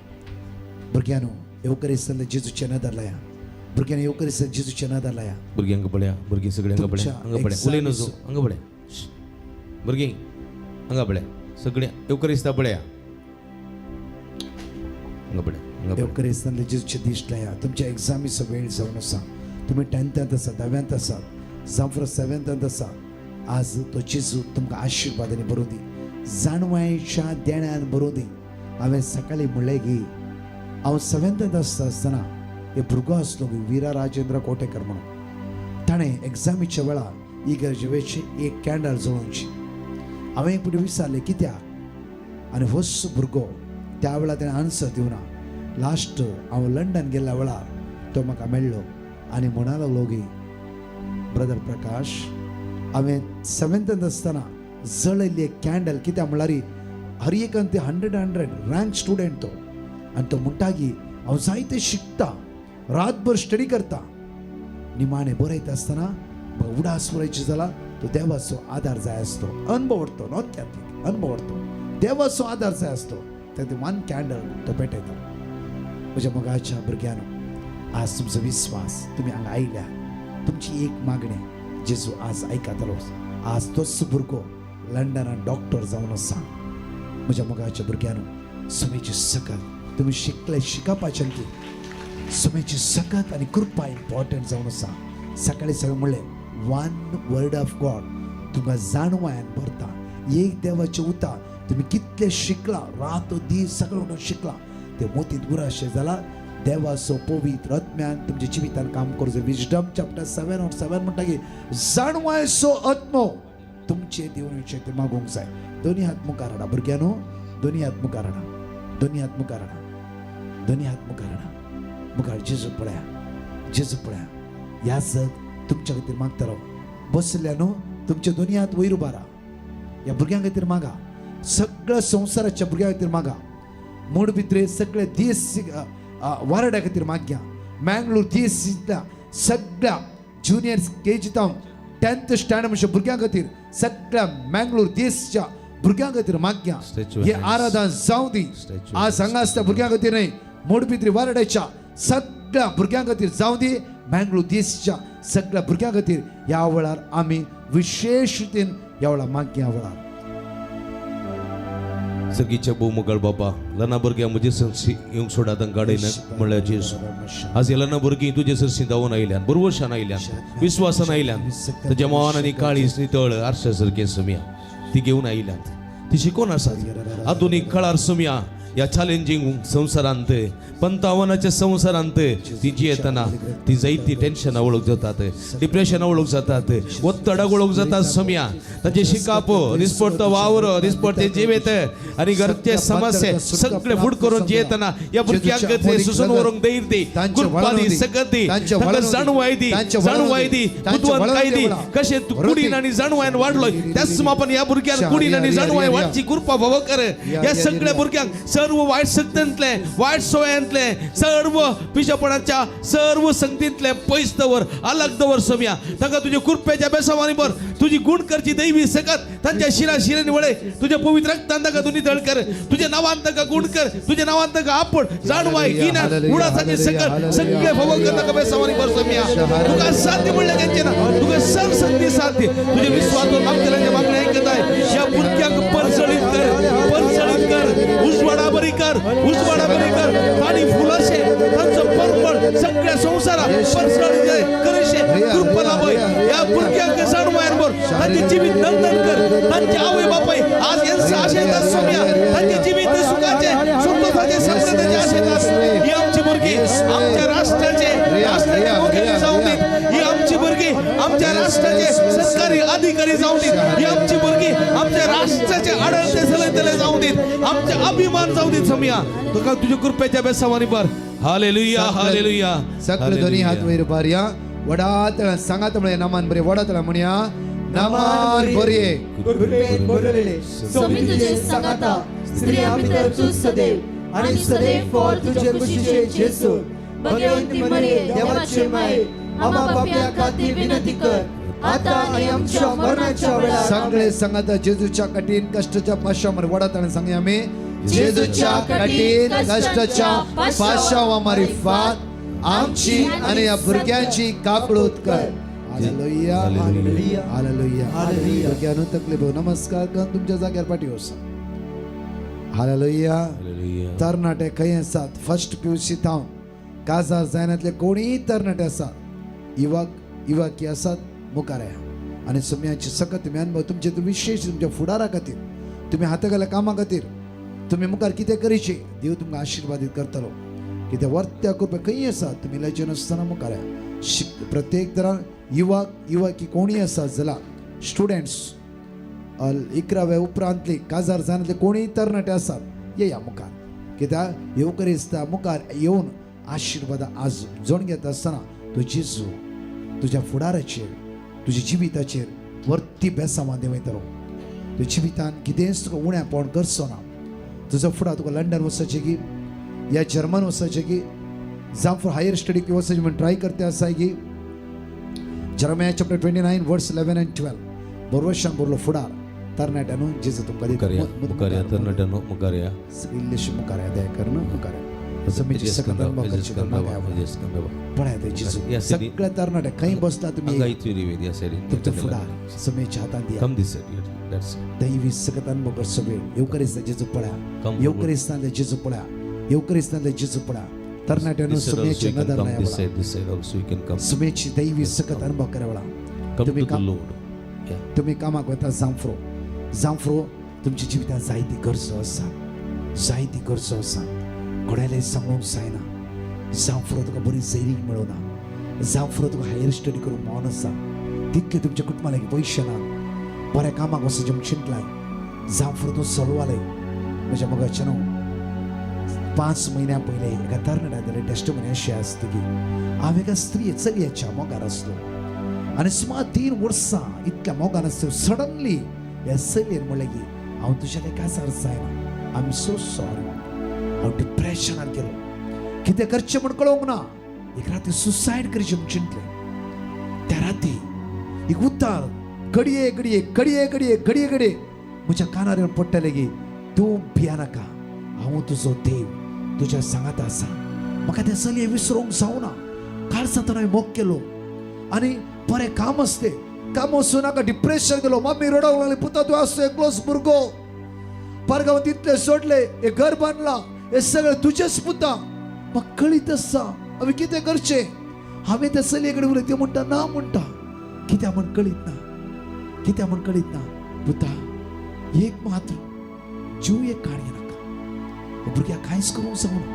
भुरग्यांनो येवकरिस्तान जेजूच्या नदर लाया, भुरग्यांनी येवकरिस्तान जेजूच्या नदर लाया. भुरग्यांक पळया, भुरगीं सगळ्यांक पळया, हांगा पळया, उलय नजो, हांगा पळया भुरगीं, हांगा पळया सगळ्या येवकरिस्ता पळया, हांगा पळया. देव क्रिस्तांतले जेजूचे दिश्ट लाया. तुमच्या एग्जामीचो वेळ जावन आसा. तुमी टेंथांत आसा, धाव्यांत आसा, जावं सेवेंथांत आसा. आज तो जेजू तुमकां आशिर्वादांनी भरूं दी, जाणवायेच्या देण्यान भरूं दी. हांवें सकाळीं म्हणलें की हांव सेवेंथांत आसता आसतना एक भुरगो आसलो विरा राजेंद्र कोटेकर म्हणून. ताणें एग्जामीच्या वेळार इगर्जेची एक कॅन्डल जळोवची. हांवें एक फावटी विचारलें कित्याक, आनी होच भुरगो त्या वेळार ताणें आन्सर दिवना. लास्ट हांव लंडन गेल्ल्या वेळार तो म्हाका मेळ्ळो आनी म्हणा लागलो की ब्रदर प्रकाश, हांवें सेवेंथांत आसतना जळयल्ली एक कॅन्डल कित्याक म्हणल्यार हर एकान ते 100 रँक स्टुडंट तो. आनी तो म्हणटा की हांव जायते शिकता, रातभर स्टडी करता, निमाणें बरयता आसतना म्हाका उडास बरयची जाला तो देवाचो आदार जाय आसतो. अनभवडतो, नॉन कॅथलिक अनभवडतो, देवाचो आदार जाय आसतो. ते वन कॅन्डल तो पेटयता. म्हज्या मोगाच्या भुरग्यांनो, आज तुमचो विस्वास, तुमी हांगा आयल्या, तुमची एक मागणें जेजू आज आयकतलो. आज तोच भुरगो लंडनान डॉक्टर जावन आसा. म्हज्या मोगाच्या भुरग्यांनो, सुमेची सकत तुमी शिकले, शिकपाचें की सुमेची सकत आनी कृपा इम्पॉर्टंट जावन आसा. सकाळी सगळें म्हणलें वन वर्ड ऑफ गॉड तुमकां जाणवायन भरता. एक देवाचें उतर तुमी कितलें शिकला, रात दीस सगळें उठून शिकला, ते मोतींत उराशें जाला. देवाचो पवित्र आत्म्यान तुमच्या जिवितान काम करचो. विजडम चॅप्टर 7:7 म्हणटा की जाणवायचो आत्मो तुमचे देवणीचे ते मागूंक जाय. दोनी हात मुखार हाडा भुरग्यांनो, दोनी हात मुखार हाडा, दोनी हात मुखार हाडा, दोनी हात मुखार हाडा. मुखार जेजू पळया, जेजू पळया. ह्या जग तुमच्या खातीर मागतलो. बसल्या न्हू, तुमचे दोनी हात वयर उबारा. ह्या भुरग्यां खातीर मागा, सगळ्या संवसाराच्या भुरग्यां खातीर मागा. मूड भितरे सगळे दीस वारड्या खातीर माग्या. मँगलोर दीस सगळ्या ज्युनियर के जी तावन 10th standard म्हणचे भुरग्यां खातीर, सगळ्या मँगलोर देशच्या भुरग्यां खातीर माग्या. हे आराधन जावं दी. आज हांगा आसता भुरग्यां खातीर न्हय, मोडपित्री वारड्याच्या सगळ्या भुरग्यां खातीर जावं दी. मँगलोर देशच्या सगळ्या भुरग्यां खातीर ह्या वेळार आमी विशेश रितीन ह्या वेळार माग्या वेळार. सर्गीच्या भोव बाबा, लना भुरग्यां म्हजे सरशी येवंक सोडा, तांकां अडयना म्हणल्यार जेजू. आज हे लना भुरगीं तुजे सरशी धांवून आयल्यान, भरवशान आयल्यान, विस्वासान आयल्यान. तुज्या मोहान आनी काळीज नितळ आरशा सारकें समिया ती घेवन आयल्यात. ती शिकोवन आसात. आधुनीक काळार समिया ह्या चॅलेंजींग संवसारांत, पंतावनाच्या संवसारांत ती जियेतना ती जायती टेन्शनां वळख जातात, डिप्रेशनां वळख जातात, ಒತ್ತಡಕ್ वळख जातात समिया. ताचें शिकप, दिसपडतो वावर, दिसपडते जिवीत आनी घरचे समस्ये सगळे फुड करून जियेतना ह्या भुरग्यांक ते सुसून व्हरूंक धैर्य दी, कृपा दी, सकत दी, तांकां जाणवाय दी, जाणवाय दी, बुदवंतकाय दी. कशें कुडीन आनी जाणवायन वाडलो त्याच मापान ह्या भुरग्यांक कुडीन आनी जाणवाय वाडची कृपा भोव कर. ह्या सगळ्या भुरग्यांक सर्व वायट शक्तींतले, वायट सवयांतले, सर्व पिशेपणाच्या सर्व संगतींतले पयस दवर, अलग दवर समिया. तांकां तुज्या कृपेच्या बेसावानी भर, तुजी गुण करची दैवी सकत तांच्या शिरा शिरांनी वळय. तुज्या पवित्र रक्तान तांकां तूं नितळ कर, तुज्या नांवान तांकां गुण कर, तुज्या नांवान तांकां आपण जाणवाय गिन्यान उडासाची सकत सगळे भोव कर तांकां बेसावानी भर समिया. तुका साध्य म्हणलें तेंचें ना, तुका सर्व शक्ती साध्य. तुजे विस्वास मागतल्यांचे मागणें आयकताय. ह्या भुरग्यांक परजळीत कर, परजळीत कर, उजवाडा बरी कर, उजवाडा बरी कर. तांणी फुलाशे तांचो परमळ सगळ्या संवसाराक परजळीत करशे कृपा लाभय. ह्या भुरग्यांक जाणवायन भर, तांचें जिवीत नंदन कर. तांचे आवय बापाय आज यांचा आशेत आस सोम्या, तांचें जिवीत सुखाचें, संतोषाचें, समृद्धीचें आशेत आस. ही आमची भुरगीं आमच्या राष्ट्राचे राष्ट्राचे मुखेली जावं दीत. ही आमची भुरगीं आमच्या राष्ट्राचे सरकारी अधिकारी जावं दीत. ही आमची भुरगीं आमच्या राष्ट्राचे आडळते चलयतले जावं दीत. आमचे अभिमान जावं दीत सोम्या. तुका तुज्या कृपेच्या बेसावानी भर. Hallelujah, hallelujah. सगळे दोन्ही हात वयर उबारया. वडातळ सांगात म्हळे नामान बरे, वडातळ म्हणया नामान बरे. कृपेन भरलेले स्वामी तुझे सांगाता, स्त्रियां भितर तूं सदैव आनी सदैव फळ तुजे कुशीचे जेजू. भगवंती मरिये देवाचे माये, आम्हा पाप्यां खातीर विनंती कर, आता आणि आमच्या मरणाच्या वेळार. सगळे सांगाता जेजूच्या कठीण कष्टाच्या पाशावर वडातळ सांगया आमी. जेजूच्या कठीण कष्टाच्या पाशावा मारिफात आमची आणि या भुरग्यांची काकळूत कर. हालेलुया, हालेलुया, हालेलुया. भुरग्यांनो तकले भोव नमस्कार करून तुमच्या जाग्यार पाठी वचा. हालेलुया. तरणाटे खंय आसात? फर्स्ट पिवशी थावन काजार जायनातले कोणीय तरणाटे आसात, युवक युवकी आसात, मुखार या आनी सुम्याची सकत तुमी अनुभव तुमचे विशेष तुमच्या फुडारा खातीर, तुमी हाता घाल्या कामा खातीर तुमी मुखार कितें करीचे देव तुमकां आशिर्वादीत करतलो. कितें वर्त्या कृपा खंय आसा तुमी लजे नासतना मुखार या. प्रत्येक तरान युवक युवकी कोणीय आसा जाल्यार स्टुडंट्स 11व्या उपरांतली काजार जाणांतले कोणीय तरणाटे आसात येया मुखार. कित्याक येवकरिस्ता मुखार येवन आशिर्वाद आज जोड घेता आसतना तो जेजू तुज्या फुडाराचेर तुज्या जिविताचेर वरती बेसांवां देंवयतलो. तुज्या जिवितान कितेंच तुका उण्यापण करचो ना. तुजो फुडार तुका लंडन वचपाचें की या जर्मन वचपाचें की जावं फॉर हायर स्टडी की वचपाचें म्हण ट्राय करते आसाय की Jeremiah chapter 29 verse 11 and 12 बरोबर बरलो फुडार तरणाट्यानो जेजू तुमकां दिता. तरणाट्यानो मुखार या, इल्लेशे मुखार या, दया करून मुखार या. सगळ्या तरणाट्या खंय बसला तुमी तुमचो फुडार समेच्या हातांत दिया. दैवी सकत अनुभव करचो वेळ. येवकरिस्ता जेजू पळया, येवकरिस्तांतले जेजू पळया, येवकरिस्तांतले जेजू पळया. तरणाट्यानो सुमेची नदर नाही, सुमेची दैवी सकत अनुभव करा वेळा. तुमी कामाक वता जांफ्रो, जांफ्रो तुमच्या जिवितांत जायती गरजो आसा, जायती गरजो आसा, कोणाले सांगूंक जायना. जांफ्रो तुका बरी जैरीक मेळना, जांफ्रो तुका हायर स्टडी करूंक मन आसा, तितले तुमच्या कुटुंबा लागीं पयशे ना, बऱ्या कामाक वचपाचें म्हूण चिंतलाय, जांफ्रो तूं चलवालय. म्हज्या मोगाचें न्हू 5 म्हयन्या पयलें एका तरणाट्या जाल्यार टेस्टमनी अशी आसता की हांव एका स्त्री चलयेच्या मोगार आसलो आनी सुमार 3 वर्सां इतल्या मोगान आसलो. सडनली ह्या चलयेन म्हणलें की हांव तुज्या काजार जायना, I am so sorry. हांव डिप्रेशनार गेलो, कितें करचें म्हूण कळोवंक ना. एक राती सुसायड करचें म्हूण चिंतलें. त्या राती एक उतार घडये घडये घडये घडये घडये घडये म्हज्या कानार येवन पडटलें की तूं भियानाका, हांव तुजो देव तुज्या सांगात आसा. म्हाका तें चलये विसरूंक जावना. काळजांत हांवें मोग केलो आनी बरें काम आसलें, काम वचूं नाका, डिप्रेशन गेलो. मम्मी रडोवंक लागली, पुता तूं आसतो एकलोच भुरगो, परगांवांत इतलें सोडलें, हें घर बांदलां, हें सगळें तुजेंच पुता, म्हाका कळीत आसा हांवें कितें करचें. हांवें त्या चलये कडेन उलयलें, ती म्हणटा ना म्हणटा, कित्याक म्हण कळीत ना, कित्याक म्हण कळीत ना. पुता एक मात्र जीव एक काडये नाका, भुरग्याक कांयच करूंक जावना.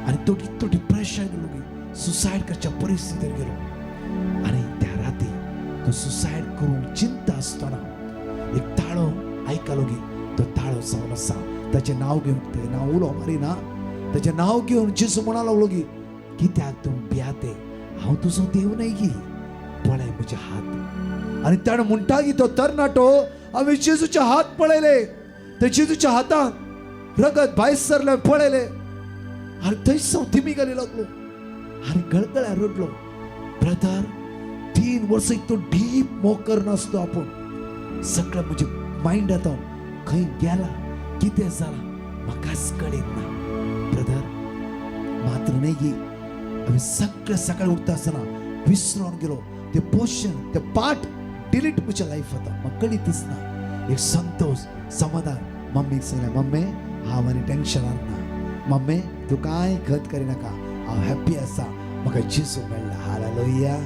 आनी तो इतलो डिप्रेशन गेलो की सुसायड करच्या परिस्थितीर गेलो. आनी त्या राती तो सुसायड करूंक चिंता आसतना एक ताळो आयकलो की तो ताळो जावन आसा ताचें नांव घेवन, ताचें नांव उलो मारिना, ताचें नांव घेवन जेजू म्हणा लागलो की कित्याक तूं भियाते, हांव तुजो देव न्हय की, पळय म्हजे हात. आनी ताणें म्हणटा की तो तरणाटो हांवें जेजूचे हात पळयले, ते जेजूच्या हातान रगत भायर सरलें पळयलें आनी थंयच हांव दिमी घाली लागलो आनी गळगळ्या रडलो. ब्रदर 3 वर्सां इतलो डीप मोग करनासलो आपूण, सगळें म्हजें मायंड आतां खंय गेला कितें जालां म्हाकाच कळीत ना. ब्रदर मात्र न्हय की हांवें सगळें सकाळी उठता आसतना विसरून गेलो ते पोर्शन, ते पार्ट डिलीट म्हज्या लायफ आतां म्हाका कळीतच ना. एक संतोश समाधान. मम्मीक सांगलें, मम्मी हांव आनी टेंशनान ना, मम्मी तूं कांय खत करिनाका, हांव हॅप्पी आसा, म्हाका जेजू मेळ्ळा. हालेलुया.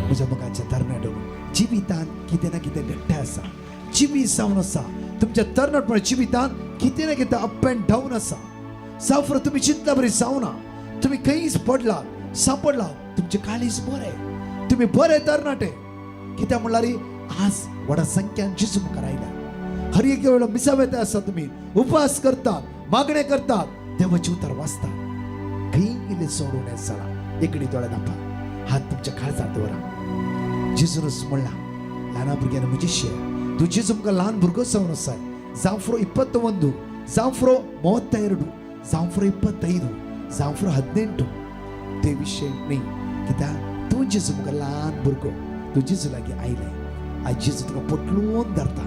म्हज्या मोगाच्या तरणाट्यानो, जिवितांत कितें ना कितें घडटा आसा, जिवीत जावन आसा. तुमच्या तरणाटपणा जिवितांत कितें ना कितें अप एंड डावन आसा. सावफर तुमी चिंतला बरी जावना, तुमी खंयच पडला सांपडला, तुमचें काळीज बरें, तुमी बरे तरणाटे. कित्याक म्हणल्यार आज व्हडा संख्यान जेजू मुखार आयला. हर एक वेळा मिसा वेता आसा, तुमी उपवास करतात, मागणें करतात, देवाचें उतर वाचतात, खंय इल्लें सोडून जाला. एकडे दोळे धांपा, हात तुमच्या काळजांत दवरा. जेजूनच म्हणला, ल्हाना भुरग्यान म्हजी शे तूं जेजू मुखार ल्हान भुरगो जावन आसा. जांफ्रो 21, जांफ्रो 32, जांफ्रो 25, जांफ्रो 18, ते विशय न्ही. कित्याक तूं जेजू मुखार ल्हान भुरगो, तूं जेजू लागीं आयलें, आयज जेजू तुका पोटलून धरता.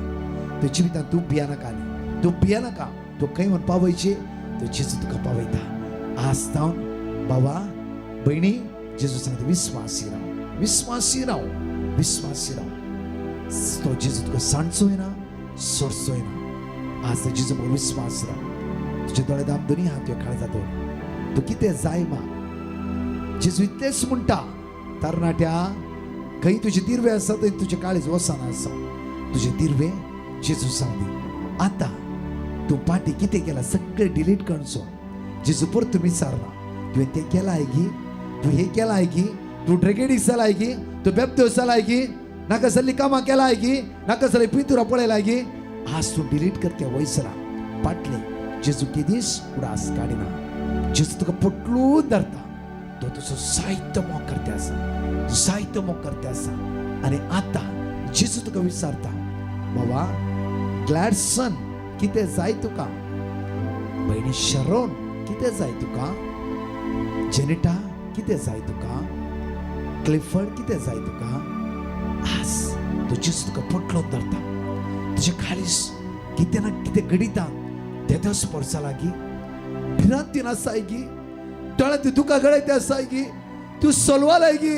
तुज्या जिवितांत तूं भियानाका, आनी तूं भियानाका, तूं खंय म्हण पावयचे तो जेजू तुका पावयता. आज तावन बाबा भयणी जेजू सांगता, विस्वासी राव, विस्वासी राव, विस्वासी राव. तो जेजू तुका सांडचोय ना, सोडचोय ना. आज तो जेजू मुखार विस्वास राव. तुजे दोळे दाम दोनी हात तुवें काळजा दवर. तूं कितें जाय माग. जेजू इतलेंच म्हणटा, तरणाट्या खंय तुजे दिर्वे आसा थंय तुजें काळीज वचना आसा. तुजें दिर्वे जेजू सांग दी. आतां तूं पाटी कितें केलां सगळें डिलीट करचो. जेजू परतून विचारना तुवें तें केलां गी, तूं हें केलां गी, तूं ड्रगेडीक जालाय गी, तूं बेबदेव जालाय गी, नाका जाल्लीं कामां केलाय गी, नाका जाल्ली पिंतुरां पळयलाय गी. आज तूं डिलीट कर त्या वयसरा पाटले. जेजू केदीच उडास काडिना. जेजू तुका पोटलून धरता. तो तुजो जायतो मोग करते आसा, जायतो मोग करते आसा. आनी आतां जेजू तुका विचारता, बाबा ग्लॅडसन कितें जाय तुका, भयणी शरोन कितें जाय तुका, जेनिटा कितें जाय तुका, क्लिफर्ड कितें जाय तुका. आज तो जेजू तुका पोटलोन धरता. तुजे काळीज कितें ना कितें घडिता तेदोस पोरसा लागीं भिरांतीन आसाय गी, दोळ्यांत दुकां गळयते आसाय गी, तूं सोलवालाय गी.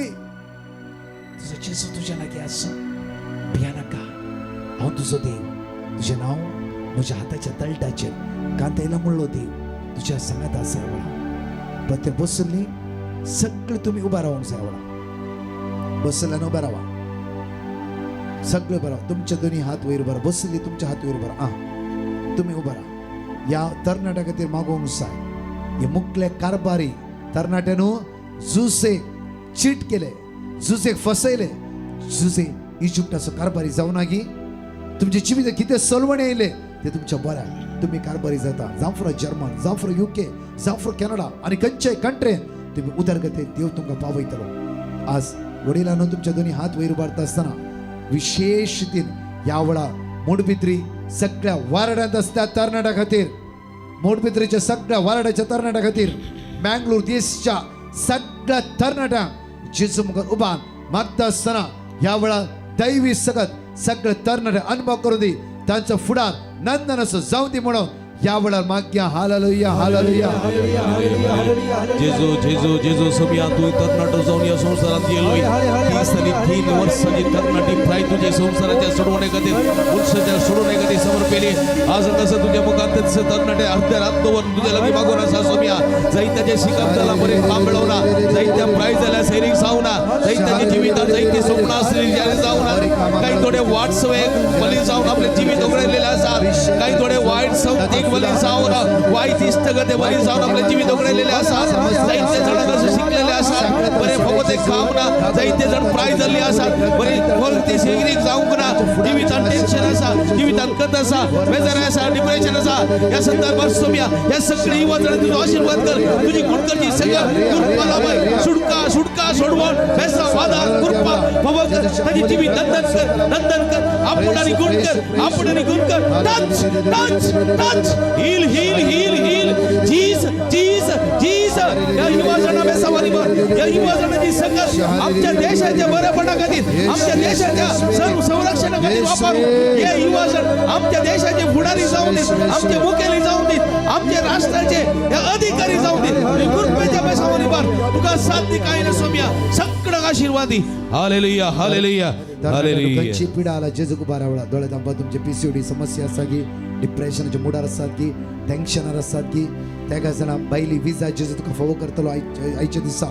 तुजो जेजू तुज्या लागीं आसा. भिया नाका, हांव तुजो देव. तुजें नांव म्हज्या हाताच्या तळटाचेर कांतयला म्हणलो देव तुज्या सांगात आसा. वेळा प्रत्येक बसली सगळे तुमी उबा रावंक जाय. वेळा बसल्यान उबा रावा, सगळे उबा रावा. तुमचे दोन्ही हात वयर उबा रावा. बसली तुमचे हात वयर उबा रावा. आं तुमी उबा रावा. ह्या तरणाट्या खातीर मागोवंक जाय. हे मुखले कारभारी तरणाट्यानो जुसेक चीट केले, जुसेक फसयले. जुसे इजिप्टाचो कारभारी जावं ना गी. तुमच्या जिवितात कितें सलवणे येयले ते तुमच्या बऱ्याक. तुमी कारभारी जाता, जावं फॉर जर्मन, जावं फॉर युके, जावं फॉर कॅनडा आनी खंयच्याय कंट्रीन तुमी उदरगतीन देव तुमकां पावयतलो. आज वडिलांनो तुमच्या दोन्ही हात वयर उबारता आसतना विशेश रितीन ह्या वेळा मोडपित्री सगळ्या वारड्यांत आसता तरणाट्या खातीर, मोडपित्रीच्या सगळ्या वारड्याच्या तरणाट्या खातीर, मँगलोर देशच्या सगळ्या तरणाट्यांक जेजू मुखार उबान मागता आसतना ह्या वेळा दैवी सगत सगळे तरणाटे अनुभव करू दी. तांचो फुडार नंदन असो जावं दी म्हणून ह्या वेळार मागया. हालेलुया, हालेलुया. जेजू, जेजू, जेजू समिया, तूं तरणाटो जावन ह्या संवसारांत येयलोय. 33 वर्सांची तरणाटी प्राय तुझ्या संवसाराच्या सोडवणे खातीर, मनशाच्या सोडवणे खातीर समर्पिली. आज कसं तुझ्या मुखार तेच तरणाटे अर्ध्या रात दवरून तुझ्या लागीं मागून आसा सोमिया. जायत्याचे शिकप जाला, बरें काम मेळोवना, जायत्या प्राय जाल्या सैरीक जावना, जायत्याच्या जिवितांत जायती स्वप्नां आसली जालें जावना. काही थोडे वाट सवयेक बली जावन आपलें जिवीत उगडलेलें आसा. काही थोडे वायट संगतीक बली जावन, वायट इश्टगते बली जावन आपलें जिवीत उगडलेलें आसा. जायते जाण अशें शिकलेले आसात, बरें फकत एक काम ना. जायते जाण प्राय जाल्ले आसात, बरी ते सेगरीक जावंक ना. जिवितांत टेन्शन आसा, जिवितांत कत आसा, बेजार आसा, डिप्रेशन आसा. ह्या संदर्भात सोम्या ह्या सगळी युवा जाणां तुजो आशीर्वाद कर. तुजी गुणकरची सगळ्या कृपा लाभाय. सुटका, सुटका, सोडवण, बेसा वादा कृपा भव कर. ताजी जिवीत नंदन कर, नंदन कर. आपण आणि गुण कर, आपण आणि गुण कर. Touch, touch, touch. Heal, heal, heal, heal. Jesus, Jesus, Jesus. या युवा जाणां बेसावानी या युवा जाणांची संघर्ष आमच्या देशाच्या बरेपणा खातीर, आमच्या देशाच्या सर्व संरक्षणा खातीर वापरू. हे युवा जण आमच्या देशाचे फुडारी जावं दीत, आमचे मुखेली जावं दीत, आमच्या राष्ट्राचे हे अधिकारी जावं दीत. कृपेच्या बेसावानी बार तुका साथ दी. काय ना सोम्या सगळं आशीर्वादी. हालेलुया, हालेलुया, हालेलुया. खंयची पिडा आला जेजूक उबा रावला. दोळे दांपा. तुमचे पीसीओडी समस्या आसा की, डिप्रेशनाचे मुडार आसात की, टेन्शनार आसात की, तेका जाणां बायली विजा जेजू तुका फावो करतलो. आयच्या दिसा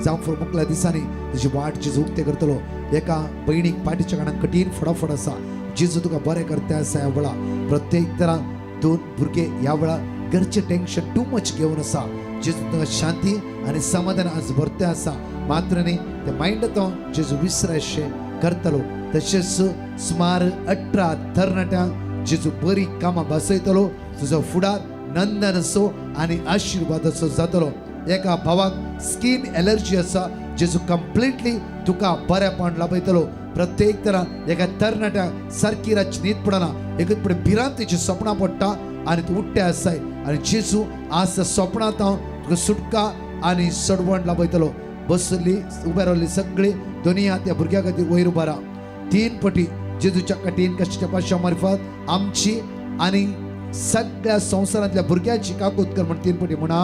जावं फॉर मुखल्या दिसांनी तुजी वाट जेजू उक्ते करतलो. एका भयणीक पाठीच्या कारणान कठीण फटाफट आसा, जेजू तुका बरें करता आसा. ह्या वेळा प्रत्येक तरा दोन भुरगे ह्या वेळा घरचें टेन्शन टू मच घेवन आसा. जेजू तुका शांती आनी समाधान आज भरते आसा. मात्र न्ही ते मायंड तो जेजू विसराशें करतलो. तशेंच सुमार 18 तरणाट्यांक जेजू बरी कामां बसयतलो. तुजो फुडार नंदन असो आनी आशिर्वादाचो जातलो. एका भावाक स्कीन एलर्जी आसा, जेजू कंप्लिटली तुका बरेपण लाभयतलो. प्रत्येक तरा एका तरणाट्याक सारकी रातची न्हीद पडना, एकच पडे भिरांतेची सपनां पडटा आनी तूं उठ्ठे आसाय आनी जेजू आज त्या सपनांत हांव तुका सुटका आनी सडवण लाभयतलो. बसली उबे रावली सगळी दोनी हात त्या भुरग्या खातीर वयर उबा राव. 3 पटी जेजूच्या कठीण कश्टाच्या पाशा मार्फत आमची आनी सगळ्या संवसारांतल्या भुरग्यांची काकूत कर म्हण 3 पटी म्हणा.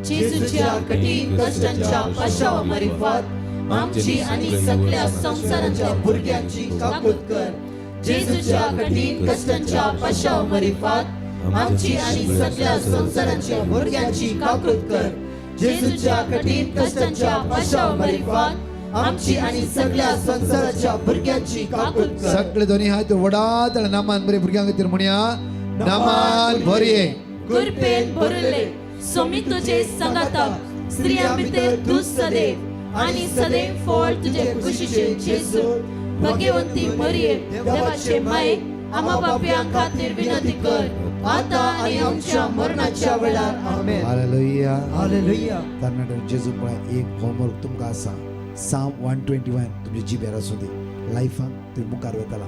जेजूच्या कठीण कश्टांच्या पाशावा मारिफात आमची आनी सगळ्या संवसारांतल्या भुरग्यांची काकूत कर. जेजूच्या कठीण कश्टांच्या पाशावा मारिफात आमची आनी सगळ्या संवसाराच्या भुरग्यांची काकूत कर. जेजूच्या कठीण कष्टांच्या पाशाव मरिफात आमची आनी सगळ्या संवसाराच्या भुरग्यांची काकूत कर. सगळे दोन्ही हात वडात आणि नामान बरे भुरग्यांक खातीर म्हणया नामान भरये. कृपेन भरले सोमी तुझे संगाताक स्त्रियां भितर तूं सदैव आनी सदैव फळ तुजे कुशीचे जेजू. भगवंती मरिये देवाचे माये आम्हा पापयां खातीर विनंती कर आता आनी आमच्या मरणाच्या वेळार. आमेन. हालेलुया. हालेलुया. तरणाटे जेजू पळय एक होमवर्क तुमकां आसा. साम 121 तुमच्या जिबेर आसूं दी. लायफान तुमी मुखार वतला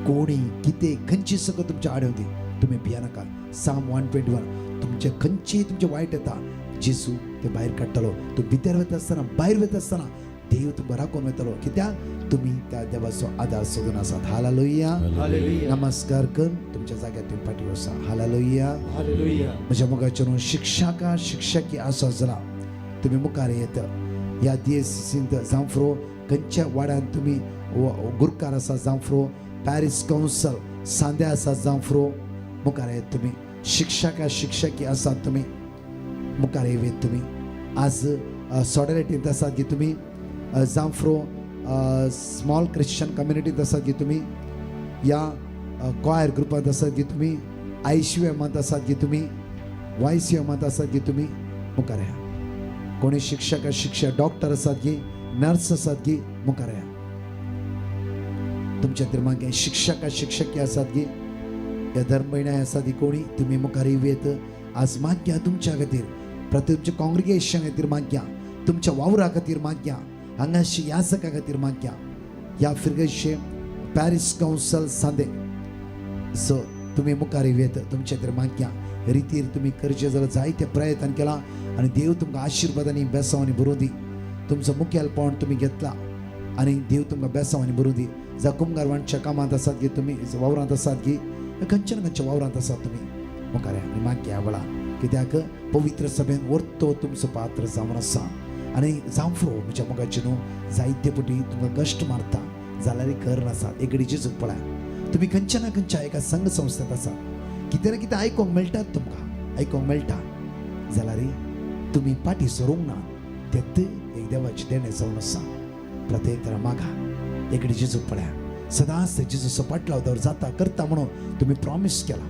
कोणी कितें खंयची सगळं तुमच्या आड येवं दी तुमी भियानाका. साम 121 तुमचे खंयची तुमचे वायट येता जेजू ते भायर काडटलो. तूं भितर वता आसतना भायर वता आसतना देव तुमकां राखून वतलो कित्याक तुमी त्या देवाचो आदार सोदून आसात. हालेलुया. नमस्कार कर तुमच्या जाग्यार तुमी फाटीं वचा. हालेलुया. म्हज्या मोगाचेर शिक्षका शिक्षकी आसा जाल्यार तुमी मुखार येत ह्या डीएससींत जांफ्रो खंयच्या वाड्यान तुमी गुरकार आसा जांफ्रो पॅरीस कावन्सल सांद्या आसा जांफ्रो मुखार येत तुमी. शिक्षका शिक्षकी आसात तुमी मुखार येत तुमी. आज सॉडरेटींत आसात की तुमी जांफ्रो स्मॉल क्रिश्चन कम्युनिटींत आसात की तुमी या कॉयर ग्रुपांत आसात की तुमी आयसीएमांत आसात की तुमी वायसीएमांत आसात की तुमी मुखार या. कोणी शिक्षक शिक्षक डॉक्टर आसात की नर्स आसात की मुखार या. तुमच्या खातीर मागीर शिक्षक शिक्षकी आसात की ह्या धर्मभयणां आसात ती कोणी तुमी मुखार येत. आज मागया तुमच्या खातीर प्रति तुमच्या कॉंग्रिगेशन खातीर मागया तुमच्या वावरा खातीर मागया हांगाशी यासका खातीर मागया ह्या फिरगेशे पॅरीस कावन्सल सांदे सो तुमी मुखार येत तुमच्या खातीर मागया. रितीर तुमी करचे जाल्यार जायते प्रयत्न केला आनी देव तुमकां आशिर्वादांनी बेसांवांनी भरूं दी. तुमचो मुखेलपण तुमी घेतला आनी देव तुमकां बेसांवांनी भरूं दी. जावं कुमगारवांच्या कामांत आसात की तुमी वावरांत आसात की खंयच्या ना खंयच्या वावरांत आसात तुमी मुखार आनी मागया वळा कित्याक पवित्र सभेन वर्तो तुमचो पात्र जावन आसा. आनी जांफ्रो म्हज्या मोगाचे न्हू जायते पटी तुमकां कश्ट मारता जाल्यार कर नासात. एक जेजूक पळय तुमी खंयच्या ना खंयच्या एका संघ संस्थेंत आसात कितें ना कितें आयकूंक मेळटात तुमकां आयकूंक मेळटा जाल्यार तुमी फाटीं सरूंक ना तेत एक देवाचें देणें जावन आसा. प्रत्येक तरा मागा एकडे जेजूक पळया सदांच ते जेजूचो पाटलाव दवर जाता करता म्हणून तुमी प्रॉमीस केला.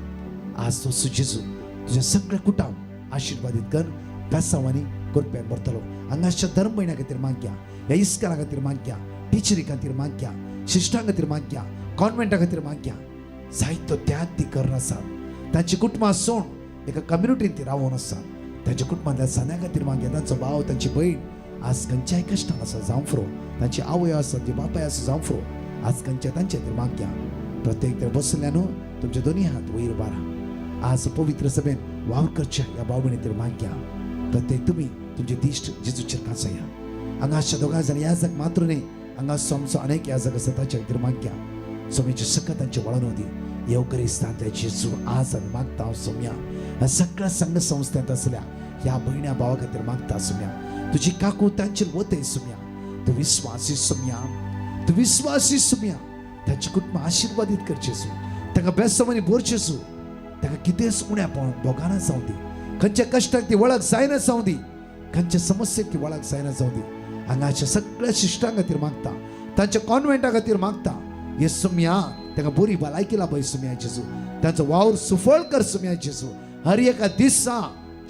आज तो जेजू तुजें सगळें कुटुंब आशिर्वादीत कर बेसांवांनी कृपेन भरतलो. हांगाच्या धर्म भयणा खातीर मागया ह्या इस्कारा खातीर मागया टिचरी खातीर मागया शिश्टां खातीर मागया कॉन्वेंटा खातीर मागया. जायतो त्याग ती करनासात तांची कुटुंबां सोड एका कम्युनिटीन ती रावोन आसात. तांच्या कुटुंबांतल्या सान्या खातीर मागया तांचो भाव तांची भयण आज खंयच्याय कश्टान आसा जांफ्रो तांची आवय आसा ती बापाय आसा जांफ्रो आज खंयच्या तांच्या खातीर मागया. प्रत्येक तर बसल्या न्हू तुमचे दोन्ही हात वयर बारा. आज पवित्र सभेन वावर करच्या ह्या भाव भयणी मागया. प्रत्येक तुमी तुमचे दिश्ट जेजूचेर कांचया. हांगाच्या दोगां जाण याजक मात्र न्ही हांगा आमचो अनेक याजक आसा ताच्या खातीर मागया. सोम्याचे सकत तांचे वळण दी येवकरिस्तांतल्या जेजू आज आमी मागता सोम्या ह्या सगळ्या संघ संस्थेंत आसल्या ह्या भयण्या भावा खातीर मागता सोम्या. तुजी काकू तांचेर वतय सोम्या. तूं विस्वासी सोम्या तूं विस्वासी सोम्या. तांची कुटुंब आशिर्वादीत करचें सू तांकां बेसमानी भरचें सू तांकां कितेंच उण्यापण भोगाना जावं दी. खंयच्या कश्टाक ती वळख जायना जावं दी खंयच्या समस्येक ती वळख जायना जावं दी. हांगाच्या सगळ्या शिश्टां खातीर मागता तांच्या कॉन्वेंटा खातीर मागता. हे सुम्या तांकां बरी भलायकी लाभय सुम्या जेजू. तांचो वावर सुफळ कर सुम्या जेजू. हर एका दिसा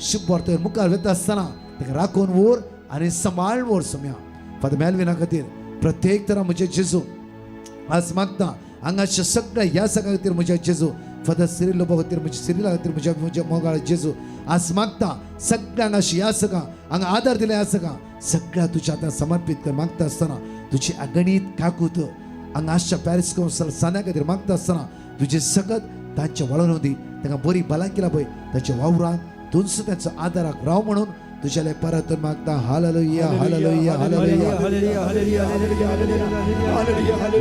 शुभ मुखार वता आसतना तांकां राखून व्हर आनी सांबाळून व्हर सुम्या. फादर मेलविना खातीर प्रत्येक तरा म्हजे जेजू आज मागता. हांगाच्या सगळ्या ह्या सगळ्या खातीर म्हज्या जेजू फादर सिरील लोबा खातीर म्हज्या सिरिला खातीर म्हज्या म्हज्या मोगाळ जेजू आज मागता. सगळ्यांक अशी ह्या सगळ्या हांगा आदार दिल्या ह्या सगळ्या सगळ्या तुज्या आतां समर्पीत कर मागता आसतना तुजी अगणीत काकूत हांगा आसच्या पॅरीस कावन्सल सान्या खातीर मागता आसतना तुजें सगत तांच्या वळण दी. तांकां बरी भलायकी लाभय ताच्या वावरांत तुमचो तांचो आदाराक राव म्हणून तुझ्याले परत मागता. हालेलुया हालेलुया हालेलुया.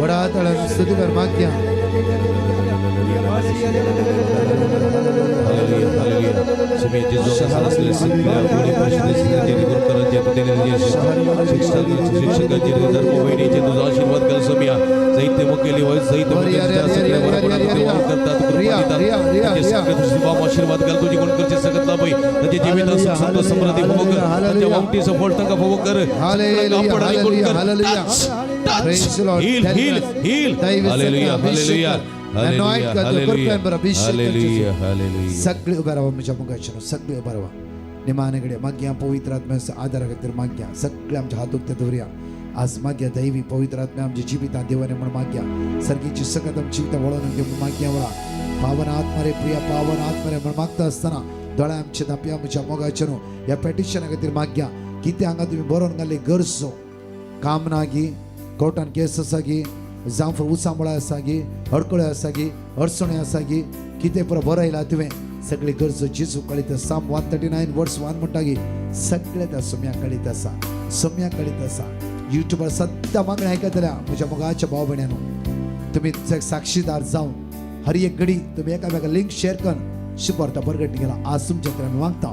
वडा तळान स्तुती कर मागया. शिक्षकांचेर धर्मवहिणीचेर तुजो आशीर्वाद घाल सोम्या. जायते मुखेली जायते मुखेली करतात कृपा दितात तांचे सगळे तुझे बाप आशीर्वाद घाल. तुजी कोण करचे सगळं लाभय तांच्या जिवितांत सुख संतोष समृद्धी भोग कर. तांच्या वामटीचो फळ तांकां भोग कर. कापड आनी कोण कर. Touch heal heal heal. Hallelujah hallelujah anoint कर कृपेन बरं अभिषेक हालेलुया हालेलुया. सगळे उभे राहा म्हज्या मुखाचेर, सगळे उभे राहा. निमाने मागया पवित्र आत्म्याच्या आदारा खातीर मागया. सगळे आमच्या हात उक्ते दवरया. आज मागया दैवी पवित्र आत्म्या आमच्या जिवितां देवाने म्हणून मागया. सर्गीची सकत आमच्या जिवितां वळोवन घेवन मागया. वळा पावन आत्मा रे प्रिया, पावन आत्मा रे म्हणून मागता आसतना दोळे आमचे धांपया म्हज्या मोगाचे न्हू ह्या पेटिशना खातीर मागया. कितें हांगा तुमी बरोवन घाल्ली गरजो काम ना गी, कोर्टान केस आसा गी, जावं उसांबळा आसा गी, अडकळे आसा गी, अडचणी आसा गी, कितें पुरो बरयला तुवें सगळी गरजो जेजू कळीत. Psalm 139 verse 1 म्हणटा की सगळे त्या सोम्या कळीत आसा, सोम्या कळीत आसा. युट्यूबार सद्दां मागणें आयकतल्या म्हज्या मोगाच्या भाव भयण्यानो, तुमी साक्षीदार जावन हर एक घडी तुमी एकामेका लिंक शेअर करून शुभवार्ता बरगट गेला. आज तुमच्या थंय आमी मागता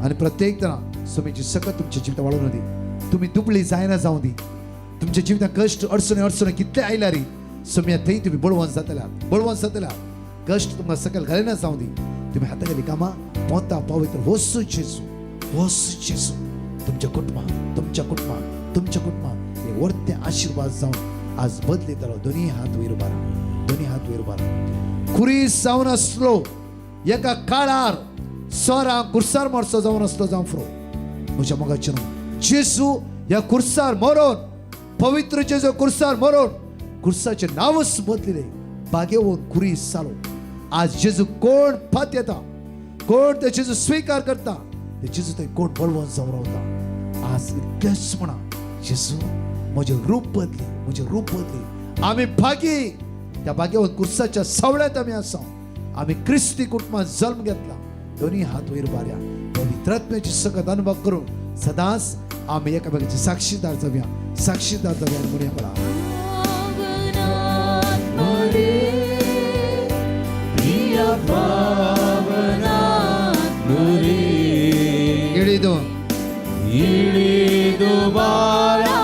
आनी प्रत्येक जाणा सोम्याची सकत तुमच्या जिविता वाडोवन दी. तुमी दुबळी जायना जावं दी. तुमच्या जिवितांत कश्ट अडचणी अडचणी कितले आयल्या री सोम्या थंय तुमी बळवंत जातल्या, बळवंत जातल्या. कश्ट तुमकां सकयल घालिना जावं दी. तुमी हाता गेली कामां पोंता पवित्र वसू जेजू, वसू जेजू तुमच्या कुटुंबां, तुमच्या कुटुंबां, तुमच्या कुटुंबां हे वर्ते आशिर्वाद जावन आज बदलितलो. दोनी हात वयर बारा, दोनी हात वयर बारा. खुरीस जावन आसलो एका काळार सोरा कुर्सार मरचो जावन आसलो जावं फ्रो म्हज्या मोगाचें न्हू जेजू ह्या कुर्सार मरोन, पवित्र जेजू कुर्सार मरोन कुर्साचें नांवच बदलिलें. बागेवन खुरीस जालो. आज जेजू कोण फात येता, कोण ते जेजू स्विकार करता, ते जेजू थंय कोण बळवंत जावन रावता. आज इतलेंच म्हणा जेजू म्हजें रूप बदली, म्हजें रूप बदली. आमी भागी त्या भाग्यवंत कुर्साच्या सावळ्यांत आमी आसा. आमी क्रिस्ती कुटुंबात जल्म घेतला. दोनी हात वयर बारया. पवित्रात्म्याची सकत अनुभव करून सदांच आमी एकामेकाचे साक्षीदार जावया, साक्षीदार जावया म्हणया म्हणा. इळिदो इळिदो बारा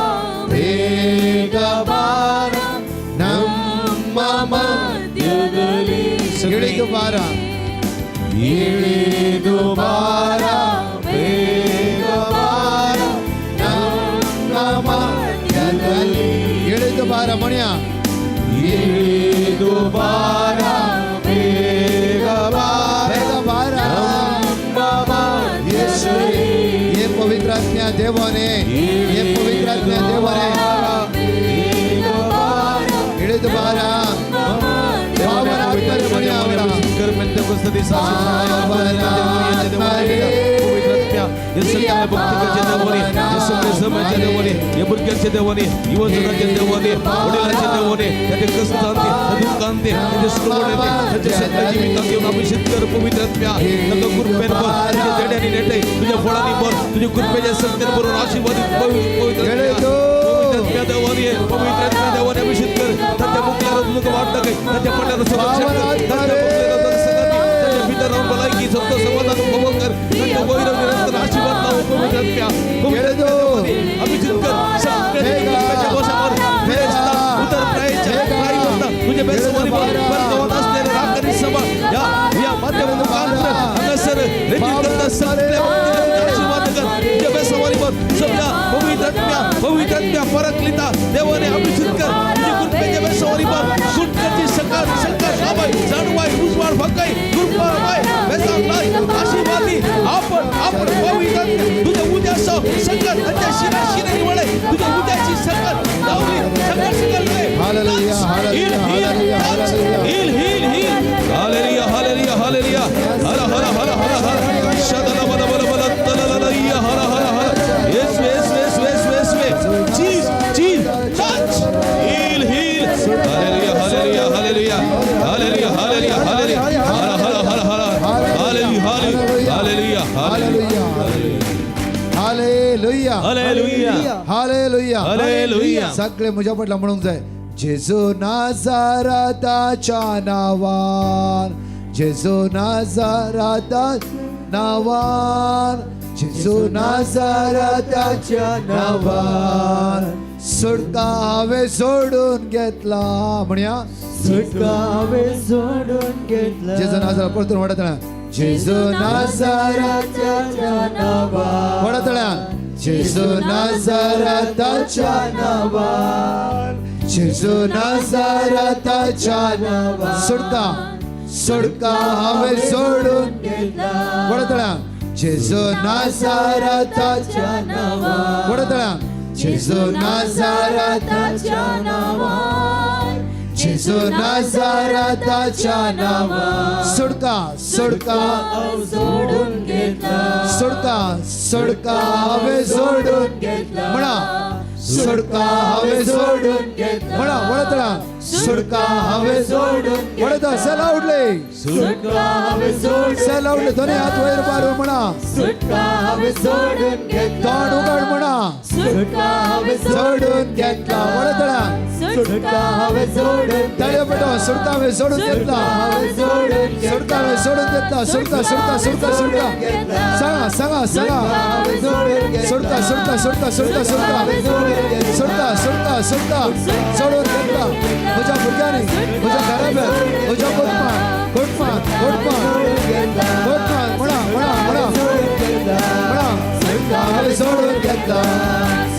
ಬೇಗ ಬಾರ ನಮ್ಮ ಮಧ್ಯದಲ್ಲಿ, ಇಳಿದು ಬಾರ, ಇಳಿದು ಬಾರ ಬೇಗ ಬಾರ ನಮ್ಮ ಮಧ್ಯದಲ್ಲಿ, ಇಳಿದು ಬಾರ ಮಣಿಯ, ಇಳಿದು ಬಾರ ಬೇಗ ಬಾರ ಬೇಗ ಬಾರ ನಮ್ಮ ಮಧ್ಯದಲ್ಲಿ. हे पवित्र आत्म्या देवाने, हे पवित्र आत्म्या देवाने इळिदो बार पावन आत्म्या मण्या आवडा. भुरग्यांचे देवाने, युवजनांच्या देवाने, वडिलांच्या देवाने, त्याचे कष्टांते, दुःखांते, त्याचे सुरवण्याते, त्याच्या सगळ्या जिवितांत येऊन अभिषेक कर पवित्र आत्म्या. ताका कृपेन भर, तुझ्या देण्याने नेटय, तुझ्या फळांनी भर, तुझ्या कृपेच्या सत्तेन भरून आशीर्वादित पवित्र आत्म्या देवाने, पवित्र आत्म्या देवाने अभिषेक कर. त्यांच्या मुखल्यावर तुझं वाट दाखय, त्यांच्या पाण्याला संरक्षण कर, त्यांच्या मुखल्यावर त्यांच्या भितर राहून भलायकी संतोष समाधान उपभोग कर, त्यांच्या वैर निरंतर आशीर्वाद लाव पवित्र आत्म्या. पवित्र आत्म्या अभिषेक कर. सगळ्या बसावर उतर तुझ्या बेसवारी बरगावात असलेल्या राखणी सभा या या माध्यमातून हांगासर रेतीत करता सगळ्या आशीर्वाद कर. तुझ्या बेसवारी सगळ्या पवित्र आत्म्या, पवित्र आत्म्या परकलिता देवाने अभिषेक कर. तुझ्या कृपेच्या बेसवारी सुटकाची सकाळ सकाळ लाभाय जाणवाय उजवाड भकाय कृपा बाय बेसावलाय आशीर्वादी आपण आपण पवित्र तुझ्या उद्या सकाळ त्यांच्या शिरा शिरा निवडे तुझ्या उद्याची सकाळ लावली सकाळ सकाळ. Hallelujah hallelujah heal heal heal. Hallelujah hallelujah hallelujah. हर हर हर हर हर शदल बल बल बल तलल हर हर हर. येस येस येस येस yes चीज चीज touch heal heal. Hallelujah hallelujah hallelujah hallelujah hallelujah hallelujah. हर हर हर हर hallelujah hallelujah hallelujah hallelujah hallelujah hallelujah hallelujah. सगळे म्हज्या पडला म्हणूंक जाय. जेजू नाझाराताच्या नावान, जेजू नाझाराता नांवान, जेजू नाझारेताच्या नांवान सुटका हांवें सोडून घेतला. म्हणया सुटका हांवें सोडून घेतला. जेजू नाझारेत परतून वडतळ्यान, जेजू नाझारेताच्या नांवान, वडतळ्यान, जेजू नाझारेताच्या नांवान, जेजू नाझारेताच्या नांवान सुटका, सुटका हांवें सोडून घेतला. वडतळ्यान, जेजू नाझारेताच्या नांवान, वडतळ्यान, जेजू नाझारेताच्या नांवान, जेजू नाझारेताच्या नांवान सुटका, सुटका सोडून घेतला. सुटका, सुटका हांवें सोडून घेतला. म्हणा सुटका हांवें सोडून घेतला. म्हणा वळतळा, सुटका हांवें सोडून वळता. सेल आवडले, सुटका हांवें सोडून, सेल आवडले. दोन्ही हात वयर मारून म्हणा सुटका हांवें सोडून घेतला. तोंड उघड म्हणा सुटका हांवें सोडून घेतला. वळतळा, सुटका हांवें सोडून, ताळयो पेटो. सुटका हांवें सोडून घेतला, सुटका हांवें सोडून घेतला. सुटका, सुटका, सुटका, सुटका. सांगा, सांगा, सांगा. सुटका, सुटका, सुटका, सुटका, सुटका, सुटका, सुटका, सुटका सोडून घेतला. म्हज्या भुरग्यांनी, म्हज्या घराब्यात, म्हज्या कुटुंबान, कुटुंबान, कुटुंबान, कुटुंबान. म्हणा, म्हणा, म्हणा, म्हणा. सुटका हांवें सोडून घेतला,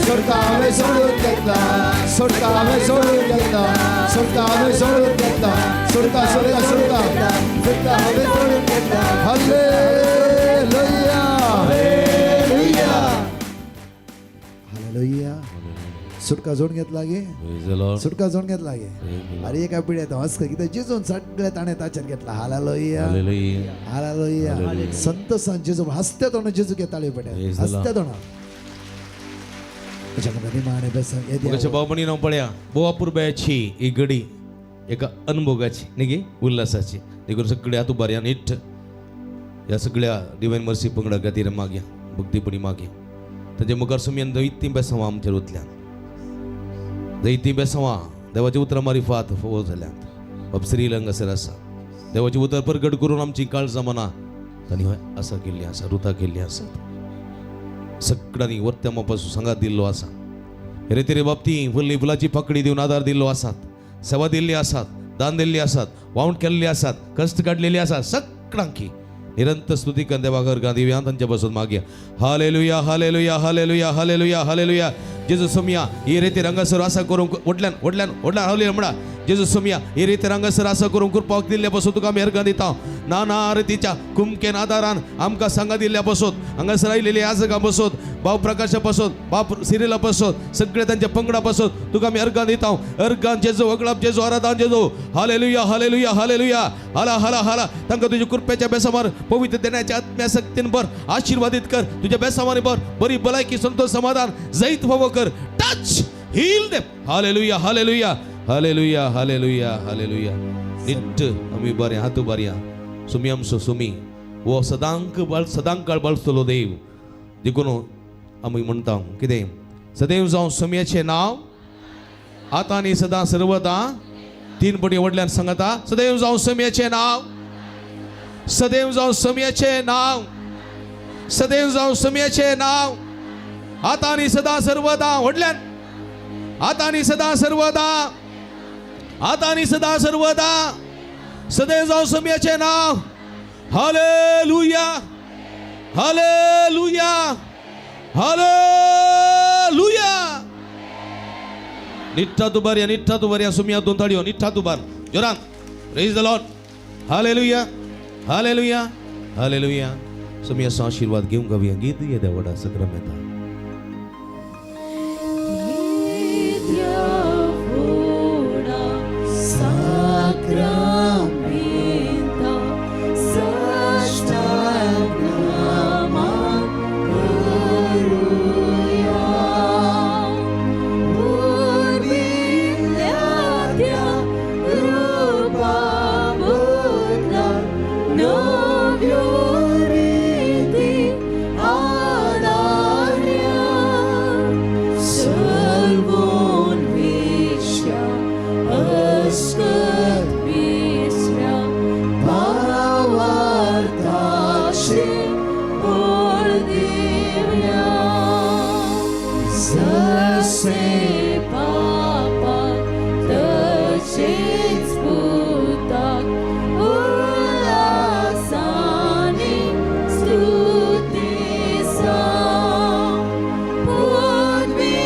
सुटका हांवें सोडून घेतला, सुटका हांवें सोडून घेतला, सुटका हांवें सोडून घेतला. सुटका, सुटका, सुटका, सुटका हांवें सोडून घेतला. हालेलुया, हालेलुया, हालेलुया. सुटका जोडून घेतला गे, सुटका जोडून घेतला गे. अरे एका पिढ्यात हस कित्याक जेजून सगळें ताणें ताचेर घेतला. Hallelujah, hallelujah. संतोषान जेजू हसत्या तोंडान जेजू घेताले पडे, हसत्या तोंडान. भाव भयणींनो पळया, भोव अपुरबायेची ही घडी एका अनुभोगाची न्ही गे, उल्हासाची. देखून सगळ्या हात उबारया नीट ह्या सगळ्या डिवायन मर्सी पंगडा खातीर मागया, भक्तीपणी मागया. तांचे मुखार सुमयान दैती बेसांवां आमचेर उतल्यान, दैती बेसांवां देवाची उतरां मारिफात फोव जाल्यांत. बाब श्रील हांगासर आसा, देवाचें उतर परगट करून आमची काळजां मनां तांणी आसा केल्ली आसा, रुता केल्ली आसात. सगळ्यांनी वर्त्या पासून सांगात दिल्लो आसा. रेतेरे बाबती फुल्ली फुलाची पाकडी दिवन आदार दिल्लो आसात, सेवा दिल्ली आसात, दान दिल्ली आसात, वावण केल्ली आसात, कश्ट काडलेली आसात. सगळ्यांकी निरंतर स्तुती कर देवा घर दिव्या तांच्या पासून मागया. Hallelujah, hallelujah, hallelujah, hallelujah, hallelujah. जेजू सोमया ही रेती रंगासर आसा करूंक व्हडल्यान व्हडल्यान व्हडल्यान हालेलुया म्हणा. जेजू सोमया ही रेती रंगासर आसा करूंक कृपाक दिल्ल्या पासून तुका आमी अर्गां दिता. ना ना रितीच्या कुमकेन आदारान आमकां सांगा दिल्ल्या पासून हांगासर आयलेली आजगां पासून, भाव प्रकाशा पासून, बाप सिरिला पासून, सगळे तांच्या पंगडा पासून तुका आमी अर्गां दिता. अर्गां जेजू, वगळाप जेजू, आराधान जेजू. हालेलुया, हालेलुया, हालेलुया. हाला हाला हाला. तांकां तुज्या कृपेच्या बेसामार पवित्र देण्याच्या आत्म्या शक्तीन भर, आशीर्वादित कर. तुझ्या बेसामाने भर, बरी भलायकी, संतोष, समाधान, जैत फावो कर. Touch, heal them. Hallelujah, hallelujah, hallelujah, hallelujah, hallelujah. निट्ट आमी बरें हात उबारया. सुमी आमचो सुमी हो सदांक बळ, सदांकाळ बळसतलो देव. देखून आमी म्हणटा कितें, सदैव जावं सुमयाचें नांव आतां आनी सदां सर्वदा. तीन पटी व्हडल्यान सांगता, सदैव जावं सुमयाचें नांव, सदैव जावं सुमयाचें नांव, सदैव जावं सुमयाचें नांव आतां आनी सदां सर्वदा. व्हडल्यान, आतां आनी सदां सर्वदा, आतां आनी सदां सर्वदा. सदैव जावं सुमयाचें नांव. हालेलुया, हालेलुया, हालेलुया. निट्ठा तुबार या, निट्ठा तुबार या. सुमया दोन ताळयो, निट्ठा तुबार जोरान. Praise the Lord. Hallelujah, hallelujah, hallelujah. सुमयाचो आशीर्वाद घेवंक गावया गीत येद्या व्हडा सक्रमेता. Salvon Vishya Askat Bis. दिवया जशें बापाक तशेंच पुताक उल्हासानी स्तुती जावं पदवी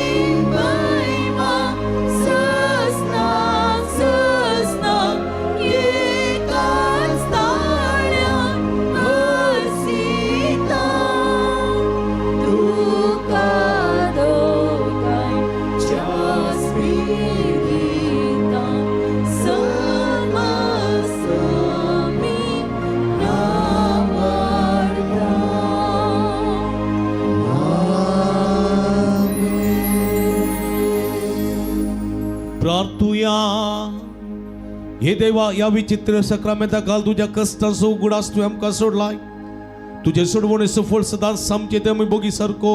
महिमा ससनाक ससनाक एकाच ताळ्यान भरसिता तुका दोगांयच्या स्पिरितान सन्मान आमी नामरता. प्रार्थुया. हे देवा, ह्या विचित्र सक्रामेंता काल तुज्या कश्टांचो उगडास तुवें आमकां सोडलाय. तुजे सोडवणेचो फळ सदांच आमचे ते आमी बोगी सारको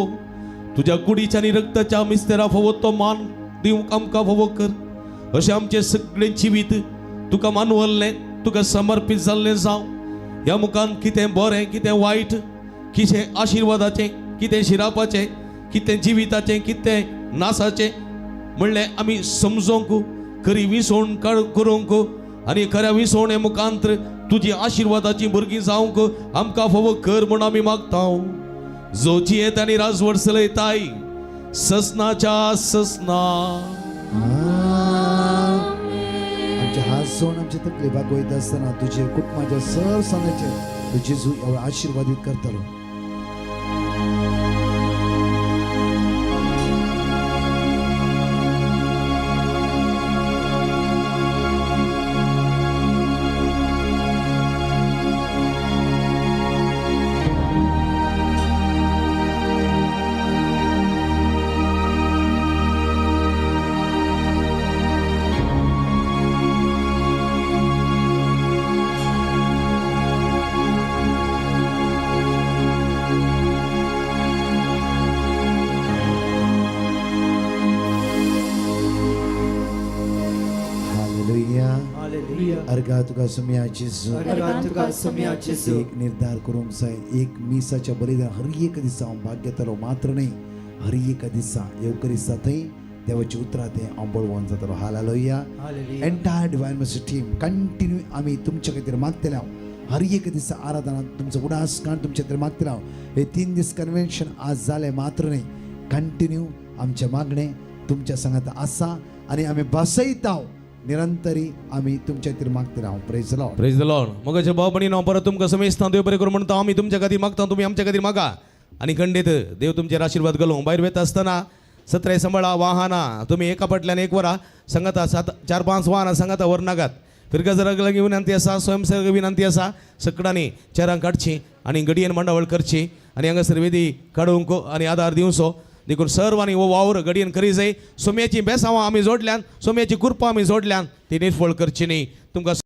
तुज्या कुडीच्या आनी रक्ताच्या मिस्तेरा फावो तो मान दिवंक आमकां फावो कर. अशें आमचें सगळें जिवीत तुका मानवल्लें, तुका समर्पीत जाल्लें जावं. ह्या मुखान कितें बरें, कितें वायट, कितें आशिर्वादाचें, कितें शिरापाचें, कितें जिविताचें, कितें नासाचें म्हणलें आमी समजोंक, खरी विसवण करूंक आनी खऱ्या विसवणे मुखांत तुजी आशिर्वादाची भुरगीं जावंक आमकां फावो कर म्हूण आमी मागता. जो जियेत आनी राजवट चलयताय ससनाच्या ससना. आमचे हात जोड आमचे तकली बागवयता आसतना तुजे कुटुंबाच्या सर सांगाचे तूं जेजू एवढं आशीर्वादीत करतलो. हालेलुया. अर्गा तुका सुम्या जेजू. अर्गा तुका सुम्या जेजू. एक निर्धार करूंक जाय, एक मिसाच्या बलिदान हर एक दिसा हांव भाग घेतलो मात्र न्हय, हर एक दिसा येवकरिस्ता थंय देवाची उतरां तें हांव बळवंत जातलो. Hallelujah. Hallelujah. Entire divine mercy team continue आमी तुमच्या खातीर मागतले हांव. हर एक दिसा आराधना तुमचो उडास काण तुमच्या खातीर मागतले हांव. हे 3 दीस कन्व्हेन्शन आज जालें मात्र न्हय, कंटिन्यू आमचें मागणें तुमच्या सांगात आसा आनी आमी बसयता निरंतरी आमी तुमच्या खातीर मागतले हांव. Praise the lord. Praise the lord. मगाचे भाव भयणीनो, परत तुमकां समेस्तां देव बरें करूं म्हणटा. आमी तुमच्या खातीर मागता, तुमी आमच्या खातीर मागा आनी खंडीत देव तुमचेर आशिर्वाद घालूं. भायर वता आसतना सत्राय सांबाळा वाहनां, तुमी एका फाटल्यान एक वरा सांगाता 7 4 5 वाहनां सांगाता व्हरनाकात. फिरगजराक लागीं विनंती आसा, स्वयंसेवक विनंती आसा, सगळ्यांनी चेरां काडची आनी घडयेन मांडावळ करची आनी हांगासर वेदी काडूंक आनी आदार दिवचो. देखून सर्वांनी हो वावर घडयेन करी जाय. सोम्याची बेसांवां आमी जोडल्यान, सोम्याची कुरपां आमी जोडल्यान, ती निर्फळ करची न्ही. तुमकां